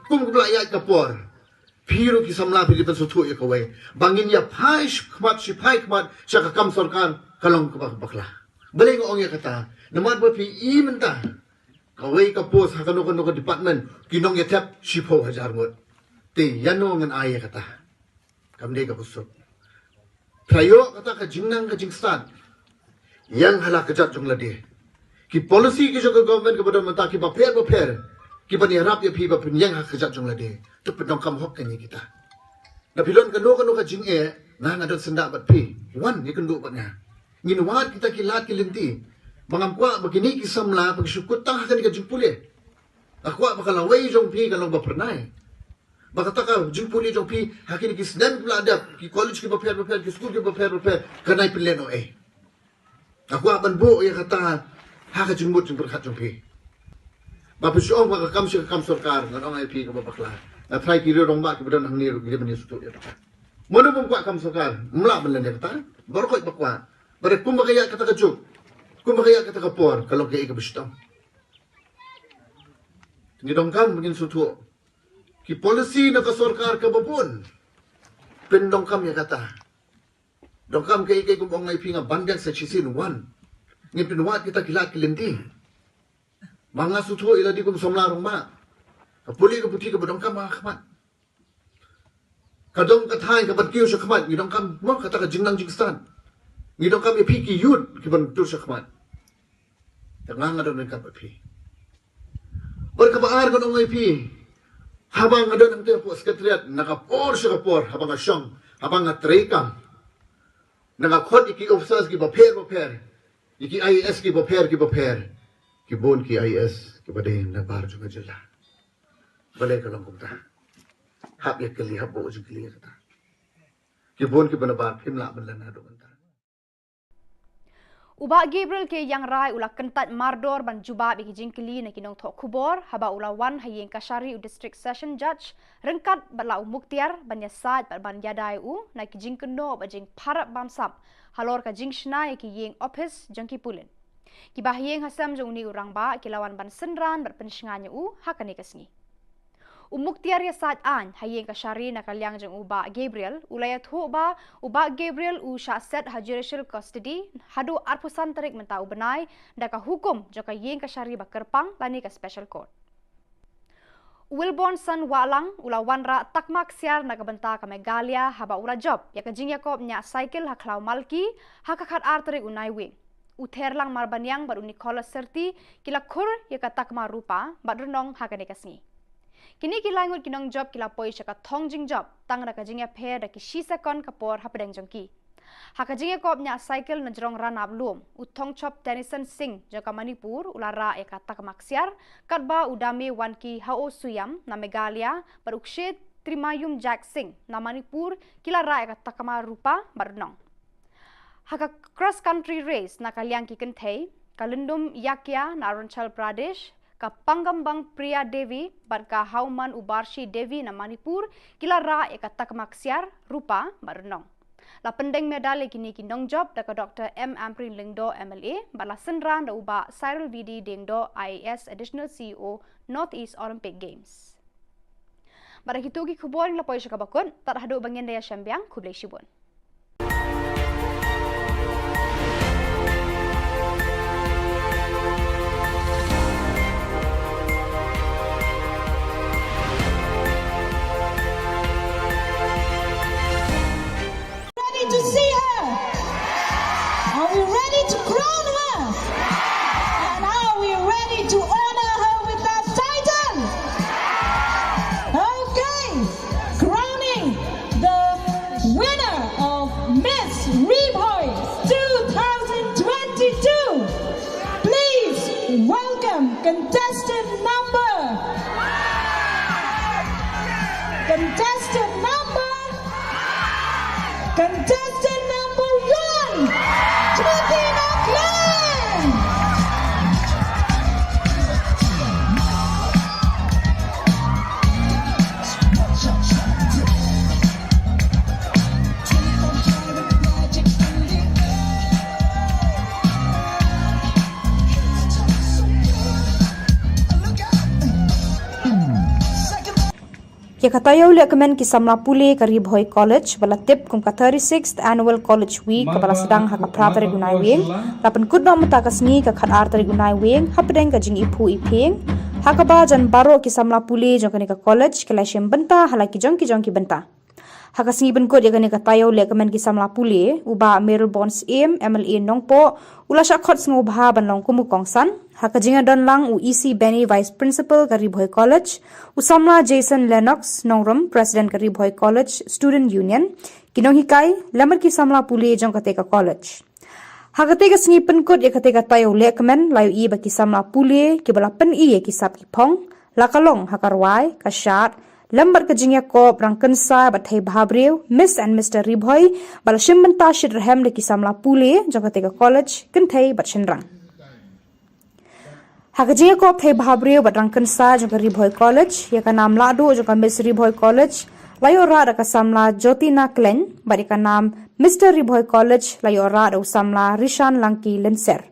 kumba ka la ïaid ka por, phi ruh ki samla phi dei ban sngewthuh ïa kawei ba ngin ïa phai shi khmat, shi phai khmat sha ka kam sorkar, ka long kaba bakla. Balei nga ong ïa kata? Namar ba phi i mynta kawei ka post ha kano kano ka department ki nongïatep shiphew hajar ngut. Te ïano ngan ai ïa kata? Kam dei kaba suk. Phra ïoh kata ka jingnang ka jingstad. Ïeng ha la ka kjat jong lade. Ki policy ki jong ka government kaba don mynta kiba pher bapher, kiban ïarap ïa phi ba phin ïeng ha ka kjat jong lade. To pyndonkam hok kane kita. Lada phi don kano kano ka jingeh, nga nga don syndah bad phi. Wan ïakynduh bad nga. Ngin wad kita ki lad ki lynti. Ba ngam kwah ba kine ki samla ba ki shu kut tang ha kane ka jingpule. Nga kwah ba ka lawei jong phi ka long ba phyrnai. Ba kata ka jingpule jong phi ha kine ki snem kiba la dep, ki college kiba pher bapher, ki skul kiba pher bapher, kan nai pynlehnohei. Nga kwah ban buh ïa kata ha ka jingmut jingpyrkhat jong phi. Ba phi shu ong ba ka kam shi ka kam sorkar, ngan ong ïa phi kaba bakla. Nga tharai ki riew rangbah kiba don hangne ruh ki dei ban ïasngewthuh ïa kata. Mano bym kwah kam sorkar, ym lah ban len ïa kata. Baroh khoit ba kwah. Bad kumba ka ïaid kata ka juk, kumba ka ïaid kata ka por, ka long kaei kaba shitom. Ngi donkam ngin sngewthuh. Ki policy na ka sorkar kaba bun, pyndonkam ïa kata. Donkam kaei kaei kum ong ïa phi, nga ban biang sa shisien, wan. Ngin pynwad kita ki lad ki lynti. Ba nga sngewthuh ïa lade kum samla rangbah. Ka pule ka puthi kaba donkam ha khmat. Ka dong ka thaiñ kaban kiew sha khmat, ngi donkam mo kata ka jingnang jingstad. Ngi donkam ïa phi ki youth kiban tur sha khmat. Te nga nga don ryngkat bad phi. Bad kaba ar ngan ong ïa phi. Haba nga don hangtei hapoh secretariat, na ka por sha ka por, haba nga shong, haba nga treikam, na nga khot ïa ki officers kiba pher bapher, ïa ki I A S kiba pher kiba pher, ki bun ki I A S kiba dei na bar jong ka jylla. Balei ka long kumta? Hap ïa kylli, hap buh jingkylli ïa kata. Ki bun kiba na bar phim lah ban len haduh mynta. U Bah Gabriel K. Iangrai u la kyntait mardor ban jubab ïa ki jingkylli na ki nongthoh khubor haba u la wan ha ïing kashari u District Session Judge ryngkat bad la u Muktiar ban ïasaid bad ban ïada ïa u na ki jingkynnoh bad jingpharap bamsap halor ka jingshna ïa ki ïing ophis jong ki pulit. Ki bahaïing hasem jong une u rangbah ki la wan ban synran bad pynshngaiñ ïa u ha kane ka sngi. U Muktiar ïasaid aiñ ha ïing kashari na ka liang jong u Bah Gabriel u la ïathuh ba u Bah Gabriel u shah set ha judicial custody haduh arphew san tarik mynta u bnai da ka hukum jong ka ïing kashari ba kyrpang lane ka special court. U Wilbornson Wahlang u la wanrah takma ksiar na ka bynta ka Meghalaya haba u la jop ïa ka jingïakop ñiah cycle ha Khlaw Malki ha ka khatar tarik u Naiwieng. U Therlang Marbaniang bad u Nicholas Serti ki la khur ïa ka takma rupa bad rnong ha kane ka sngi. Kine ki laingut ki nongjop ki la poi sha ka thong jingjop tang da ka jingïapher da ki shi sekon ka por hapdeng jong ki. Ha ka jingïakop ñiah cycle na jrong Ranap Lum, u Thongchop Tennyson Singh jong ka Manipur u la rah ïa ka takma ksiar, katba u Dame Wanki Hao Suyam na Meghalaya bad u Kshe Trimayum Jack Singh na Manipur ki la rah ïa ka takma rupa bad rnong. Ha ka cross country race na ka liang ki kynthei, ka Lyndum Yakia na Arunachal Pradesh, ka Pangambang Priya Devi bad ka Hauman Ubarshi Devi na Manipur ki la rah ïa ka takma ksiar, rupa bad rnong. La pyndeng medal ïa kine ki nongjop da ka Doctor M Ampareen Lyngdoh M L A bad la synran da u Bah Cyril V D Diengdoh I A S, Additional C E O, North East Olympic Games. Bad da kito ki khubor ngi la poi sha kaba kut, tad haduh ba ngin da ïashem biang, khublei shibun. Ready to see her? Are we ready to crown her? And are we ready to honor her with that title? Okay, crowning the winner of Miss Ri Bhoi two thousand twenty-two. Please welcome contestant number, contestant number, contestant number one, Jyotina Klein. Ïa ka taïew lehkmen ki samla pule ka Ri Bhoi College ba la tip kum ka thirty-sixth Annual College Week kaba la sdang ha ka phra tarik u Naiwieng, la pynkut noh mynta ka sngi ka khatar tarik u Naiwieng hapdeng ka jingiphuh iphieng, ha kaba jan baroh ki samla pule jong kane ka college ki la shim bynta ha la ki jong ki jong ki bynta. Ha ka sngi pynkut ïa kane ka taïew lehkmen ki samla pule, u Bah Mayralborn Syiem, M L A Nongpoh, u la shah khot sngewbha ban long kum u kongsan. Ha ka jingïadon lang u E C Benny, Vice Principal ka Ri Bhoi College, u samla Jason Lennox Nongrum, President ka Ri Bhoi College Student Union, ki nonghikai, lem bad ki samla pule jong kata ka college. Ha kata ka sngi pynkut ïa kata ka taïew lehkmen, la ïohi ba ki samla pule kiba la pyni ïa ki sap ki phong, la ka long ha ka rwai, ka shad, lem bad ka jingïakop, rangkynsai bad thei bhabriew, Miss and Mister Ri Bhoi, ba la shim bynta shitrhem da ki samla pule jong kata ka college, kynthei bad shynrang. Ha ka jingïakop thei bhabriew bad rangkynsai jong ka Ri Bhoi College, ïa ka nam lahduh jong ka Miss Ri Bhoi College la ïoh rah da ka samla Jyotina Klein, bad ïa ka nam Mister Ri Bhoi College la ïoh rah da u samla Rishan Langki Lynser.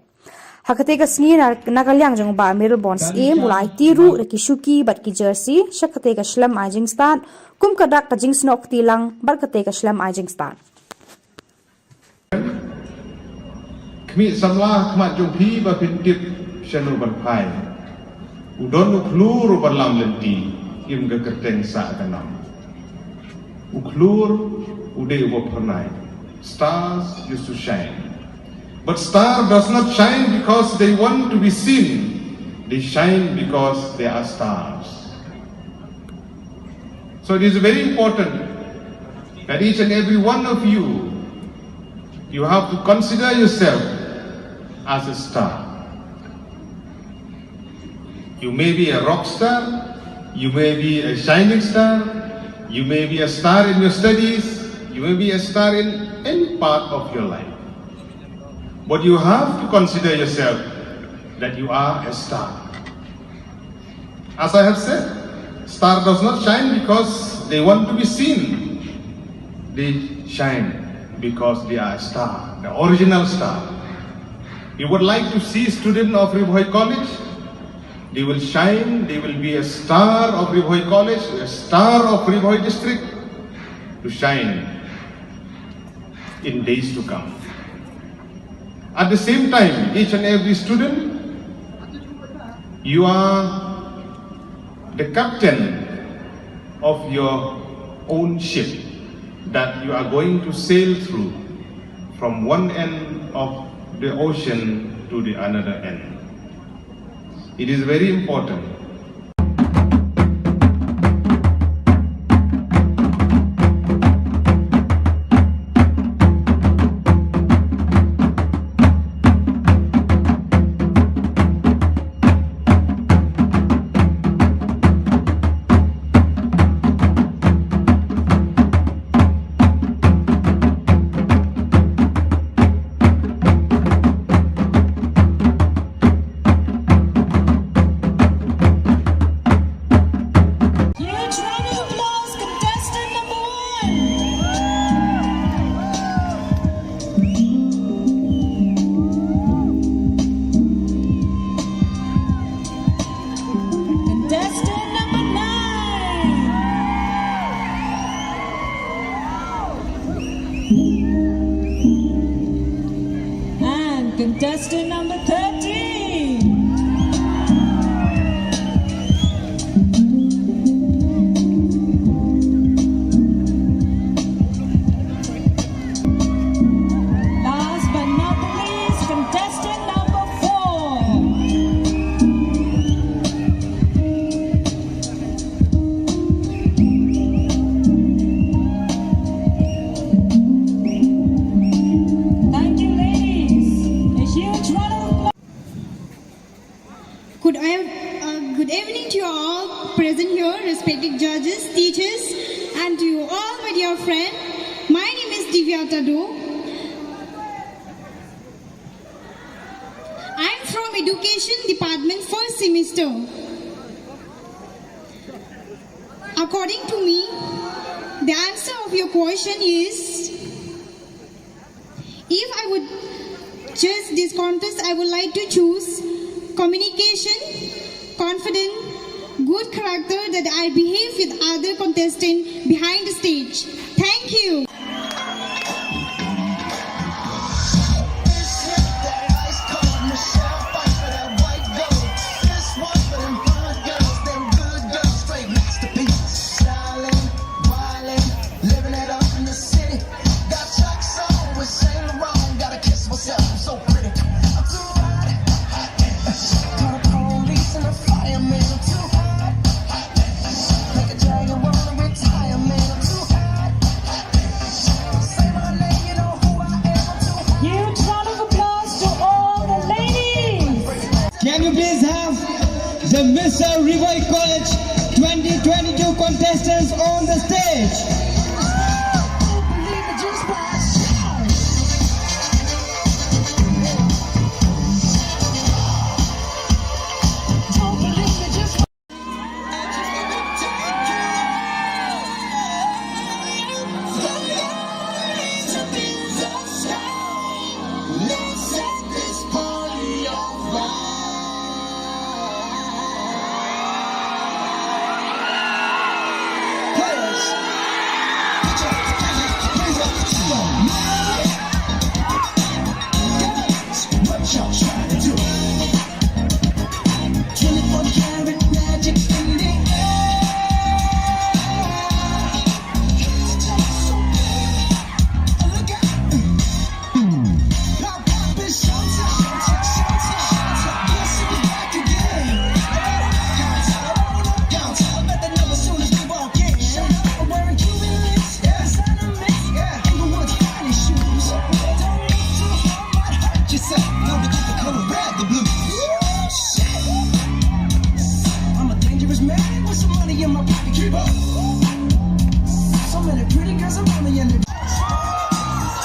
Ha kata ka sngi na, na ka liang jong u Bah Mayralborn Syiem u la aiti ruh da ki shuki bad ki jersey sha kata ka shlem ai jingstad, kum ka dak ka jingsnoh kti lang bad kata ka shlem ai jingstad. Khmih samla khmat jong phi ba phin tip shano ban phai. U don u khlur u ba lam lynti, im ka kyrteng sah ka nam. U khlur u dei uba phyrnai. Stars used to shine. But star does not shine because they want to be seen. They shine because they are stars. So it is very important that each and every one of you, you have to consider yourself as a star. You may be a rock star, you may be a shining star, you may be a star in your studies, you may be a star in any part of your life. But you have to consider yourself that you are a star. As I have said, star does not shine because they want to be seen. They shine because they are a star, the original star. You would like to see student of Ri Bhoi College, they will shine, they will be a star of Ri Bhoi College, a star of Ri Bhoi district to shine in days to come. At the same time, each and every student, you are the captain of your own ship that you are going to sail through from one end of the ocean to the another end. It is very important. Huge round of applause, contestant number one. Contestant number nine. And contestant number thirteen. Last but not the least, contestant number four. Thank you, ladies. A huge round of applause. Good, ev- uh, good evening to you all present here, respected judges, teachers, and to you all, my dear friend. My name is Divya Tado. I'm from Education Department, first semester. According to me, the answer of your question is, if I would choose this contest, I would like to choose communication, confident, good character that I behave with other contestant behind the stage. Thank you. Huge round of applause to all the ladies. Can we please have the Mister Ri Bhoi College twenty twenty-two contestants on the stage?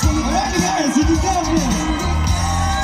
Alright, guys, you deserve this.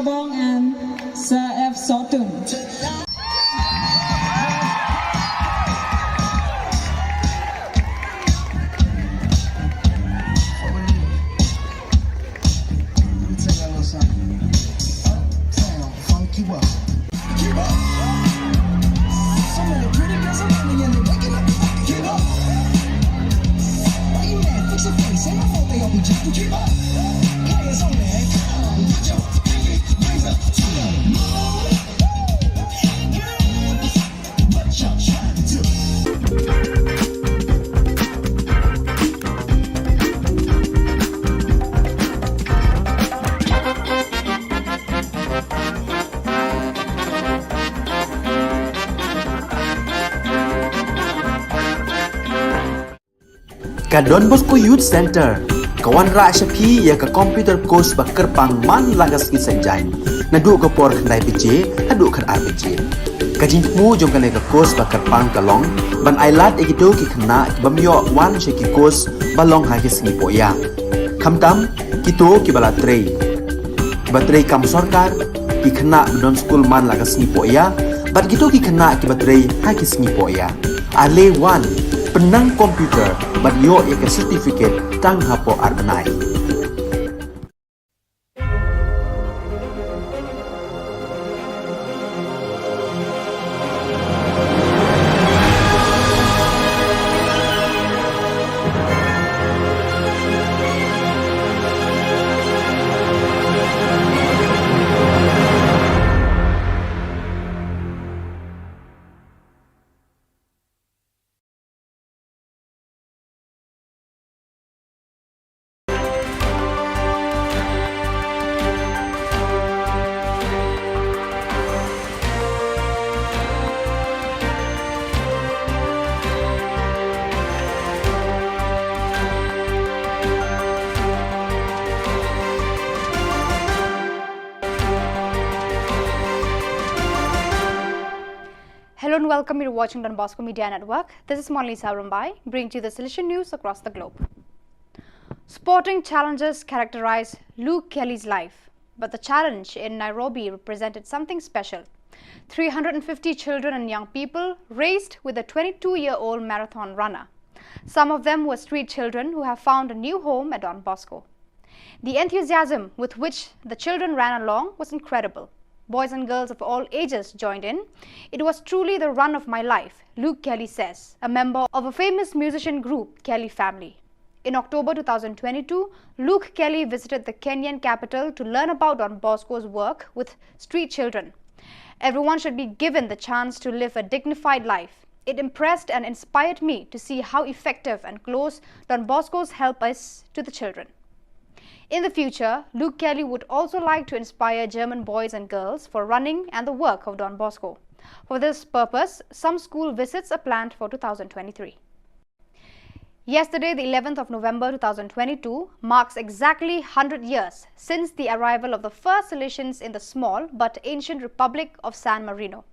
Bong and Sir F Sotun. Ka Don Bosco Youth Centre ka wanrah sha phi ïa ka computer course ba kyrpang man la ka sngi Saitjaiñ, naduh ka por khyndai baje haduh khatar baje. Ka jingthmu jong kane ka course ba kyrpang ka long ban ailad ïa kito ki khynnah ki bym ïoh wan sha ki course ba long ha ki sngi pohïa, khamtam kito kiba la trei, kiba trei kam sorkar, ki khynnah ba don skul man la ka sngi pohïa, bad kito ki khynnah kiba trei ha ki sngi pohïa. Ale wan, pynnang computer bad ïoh ïa ka certificate tang hapoh ar bnai. Hello and welcome. You're watching Don Bosco Media Network. This is Monalisa Rumbai, bringing to you the Salesian news across the globe. Sporting challenges characterize Luke Kelly's life, but the challenge in Nairobi represented something special. Three hundred and fifty children and young people raced with a twenty-two-year-old marathon runner. Some of them were street children who have found a new home at Don Bosco. The enthusiasm with which the children ran along was incredible. Boys and girls of all ages joined in. It was truly the run of my life, Luke Kelly says, a member of a famous musician group, Kelly Family. In October two thousand twenty-two, Luke Kelly visited the Kenyan capital to learn about Don Bosco's work with street children. Everyone should be given the chance to live a dignified life. It impressed and inspired me to see how effective and close Don Bosco's help is to the children. In the future, Luke Kelly would also like to inspire German boys and girls for running and the work of Don Bosco. For this purpose, some school visits are planned for two thousand twenty-three. Yesterday, the eleventh of November two thousand twenty-two, marks exactly hundred years since the arrival of the first Salesians in the small but ancient Republic of San Marino.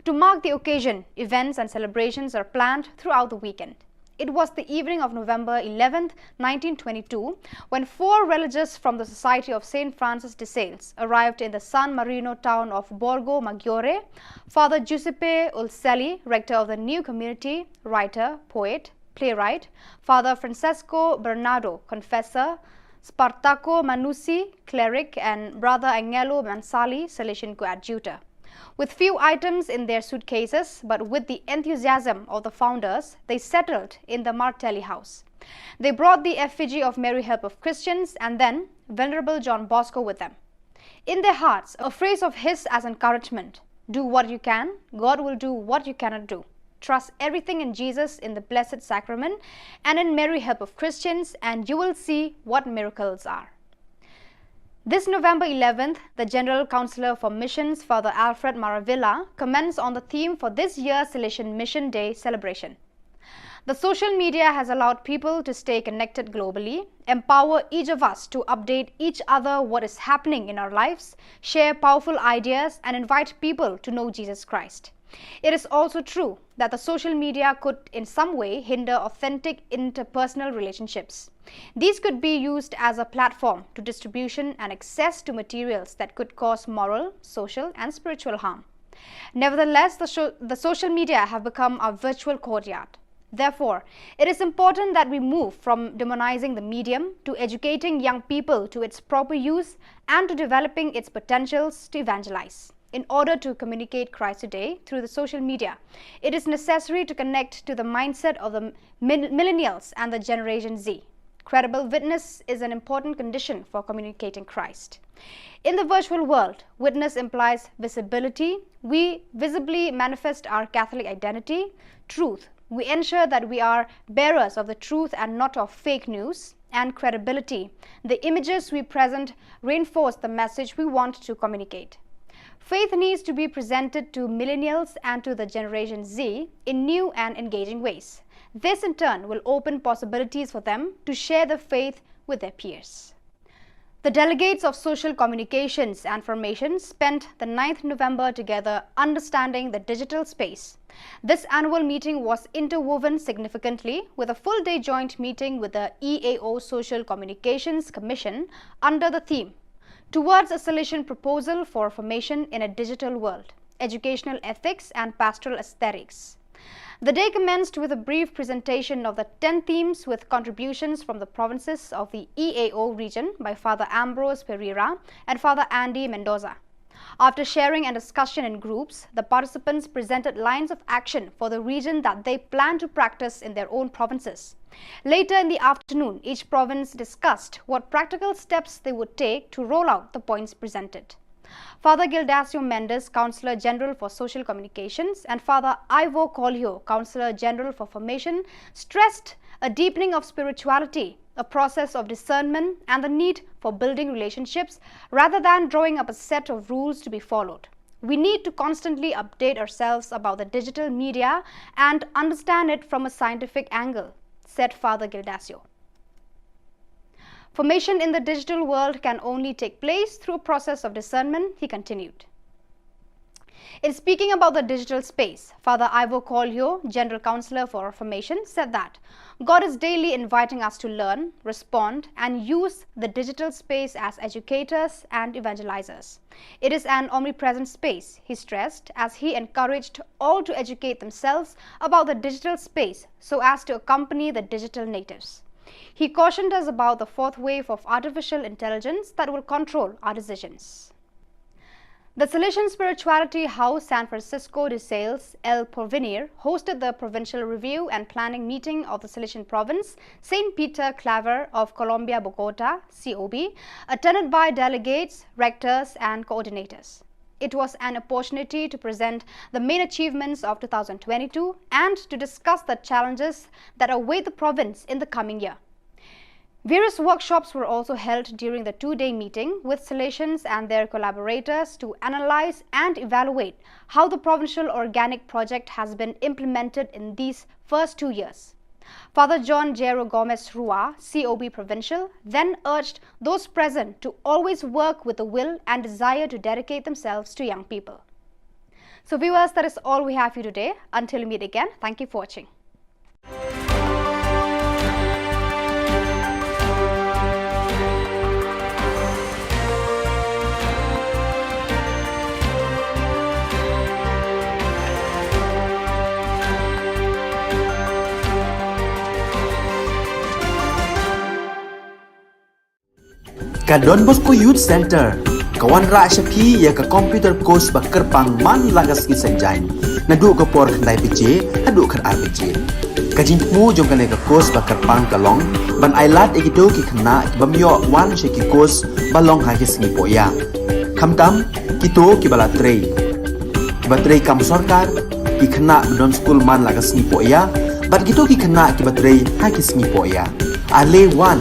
To mark the occasion, events and celebrations are planned throughout the weekend. It was the evening of November eleventh, nineteen twenty-two, when four religious from the Society of Saint Francis de Sales arrived in the San Marino town of Borgo Maggiore. Father Giuseppe Ulselli, rector of the new community, writer, poet, playwright, Father Francesco Bernardo, confessor, Spartaco Manussi, cleric, and Brother Angelo Mansali, Salesian coadjutor. With few items in their suitcases, but with the enthusiasm of the founders, they settled in the Martelli house. They brought the effigy of Mary Help of Christians and then Venerable John Bosco with them. In their hearts, a phrase of his as encouragement: "Do what you can, God will do what you cannot do. Trust everything in Jesus, in the Blessed Sacrament, and in Mary Help of Christians, and you will see what miracles are." This November eleventh, the General Councillor for Missions, Father Alfred Maravilla, comments on the theme for this year's Salesian Mission Day celebration. The social media has allowed people to stay connected globally, empower each of us to update each other what is happening in our lives, share powerful ideas, and invite people to know Jesus Christ. It is also true that the social media could in some way hinder authentic interpersonal relationships. These could be used as a platform to distribution and access to materials that could cause moral, social, and spiritual harm. Nevertheless, the, sho- the social media have become our virtual courtyard. Therefore, it is important that we move from demonizing the medium to educating young people to its proper use and to developing its potentials to evangelize. In order to communicate Christ today through the social media, it is necessary to connect to the mindset of the mil- millennials and the Generation Z. Credible witness is an important condition for communicating Christ. In the virtual world, witness implies visibility. We visibly manifest our Catholic identity, truth. We ensure that we are bearers of the truth and not of fake news, and credibility. The images we present reinforce the message we want to communicate. Faith needs to be presented to millennials and to the Generation Z in new and engaging ways. This, in turn, will open possibilities for them to share their faith with their peers. The delegates of Social Communications and Formation spent the ninth November together understanding the digital space. This annual meeting was interwoven significantly with a full-day joint meeting with the E A O Social Communications Commission under the theme Towards a Salesian Proposal for Formation in a Digital World: Educational Ethics and Pastoral Aesthetics. The day commenced with a brief presentation of the ten themes with contributions from the provinces of the E A O region by Father Ambrose Pereira and Father Andy Mendoza. After sharing and discussion in groups, the participants presented lines of action for the region that they plan to practice in their own provinces. Later in the afternoon, each province discussed what practical steps they would take to roll out the points presented. Father Gildacio Mendes, Counselor General for Social Communications, and Father Ivo Colio, Counselor General for Formation, stressed a deepening of spirituality, a process of discernment, and the need for building relationships rather than drawing up a set of rules to be followed. We need to constantly update ourselves about the digital media and understand it from a scientific angle, said Father Gildacio. Formation in the digital world can only take place through a process of discernment, he continued. In speaking about the digital space, Father Ivo Colio, General Counselor for Formation, said that God is daily inviting us to learn, respond, and use the digital space as educators and evangelizers. It is an omnipresent space, he stressed, as he encouraged all to educate themselves about the digital space so as to accompany the digital natives. He cautioned us about the fourth wave of artificial intelligence that will control our decisions. The Salesian Spirituality House, San Francisco de Sales, El Porvenir, hosted the Provincial Review and Planning Meeting of the Salesian Province, Saint Peter Claver of Colombia, Bogota, C O B, attended by delegates, rectors, and coordinators. It was an opportunity to present the main achievements of two thousand twenty-two and to discuss the challenges that await the province in the coming year. Various workshops were also held during the two-day meeting with Salesians and their collaborators to analyze and evaluate how the provincial organic project has been implemented in these first two years. Father John Jairo Gomez Rua, C O B Provincial, then urged those present to always work with the will and desire to dedicate themselves to young people. So viewers, that is all we have for you today. Until we meet again, thank you for watching. Ka Don Bosco Youth Center ka wanrah sha phi ïa ka computer course ba kyrpang man la ka sngi Saitjaiñ, naduh ka por khyndai baje haduh khatar baje. Ka jingthmu jong kane ka course ba kyrpang ka long ban ailad ïa kito ki khynnah ki bym ïoh wan sha ki course ba long ha ki sngi pohïa, khamtam kito kiba la trei, kiba trei kam sorkar, ki khynnah ba don skul man la ka sngi pohïa bad kito ki khynnah kiba trei ha ki sngi pohïa. Ale wan,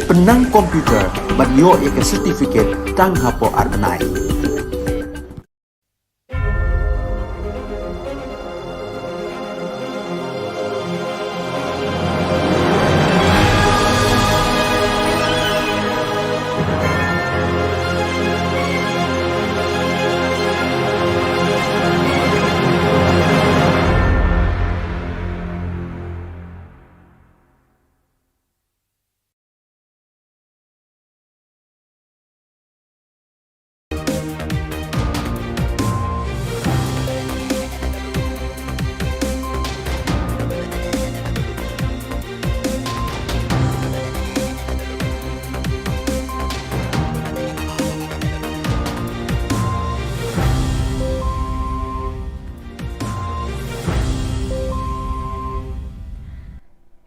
pynnang computer bad ïoh ïa ka certificate tang hapoh ar bnai.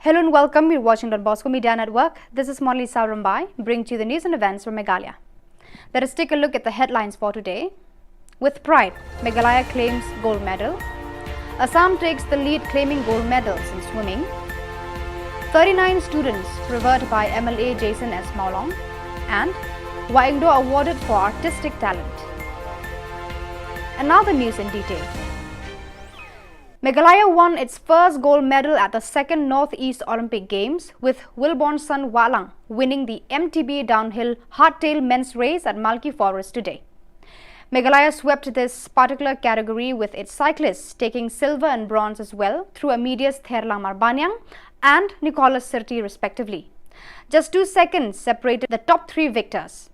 Hello and welcome. You're watching Don Bosco Media Network. This is Monalisa Rymbai, bringing to you the news and events from Meghalaya. Let us take a look at the headlines for today. With pride, Meghalaya claims gold medal. Assam takes the lead, claiming gold medals in swimming. Thirty-nine students revered by M L A Jason S Mawlong. And Wa Ingdo awarded for artistic talent. And now the news in detail. Meghalaya won its first gold medal at the second Northeast Olympic Games, with Wilbornson Wahlang winning the M T B downhill hardtail men's race at Malki Forest today. Meghalaya swept this particular category, with its cyclists taking silver and bronze as well through Amedius Therlangmar Baniang and Nicholas Sirti respectively. Just two seconds separated the top three victors.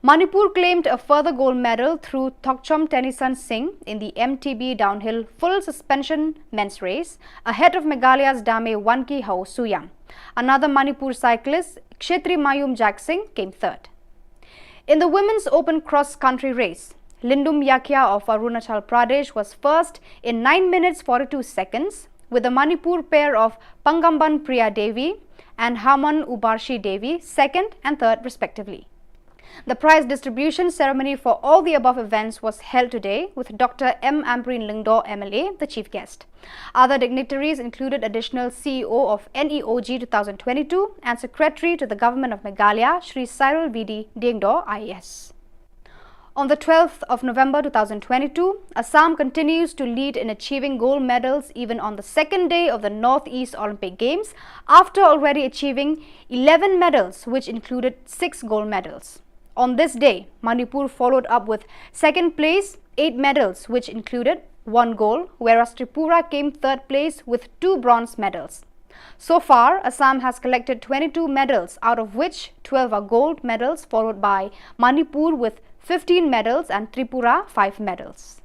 Manipur claimed a further gold medal through Thokchom Tennyson Singh in the M T B downhill full suspension men's race, ahead of Meghalaya's Dame Wanki Hao Suyam. Another Manipur cyclist, Kshetri Mayum Jaksing, came third. In the women's open cross country race, Lindum Yakia of Arunachal Pradesh was first in nine minutes forty-two seconds, with the Manipur pair of Pangamban Priya Devi and Haman Ubarshi Devi second and third respectively. The prize distribution ceremony for all the above events was held today, with Doctor M Ampareen Lyngdoh M L A the chief guest. Other dignitaries included additional C E O of N E O G two thousand twenty-two and Secretary to the Government of Meghalaya, Shri Cyril V D Diengdoh I A S. On the twelfth of November two thousand twenty-two, Assam continues to lead in achieving gold medals even on the second day of the Northeast Olympic Games, after already achieving eleven medals, which included six gold medals. On this day, Manipur followed up with second place, eight medals, which included one gold, whereas Tripura came third place with two bronze medals. So far, Assam has collected twenty-two medals, out of which twelve are gold medals, followed by Manipur with fifteen medals and Tripura five medals.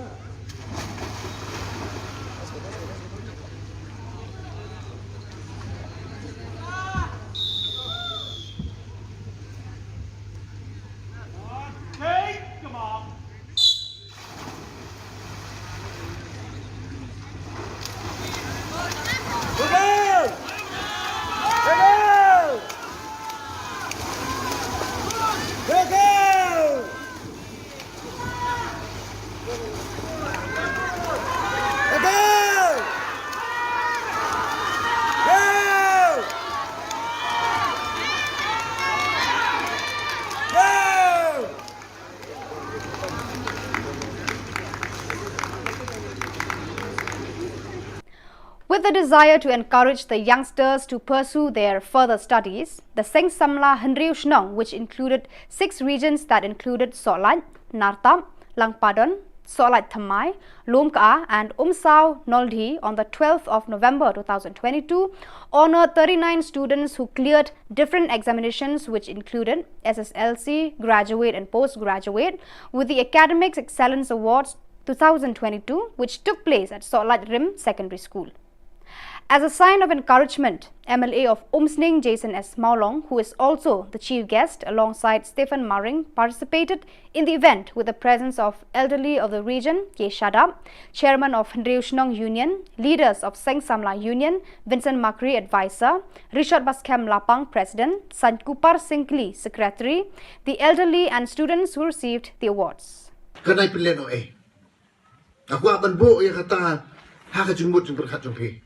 With the desire to encourage the youngsters to pursue their further studies, the Seng Samla Hynriew Shnong, which included six regions that included Sohlait, Nartap, Langpadon, Sohlait Thymmai, Lumka, and Umsaw Noldih on the twelfth of November two thousand twenty-two, honored thirty-nine students who cleared different examinations, which included S S L C, graduate, and postgraduate, with the Academic Excellence Awards two thousand twenty-two, which took place at Sohlait Rim Secondary School. As a sign of encouragement, M L A of Umsning, Jason S Mawlong, who is also the chief guest alongside Stephen Maring, participated in the event with the presence of elderly of the region, K Shadap, chairman of Hynriew Shnong Union, leaders of Seng Samla Union, Vincent Makri, advisor, Richard Baskhem Lapang, president, Sankupar Singkli, secretary, the elderly and students who received the awards. Kan ai pynlehnoh eh. Nga kwah ban buh ïa kata ha ka jingmut jingpyrkhat jong phi.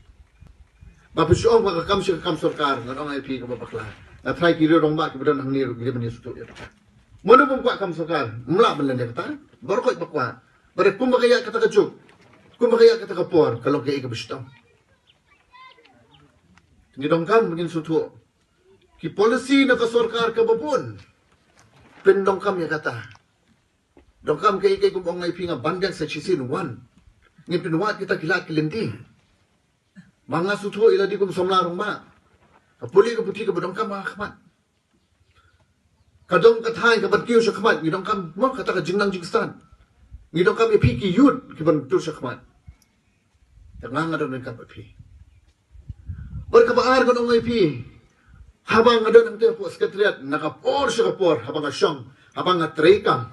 Ba phi shu ong ba ka kam shi ka kam sorkar, ngan ong ïa phi kaba bakla. Nga trai ki riew rangbah kiba don hangne ruh ki dei ban ïa sngewthuh ïa kata. Mano bym kwah kam sorkar, ym lah ban len ïa kata. Baroh khoit ba kwah. Ba dei kumba ka ïaid kata ka juk, kumba ka ïaid kata ka por, ka long kaei kaba shitom. Ngi donkam ba ngin sngewthuh. Ki policy na ka sorkar kaba bun, pyndonkam ïa kata. Donkam kaei kaei kum ong ïa phi, nga ban biang sa shisien, wan, ngin pynwad kita ki lad ki lynti. Ma nga sngewthuh ïa lade kum samla rangbah, ka pule ka puthi kaba donkam ha khmat. Ka dong ka thaiñ kaban kiew sha khmat, ngi donkam mo kata ka jingnang jingstad. Ngi donkam ïa phi ki youth kiban tur sha khmat. Te nga nga don ryngkat bad phi. Bad kaba ar ngan ong ïa phi, haba nga don hangtei hapoh Secretariat, na ka por sha ka por, haba nga shong, haba nga treikam,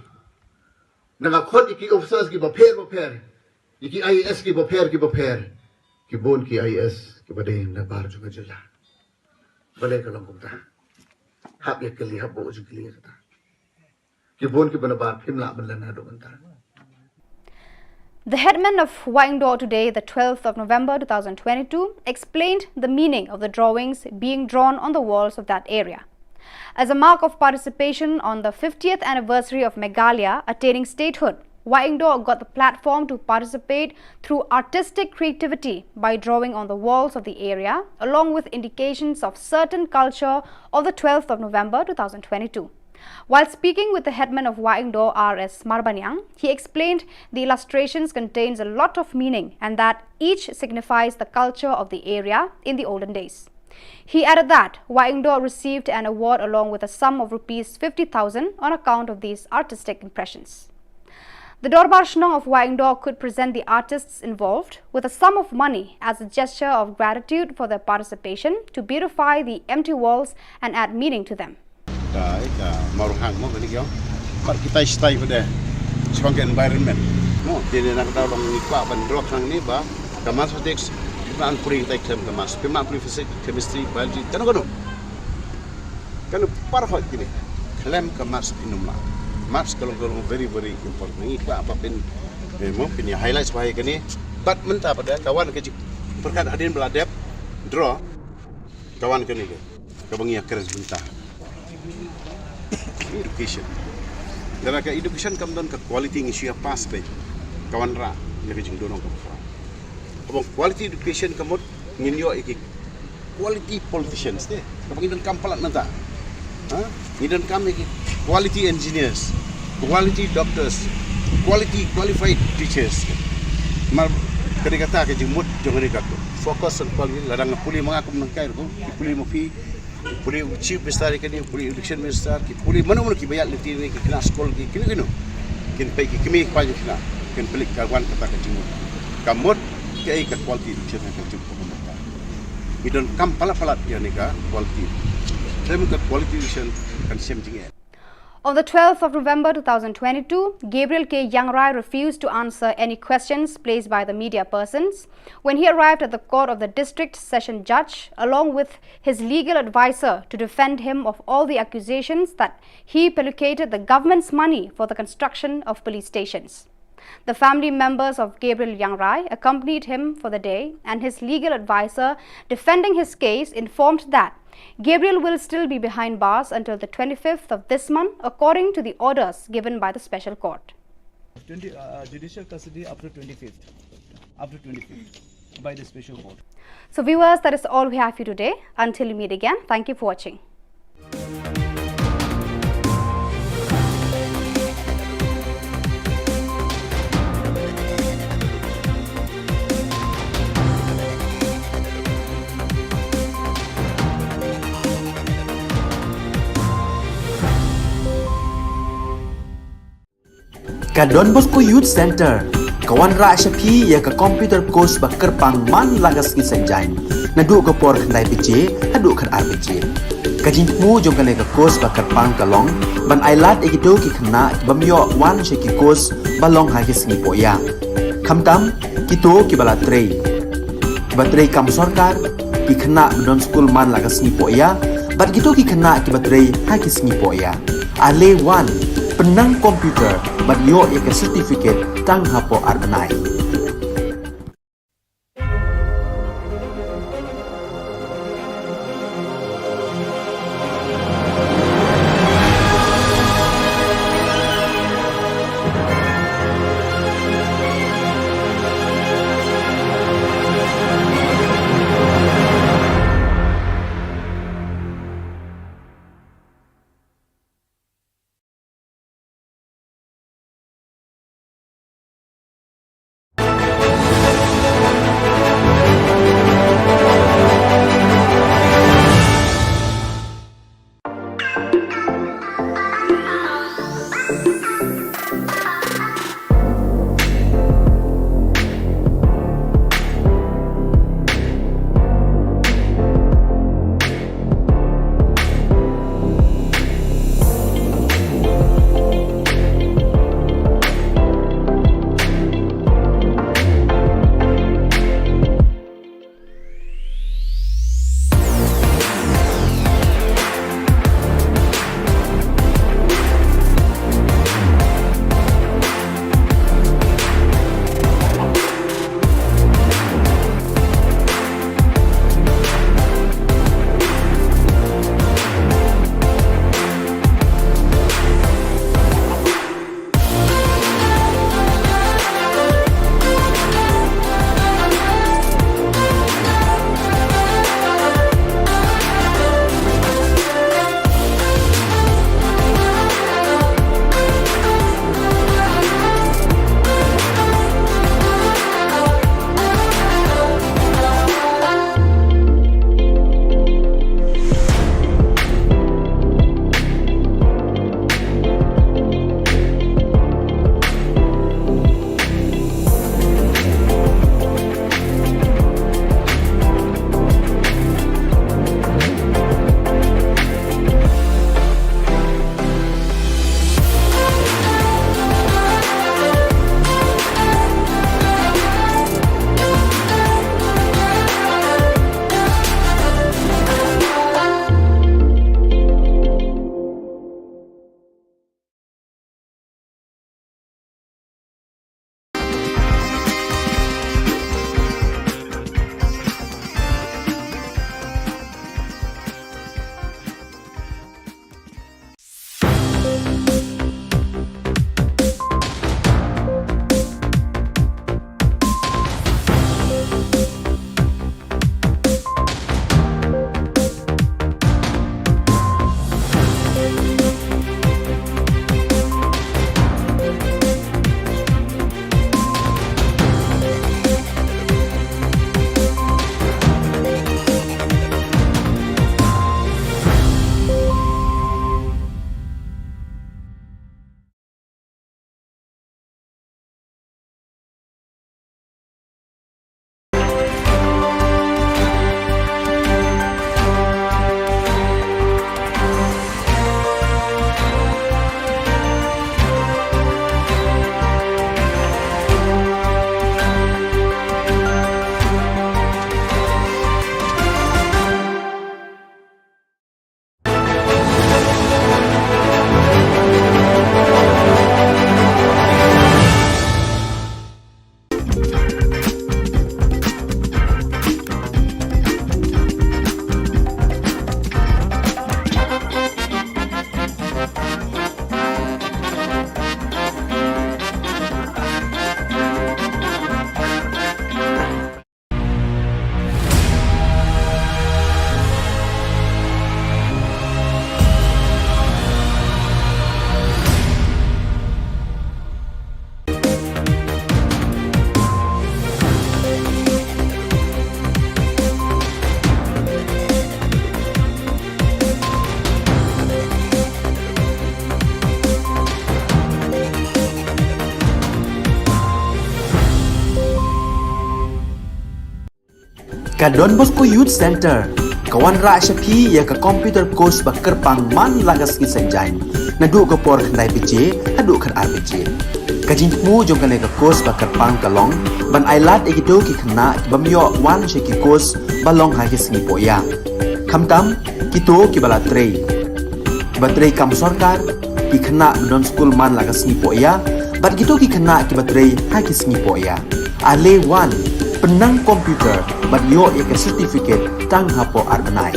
na ka khot ïa ki officers kiba pher ba pher, ïa ki I A S kiba pher kiba pher, ki bun ki I A S kiba dei na bar jong ka jylla. Balei ka long kumta? Hap ïa kylli, hap bok jingkylli ïa kata. Ki bun kiba nabar phim lah ban len haduh mynta. The headman of Wahingdoh today, the twelfth of November two thousand twenty-two, explained the meaning of the drawings being drawn on the walls of that area. As a mark of participation on the fiftieth anniversary of Meghalaya attaining statehood, Wahingdoh got the platform to participate through artistic creativity by drawing on the walls of the area, along with indications of certain culture of the twelfth of November two thousand twenty-two. While speaking with the headman of Wahingdoh, R S Marbaniang, he explained the illustrations contains a lot of meaning and that each signifies the culture of the area in the olden days. He added that Wahingdoh received an award along with a sum of rupees fifty thousand on account of these artistic impressions. The Dorbar Shnong of Wahingdoh could present the artists involved with a sum of money as a gesture of gratitude for their participation to beautify the empty walls and add meaning to them. Ka, ka Mawrong Hang mo kane ki ong. Pat kita stai pada. Shuang ka environment. Mo, te ne na kata long ni kwa ban drok hang ni ba. Ka mathematics, phi man puri kita khlem ka maths. Phi man puri physics, chemistry, biology, kano kano. Kano par hot kini. Khlem ka maths phin ym lah. Maths ka long, ka long very, very important. Ni kwa ba phin, eh, mo, phin ïa highlight shuwa ïa kane. Pat mynta pada, ka wan ka jingpyrkhat hadien ba la dep, draw. Ka wan kane ka. Kaba ngi ïa kren mynta. Education. Lada ka education kam don ka quality ngi shu ïa pass beit. Ka wanrah ïa ka jingdon ong kaba khraw. Kaba quality education ka mut ngin ïoh ïa ki quality politicians te. Kaba ngi donkam palat mynta. Ha? Ngi donkam ïa ki quality engineers, quality doctors, quality qualified teachers. Mar kane kata ka jingmut jong kane ka focus on quality, lada nga pule ma nga kum nangkai ruh, ki pule ma phi, pule u Chief Minister ïa kane, pule u Education Minister, ki pule mano mano kiba ïaid lynti ne ki khynnah skul ki kino kino. Kin peit ki kmie ki kpa jong ki khynnah, kin peit ka wan kata ka jingmut. Ka mut kaei ka quality education ka jingmut ka mut. Ngi donkam palat palat ïa kane ka quality. Khlem ka quality education kan shem jingeh. On the twelfth of November two thousand twenty-two, Gabriel K Yangrai refused to answer any questions placed by the media persons when he arrived at the court of the District Session Judge, along with his legal advisor, to defend him of all the accusations that he pocketed the government's money for the construction of police stations. The family members of Gabriel Yangrai accompanied him for the day, and his legal advisor defending his case informed that Gabriel will still be behind bars until the twenty-fifth of this month, according to the orders given by the special court. Twenty, uh, judicial custody up to twenty-fifth. Up to twenty-fifth by the special court. So viewers, that is all we have for you today. Until we meet again, thank you for watching. Ka Don Bosco Youth Center ka wanrah sha phi ïa ka computer course ba kyrpang man la ka sngi Saitjaiñ, naduh ka por khyndai baje haduh khatar baje. Ka jingthmu jong kane ka course ba kyrpang ka long ban ailad ïa kito ki khynnah ki bym ïoh wan sha ki course ba long ha ki sngi pohïa. Khamtam kito kiba la trei, kiba trei kam sorkar, ki khynnah ba don skul man la ka sngi pohïa, bad kito ki khynnah kiba trei ha ki sngi pohïa. Ale wan, pynnang computer bad ïoh ïa ka certificate tang hapoh ar bnai. Ka Don Bosco Youth Centre ka wanrah sha phi ïa ka computer course ba kyrpang man la ka sngi Saitjaiñ, naduh ka por khyndai baje haduh khatar baje. Ka jingthmu jong kane ka course ba kyrpang ka long ban ailad ïa kito ki khynnah ki bym ïoh wan sha ki course ba long ha ki sngi pohïa, khamtam kito kiba la trei, kiba trei kam sorkar, ki khynnah ba don skul man la ka sngi pohïa bad kito ki khynnah kiba trei ha ki sngi pohïa. Ale wan, pynnang computer bad ïoh ïa ka certificate tang hapoh ar bnai.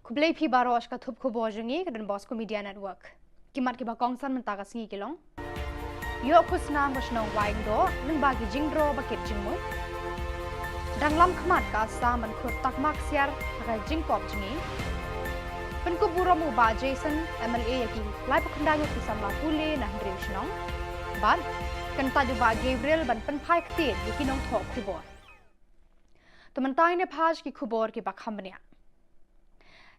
Khublei phi baroh sha ka thup khubor jong ngi ka Don Bosco Media Network. Ki mat kiba kongsan mynta ka sngi ki long: Ïoh khusnam ka shnong Wahingdoh lyngba ki jingdro ba kit jingmut. Dang lam khmat ka Assam ban khur takma ksiar ha ka jingpop jngi. Pynkup burom u Bah Jason, M L A ïa ki laiphew khyndai ngut ki samla pule na hynriew shnong. Bad kyntait u Bah Gabriel ban pynphai ktien ïa ki nongthoh khubor. Te mynta ngin ïa phai sha ki khubor kiba kham bniah.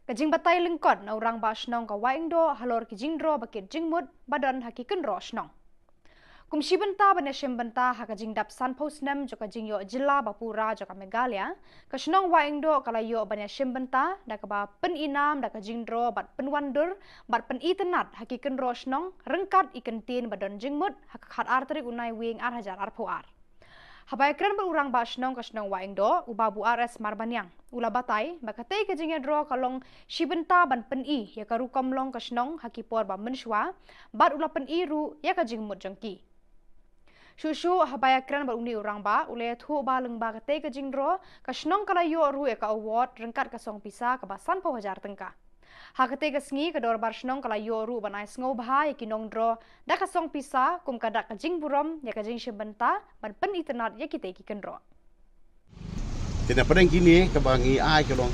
Ka jingbatai lyngkot na u rangbah shnong ka Wahingdoh halor ki jingdro ba kit jingmut ba don ha ki kynroh shnong. Kum shi bynta ban ïashim bynta ha ka jingdap sanphew snem jong ka jingïoh jylla ba pura jong ka Meghalaya, ka shnong Wahingdoh ka la ïoh ban ïashim bynta da kaba pyni nam da ka jingdro bad pynwandur bad pynitynnad ha ki kynroh shnong ryngkat i kyntien ba don jingmut ha ka khatar tarik u Naiwieng ar hajar arphew ar. Haba ïakren bad u rangbah shnong ka shnong Wahingdoh, u Babu R S Marbaniang, u la batai ba katei ka jingïadro ka long shi bynta ban pyni ïa ka rukom long ka shnong ha ki por ba mynshuwa, bad u la pyni ruh ïa ka jingmut jong ki. Shuh shuh haba ïakren bad une u rangbah, u la ïathuh ba lyngba katei ka jingdro ka shnong ka la ïoh ruh ïa ka award ryngkat ka song pisa kaba sanphew hajar tyngka. Ha katei ka sngi ka dorbar shnong ka la ïoh ruh ban ai sngewbha ïa ki nongdro da ka song pisa kum ka dak ka jingburom ïa ka jingshim bynta ban pynitynnad ïa kitei ki kynroh. Te na pdeng kine kaba ngi ai ka long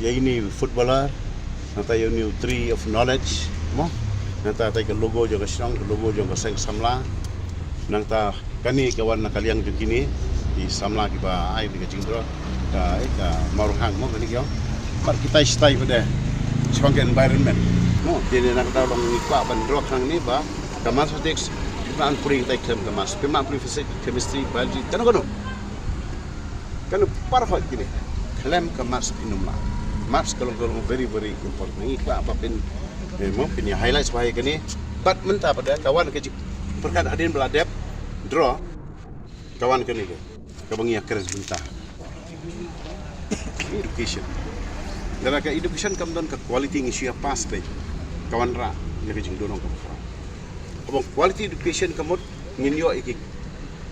ïa ine i footballer, nangta ïa ine i tree of knowledge, mo, nangta ïa ka logo jong ka shnong, ka logo jong ka seng samla, nangta kane ka wan na ka liang jong kine ki samla kiba ai ïa ka jingdro, ka, eh, ka Mawrynghang, mo, kane ki ong. Mar kita stai pada shaphang ka environment, mo, te ne nangta long ngi kwah ban dro khnang ne ba ka mathematics, phi ma puri kita khlem ka maths, phi ma puri physics, chemistry, biology, kano kano. Kan para hoi kine khlem ka maths phin ym lah. Maths ka long, ka long very, very important. Ngi kwah ba phin, eh, mo, phin ïa highlights ba ïa kane. Bad mynta pada ka wan ka jingpyrkhat hadien ba la dep draw, ka wan kane ka, kaba ngi ïa kren mynta. Education. Lada ka education kam don ka quality ngi shu ïa pass te ka wanrah ïa ka jingdonong kaba khraw. Kaba quality education ka mut ngin ïoh ïa ki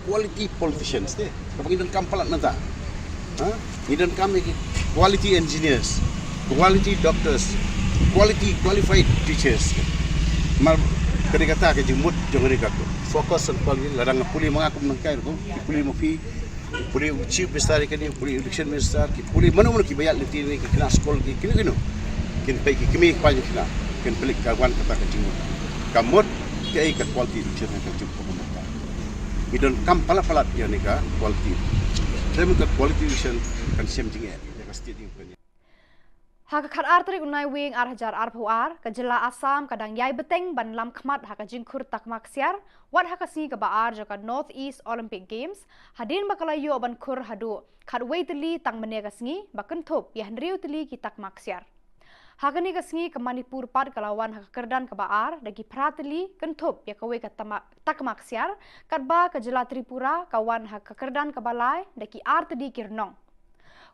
quality politicians te. Kaba ngi donkam palat mynta. Ha? Ngi donkam ïa ki quality engineers, quality doctors, quality qualified teachers. Mar kane kata ka jingmut jong kane ka focus on quality, lada nga pule ma nga kum nangkai ruh, ki pule ma phi, ki pule u chief minister, kane ki pule election minister, ki pule mano mano kiba ïaid lynti ne ki khynnah skul, ki kino kino. Kin peit ki kmie ki kpa jong ki khynnah, kin peit ka wan kata ka jingmut. Ka mut kaei ka quality education ka jingmut ka mut. Ngi donkam palat palat ïa kane ka quality. Khlem ka quality education kan shem jingeh ïa ka state jingpynim. Ha ka khatar tarik u Naiwieng ar hajar arphew ar, ka jylla Assam ka dang ïai bteng ban lam khmat ha ka jingkhur takma ksiar, wat ha ka sngi kaba ar jong ka North East Olympic Games, hadien ba ka la ïoh ban khur haduh khatwei tylli tang mynne ka sngi, ba kynthup ïa hynriew tylli ki takma ksiar. Ha kane ka sngi ka Manipur pat ka la wan ha ka kyrdan kaba ar da ki phra tylli, kynthup ïa kawei ka tama-, takma ksiar, katba ka jylla Tripura ka wan ha ka kyrdan kaba lai da ki ar tylli ki rnong.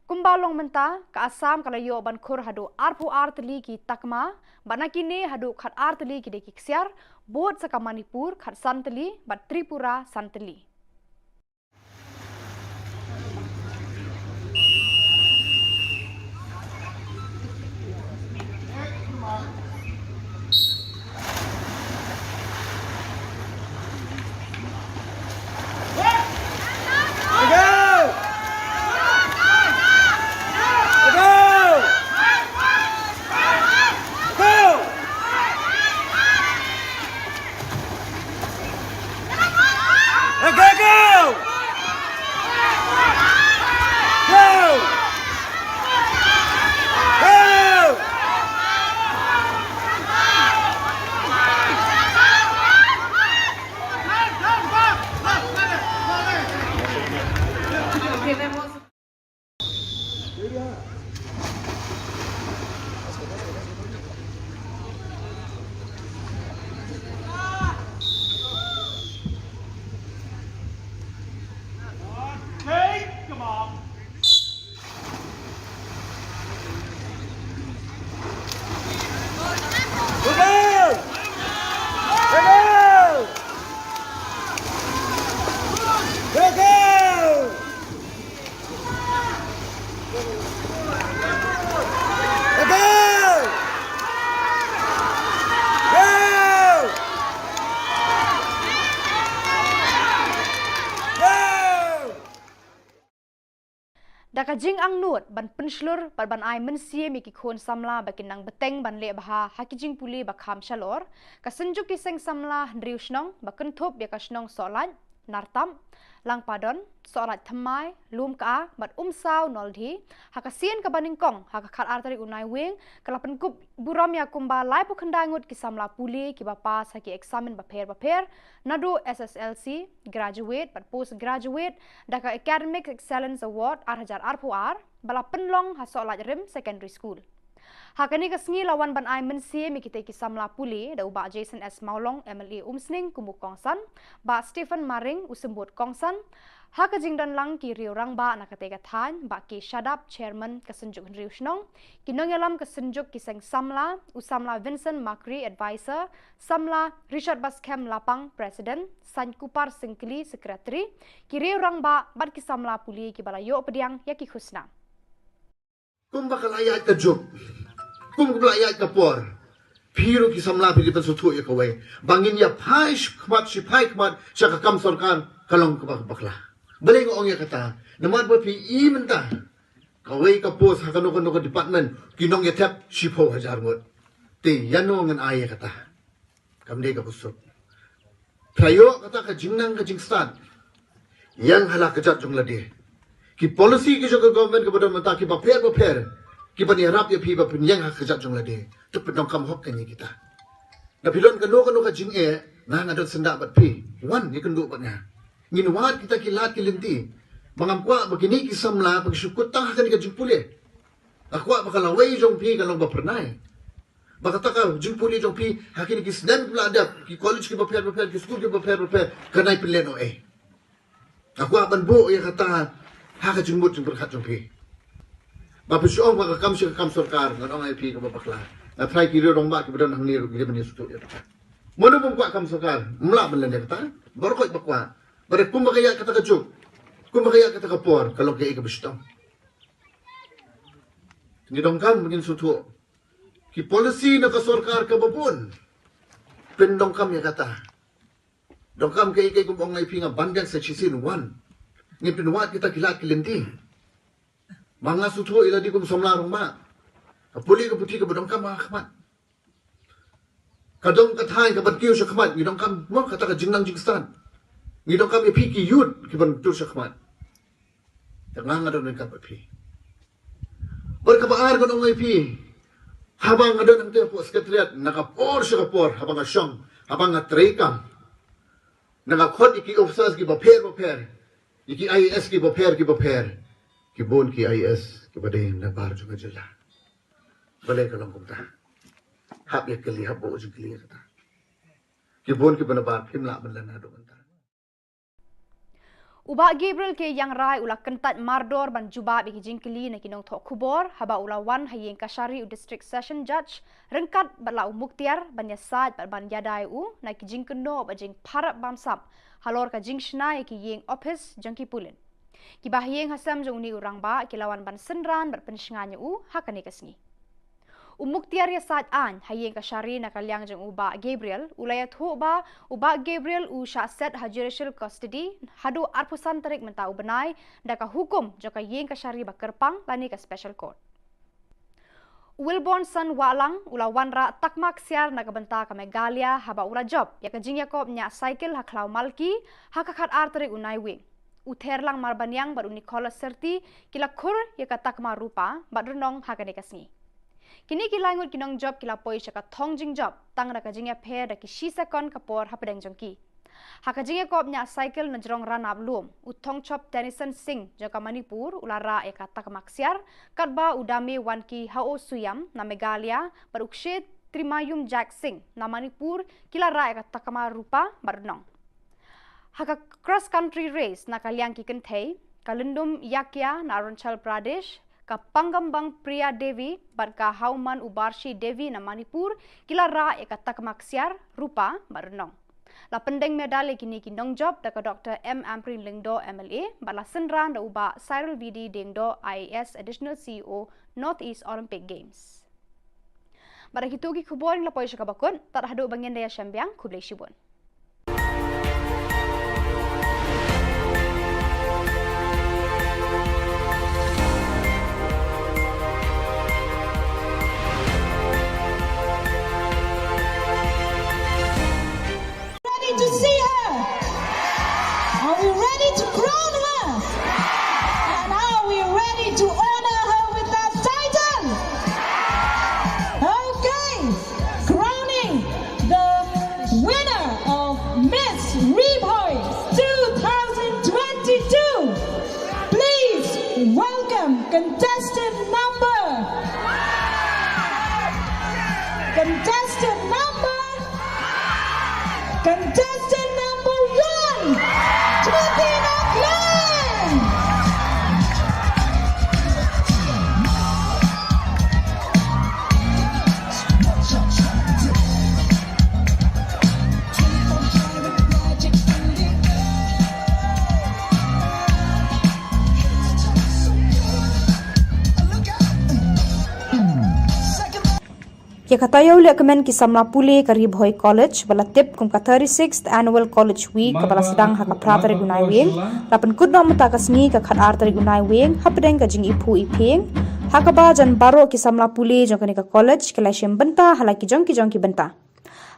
Kumba long mynta, ka Assam ka la ïoh ban khur haduh arphew ar tylli ki takma, bad na kine haduh khatar tylli ki dei ki ksiar, Bud sa ka Manipur khatsan tylli bad Tripura san tylli. Da ka jingangnud ban pynshlur bad ban ai mynsiem ïa ki khun samla ba kin nang bteng ban leh bha ha ki jingpule ba kham shalor, ka Synjuk ki Seng Samla Hynriew Shnong ba kynthup ïa ka shnong Sohlait, Nartam, Langpadon, Sohlait Thymmai, Lumka bad Umsaw Noldhi, ha ka sien kaba nyngkong ha ka khatar tarik u Naiwieng, ka la pynkup burom ïa kumba laiphew khyndai ngut ki samla pule kiba pass ha ki eksamin bapher bapher, naduh S S L C, Graduate bad Post Graduate, da ka Academic Excellence Award ar hajar arphew ar ba la pynlong ha Sohlait Rim Secondary School. Ha kane ka sngi la wan ban ai mynsiem ïa kitei ki samla pule da u Bah Jason S Mawlong, M L A Umsning, kum u kongsan, Bah Stephen Maring, u symbud kongsan. Ha ka jingdon lang ki riew rangbah na katei ka thaiñ, Bah K Shadap, Chairman ka Synjuk Hynriew Shnong, ki nongïalam ka Synjuk ki Seng Samla, u samla Vincent Makri, Advisor, samla Richard Baskhem Lapang, President, Saiñ Kupar Syngkli, Secretary, ki riew rangbah bad ki samla pule kiba la ïoh pdiang ïa ki khusnam. Kumba ka la ïaid ka juk, kumba ka la ïaid ka por, phi ruh ki samla phi dei ban sngewthuh ïa kawei ba ngin ïa phai shi khmat, shi phai khmat sha ka kam sorkar ka long kaba bakla. Balei nga ong ïa kata? Namar ba phi i mynta kawei ka post ha kano kano ka department ki nongïathep shiphew hajar ngut. Te ïano ngan ai ïa kata? Kam dei kaba suk. Phra ïoh kata ka jingnang ka jingstad ïa nga ha la ka kjat jong lade. Ki policy ki jong ka government kaba don mynta kiba pher bapher, kiban ïarap ïa phi ba phin ïeng ha ka kjat jong lade. Te pyndonkam hok kane kita. Na phi don kano kano ka jingeh, nga nga don syndah bad phi. Wan ïakynduh bad nga. Ngin wad kita ki lad ki lynti. Ba ngam kwah ba kine ki samla ba ki shu kut tang ha kane ka jingpule. Nga kwah ba ka lawei jong phi ka long ba phyrnai. Ba kata ka jingpule jong phi ha kine ki snem kiba la dep, ki college kiba pher bapher, ki skul kiba pher bapher, kan nai pynlehnohei. Nga kwah ban buh ïa kata ha ka jingmut jingpyrkhat jong phi. Ba phi shu ong ba ka kam shi ka kam sorkar, ngan ong ïa phi kaba bakla. Nga tharai ki riew rangbah kiba don hangne ruh ki dei ban ïasngewthuh ïa kata. Mano bym kwah kam sorkar, ym lah ban len ïa kata. Baroh khoit ba kwah. Bad kumba ka ïaid kata ka juk, kumba ka ïaid kata ka por, ka long kaei kaba shitom. Ngi donkam ngin sngewthuh. Ki policy na ka sorkar kaba bun, pyndonkam ïa kata. Donkam kaei kaei kum ong ïa phi, nga ban biang sa shisien, wan. Ngin pynwad kita ki lad ki lynti. Ba nga sngewthuh ïa lade kum samla rangbah. Ka pule ka puthi kaba donkam ha khmat. Ka dong ka thaiñ kaban kiew sha khmat, ngi donkam mo kata ka jingnang jingstad. Ngi donkam ïa phi ki youth kiban tur sha khmat. Te nga nga don ryngkat bad phi. Bad kaba ar ngan ong ïa phi, haba nga don hangtei hapoh secretariat, na ka por sha ka por, haba nga shong, haba nga trei kam, na nga khot ïa ki officers kiba pher bapher, ïa ki I A S kiba pher kiba pher, ki bun ki I A S kiba dei na bar jong ka jylla. Balei ka long kumta? Hap ïa kylli, hap buh jingkylli ïa kata. Ki bun kiba na bar, phim lah ban len haduh mynta. U Bah Gabriel K. Iangrai u la kyntait mardor ban jubab ïa ki jingkylli na ki nongthoh khubor haba u la wan ha ïing kashari u District Session Judge ryngkat bad la u Muktiar ban ïasaid bad ban ïada ïa u na ki jingkynnoh bad jingpharap bamsap halor ka jingshna ïa ki ïing ophis jong ki pulit. Ki bahaïing hasem jong une u rangbah ki la wan ban synran bad pynshngaiñ ïa u ha kane ka sngi. U Muktiar Ïasaid Aiñ ha ïing kashari na ka liang jong u Bah Gabriel u la ïathuh ba u Bah Gabriel u shah set ha judicial custody haduh arphew san tarik mynta u bnai da ka hukum jong ka ïing kashari ba kyrpang lane ka special court. U Wilbornson Wahlang u la wanrah takma ksiar na ka bynta ka Meghalaya haba u la jop ïa ka jingïakop ñiah cycle ha Khlaw Malki ha ka khatar tarik u Naiwieng. U Therlang Marbaniang bad u Nicholas Serti ki la khur ïa ka takma rupa bad rnong ha kane ka sngi. Kine ki laingut ki nongjop ki la poi sha ka thong jingjop tang da ka jingïapher da ki shi sekon ka por hapdeng jong ki. Ha ka jingïakop ñiah cycle na jrong Ranap Lum, u Thongchop Tennyson Singh jong ka Manipur u la rah ïa ka takma ksiar, katba u Dame Wanki Haosuyam na Meghalaya bad u Kshe Trimayum Jack Singh na Manipur ki la rah ïa ka takma rupa bad rnong. Ha ka cross country race na ka liang ki kynthei, ka Lyndum Yakia na Arunachal Pradesh, ka Pangambang Priya Devi bad ka Hauman Ubarshi Devi na Manipur ki la rah ïa ka takma ksiar, rupa bad rnong. La pyndeng medal ïa kine ki nongjop da ka Doctor M Ampareen Lyngdoh M L A bad la synran da u Bah Cyril V D Diengdoh I A S, Additional C E O, North East Olympic Games. Bad da kito ki khubor ngi la poi sha kaba kut, tad haduh ba ngin da ïashem biang, khublei shibun. Ready to see her? Are we ready to crown her? And are we ready to honor her with that title? Okay, crowning the winner of Miss Ri Bhoi two thousand twenty-two. Please welcome contestant number, contestant number, contestant number one, Smriti Nokhlain. Ïa ka taïew lehkmen ki samla pule ka Ri Bhoi College ba la tip kum ka thirty-sixth Annual College Week kaba la sdang ha ka phra tarik u Naiwieng, la pynkut noh mynta ka sngi ka khatar tarik u Naiwieng hapdeng ka jingiphuh iphieng, ha kaba jan baroh ki samla pule jong kane ka college ki la shim bynta ha la ki jong ki jong ki bynta.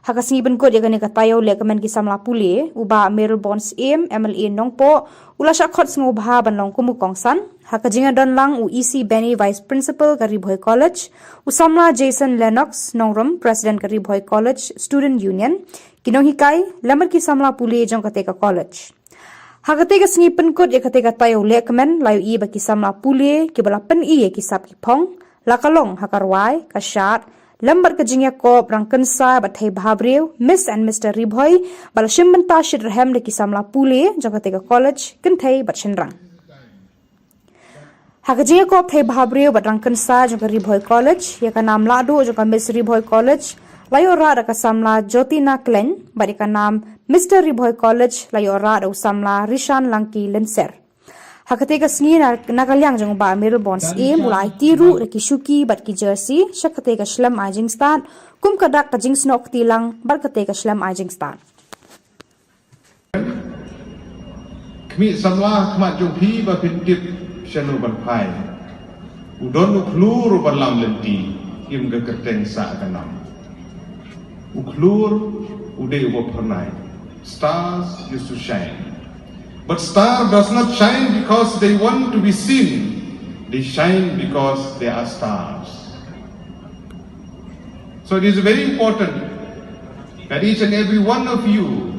Ha ka sngi pynkut ïa kane ka taïew lehkmen ki samla pule, u Bah Mayralborn Syiem, M L A Nongpoh, u la shah khot sngewbha ban long kum u kongsan. Ha ka jingïadon lang u E C Benny, Vice Principal ka Ri Bhoi College, u samla Jason Lennox Nongrum, President ka Ri Bhoi College Student Union, ki nonghikai lem bad ki samla pule jong kata ka college. Ha kata ka sngi pynkut ïa kata ka taïew lehkmen la ïohi ba ki samla pule kiba la pyni ïa ki sap ki phong, la ka long ha ka rwai, ka shad, lem bad ka jingïakop, rangkynsai bad thei bhabriew, Miss and Mister Ri Bhoi, ba la shim bynta shitrhem da ki samla pule jong kata ka college, kynthei bad shynrang. Ha ka jingïakop thei bhabriew bad rangkynsai jong ka Ri Bhoi College, ïa ka nam lahduh jong ka Miss Ri Bhoi College la ïoh rah da ka samla Jyotina Klein, bad ïa ka nam Mister Ri Bhoi College la ïoh rah da u samla Rishan Langki Lynser. Ha kata ka sngi na, na ka liang jong u Bah Mayralborn Syiem u la aiti ruh da ki shuki bad ki jersey sha kata ka shlem ai jingstad, kum ka dak ka jingsnoh kti lang bad kata ka shlem ai jingstad. Khmih samla, khmat jong phi ba phin tip shano ban phai. U don u khlur uban lam lynti, im ka kyrteng sah ka nam. U khlur u dei uba phyrnai. Stars used to shine. But star does not shine because they want to be seen. They shine because they are stars. So it is very important that each and every one of you,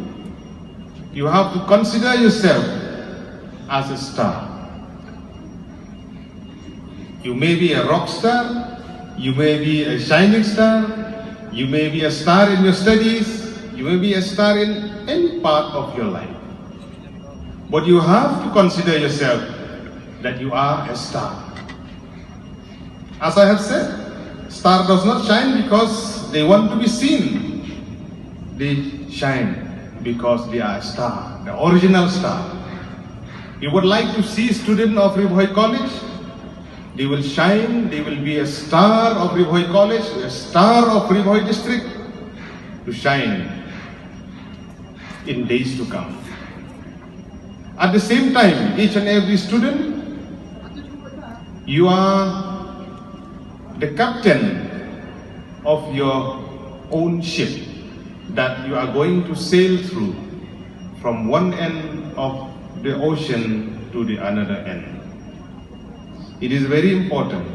you have to consider yourself as a star. You may be a rock star, you may be a shining star, you may be a star in your studies, you may be a star in any part of your life. But you have to consider yourself that you are a star. As I have said, star does not shine because they want to be seen. They shine because they are a star, the original star. You would like to see student of Ri Bhoi College, they will shine, they will be a star of Ri Bhoi College, a star of Ri Bhoi district to shine in days to come. At the same time, each and every student, you are the captain of your own ship that you are going to sail through from one end of the ocean to the another end. It is very important.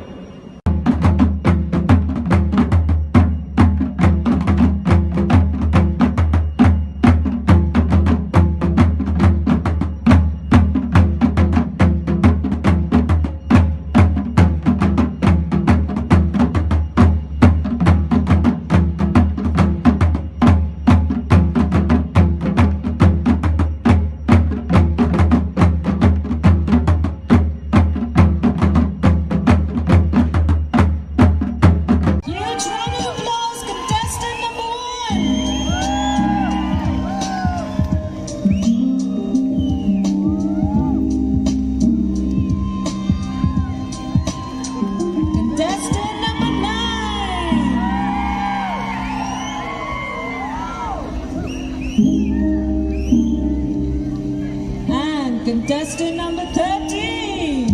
Huge round of applause, contestant number one. Contestant number nine. And contestant number thirteen.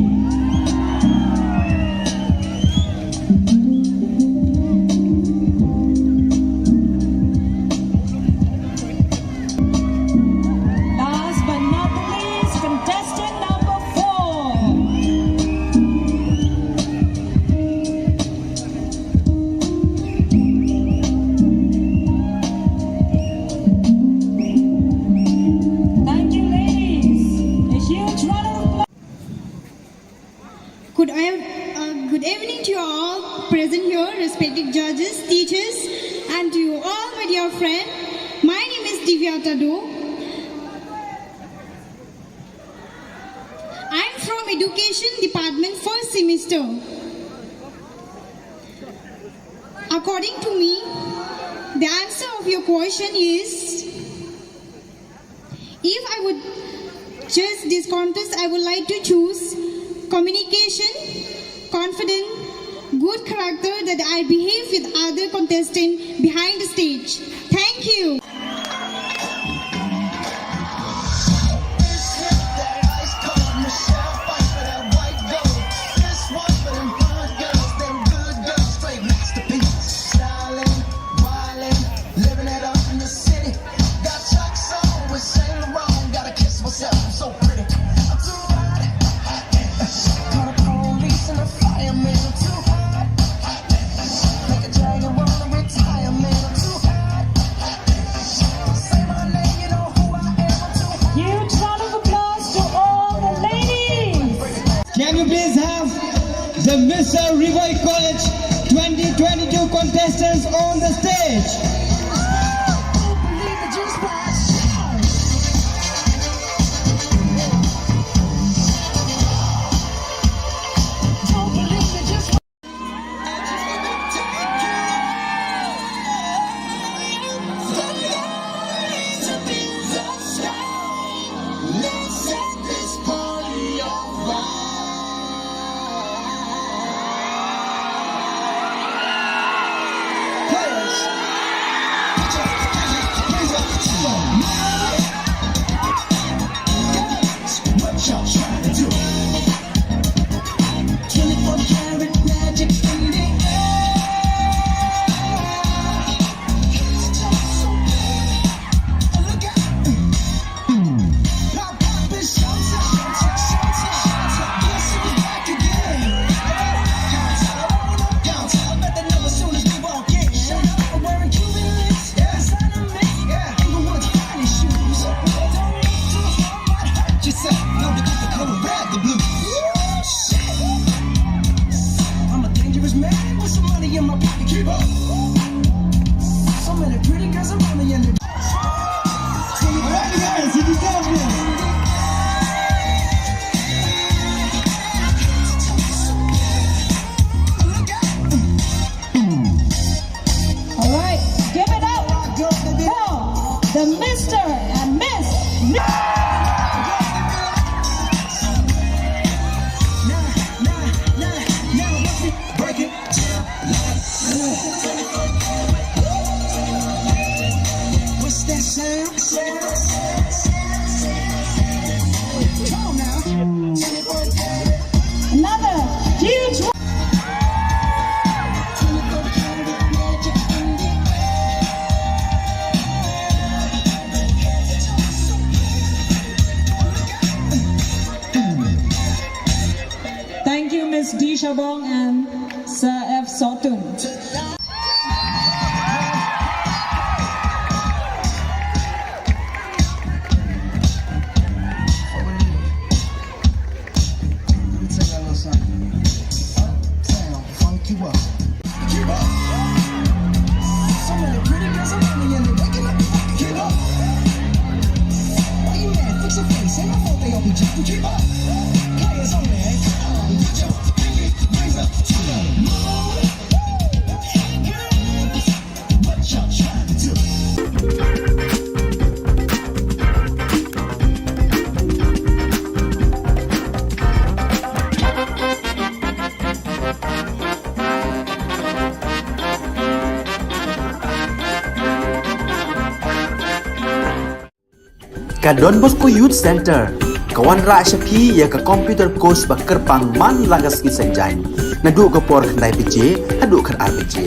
Last but not the least, contestant number four. Thank you, ladies. A huge round of applause. Good, ev- uh, good evening to you all present here, respected judges, teachers, and to you all, my dear friend. My name is Divya Tado. I'm from Education Department, first semester. According to me, the answer of your question is, if I would choose this contest, I would like to choose communication, confidence, good character that I behave with other contestant behind the stage. Thank you. Huge round of applause to all the ladies. Can we please have the Mister Ri Bhoi College twenty twenty-two contestants on the stage? And Miss. What's that sound? Come on now. Another huge. Thank you, Miss D Shabong and Sir F Sotun. Let me tell y'all a little something. Uptown, funk you up. Keep up. So many pretty girls around me and they waking up the rocket. Keep up. Why you mad? Fix your face. Ain't my fault they all be jocking. Keep up. Players only. Come on, put your pinky rings up to the moon. Girls, what y'all trying to do? Ka Don Bosco Youth Center ka wanrah sha phi ïa ka computer course ba kyrpang man la ka sngi Saitjaiñ, naduh ka por khyndai baje haduh khatar baje.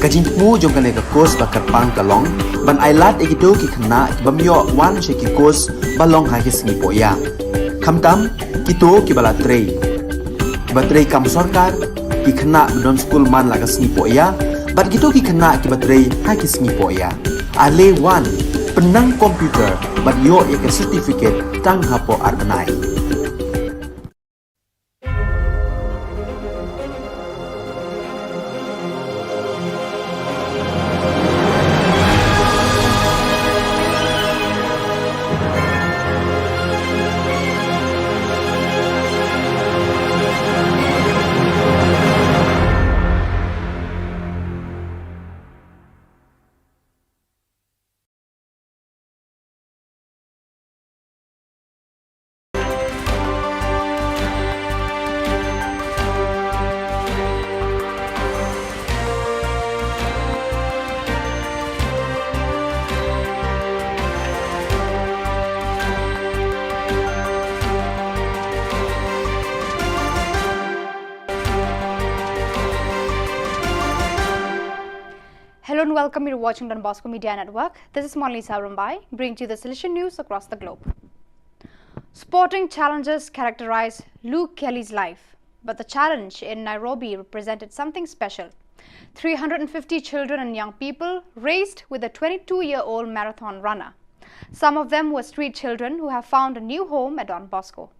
Ka jingthmu jong kane ka course ba kyrpang ka long ban ailad ïa kito ki khynnah ki bym ïoh wan sha ki course ba long ha ki sngi pohïa. Khamtam kito kiba la trei, kiba trei kam sorkar, ki khynnah ba don skul man la ka sngi pohïa, bad kito ki khynnah kiba trei ha ki sngi pohïa. Ale wan, pynnang computer bad ïoh ïa ka certificate tang hapoh ar bnai. Hello and welcome. You're watching Don Bosco Media Network. This is Monalisa Rymbai, bringing to you the Salesian news across the globe. Sporting challenges characterize Luke Kelly's life, but the challenge in Nairobi represented something special. Three hundred and fifty children and young people raced with a twenty-two-year-old marathon runner. Some of them were street children who have found a new home at Don Bosco.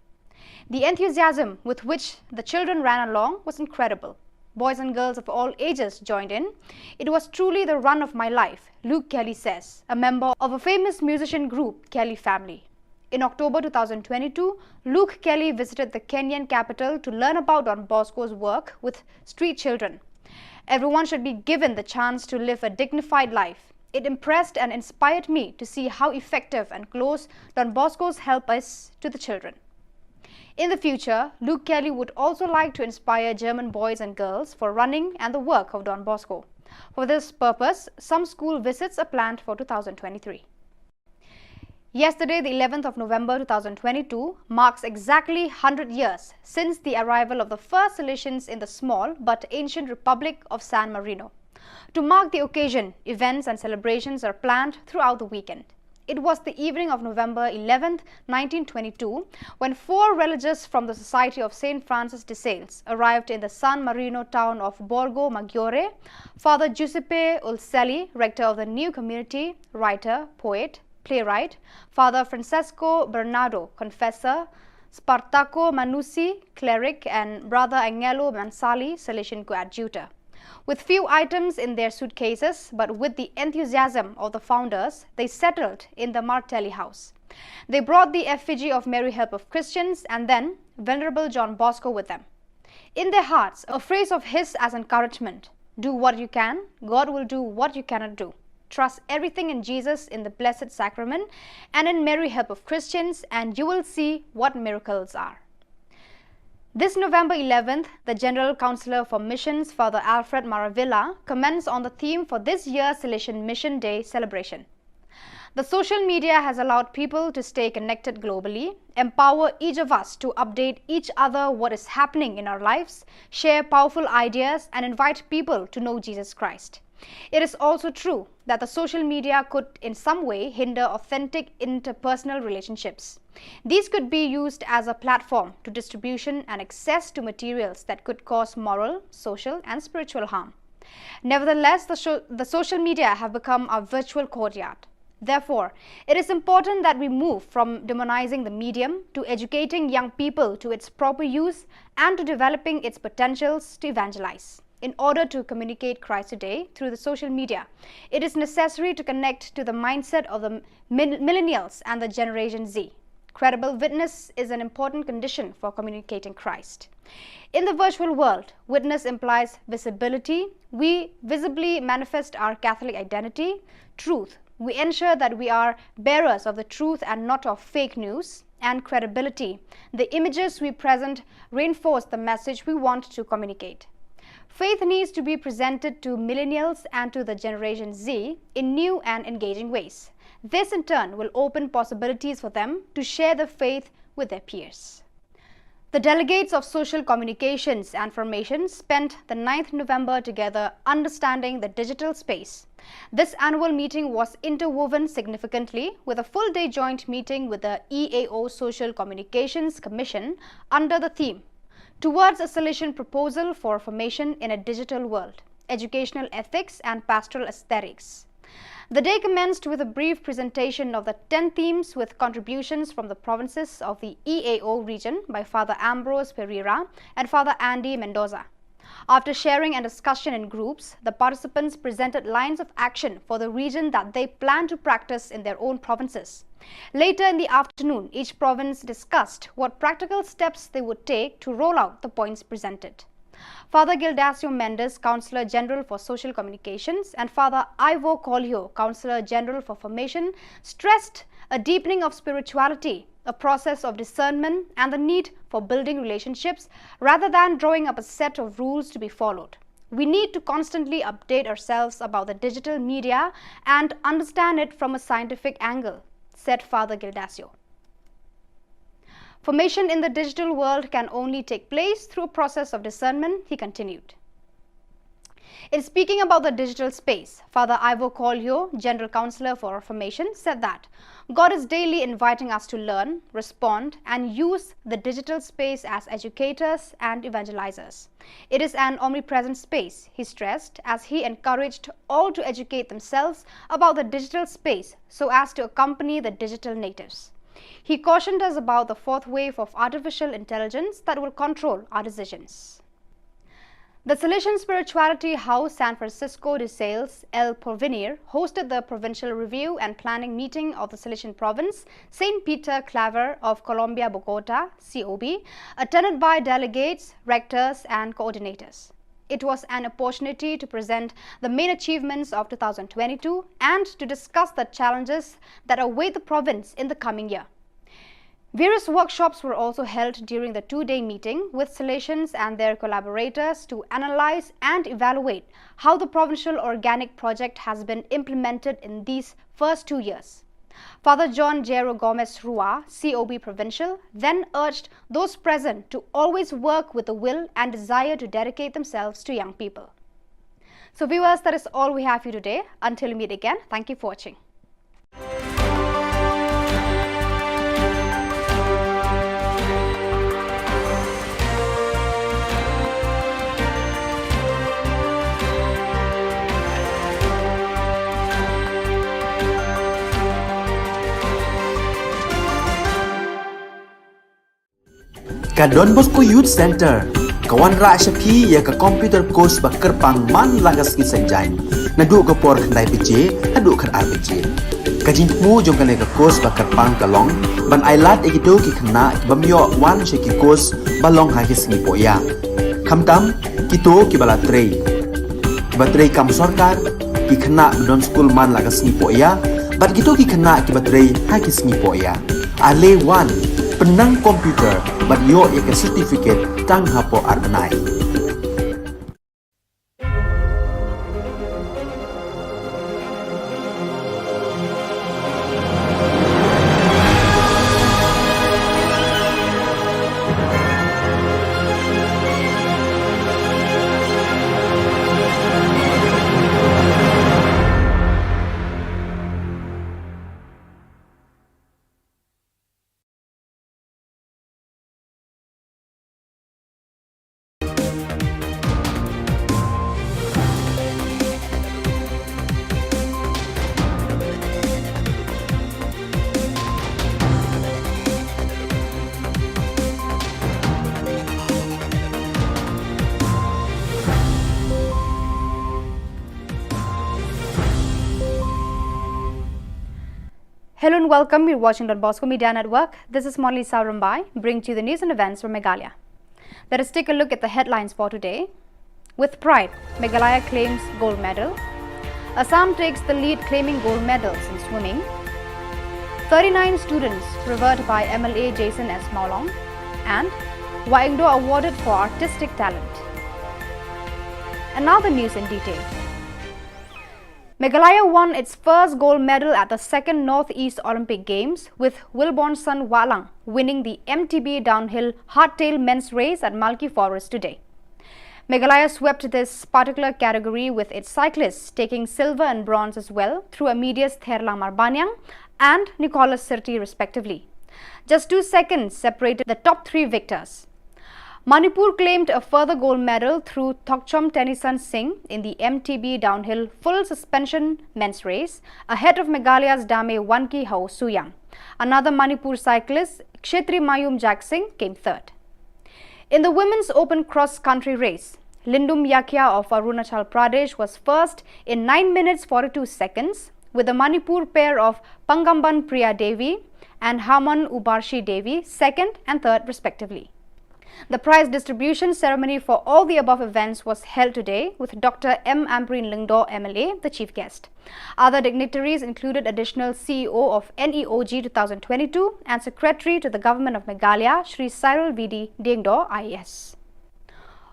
The enthusiasm with which the children ran along was incredible. Boys and girls of all ages joined in. It was truly the run of my life, Luke Kelly says, a member of a famous musician group, Kelly Family. In October two thousand twenty-two, Luke Kelly visited the Kenyan capital to learn about Don Bosco's work with street children. Everyone should be given the chance to live a dignified life. It impressed and inspired me to see how effective and close Don Bosco's help is to the children. In the future, Luke Kelly would also like to inspire German boys and girls for running and the work of Don Bosco. For this purpose, some school visits are planned for two thousand twenty-three. Yesterday, the eleventh of November two thousand twenty-two, marks exactly hundred years since the arrival of the first Salesians in the small but ancient Republic of San Marino. To mark the occasion, events and celebrations are planned throughout the weekend. It was the evening of November eleventh, nineteen twenty-two, when four religious from the Society of Saint Francis de Sales arrived in the San Marino town of Borgo Maggiore. Father Giuseppe Ulselli, rector of the new community, writer, poet, playwright, Father Francesco Bernardo, confessor, Spartaco Manussi, cleric, and Brother Angelo Mansali, Salesian coadjutor. With few items in their suitcases, but with the enthusiasm of the founders, they settled in the Martelli house. They brought the effigy of Mary Help of Christians and then Venerable John Bosco with them. In their hearts, a phrase of his as encouragement: "Do what you can, God will do what you cannot do." Trust everything in Jesus, in the Blessed Sacrament, and in Mary, Help of Christians, and you will see what miracles are. This November eleventh, the General Counselor for Missions, Father Alfred Maravilla, comments on the theme for this year's Salesian Mission Day celebration. The social media has allowed people to stay connected globally, empower each of us to update each other what is happening in our lives, share powerful ideas, and invite people to know Jesus Christ. It is also true that the social media could in some way hinder authentic interpersonal relationships. These could be used as a platform to distribution and access to materials that could cause moral, social, and spiritual harm. Nevertheless, the, sho- the social media have become our virtual courtyard. Therefore, it is important that we move from demonizing the medium to educating young people to its proper use and to developing its potentials to evangelize. In order to communicate Christ today through the social media, it is necessary to connect to the mindset of the mil- millennials and the Generation Z. Credible witness is an important condition for communicating Christ. In the virtual world, witness implies visibility. We visibly manifest our Catholic identity, truth. We ensure that we are bearers of the truth and not of fake news, and credibility. The images we present reinforce the message we want to communicate. Faith needs to be presented to millennials and to the Generation Z in new and engaging ways. This, in turn, will open possibilities for them to share the faith with their peers. The delegates of Social Communications and Formation spent the ninth November together understanding the digital space. This annual meeting was interwoven significantly with a full-day joint meeting with the E A O Social Communications Commission under the theme, "Towards a Salesian Proposal for Formation in a Digital World: Educational Ethics and Pastoral Aesthetics." The day commenced with a brief presentation of the ten themes with contributions from the provinces of the E A O region by Father Ambrose Pereira and Father Andy Mendoza. After sharing and discussion in groups, the participants presented lines of action for the region that they plan to practice in their own provinces. Later in the afternoon, each province discussed what practical steps they would take to roll out the points presented. Father Gildacio Mendes, Counselor General for Social Communications, and Father Ivo Colio, Counselor General for Formation, stressed a deepening of spirituality, a process of discernment, and the need for building relationships rather than drawing up a set of rules to be followed. We need to constantly update ourselves about the digital media and understand it from a scientific angle, said Father Gildacio. Formation in the digital world can only take place through a process of discernment, he continued. In speaking about the digital space, Father Ivo Colio, General Counselor for Formation, said that God is daily inviting us to learn, respond, and use the digital space as educators and evangelizers. It is an omnipresent space, he stressed, as he encouraged all to educate themselves about the digital space so as to accompany the digital natives. He cautioned us about the fourth wave of artificial intelligence that will control our decisions. The Salesian Spirituality House San Francisco de Sales El Porvenir hosted the provincial review and planning meeting of the Salesian province, Saint Peter Claver of Colombia Bogota, C O B, attended by delegates, rectors, and coordinators. It was an opportunity to present the main achievements of two thousand twenty-two and to discuss the challenges that await the province in the coming year. Various workshops were also held during the two-day meeting with Salesians and their collaborators to analyze and evaluate how the provincial organic project has been implemented in these first two years. Father John Jairo Gomez Rua, C O B Provincial, then urged those present to always work with the will and desire to dedicate themselves to young people. So viewers, that is all we have for you today. Until we meet again, thank you for watching. Ka Don Bosco Youth Centre ka wanrah sha phi ïa ka computer course ba kyrpang man la ka sngi Saitjaiñ, naduh ka por khyndai baje haduh khatar baje. Ka jingthmu jong kane ka course ba kyrpang ka long ban ai lad ïa kito ki khynnah ki bym ïoh wan sha ki course ba long ha ki sngi pohïap, khamtam kito kiba la trei, kiba trei kam sorkar, ki khynnah ba don skul man la ka sngi poh ïa, bad kito ki khynnah kiba trei ha ki sngi poh ïa. Ale wan, pynnang computer, bad ïoh ïa ka certificate tang hapoh ar bnai. Hello and welcome. You're watching Don Bosco Media Network. This is Monalisa Rymbai, bringing to you the news and events from Meghalaya. Let us take a look at the headlines for today. With pride, Meghalaya claims gold medal. Assam takes the lead, claiming gold medals in swimming. Thirty-nine students revered by M L A Jason S Mawlong. And Wa Ingdo awarded for artistic talent. And now the news in detail. Meghalaya won its first gold medal at the second Northeast Olympic Games, with Wilbornson Wahlang winning the M T B downhill hardtail men's race at Malki Forest today. Meghalaya swept this particular category, with its cyclists taking silver and bronze as well, through Amedius Therlang Marbaniang and Nicholas Sirti, respectively. Just two seconds separated the top three victors. Manipur claimed a further gold medal through Thokchom Tennyson Singh in the M T B downhill full suspension men's race, ahead of Meghalaya's Dame Wanki Hau Suyang. Another Manipur cyclist, Kshetri Mayum Jaksing, came third. In the women's open cross-country race, Lindum Yakia of Arunachal Pradesh was first in nine minutes forty-two seconds, with the Manipur pair of Pangamban Priya Devi and Haman Ubarshi Devi second and third respectively. The prize distribution ceremony for all the above events was held today, with Doctor M Ampareen Lyngdoh M L A the chief guest. Other dignitaries included Additional C E O of N E O G two thousand twenty-two and Secretary to the Government of Meghalaya, Shri Cyril V D Diengdoh I A S.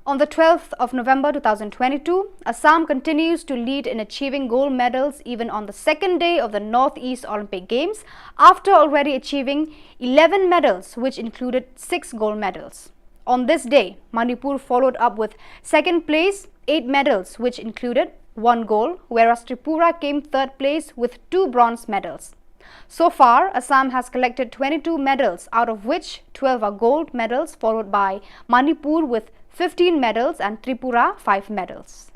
On the twelfth of November two thousand twenty-two, Assam continues to lead in achieving gold medals even on the second day of the Northeast Olympic Games, after already achieving eleven medals, which included six gold medals. On this day, Manipur followed up with second place, eight medals, which included one gold, whereas Tripura came third place with two bronze medals. So far, Assam has collected twenty-two medals, out of which twelve are gold medals, followed by Manipur with fifteen medals and Tripura five medals.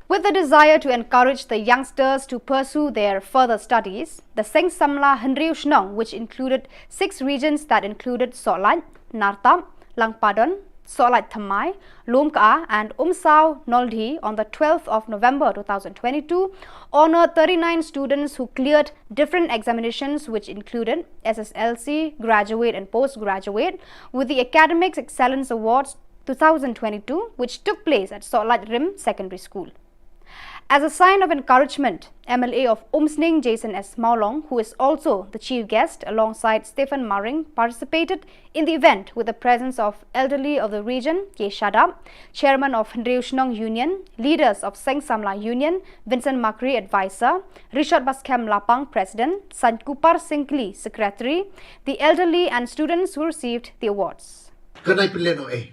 With the desire to encourage the youngsters to pursue their further studies, the Seng Samla Hynriew Shnong, which included six regions that included Sohtlait, Nartap, Langpadon, Sohtlait Thymmai, Lumka and Umsaw Noldih on the twelfth of November two thousand twenty-two, honored thirty-nine students who cleared different examinations, which included S S L C, graduate and postgraduate, with the Academic Excellence Awards two thousand twenty-two, which took place at Sohtlait Rim Secondary School. As a sign of encouragement, M L A of Umsning, Jason S Mawlong, who is also the chief guest alongside Stephen Maring, participated in the event with the presence of elderly of the region, K Shadap, chairman of Hynriew Shnong Union, leaders of Seng Samla Union, Vincent Makri, advisor, Richard Baskhem Lapang, president, Sankupar Singkli, secretary, the elderly and students who received the awards. Ka nai pynlehnoh eh.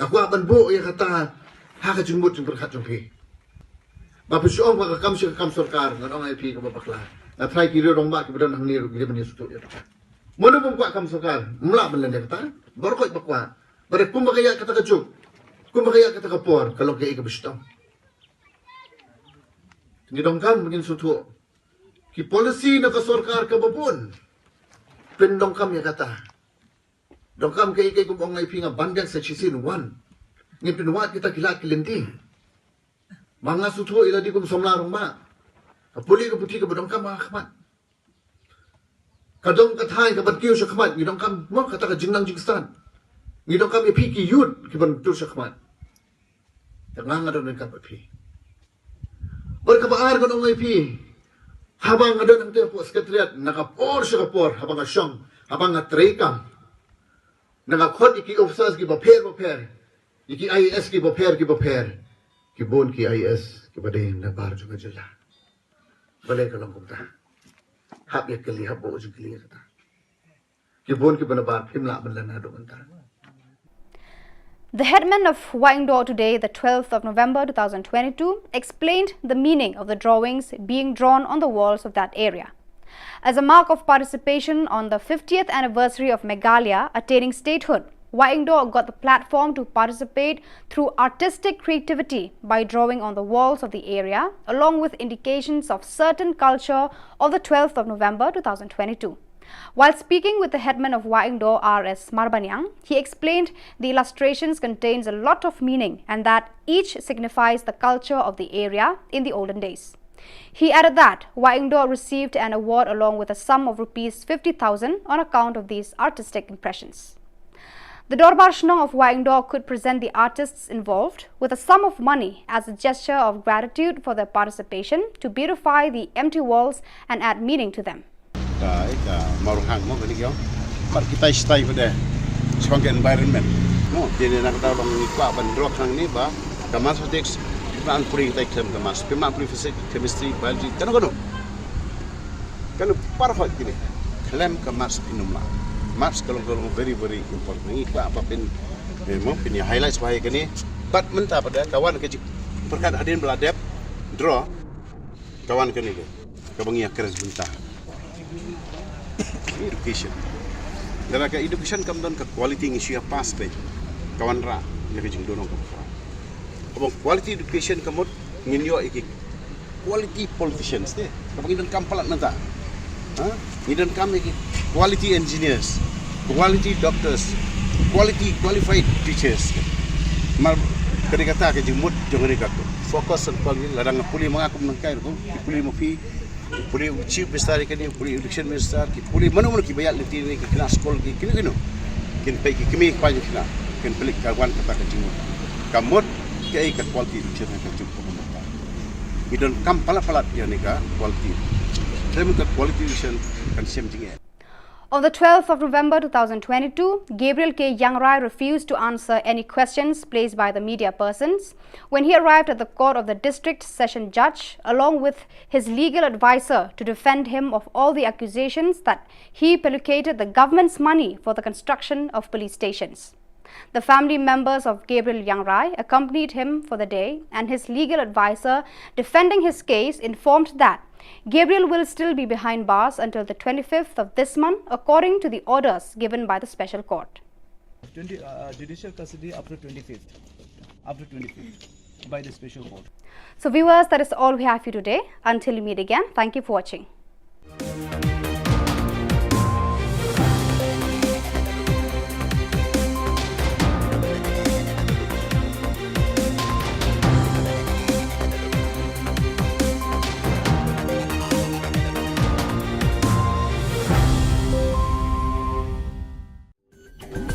Nga kwah ban buh ïa kata, Ha ka jingmut jingpyrkhat jong phi. Ba phi shu ong ba ka kam shi ka kam sorkar, ngan ong ïa phi kaba bakla. Nga trai ki riew rangbah kiba don hangne ruh ki dei ban ïa sngewthuh ïa kata. Mano bym kwah kam sorkar, ym lah ban len ïa kata. Baroh khoit ba kwah. Ba dei kumba ka ïaid kata ka juk, kumba ka ïaid kata ka por, ka long kaei kaba shitom. Ngi donkam ba ngin sngewthuh. Ki policy na ka sorkar kaba bun, pyndonkam ïa kata. Donkam kaei kaei kumba ong ïa phi, nga ban biang sa shisien, wan. Ngin pynwad kita ki lad ki lynti. Ma nga sngewthuh ïa lade kum samla rangbah. Ka pule ka puthi kaba donkam ha khmat. Ka dong ka thaiñ kaban kiew sha khmat, ngi donkam mo kata ka jingnang jingstad. Ngi donkam ïa phi ki youth kiban tur sha khmat. Te nga nga don ryngkat bad phi. Bad kaba ar ngan ong ïa phi. Haba nga don hangtei hapoh secretariat, na ka por sha ka por, haba nga shong, haba nga trei kam, na nga khot ïa ki officers kiba pher bapher, ïa ki I A S kiba pher kiba pher, ki bun ki I A S kiba dei na bar jong ka jylla. Balei ka long kumta? Hap ïa kylli, hap buh jingkylli ïa kata. Ki bun kiba nabar, phim lah ban len haduh mynta. The headman of Wahingdoh today, the twelfth of November two thousand twenty-two, explained the meaning of the drawings being drawn on the walls of that area. As a mark of participation on the fiftieth anniversary of Meghalaya attaining statehood, Wahingdoh got the platform to participate through artistic creativity by drawing on the walls of the area, along with indications of certain culture of the twelfth of November two thousand twenty-two. While speaking with the headman of Wahingdoh, R S Marbaniang, he explained the illustrations contains a lot of meaning and that each signifies the culture of the area in the olden days. He added that Wahingdoh received an award along with a sum of rupees fifty thousand on account of these artistic impressions. The Dorbar Shnong of Wahingdoh could present the artists involved with a sum of money as a gesture of gratitude for their participation to beautify the empty walls and add meaning to them. Ka, ka Mawrong Hang mo kane ka ong. Pat kitai shitai pat de. Shaphang ka environment. Mo, te ne na kata long ngi kwah ban drok hangne ba ka mathematics, phi mah pule kitai khlem ka maths, phi mah pule physics, chemistry, biology, kano kano. Kano, baroh kine khlem ka maths phin ym lah. Maths ka long, ka long very very important. Ngi kwah ba phin, eh, mo, phin ïa highlight bha ïa kane. Bad mynta pat de ka wan ka jingpyrkhat hadien ba la dep draw, ka wan kane ka kaba ngi ïa kren mynta. Education. Lada ka education kam don ka quality, ngi shu ïa pass beit, ka wanrah ïa ka jingdon kaba khraw. Kaba quality education ka mut ngin ïoh ïa ki quality politicians te. Kaba ngi donkam palat mynta. Ha? Ngi donkam ïa ki quality engineers, quality doctors, quality qualified teachers. Mar, ka dei kata ka jingmut jong kane ka focus on quality. Lada nga pule ma nga kum nangkai ruh, ki pule ma phi, ki pule u chief minister ïa kane, ki pule u education minister, ki pule mano mano kiba ïaid lynti ne ki khynnah skul, ki kino kino. Kin peit ki kmie ki kpa jong ki khynnah, kin peit ka wan kata ka jingmut. Ka mut kaei ka quality education ka jingmut. Ngi donkam palat palat ïa kane ka quality. Te mynta ka quality education kan shem jingeh. On the twelfth of November two thousand twenty-two, Gabriel K. Yangrai refused to answer any questions placed by the media persons when he arrived at the court of the district session judge, along with his legal advisor, to defend him of all the accusations that he pellucated the government's money for the construction of police stations. The family members of Gabriel Yangrai accompanied him for the day, and his legal advisor defending his case informed that Gabriel will still be behind bars until the twenty-fifth of this month, according to the orders given by the special court. Twenty, uh, judicial custody up to twenty-fifth. Up to twenty-fifth by the special court. So, viewers, that is all we have for you today. Until we meet again, thank you for watching.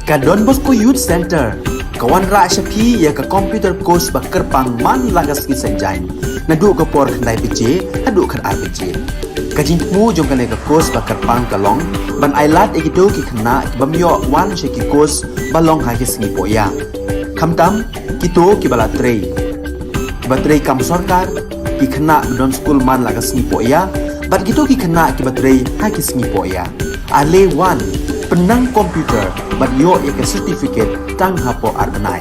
Ka Don Bosco Youth Centre ka wanrah sha phi ïa ka computer course ba kyrpang man la ka sngi Saitjaiñ, naduh ka por khyndai baje haduh khatar baje. Ka jingthmu jong kane ka course ba kyrpang ka long ban ailad ïa kito ki khynnah ki bym ïoh wan sha ki course ba long ha ki sngi pohïa, khamtam kito kiba la trei, kiba trei kam sorkar, ki khynnah ba don skul man la ka sngi pohïa, bad kito ki khynnah kiba trei ha ki sngi pohïa. Ale wan, pynnang computer bad ïoh ïa ka certificate tang hapoh ar bnai.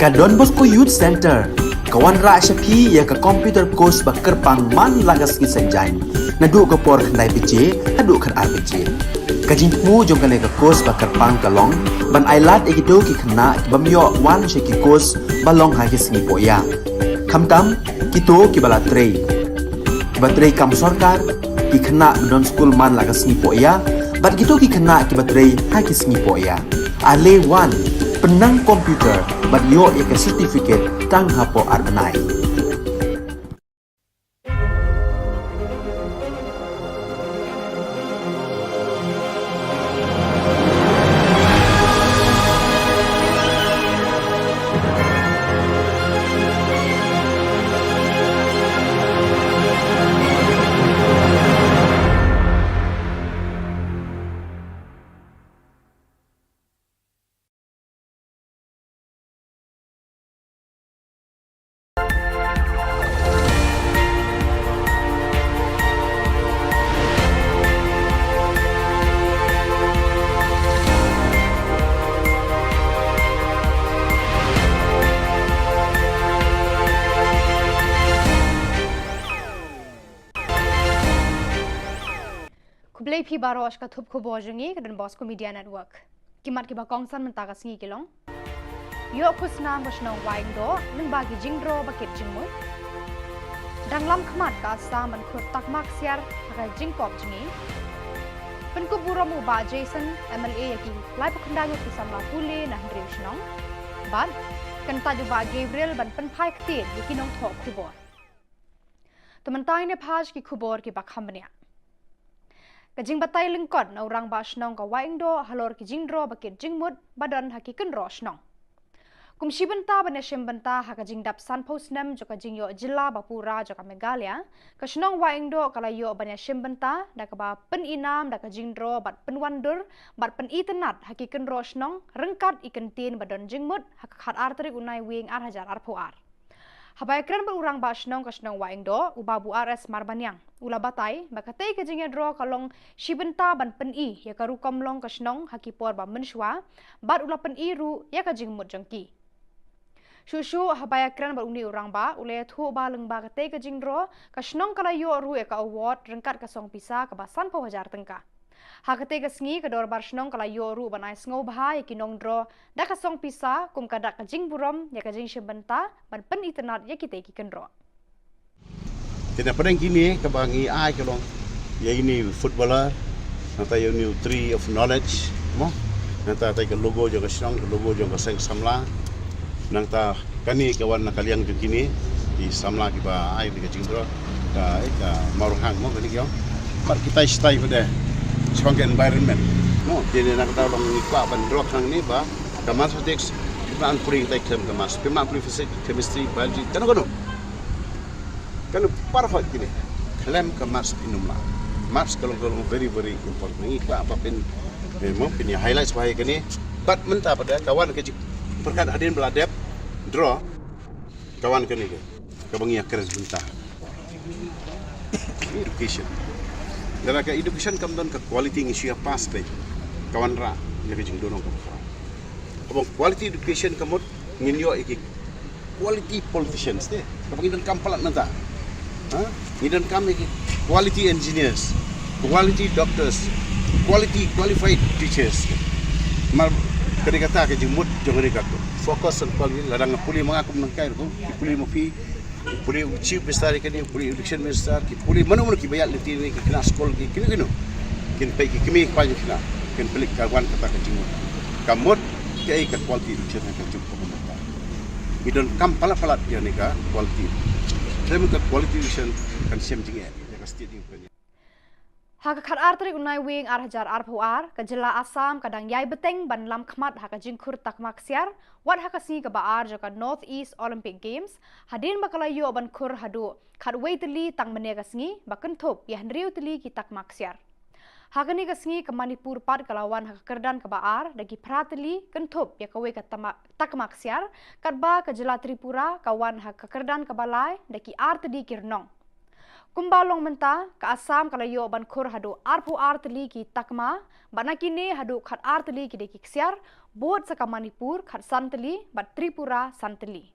Ka Don Bosco Youth Centre ka wanrah sha phi ïa ka computer course ba kyrpang man la ka sngi Saitjaiñ, naduh ka por khyndai baje haduh khatar baje. Ka jingthmu jong kane ka course ba kyrpang ka long ban ailad ïa kito ki khynnah ki bym ïoh wan sha ki course ba long ha ki sngi pohïa, khamtam kito kiba la trei, kiba trei kam sorkar, ki khynnah ba don skul man la ka sngi pohïa, bad kito ki khynnah kiba trei ha ki sngi pohïa. Ale wan, pynnang computer bad ïoh ïa ka certificate tang hapoh ar bnai. Khublei phi baroh sha ka thup khubor jong ngi ka Don Bosco Media Network. Ki mat kiba kongsan mynta ka sngi ki long: Ïoh khusnam ka shnong Wahingdoh lyngba ki jingdro ba kit jingmut. Dang lam khmat ka Assam ban khur takma ksiar ha ka jingkop jngi. Pynkup burom u Bah Jason, M L A ïa ki laiphew khyndai ngut ki samla pule na hynriew shnong. Bad kyntait u Bah Gabriel ban pynphai ktien ïa ki nongthoh khubor. To mynta ngin ïa phai sha ki khubor kiba kham bniah. Ka jingbatai lyngkot na u rangbah shnong ka Wahingdoh halor ki jingdro ba kit jingmut ba don ha ki kynroh shnong. Kum shi bynta ban ïashim bynta ha ka jingdap sanphew snem jong ka jingïoh jylla ba pura jong ka Meghalaya, ka shnong Wahingdoh ka la ïoh ban ïashim bynta da kaba pynïnam da ka jingdro bad pynwandur bad pynitynnad ha ki kynroh shnong ryngkat i kyntien ba don jingmut ha ka khatar tarik u Naiwieng ar hajar arphew ar. Haba ïakren bad u rangbah shnong ka shnong Wahingdoh, u Babu R S Marbaniang, u la batai ba katei ka jingïadro ka long shi bynta ban pyni ïa ka rukom long ka shnong ha ki por ba mynshuwa, bad u la pyni ruh ïa ka jingmut jong ki. Shuh shuh haba ïakren bad une u rangbah, u la ïathuh ba lyngba katei ka jingdro ka shnong ka la ïoh ruh ïa ka award ryngkat ka song pisa kaba sanphew hajar tyngka. Ha katei ka sngi ka dorbar shnong ka la ïoh ruh ban ai sngewbha ïa ki nongdro da ka song pisa kum ka dak ka jingburom ïa ka jingshim bynta ban pynitynnad ïa kitei ki kynroh. Te na pdeng kine kaba ngi ai ka long ïa ine i footballer, nangta ïa ine i tree of knowledge, mo, nangta tei ka logo jong ka shnong, ka logo jong ka seng samla, nangta kane ka wan na ka liang jong kine ki samla kiba ai ïa ka jingdro, ka, eh, ka Mawrynghang, mo, kane ki ong. Bad kitai shitai pat de shaphang ka environment, mo. Te na kata long ngi kwah ban drok hangne ba ka mathematics, phi lah ban pule kitai khlem ka maths, phi lah ban pule physics, chemistry, biology, kano kano. Kano, perfect kine. Khlem ka maths phin ym lah. Maths ka long, ka long very, very important. Ngi kwah ba phin, eh, mo, phin ïa highlight bha ïa kane. Bad mynta pat de ka wan ka jingpyrkhat hadien ba la dep draw, ka wan kane ka, kaba ngi ïakren mynta. Education. Lada ka education kam don ka quality ngi shu ïa pass beit. Ka wanrah ïa ka jingdonong kaba khraw. Kaba quality education ka mut ngin ïoh ïa ki quality politicians te. Kaba ngi donkam palat mynta. Ha? Ngi donkam ïa ki quality engineers, quality doctors, quality qualified teachers. Mar kane kata ka jingmut jong kane ka focus on quality, lada nga pule ma nga kum nangkai ruh, ki pule ma phi, ki pule u chief minister, kane pule u education minister, ki pule mano mano kiba ïaid lynti ne ki khynnah skul, ki kino kino. Kin peit ki kmie ki kpa jong ki khynnah, kin peit ka wan kata ka jingmut. Ka mut kaei ka quality education ha ka juk ka bynta. Ngi donkam palat palat ïa kane ka quality. Te mynta ka quality education kan shem jingeh ïa ka state jong ngi. Ha ka khatar tarik u Naiwieng ar hajar arphew ar, ka jylla Assam ka dang ïai bteng ban lam khmat ha ka jingkhur takma ksiar, wat ha ka sngi kaba ar jong ka North East Olympic Games, hadien ba ka la ïoh ban khur haduh khatwei tylli tang mynne ka sngi, ba kynthup ïa hynriew tylli ki takma ksiar. Ha kane ka sngi ka Manipur pat ka la wan ha ka kyrdan kaba ar da ki phra tylli, kynthup ïa kawei ka tama-, takma ksiar, katba ka jylla Tripura ka wan ha ka kyrdan kaba lai da ki ar tylli ki rnong. Kumba long mynta, ka Assam ka la ïoh ban khur haduh arphew ar tylli ki takma, bad na kine haduh khatar tylli ki dei ki ksiar, Bud sa ka Manipur khatsan tylli bad Tripura san tylli.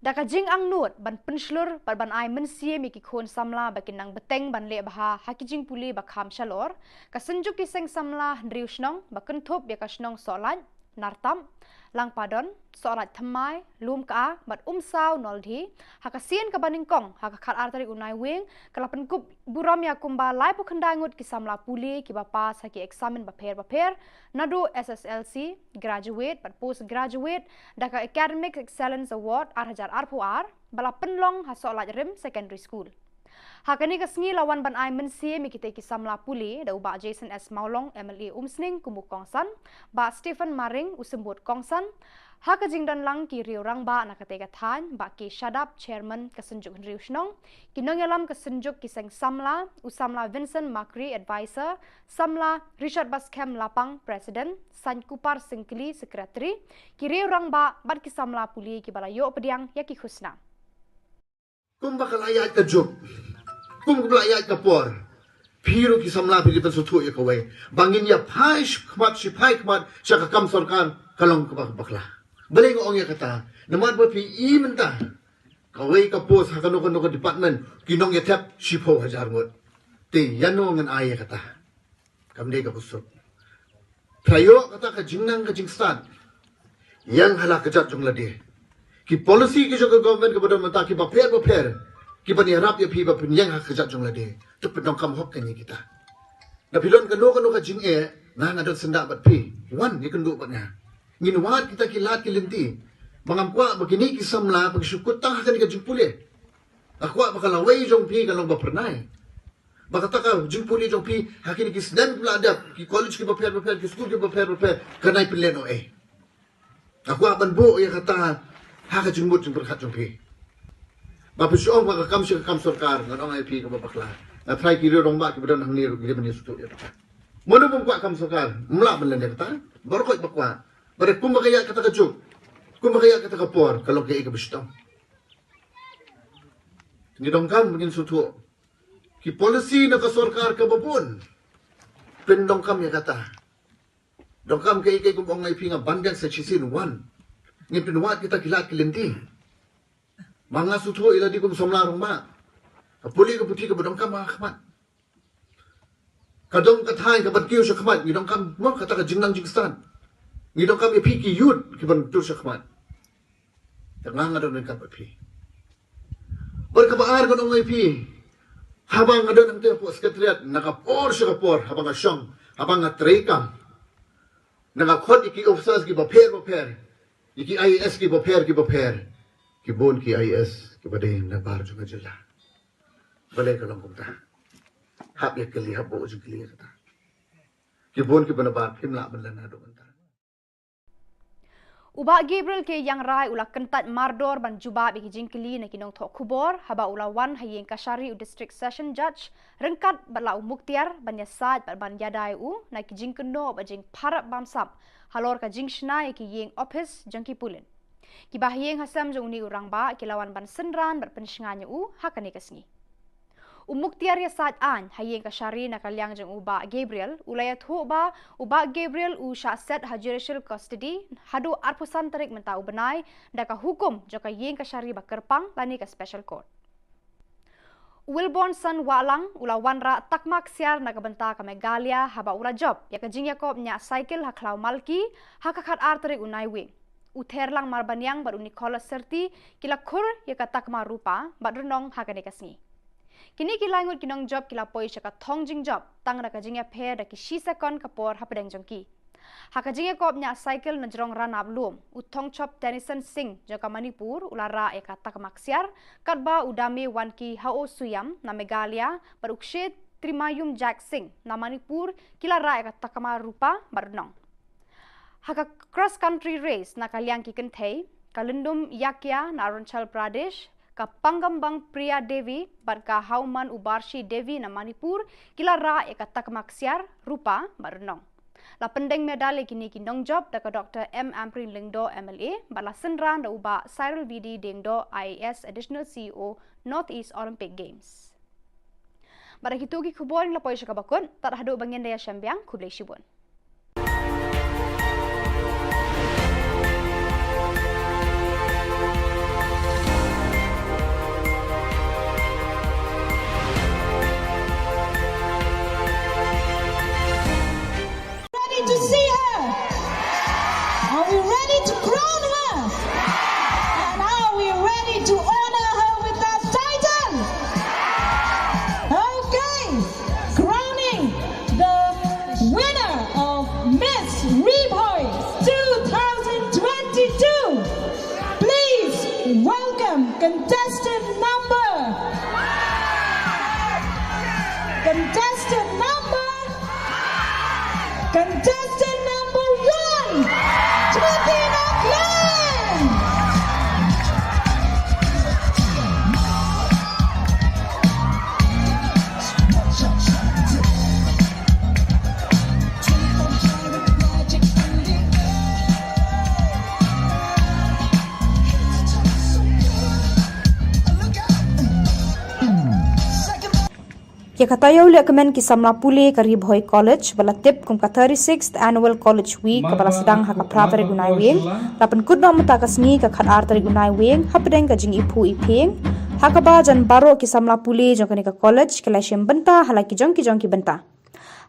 Da ka jingangnud ban pynshlur bad ban ai mynsiem ïa ki khun samla ba kin nang bteng ban leh bha ha ki jingpule ba kham shalor, ka Synjuk ki Seng Samla Hynriew Shnong ba kynthup ïa ka shnong Sohlait, Nartam, Langpadon, Sohlait Thymmai, Lumka bad Umsaw Noldhi, ha ka sien kaba nyngkong ha ka khatar tarik u Naiwieng, ka la pynkup burom ïa kumba laiphew khyndai ngut ki samla pule kiba pass ha ki eksamin bapher bapher, naduh S S L C, Graduate bad Post Graduate, da ka Academic Excellence Award ar hajar arphew ar ba la pynlong ha Sohlait Rim Secondary School. Ha kane ka sngi la wan ban ai mynsiem ïa kitei ki samla pule da u Bah Jason S Mawlong, M L A Umsning, kum u kongsan, Bah Stephen Maring, u symbud kongsan. Ha ka jingdon lang ki riew rangbah na katei ka thaiñ, Bah K Shadap, Chairman ka Synjuk Hynriew Shnong, ki nongïalam ka Synjuk ki Seng Samla, u samla Vincent Makri, Advisor, samla Richard Baskhem Lapang, President, Saiñ Kupar Syngkli, Secretary, ki riew rangbah bad ki samla pule kiba la ïoh pdiang ïa ki khusnam. Kumba ka la ïaid ka juk, kum kumba la ïaid ka por, phi ruh ki samla phi dei ban sngewthuh ïa kawei ba ngin ïa phai shi khmat, shi phai khmat sha ka kam sorkar ka long kaba bakla. Balei nga ong ïa kata? Namar ba phi i mynta kawei ka post ha kano kano ka department ki nongïathep shiphew hajar ngut. Te ïano ngan ai ïa kata? Kam dei kaba suk. Phi ïoh kata ka jingnang ka jingstad. Ïeng ha la ka kjat jong lade. Ki policy ki jong ka government kaba don mynta kiba pher bapher, kiba ïarap ïa phi ba phin ïeng ha ka kjat jong lade. To pyndonkam hok kane kita. Da phi don kano kano ka jingeh, nga nga don syndah bad phi. Wan ïakynduh bad nga. Ngin wad kita ki lad ki lynti. Ba ngam kwah ba kine ki samla ba ki shu kut tang ha kane ka jingpule. Nga kwah ba ka lawei jong phi ka long ba phyrnai. Ba kata ka jingpule jong phi ha kine ki snem ki la dep, ki college kiba pher bapher, ki skul kiba pher bapher, kan nai pynlehnohei. Nga kwah ban buh ïa kata ha ka jingmut jingpyrkhat jong phi. Ba phi shu ong ba ka kam shi ka kam sorkar, ngan ong ïa phi kaba bakla. Nga tharai ki riew rangbah kiba don hangne ruh ki dei ban ïasngewthuh ïa kata. Mano bym kwah kam sorkar, ym lah ban leh ïa kata. Baroh khoit ba kwah. Ba dei kumba ka ïaid kata ka juk, kumba ka ïaid kata ka por, ka long kaei kaba shitom. Ngi donkam ngin sngewthuh. Ki policy na ka sorkar kaba bun, pyndonkam ïa kata. Donkam kaei kaei, kum ong ïa phi, nga ban biang sa shisien, wan. Ngin pynwad kita ki lad ki lynti. Ma nga sngewthuh ïa lade kum samla rangbah. Ka pule ka puthi kaba donkam ha khmat. Ka dong ka thaiñ kaban kiew sha khmat, ngi donkam mo kata ka jingnang jingstad. Ngi donkam ïa phi ki youth kiban tur sha khmat. Te nga nga don ryngkat bad phi. Bad kaba ar ngan ong ïa phi, haba nga don hangtei hapoh secretariat, na ka por sha ka por, haba nga shong, haba nga treikam, na nga khot ïa ki officers kiba pher bapher, ïa ki I A S kiba pher kiba pher, ki bun ki I A S kiba dei na bar jong ka jylla. Balei ka long kumta? Hap ïa kylli, hap buh jingkylli ïa kata. Ki bun kiba na bar phim lah ban leh naduh mynta. U Bah Gabriel K Iangrai u la kyntait mardor ban jubab ïa ki jingkylli na ki nongthoh khubor haba u la wan ha ïing kashari u District Session Judge ryngkat bad la u Muktiar ban ïasaid bad ban ïada ïa u na ki jingkynnoh bad jingpharap bamsap halor ka jingshna ïa ki ïing ophis jong ki pulit. Ki bahaïing hasem jong une u rangbah ki la wan ban synran bad pynshngaiñ ïa u ha kane ka sngi. U Muktiar Ïasaid Aiñ ha ïing kashari na ka liang jong u Bah Gabriel u la ïathuh ba u Bah Gabriel u shah set ha judicial custody haduh arphew san tarik mynta u bnai da ka hukum jong ka ïing kashari ba kyrpang lane ka special court. U Wilbornson Wahlang u la wanrah takma ksiar na ka bynta ka Meghalaya haba u la jop ïa ka jingïakob ñiah cycle ha Khlaw Malki ha ka khatar tarik u Naiwieng. U Therlang Marbaniang bad u Nicholas Serti ki la khur ïa ka takma rupa bad rnong ha kane ka sngi. Kine ki lai ngut ki nongjop ki la poi sha ka thong jingjop tang da ka jingïapher da ki shi sekon ka por hapdeng jong ki. Ha ka jingïakob ñiah cycle na jrong Ranab Lum, u Thongchop Tennyson Singh jong ka Manipur u la rah ïa ka takma ksiar, katba u Dame Wanki Hao Suyam na Meghalaya bad u Kshe Trimayum Jack Singh na Manipur ki la rah ïa ka takma rupa bad rnong. Ha ka cross country race na ka liang ki kynthei, ka Lyndum Yakia na Arunachal Pradesh, ka Pangambang Priya Devi bad ka Hauman Ubarshi Devi na Manipur ki la rah ïa ka takma ksiar, rupa bad rnong. La pyndeng medal ïa kine ki nongjop da ka Doctor M Ampareen Lyngdoh M L A bad la synran da u Bah Cyril V D Diengdoh I A S, Additional C E O, North East Olympic Games. Bad da kito ki khubor ngi la poi sha kaba kut, tad haduh ba ngin da ïashem biang, khublei shibun. Ready to see her? Are we ready to crown her? And are we ready to honor her with that title? Okay, crowning the winner of Miss Ri Bhoi two thousand twenty-two. Please welcome contestant number, contestant number, contestant number one, Jyoti Nahklien. Ïa ka taïew lehkmen ki samla pule ka Ri Bhoi College ba la tip kum ka thirty-sixth Annual College Week kaba la sdang ha ka phra tarik u Naiwieng, la pynkut noh mynta ka sngi ka khatar tarik u Naiwieng hapdeng ka jingiphuh iphieng, ha kaba jan baroh ki samla pule jong kane ka college ki la shim bynta ha la ki jong ki jong ki bynta.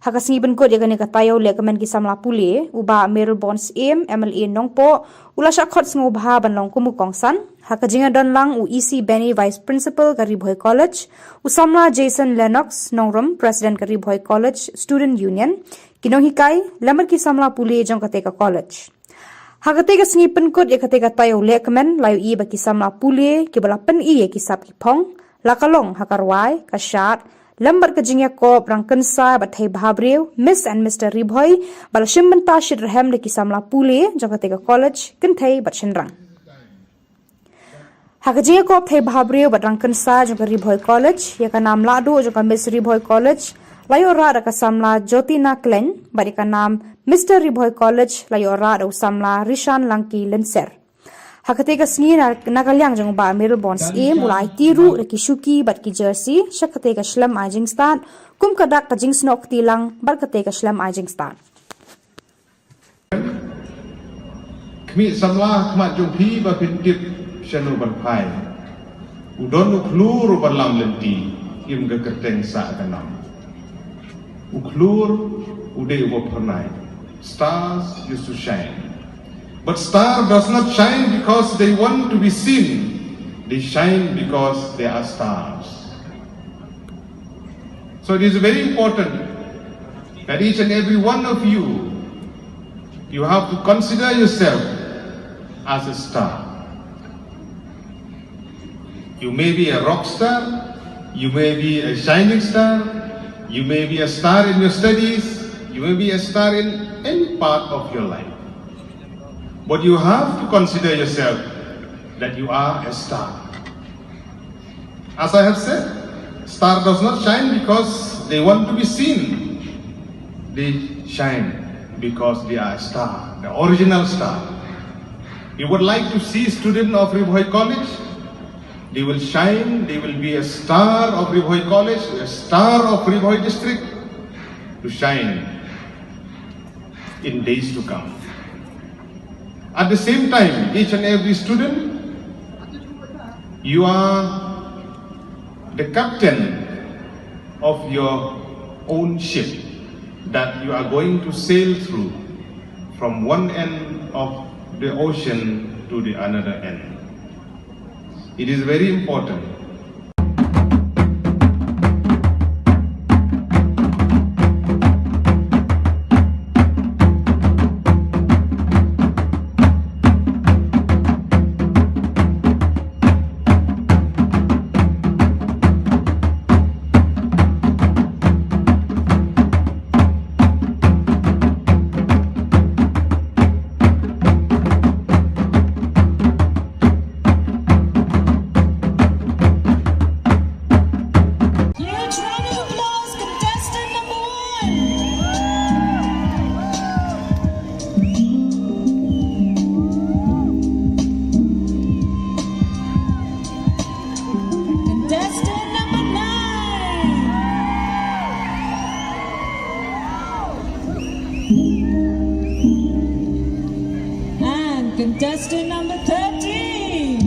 Ha ka sngi pynkut ïa kane ka taïew lehkmen ki samla pule, u Bah Mayralborn Syiem, M L A Nongpoh, u la shah khot sngewbha ban long kum u kongsan. Ha ka jingïadon lang u E C Beni, Vice Principal ka Ri Bhoi College, u samla Jason Lennox Nongrum, President ka Ri Bhoi College Student Union, ki nonghikai lem bad ki samla pule jong kata ka college. Ha kata ka sngi pynkut ïa kata ka taïew lehkmen, la ïohi ba ki samla pule kiba la pyni ïa ki sap ki phong, la ka long ha ka rwai, ka shad, lem bad ka jingïakob rangkynsai bad thei bhabriew, Miss and Mister Ri Bhoi, ba la shim bynta shitrhem da ki samla pule jong kata ka college, kynthei bad shynrang. Ha ka jingïakob thei bhabriew bad rangkynsai jong ka Ri Bhoi College, ïa ka nam lahduh jong ka Miss Ri Bhoi College la ïoh rah da ka samla Jyoti Nahklien, bad ïa ka nam Mister Ri Bhoi College la ïoh rah da u samla Rishan Langki Lynser. Ha kata ka sngi na, na ka liang jong u Bah Mayralborn Syiem u la aiti ruh da ki shuki bad ki jersey sha kata ka shlem ai jingstad, kum ka dak ka jingsnoh kti lang bad kata ka shlem ai jingstad. Khmih samla khmat jong phi ba phin tip shano ban phai. U don u khlur u ba lam lynti, im ka kyrteng sah ka nam. U khlur u dei u ba phyrnai. Stars used to shine. But star does not shine because they want to be seen. They shine because they are stars. So it is very important that each and every one of you, you have to consider yourself as a star. You may be a rock star, you may be a shining star, you may be a star in your studies, you may be a star in any part of your life. But you have to consider yourself that you are a star. As I have said, star does not shine because they want to be seen. They shine because they are a star, the original star. You would like to see student of Ri Bhoi College, they will shine, they will be a star of Ri Bhoi College, a star of Ri Bhoi District, to shine in days to come. At the same time, each and every student, you are the captain of your own ship that you are going to sail through from one end of the ocean to the another end. It is very important. Huge round of applause, contestant number one. Contestant number nine. And contestant number thirteen.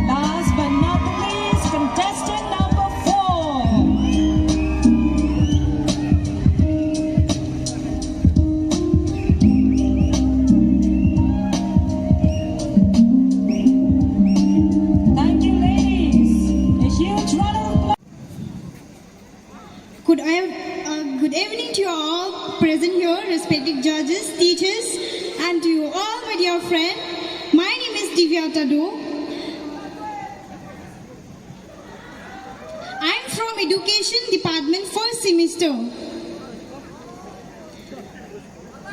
Last but not the least, contestant number four. Thank you, ladies. A huge round of applause. Good, ev- uh, good evening to you all present here, respected judges, teachers, and to you all, my dear friend. My name is Divya Tado. I'm from Education Department, first semester.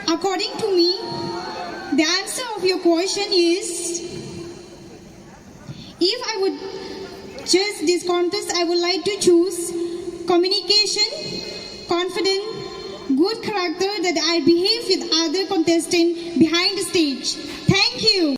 According to me, the answer of your question is, if I would judge this contest, I would like to choose communication, confident, good character that I behave with other contestant behind the stage. Thank you.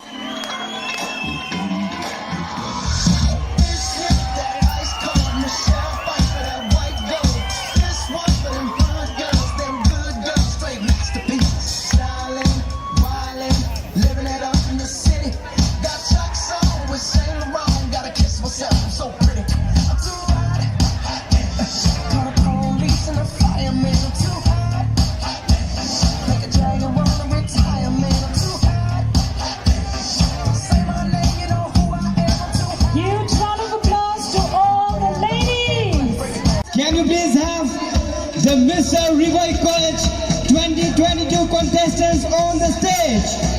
Huge round of applause to all the ladies. Can you please have the Mister Ri Bhoi College twenty twenty-two contestants on the stage?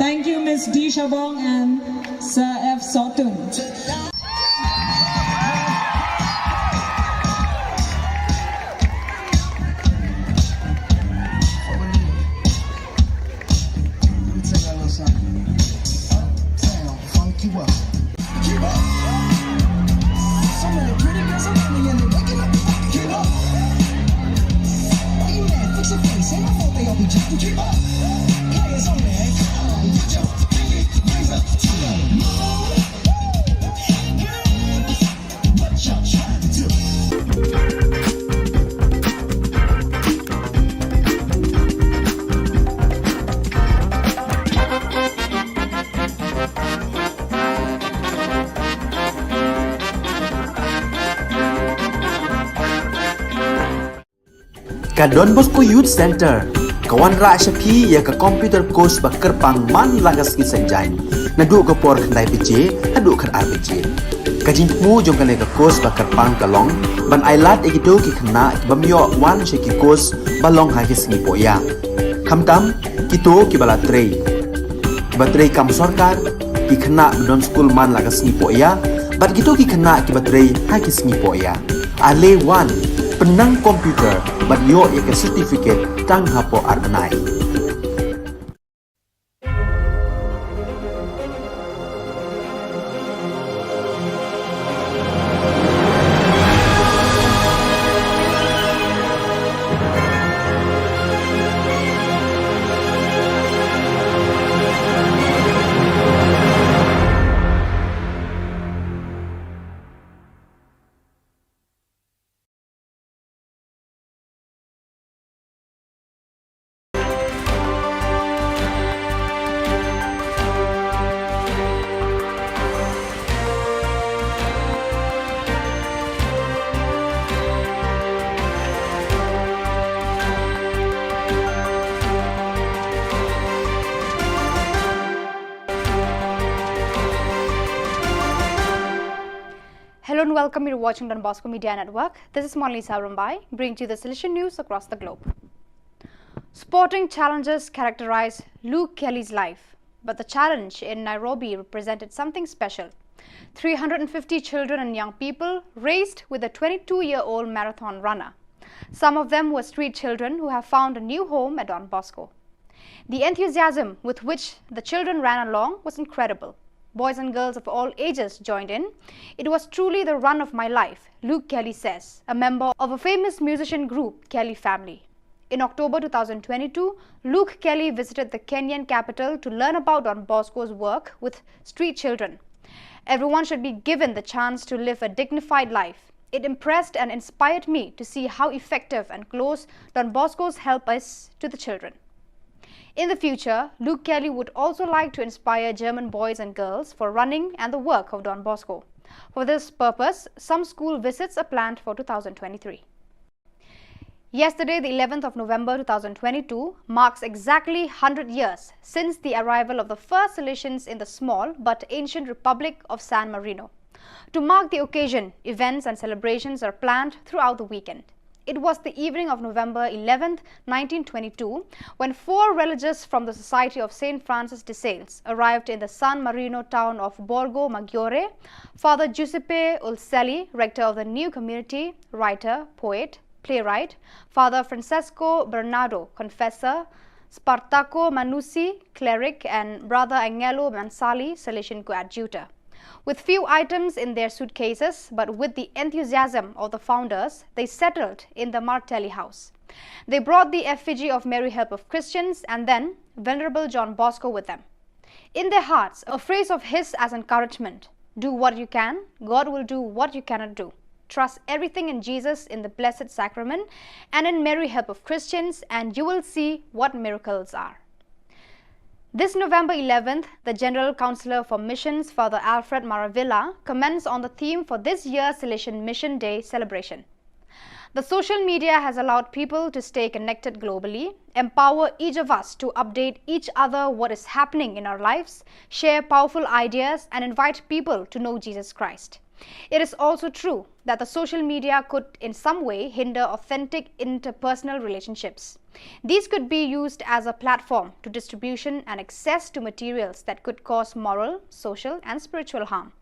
Thank you, Miss D Shabong and Sir F Sotun. Let me tell y'all a little something. Uptown, funk you up. Keep up. So many pretty girls around me and they're waking up the rocket. Keep up. Why you mad? Fix your face. Ain't my fault they all be jacking. Keep up. Players only. Come on, put your pinky rings up to the moon. What y'all trying to do? Ka Don Bosco Youth Centre ka wanrah sha phi ïa ka computer course ba kyrpang man la ka sngi Saitjaiñ, naduh ka por khyndai baje haduh khatar baje. Ka jingthmu jong kane ka course ba kyrpang ka long ban ailad ïa kito ki khynnah ki bym ïoh wan sha ki course ba long ha ki sngi pohïa, khamtam kito kiba la trei, kiba trei kam sorkar, ki khynnah ba don skul man la ka sngi pohïa, bad kito ki khynnah kiba trei ha ki sngi pohïa. Ale wan, pynnang computer bad ïoh ïa ka certificate tang hapoh ar bnai. Hello and welcome. You're watching Don Bosco Media Network. This is Monalisa Rumbai, bringing to you the Salesian news across the globe. Sporting challenges characterize Luke Kelly's life, but the challenge in Nairobi represented something special. Three hundred and fifty children and young people raced with a twenty-two-year-old marathon runner. Some of them were street children who have found a new home at Don Bosco. The enthusiasm with which the children ran along was incredible. Boys and girls of all ages joined in. It was truly the run of my life, Luke Kelly says, a member of a famous musician group, Kelly Family. In October two thousand twenty-two, Luke Kelly visited the Kenyan capital to learn about Don Bosco's work with street children. Everyone should be given the chance to live a dignified life. It impressed and inspired me to see how effective and close Don Bosco's help is to the children. In the future, Luke Kelly would also like to inspire German boys and girls for running and the work of Don Bosco. For this purpose, some school visits are planned for two thousand twenty-three. Yesterday, the eleventh of November two thousand twenty-two, marks exactly hundred years since the arrival of the first Salesians in the small but ancient Republic of San Marino. To mark the occasion, events and celebrations are planned throughout the weekend. It was the evening of November eleventh, nineteen twenty-two, when four religious from the Society of Saint Francis de Sales arrived in the San Marino town of Borgo Maggiore: Father Giuseppe Ulselli, rector of the new community, writer, poet, playwright, Father Francesco Bernardo, confessor, Spartaco Manussi, cleric, and Brother Angelo Mansali, Salesian coadjutor. With few items in their suitcases, but with the enthusiasm of the founders, they settled in the Martelli house. They brought the effigy of Mary Help of Christians and then Venerable John Bosco with them. In their hearts, a phrase of his as encouragement: "Do what you can, God will do what you cannot do. Trust everything in Jesus, in the Blessed Sacrament, and in Mary, Help of Christians, and you will see what miracles are." This November eleventh, the General Councillor for Missions, Father Alfred Maravilla, comments on the theme for this year's Salesian Mission Day celebration. The social media has allowed people to stay connected globally, empower each of us to update each other what is happening in our lives, share powerful ideas, and invite people to know Jesus Christ. It is also true that the social media could in some way hinder authentic interpersonal relationships. These could be used as a platform to distribution and access to materials that could cause moral, social, and spiritual harm.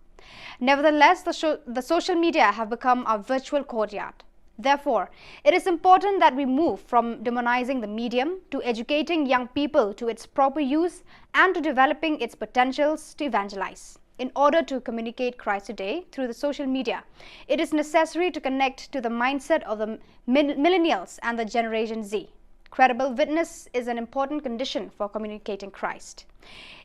Nevertheless, the, sho- the social media have become our virtual courtyard. Therefore, it is important that we move from demonizing the medium to educating young people to its proper use and to developing its potentials to evangelize. In order to communicate Christ today through the social media, it is necessary to connect to the mindset of the mil- millennials and the Generation Z. Credible witness is an important condition for communicating Christ.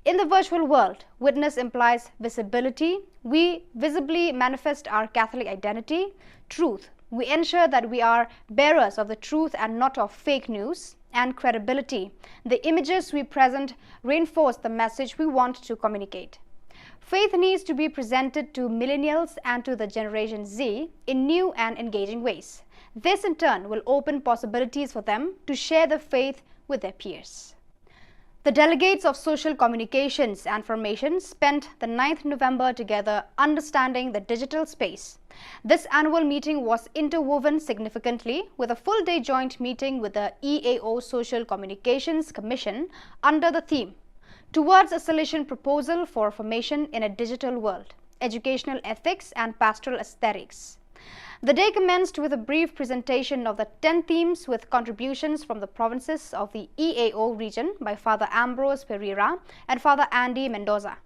In the virtual world, witness implies visibility. We visibly manifest our Catholic identity, truth. We ensure that we are bearers of the truth and not of fake news, and credibility. The images we present reinforce the message we want to communicate. Faith needs to be presented to millennials and to the Generation Z in new and engaging ways. This, in turn, will open possibilities for them to share their faith with their peers. The delegates of Social Communications and Formation spent the ninth November together understanding the digital space. This annual meeting was interwoven significantly with a full day joint meeting with the E A O Social Communications Commission under the theme Towards a Salesian Proposal for Formation in a Digital World, Educational Ethics and Pastoral Aesthetics. The day commenced with a brief presentation of the ten themes with contributions from the provinces of the E A O region by Father Ambrose Pereira and Father Andy Mendoza.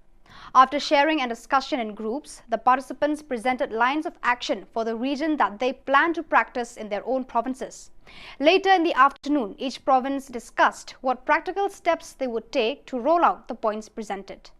After sharing and discussion in groups, the participants presented lines of action for the region that they plan to practice in their own provinces. Later in the afternoon, each province discussed what practical steps they would take to roll out the points presented.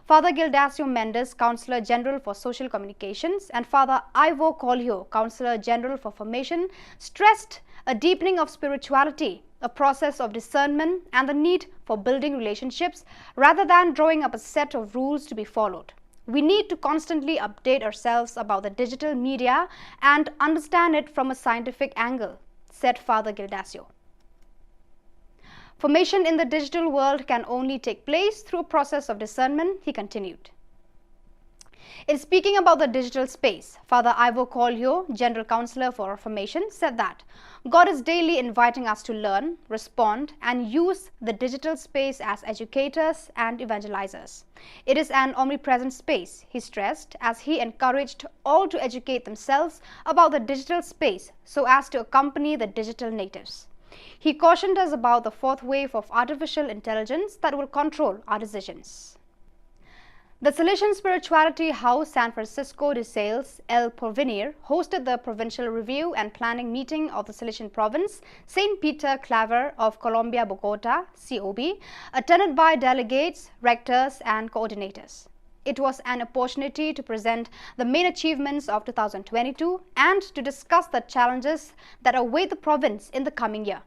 Father Gildacio Mendes, Counselor General for Social Communications, and Father Ivo Colhio, Counselor General for Formation, stressed a deepening of spirituality, a process of discernment, and the need for building relationships rather than drawing up a set of rules to be followed. We need to constantly update ourselves about the digital media and understand it from a scientific angle, said Father Gildacio. Formation in the digital world can only take place through a process of discernment, he continued. In speaking about the digital space, Father Ivo Colhio, General Counselor for Formation, said that God is daily inviting us to learn, respond, and use the digital space as educators and evangelizers. It is an omnipresent space, he stressed, as he encouraged all to educate themselves about the digital space so as to accompany the digital natives. He cautioned us about the fourth wave of artificial intelligence that will control our decisions. The Salesian Spirituality House, San Francisco de Sales, El Porvenir, hosted the Provincial Review and Planning Meeting of the Salesian Province, Saint Peter Claver of Colombia, Bogota, C O B, attended by delegates, rectors, and coordinators. It was an opportunity to present the main achievements of two thousand twenty-two and to discuss the challenges that await the province in the coming year.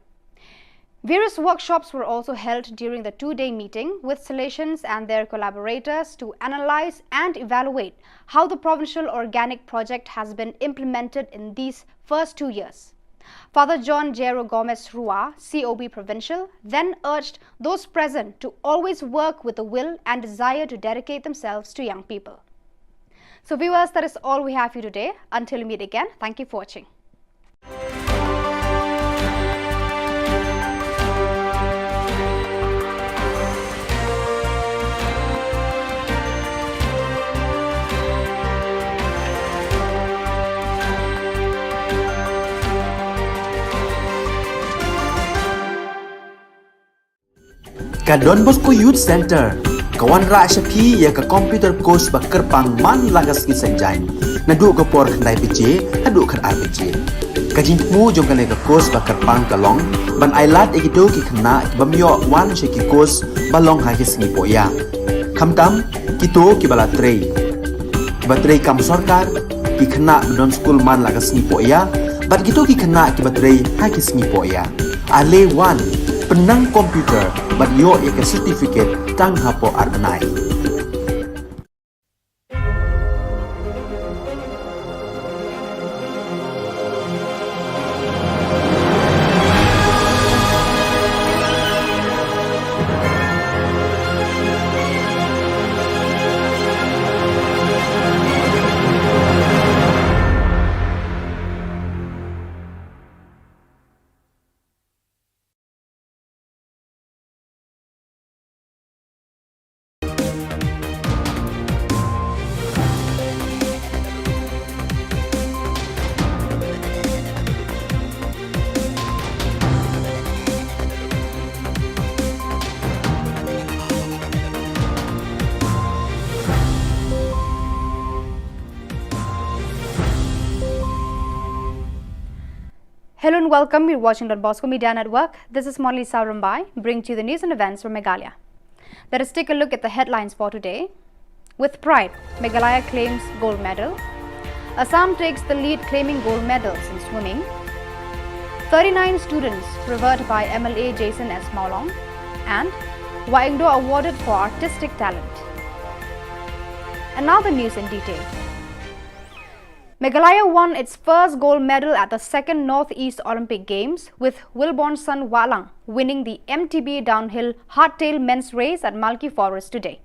Various workshops were also held during the two-day meeting with Salesians and their collaborators to analyze and evaluate how the provincial organic project has been implemented in these first two years. Father John Jairo Gomez Rua, C O B Provincial, then urged those present to always work with the will and desire to dedicate themselves to young people. So viewers, that is all we have for you today. Until we meet again, thank you for watching. Ka Don Bosco Youth Centre ka wanrah sha phi ïa ka computer course ba kyrpang man la ka sngi Saitjaiñ, naduh ka por khyndai baje haduh khatar baje. Ka jingthmu jong kane ka course ba kyrpang ka long ban ailad ïa kito ki khynnah ki bym ïoh wan sha ki course ba long ha ki sngi pohïa, khamtam kito kiba la trei, kiba trei kam sorkar, ki khynnah ba don skul man la ka sngi pohïa bad kito ki khynnah kiba trei ha ki sngi pohïa. Ale wan, pynnang computer bad ïoh ïa ka certificate tang hapoh ar bnai. Hello and welcome. You're watching Don Bosco Media Network. This is Monalisa Rymbai, bringing to you the news and events from Meghalaya. Let us take a look at the headlines for today. With pride, Meghalaya claims gold medal. Assam takes the lead, claiming gold medals in swimming. Thirty-nine students revered by M L A Jason S Mawlong. And Wah Ingdo awarded for artistic talent. And now the news in detail. Meghalaya won its first gold medal at the second Northeast Olympic Games, with Wilbornson Wahlang winning the M T B downhill hardtail men's race at Malki Forest today.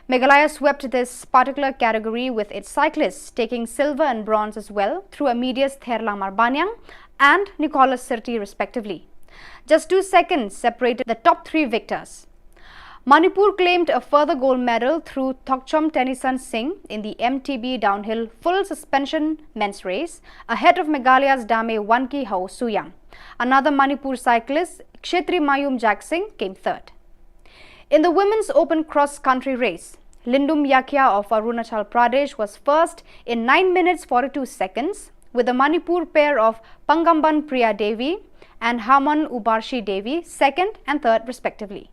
Meghalaya swept this particular category, with its cyclists taking silver and bronze as well through Amedius Therlangmar Baniang and Nicholas Sirti respectively. Just two seconds separated the top three victors. Manipur claimed a further gold medal through Thokchom Tennyson Singh in the M T B downhill full suspension men's race, ahead of Meghalaya's Dame Wanki Hau Suyang. Another Manipur cyclist, Kshetri Mayum Jaksing, came third. In the women's open cross-country race, Lindum Yakia of Arunachal Pradesh was first in nine minutes forty-two seconds, with the Manipur pair of Pangamban Priya Devi and Haman Ubarshi Devi second and third respectively.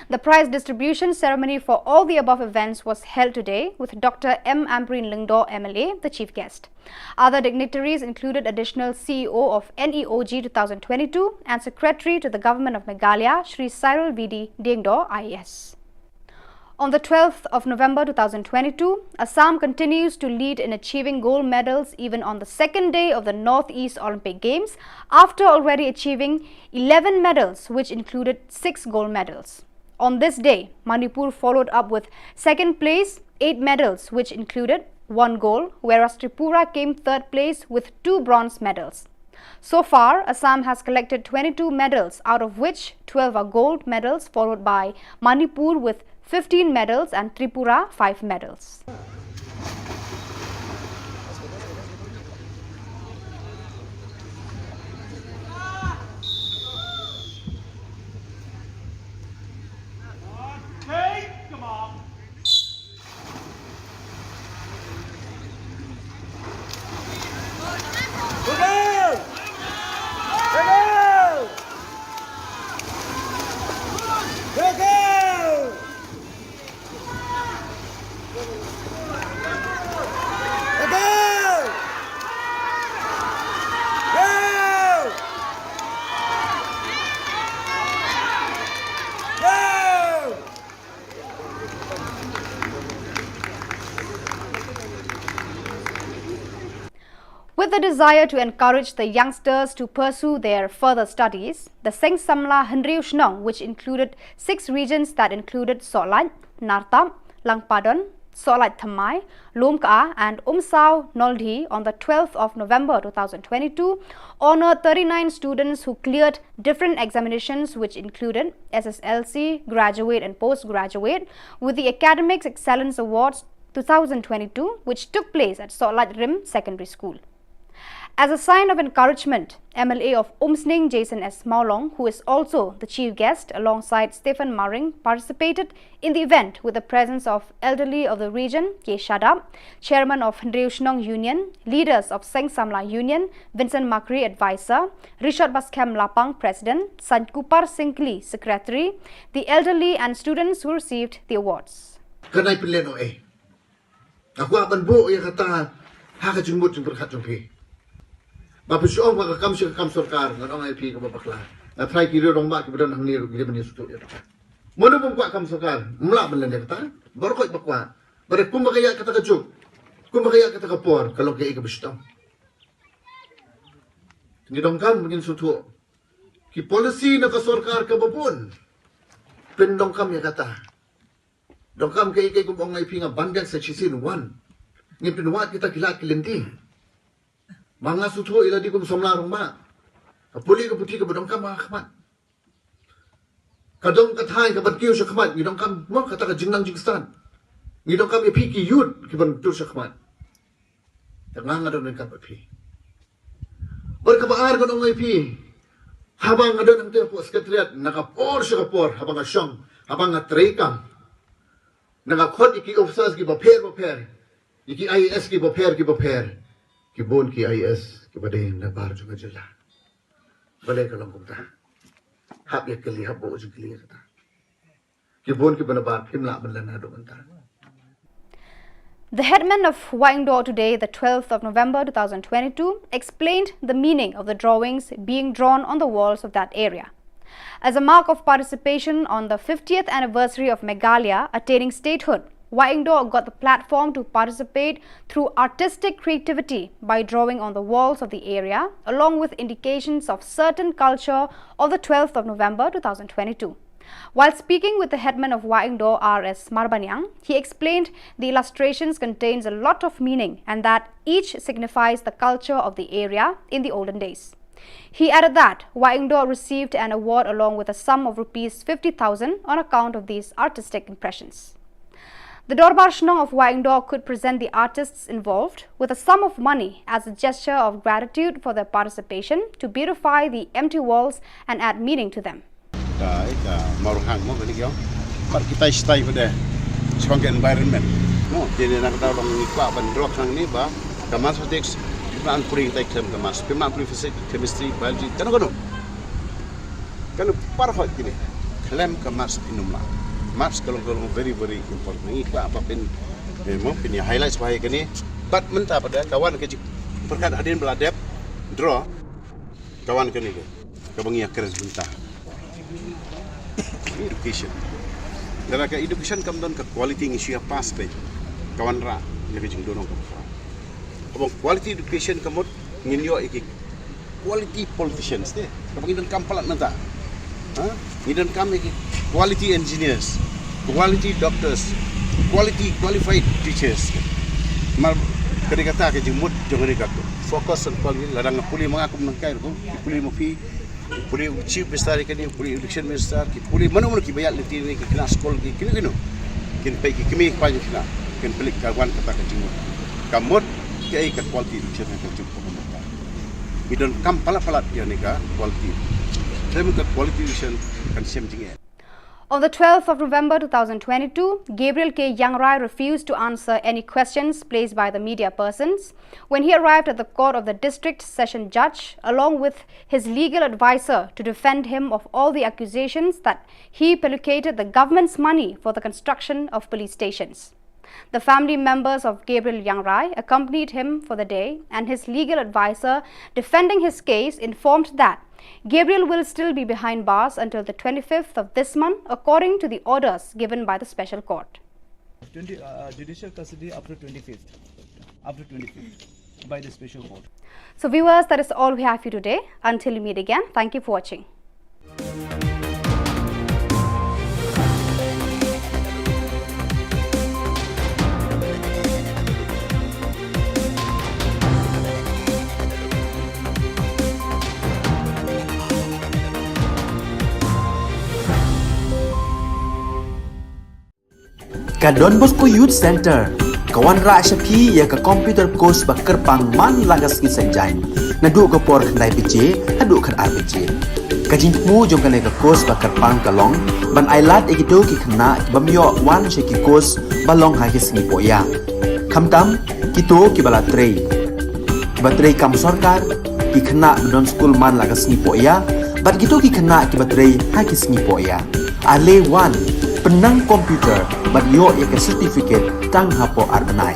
The prize distribution ceremony for all the above events was held today, with Doctor M Ampareen Lyngdoh M L A the chief guest. Other dignitaries included additional C E O of N E O G two thousand twenty-two and Secretary to the Government of Meghalaya, Shri Cyril V D Diengdoh I A S. On the twelfth of November two thousand twenty-two, Assam continues to lead in achieving gold medals even on the second day of the Northeast Olympic Games, after already achieving eleven medals, which included six gold medals. On this day, Manipur followed up with second place, eight medals, which included one gold, whereas Tripura came third place with two bronze medals. So far, Assam has collected twenty-two medals, out of which twelve are gold medals, followed by Manipur with fifteen medals and Tripura five medals. With the desire to encourage the youngsters to pursue their further studies, the Seng Samla Hynriew Shnong, which included six regions that included Sohtlait, Nartap, Langpadon, Sohtlait Thymmai, Lumka, and Umsaw Noldih on the twelfth of November two thousand twenty-two, honored thirty-nine students who cleared different examinations, which included S S L C, graduate and postgraduate, with the Academic Excellence Awards two thousand twenty-two, which took place at Sohtlait Rim Secondary School. As a sign of encouragement, M L A of Umsning, Jason S Mawlong, who is also the chief guest alongside Stephen Maring, participated in the event with the presence of elderly of the region, K Shadap, chairman of Hynriew Shnong Union, leaders of Seng Samla Union, Vincent Makri, advisor, Richard Baskhem Lapang, president, Sankupar Singkli, secretary, the elderly and students who received the awards. Ka nai pynlehnoh ei. Nga kwah ban buh ïa kata ha ka jingmut jingpyrkhat jong phi. Ba phi shu ong ba ka kam sha ka kam sorkar, ngan ong ïa phi kaba bakla. Nga tharai ki riew rangbah kiba don hangne ruh ki dei ban ïasngewthuh ïa kata. Mano bym kwah kam sorkar, ym lah ban len ïa kata. Baroh khoit ba kwah. Ba dei kumba ka ïaid kata ka juk, kumba ka ïaid kata ka por, ka long kaei kaba shitom. Ngi donkam ngin sngewthuh. Ki policy na ka sorkar kaba bun, pyndonkam ïa kata. Donkam kaei kaei kumba ong ïa phi, nga ban biang sa shisien, wan, ngin pynwad kita ki lad ki lynti. Ma nga sngewthuh ïa lade kum samla rangbah, ka pule ka puthi kaba donkam ha khmat. Ka dong ka thaiñ kaban kiew sha khmat, ngi donkam mo kata ka jingnang jingstad. Ngi donkam ïa phi ki youth kiban tur sha khmat. Te nga nga don ryngkat bad phi. Bad kaba ar ngan ong ïa phi, haba nga don hangtei hapoh secretariat, na ka por sha ka por, haba nga shong, haba nga treikam, na nga khot ïa ki officers kiba pher ba pher, ïa ki I A S kiba pher kiba pher, ki bun ki I A S kiba dei na bar jong ka jylla. Balei ka long kumta? Hap ïa kylli, hap bok jingkylli ïa kata. Ki bun kiba nabar phim lah ban len haduh mynta. The headman of Wahingdoh today, the twelfth of November two thousand twenty-two, explained the meaning of the drawings being drawn on the walls of that area. As a mark of participation on the fiftieth anniversary of Meghalaya attaining statehood, Wahingdoh got the platform to participate through artistic creativity by drawing on the walls of the area, along with indications of certain culture of the twelfth of November two thousand twenty-two. While speaking with the headman of Wahingdoh, R S Marbaniang, he explained the illustrations contains a lot of meaning and that each signifies the culture of the area in the olden days. He added that Wahingdoh received an award along with a sum of rupees fifty thousand on account of these artistic impressions. The Dorbar Shnong of Wahingdoh could present the artists involved with a sum of money as a gesture of gratitude for their participation to beautify the empty walls and add meaning to them. Ka, ka Mawrong Hang mo kane ka. Pat kita stai pada. Shuang ka environment. Mo, jadi nak tahu dong ni kwa ban drok hang ni ba. Ka mathematics, pimang puri kita khlem ka maths, pimang puri physics, chemistry, biology, kano kano. Kano parhot kini, khlem ka maths phin ym lah. Maths ka long, ka long very, very important. Ngi kwah ba phin, eh, mo, phin ïa highlight ba ïa kane. Bad mynta pat ka wan ka jingpyrkhat hadien ba la dep draw, ka wan kane ka, kaba ngi ïa kren mynta. Education. Lada ka education kam don ka quality ngi shu ïa pass te. Ka wanrah ïa ka jingdon ka ba. Kaba quality education ka mut ngin ïoh ïa ki quality politicians te. Kaba ngi donkam palat mynta. Ha? Ngi donkam ïa ki quality engineers, quality doctors, quality qualified teachers. Mar ka dei kata ka jingmut jong kane ka focus on quality. Lada nga pule ma nga kum nangkai ruh, ki pule ma phi, pule u chief minister kane, pule election minister, ki pule mano mano kiba ïaid lynti ne ki khynnah skul ki kino kino. Kin peit ki kmie ki kpa jong ki khynnah, kin peit ka wan kata ka jingmut. Ka mut kaei ka quality education ka jong ka mut. Ngi donkam palat palat ïa kane ka quality. Khlem ka quality education kan shem jingeh. On the twelfth of November two thousand twenty-two, Gabriel K Yangrai refused to answer any questions placed by the media persons when he arrived at the court of the district session judge, along with his legal advisor, to defend him of all the accusations that he pellucated the government's money for the construction of police stations. The family members of Gabriel Yangrai accompanied him for the day, and his legal advisor defending his case informed that Gabriel will still be behind bars until the twenty-fifth of this month, according to the orders given by the special court. Twenty, uh, judicial custody up to twenty-fifth, up to twenty-fifth by the special court. So viewers, that is all we have for you today. Until we meet again, thank you for watching. Ka Don Bosco Youth Center ka wanrah sha phi ïa ka computer course ba kyrpang man la ka sngi Saitjaiñ, naduh ka por khyndai baje haduh khatar baje. Ka jingthmu jong kane ka course ba kyrpang ka long ban ailad ïa kito ki khynnah ki bym ïoh wan sha ki course ba long ha ki sngi pohïa. Khamtam kito kiba la trei, kiba trei kam sorkar, ki khynnah ba don skul man la ka sngi pohïa, bad kito ki khynnah kiba trei ha ki sngi pohïa. Ale wan, pynnang computer bad ïoh ïa ka certificate tang hapoh ar bnai.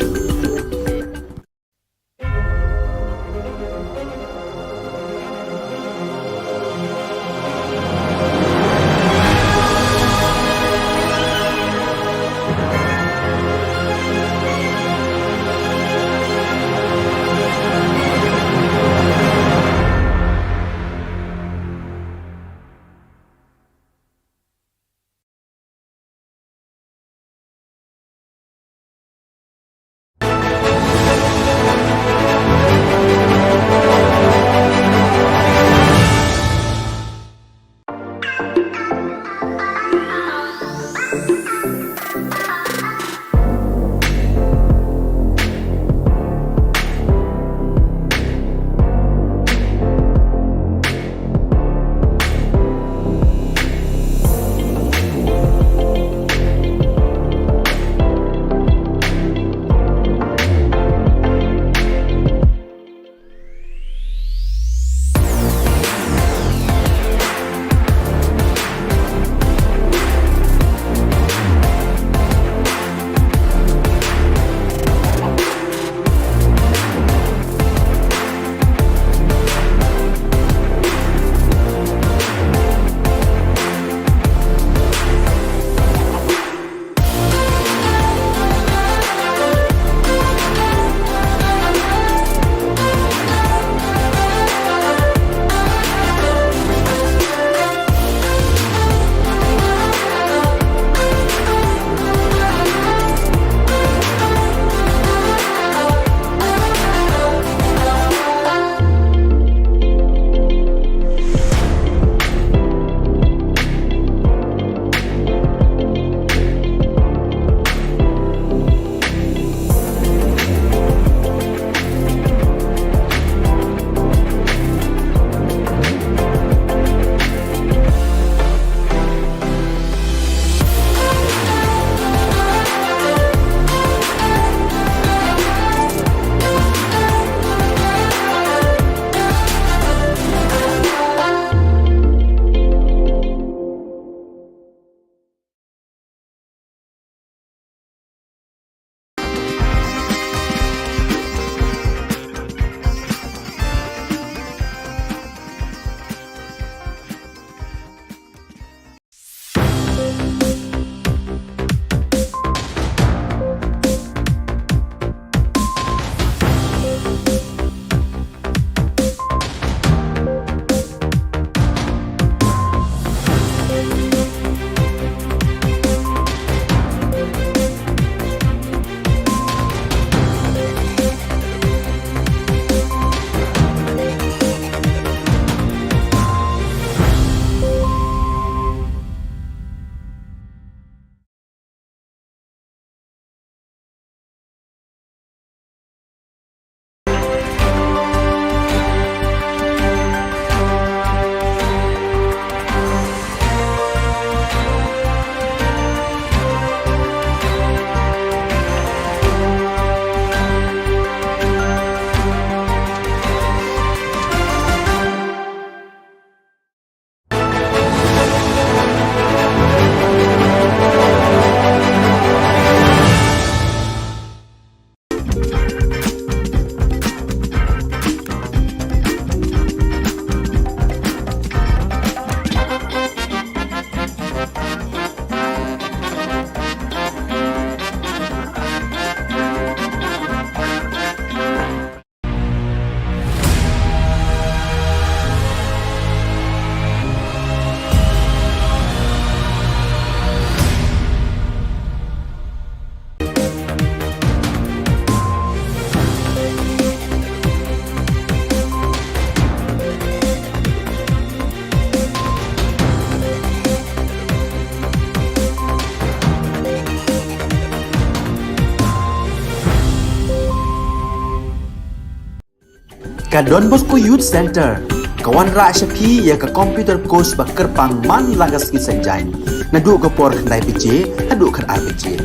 Ka Don Bosco Youth Centre ka wanrah sha phi ïa ka computer course ba kyrpang man la ka sngi Saitjaiñ, naduh ka por khyndai baje haduh khatar baje.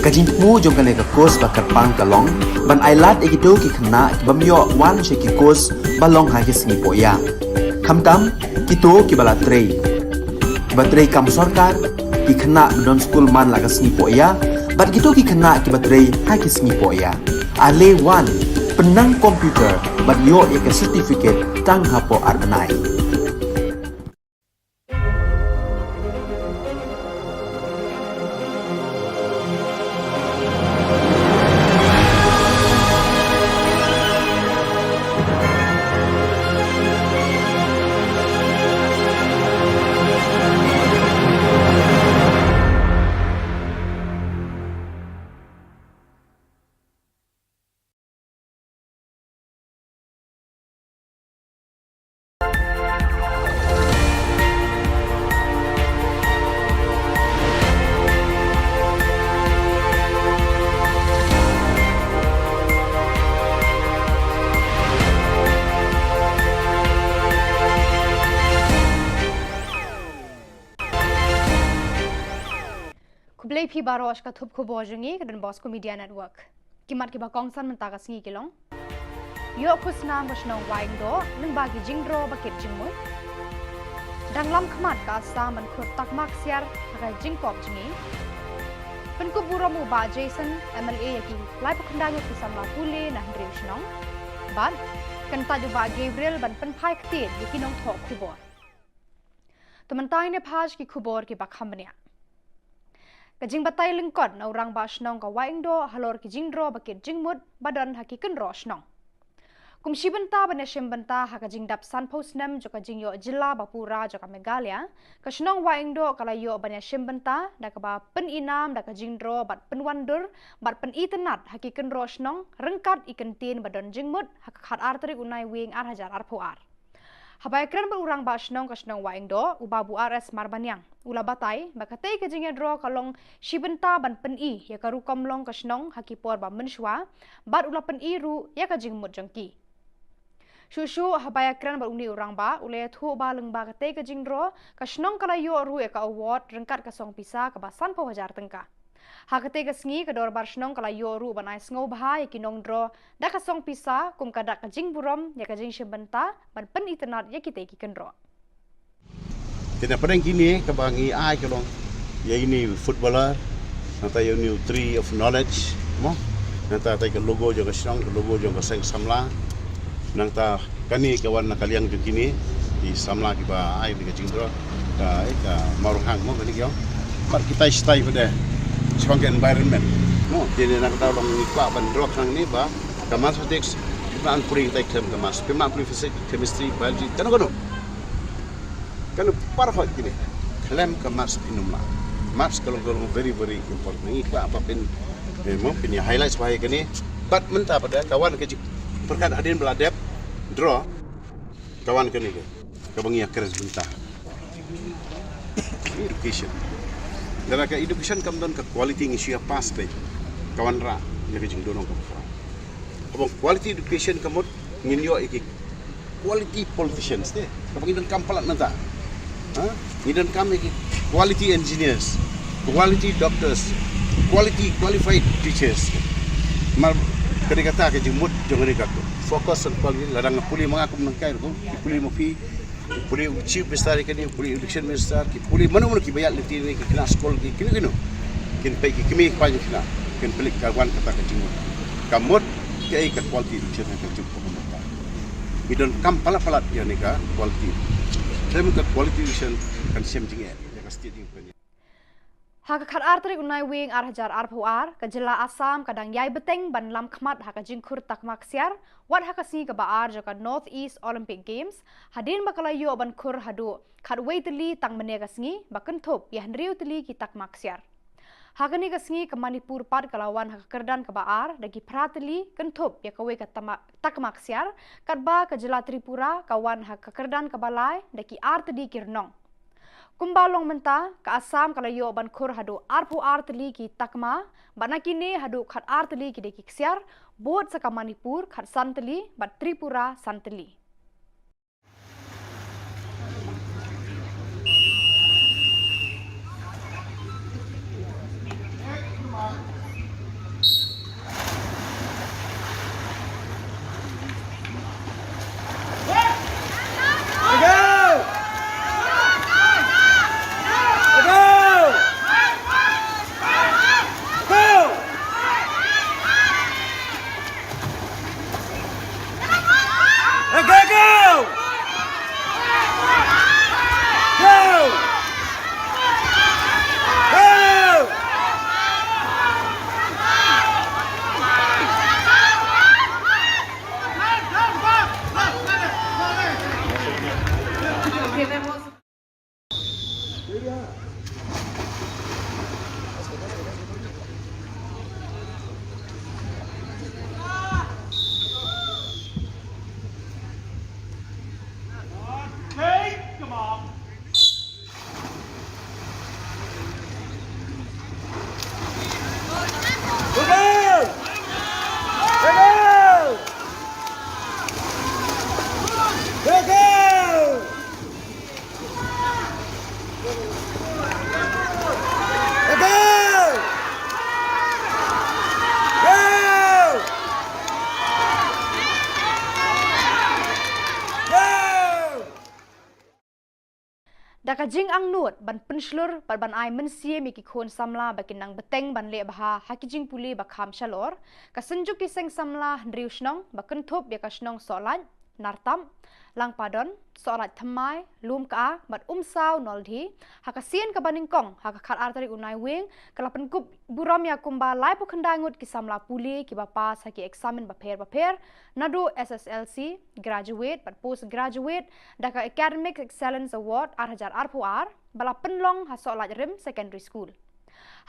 Ka jingthmu jong kane ka course ba kyrpang ka long ban ailad ïa kito ki khynnah ki bym ïoh wan sha ki course ba long ha ki sngi pohïa, khamtam kito kiba la trei, kiba trei kam sorkar, ki khynnah ba don skul man la ka sngi pohïa, bad kito ki khynnah kiba trei ha ki sngi pohïa. Ale wan, pynnang computer bad ïoh ïa ka certificate tang hapoh ar bnai. Khublei phi baroh sha ka thup khubor jong ngi ka Don Bosco Media Network. Ki mat kiba kongsan mynta ka sngi ki long: Ïoh khusnam ka shnong Wahingdoh lyngba ki jingdro ba kit jingmut. Dang lam khmat ka Assam ban khur takma ksiar ha ka jingpop jngi. Pynkup burom u Bah Jason M L A ïa ki laiphew khyndai ngut ki samla pule na hynriew shnong. Bad kyntait u Bah Gabriel ban pynphai ktien ïa ki nongthoh khubor. To mynta ngin ïa peit ki khubor kiba kham bniah. Ka jingbatai lyngkot na u rangbah shnong ka Wahingdoh halor ki jingdro ba kit jingmut ba don ha ki kynroh shnong. Kum shi bynta ban ïashim bynta ha ka jingdap sanphew snem jong ka jingïoh jylla ba pura jong ka Meghalaya, ka shnong Wahingdoh ka la ïoh ban ïashim bynta da kaba pynïnam da ka jingdro bad pynwan dur bad pynitynnad ha ki kynroh shnong ryngkat i kyntien ba don jingmut ha ka khatar tarik u Naiwieng ar hajar arphew ar. Haba ïakren bad u rangbah shnong ka shnong Wahingdoh, u Babu R S Marbaniang, u la batai ba katei ka jingïadro ka long shi bynta ban pyni ïa ka rukom long ka shnong ha ki por ba mynshuwa, bad u la pyni ruh ïa ka jingmut jong ki. Shuh shuh haba ïakren bad une u rangbah, u la ïathuh ba lyngba katei ka jingdro ka shnong ka la ïoh ruh ïa ka award ryngkat ka song pisa kaba sanphew hajar tyngka. Ha katei ka sngi ka dorbar shnong ka la ïoh ruh ban ai sngewbha ïa ki nongdro da ka song pisa kum ka dak ka jingburom ïa ka jingshim bynta ban pynitynnad ïa kitei ki kynroh. Te na pdeng kine kaba ngi ai ka long ïa ine u footballer, nangta ïa ine u tree of knowledge, mo? Nangta tei ka logo jong ka shnong, ka logo jong ka seng samla. Nangta kane ka wan na ka liang jong kine ki samla kiba ai ïa ka jingdro, ka, eh, ka Mawrynghang, mo, kane ki ong. Bad kitai shitai pat de shaphang ka environment, mo. Te na kata long ngi kwah ban dro khnang ne ba ka mathematics, phi map puri kitai khlem ka maths, phi map puri physics, chemistry, biology, kano kano. Kano para hoi kine khlem ka maths phin ym lah. Maths ka long, ka long very, very important. Ngi kwah ba phin, eh, mo, phin ïa highlight bha ïa kane. Bad mynta pat de ka wan ka jingpyrkhat hadien ba la dep dro, ka wan kane ka, kaba ngi ïa kren bynta. Education. Lada ka education kam don ka quality ngi shu ïa pass beit. Ka wanrah ïa ka jingdonong kaba khraw. Haba quality education ka mut ngin ïoh ïa ki quality politicians te. Kaba ngi donkam palat mynta. Ha? Ngi donkam ïa ki quality engineers, quality doctors, quality qualified teachers. Mar kane kata ka jingmut jong kane ka focus on quality, lada nga pule ma nga kum nangkai ruh, ki pule ma phi, ki pule u chief minister, kane ki pule election minister, ki pule mano mano kiba ïaid lynti ne ki khynnah skul, ki kino kino. Kin peit ki kmie ki kpa jong ki khynnah, kin peit ka wan kata ka jingmut. Ka mut kaei ka quality education ka jong ka mynta. Ngi donkam palat palat ïa kane ka quality. Khlem ka quality education kan shem jingeh ïa ka state jong ka. Ha ka khatar tarik u Naiwieng ar hajar arphew ar, ka jylla Assam ka dang ïai bteng ban lam khmat ha ka jingkhur takma ksiar, wat ha ka sngi kaba ar jong ka North East Olympic Games, hadien ba ka la ïoh ban khur haduh khatwei tylli tang mynne ka sngi, ba kynthup ïa hynriew tylli ki takma ksiar. Ha kane ka sngi ka Manipur pat ka la wan ha ka kyrdan kaba ar da ki phra tylli, kynthup ïa kawei ka tama-, takma ksiar, katba ka jylla Tripura ka wan ha ka kyrdan kaba lai da ki ar tylli ki rnong. Kumba long mynta, ka Assam ka la ïoh ban khur haduh arphew ar tylli ki Takma, bad na kine haduh khat ar tylli ki dei ki ksiar, bud sa ka Manipur khat san tylli, bad Tripura san tylli. Da ka jingangnud ban pynshlur bad ban ai mynsiem ïa ki khun samla ba kin nang bteng ban leh bha ha ki jingpule ba kham shalor, ka Synjuk ki Seng Samla Hynriew Shnong ba kynthup ïa ka shnong Sohlait, Nartam, Langpadon, Sohlait Thymmai, Lumka bad Umsaw Noldhi, ha ka sien kaba nyngkong ha ka khat ar tarik u Naiwieng, ka la pynkup burom ïa kumba laiphew khyndai ngut ki samla pule kiba pass ha ki eksamin bapher bapher, naduh S S L C, Graduate bad Post Graduate, da ka Academic Excellence Award ar hajar arphew ar, ba la pynlong ha Sohlait Rim Secondary School.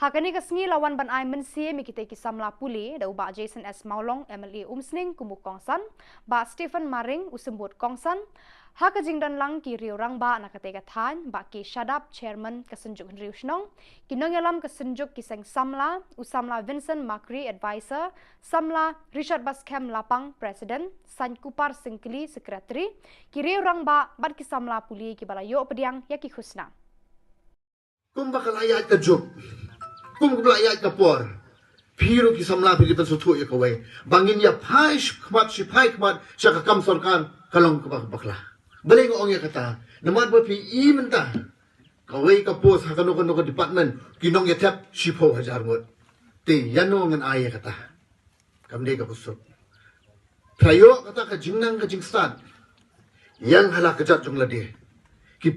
Ha kane ka sngi la wan ban ai mynsiem ïa kitei ki samla pule da u Bah Jason S Mawlong, M L A Umsning kum u kongsan, Bah Stephen Maring u symbud kongsan, ha ka jingdon lang ki riew rangbah na katei ka thaiñ, Bah K Shadap, Chairman ka Synjuk Hynriew Shnong, ki nongïalam ka Synjuk ki Seng Samla, u samla Vincent Makri, Advisor, samla Richard Baskhem Lapang, President, Saiñ Kupar Syngkli, Secretary, ki riew rangbah bad ki samla pule kiba la ïoh pdiang ïa ki khusnam. Kumba ka la ïaid ka juk, kumba ka la ïaid ka por, phi ruh ki samla phi dei ban sngewthuh ïa kawei ba ngin ïa phai shi khmat, shi phai khmat sha ka kam sorkar, ka long kaba bakla. Balei nga ong ïa kata? Namar ba phi i mynta kawei ka post ha kano kano ka department, ki nongïatep shiphew hajar ngut. Te ïano ngan ai ïa kata? Kam dei kaba suk. Phi ïoh kata ka jingnang ka jingstad, ïeng ha la ka jait jong lade. Ki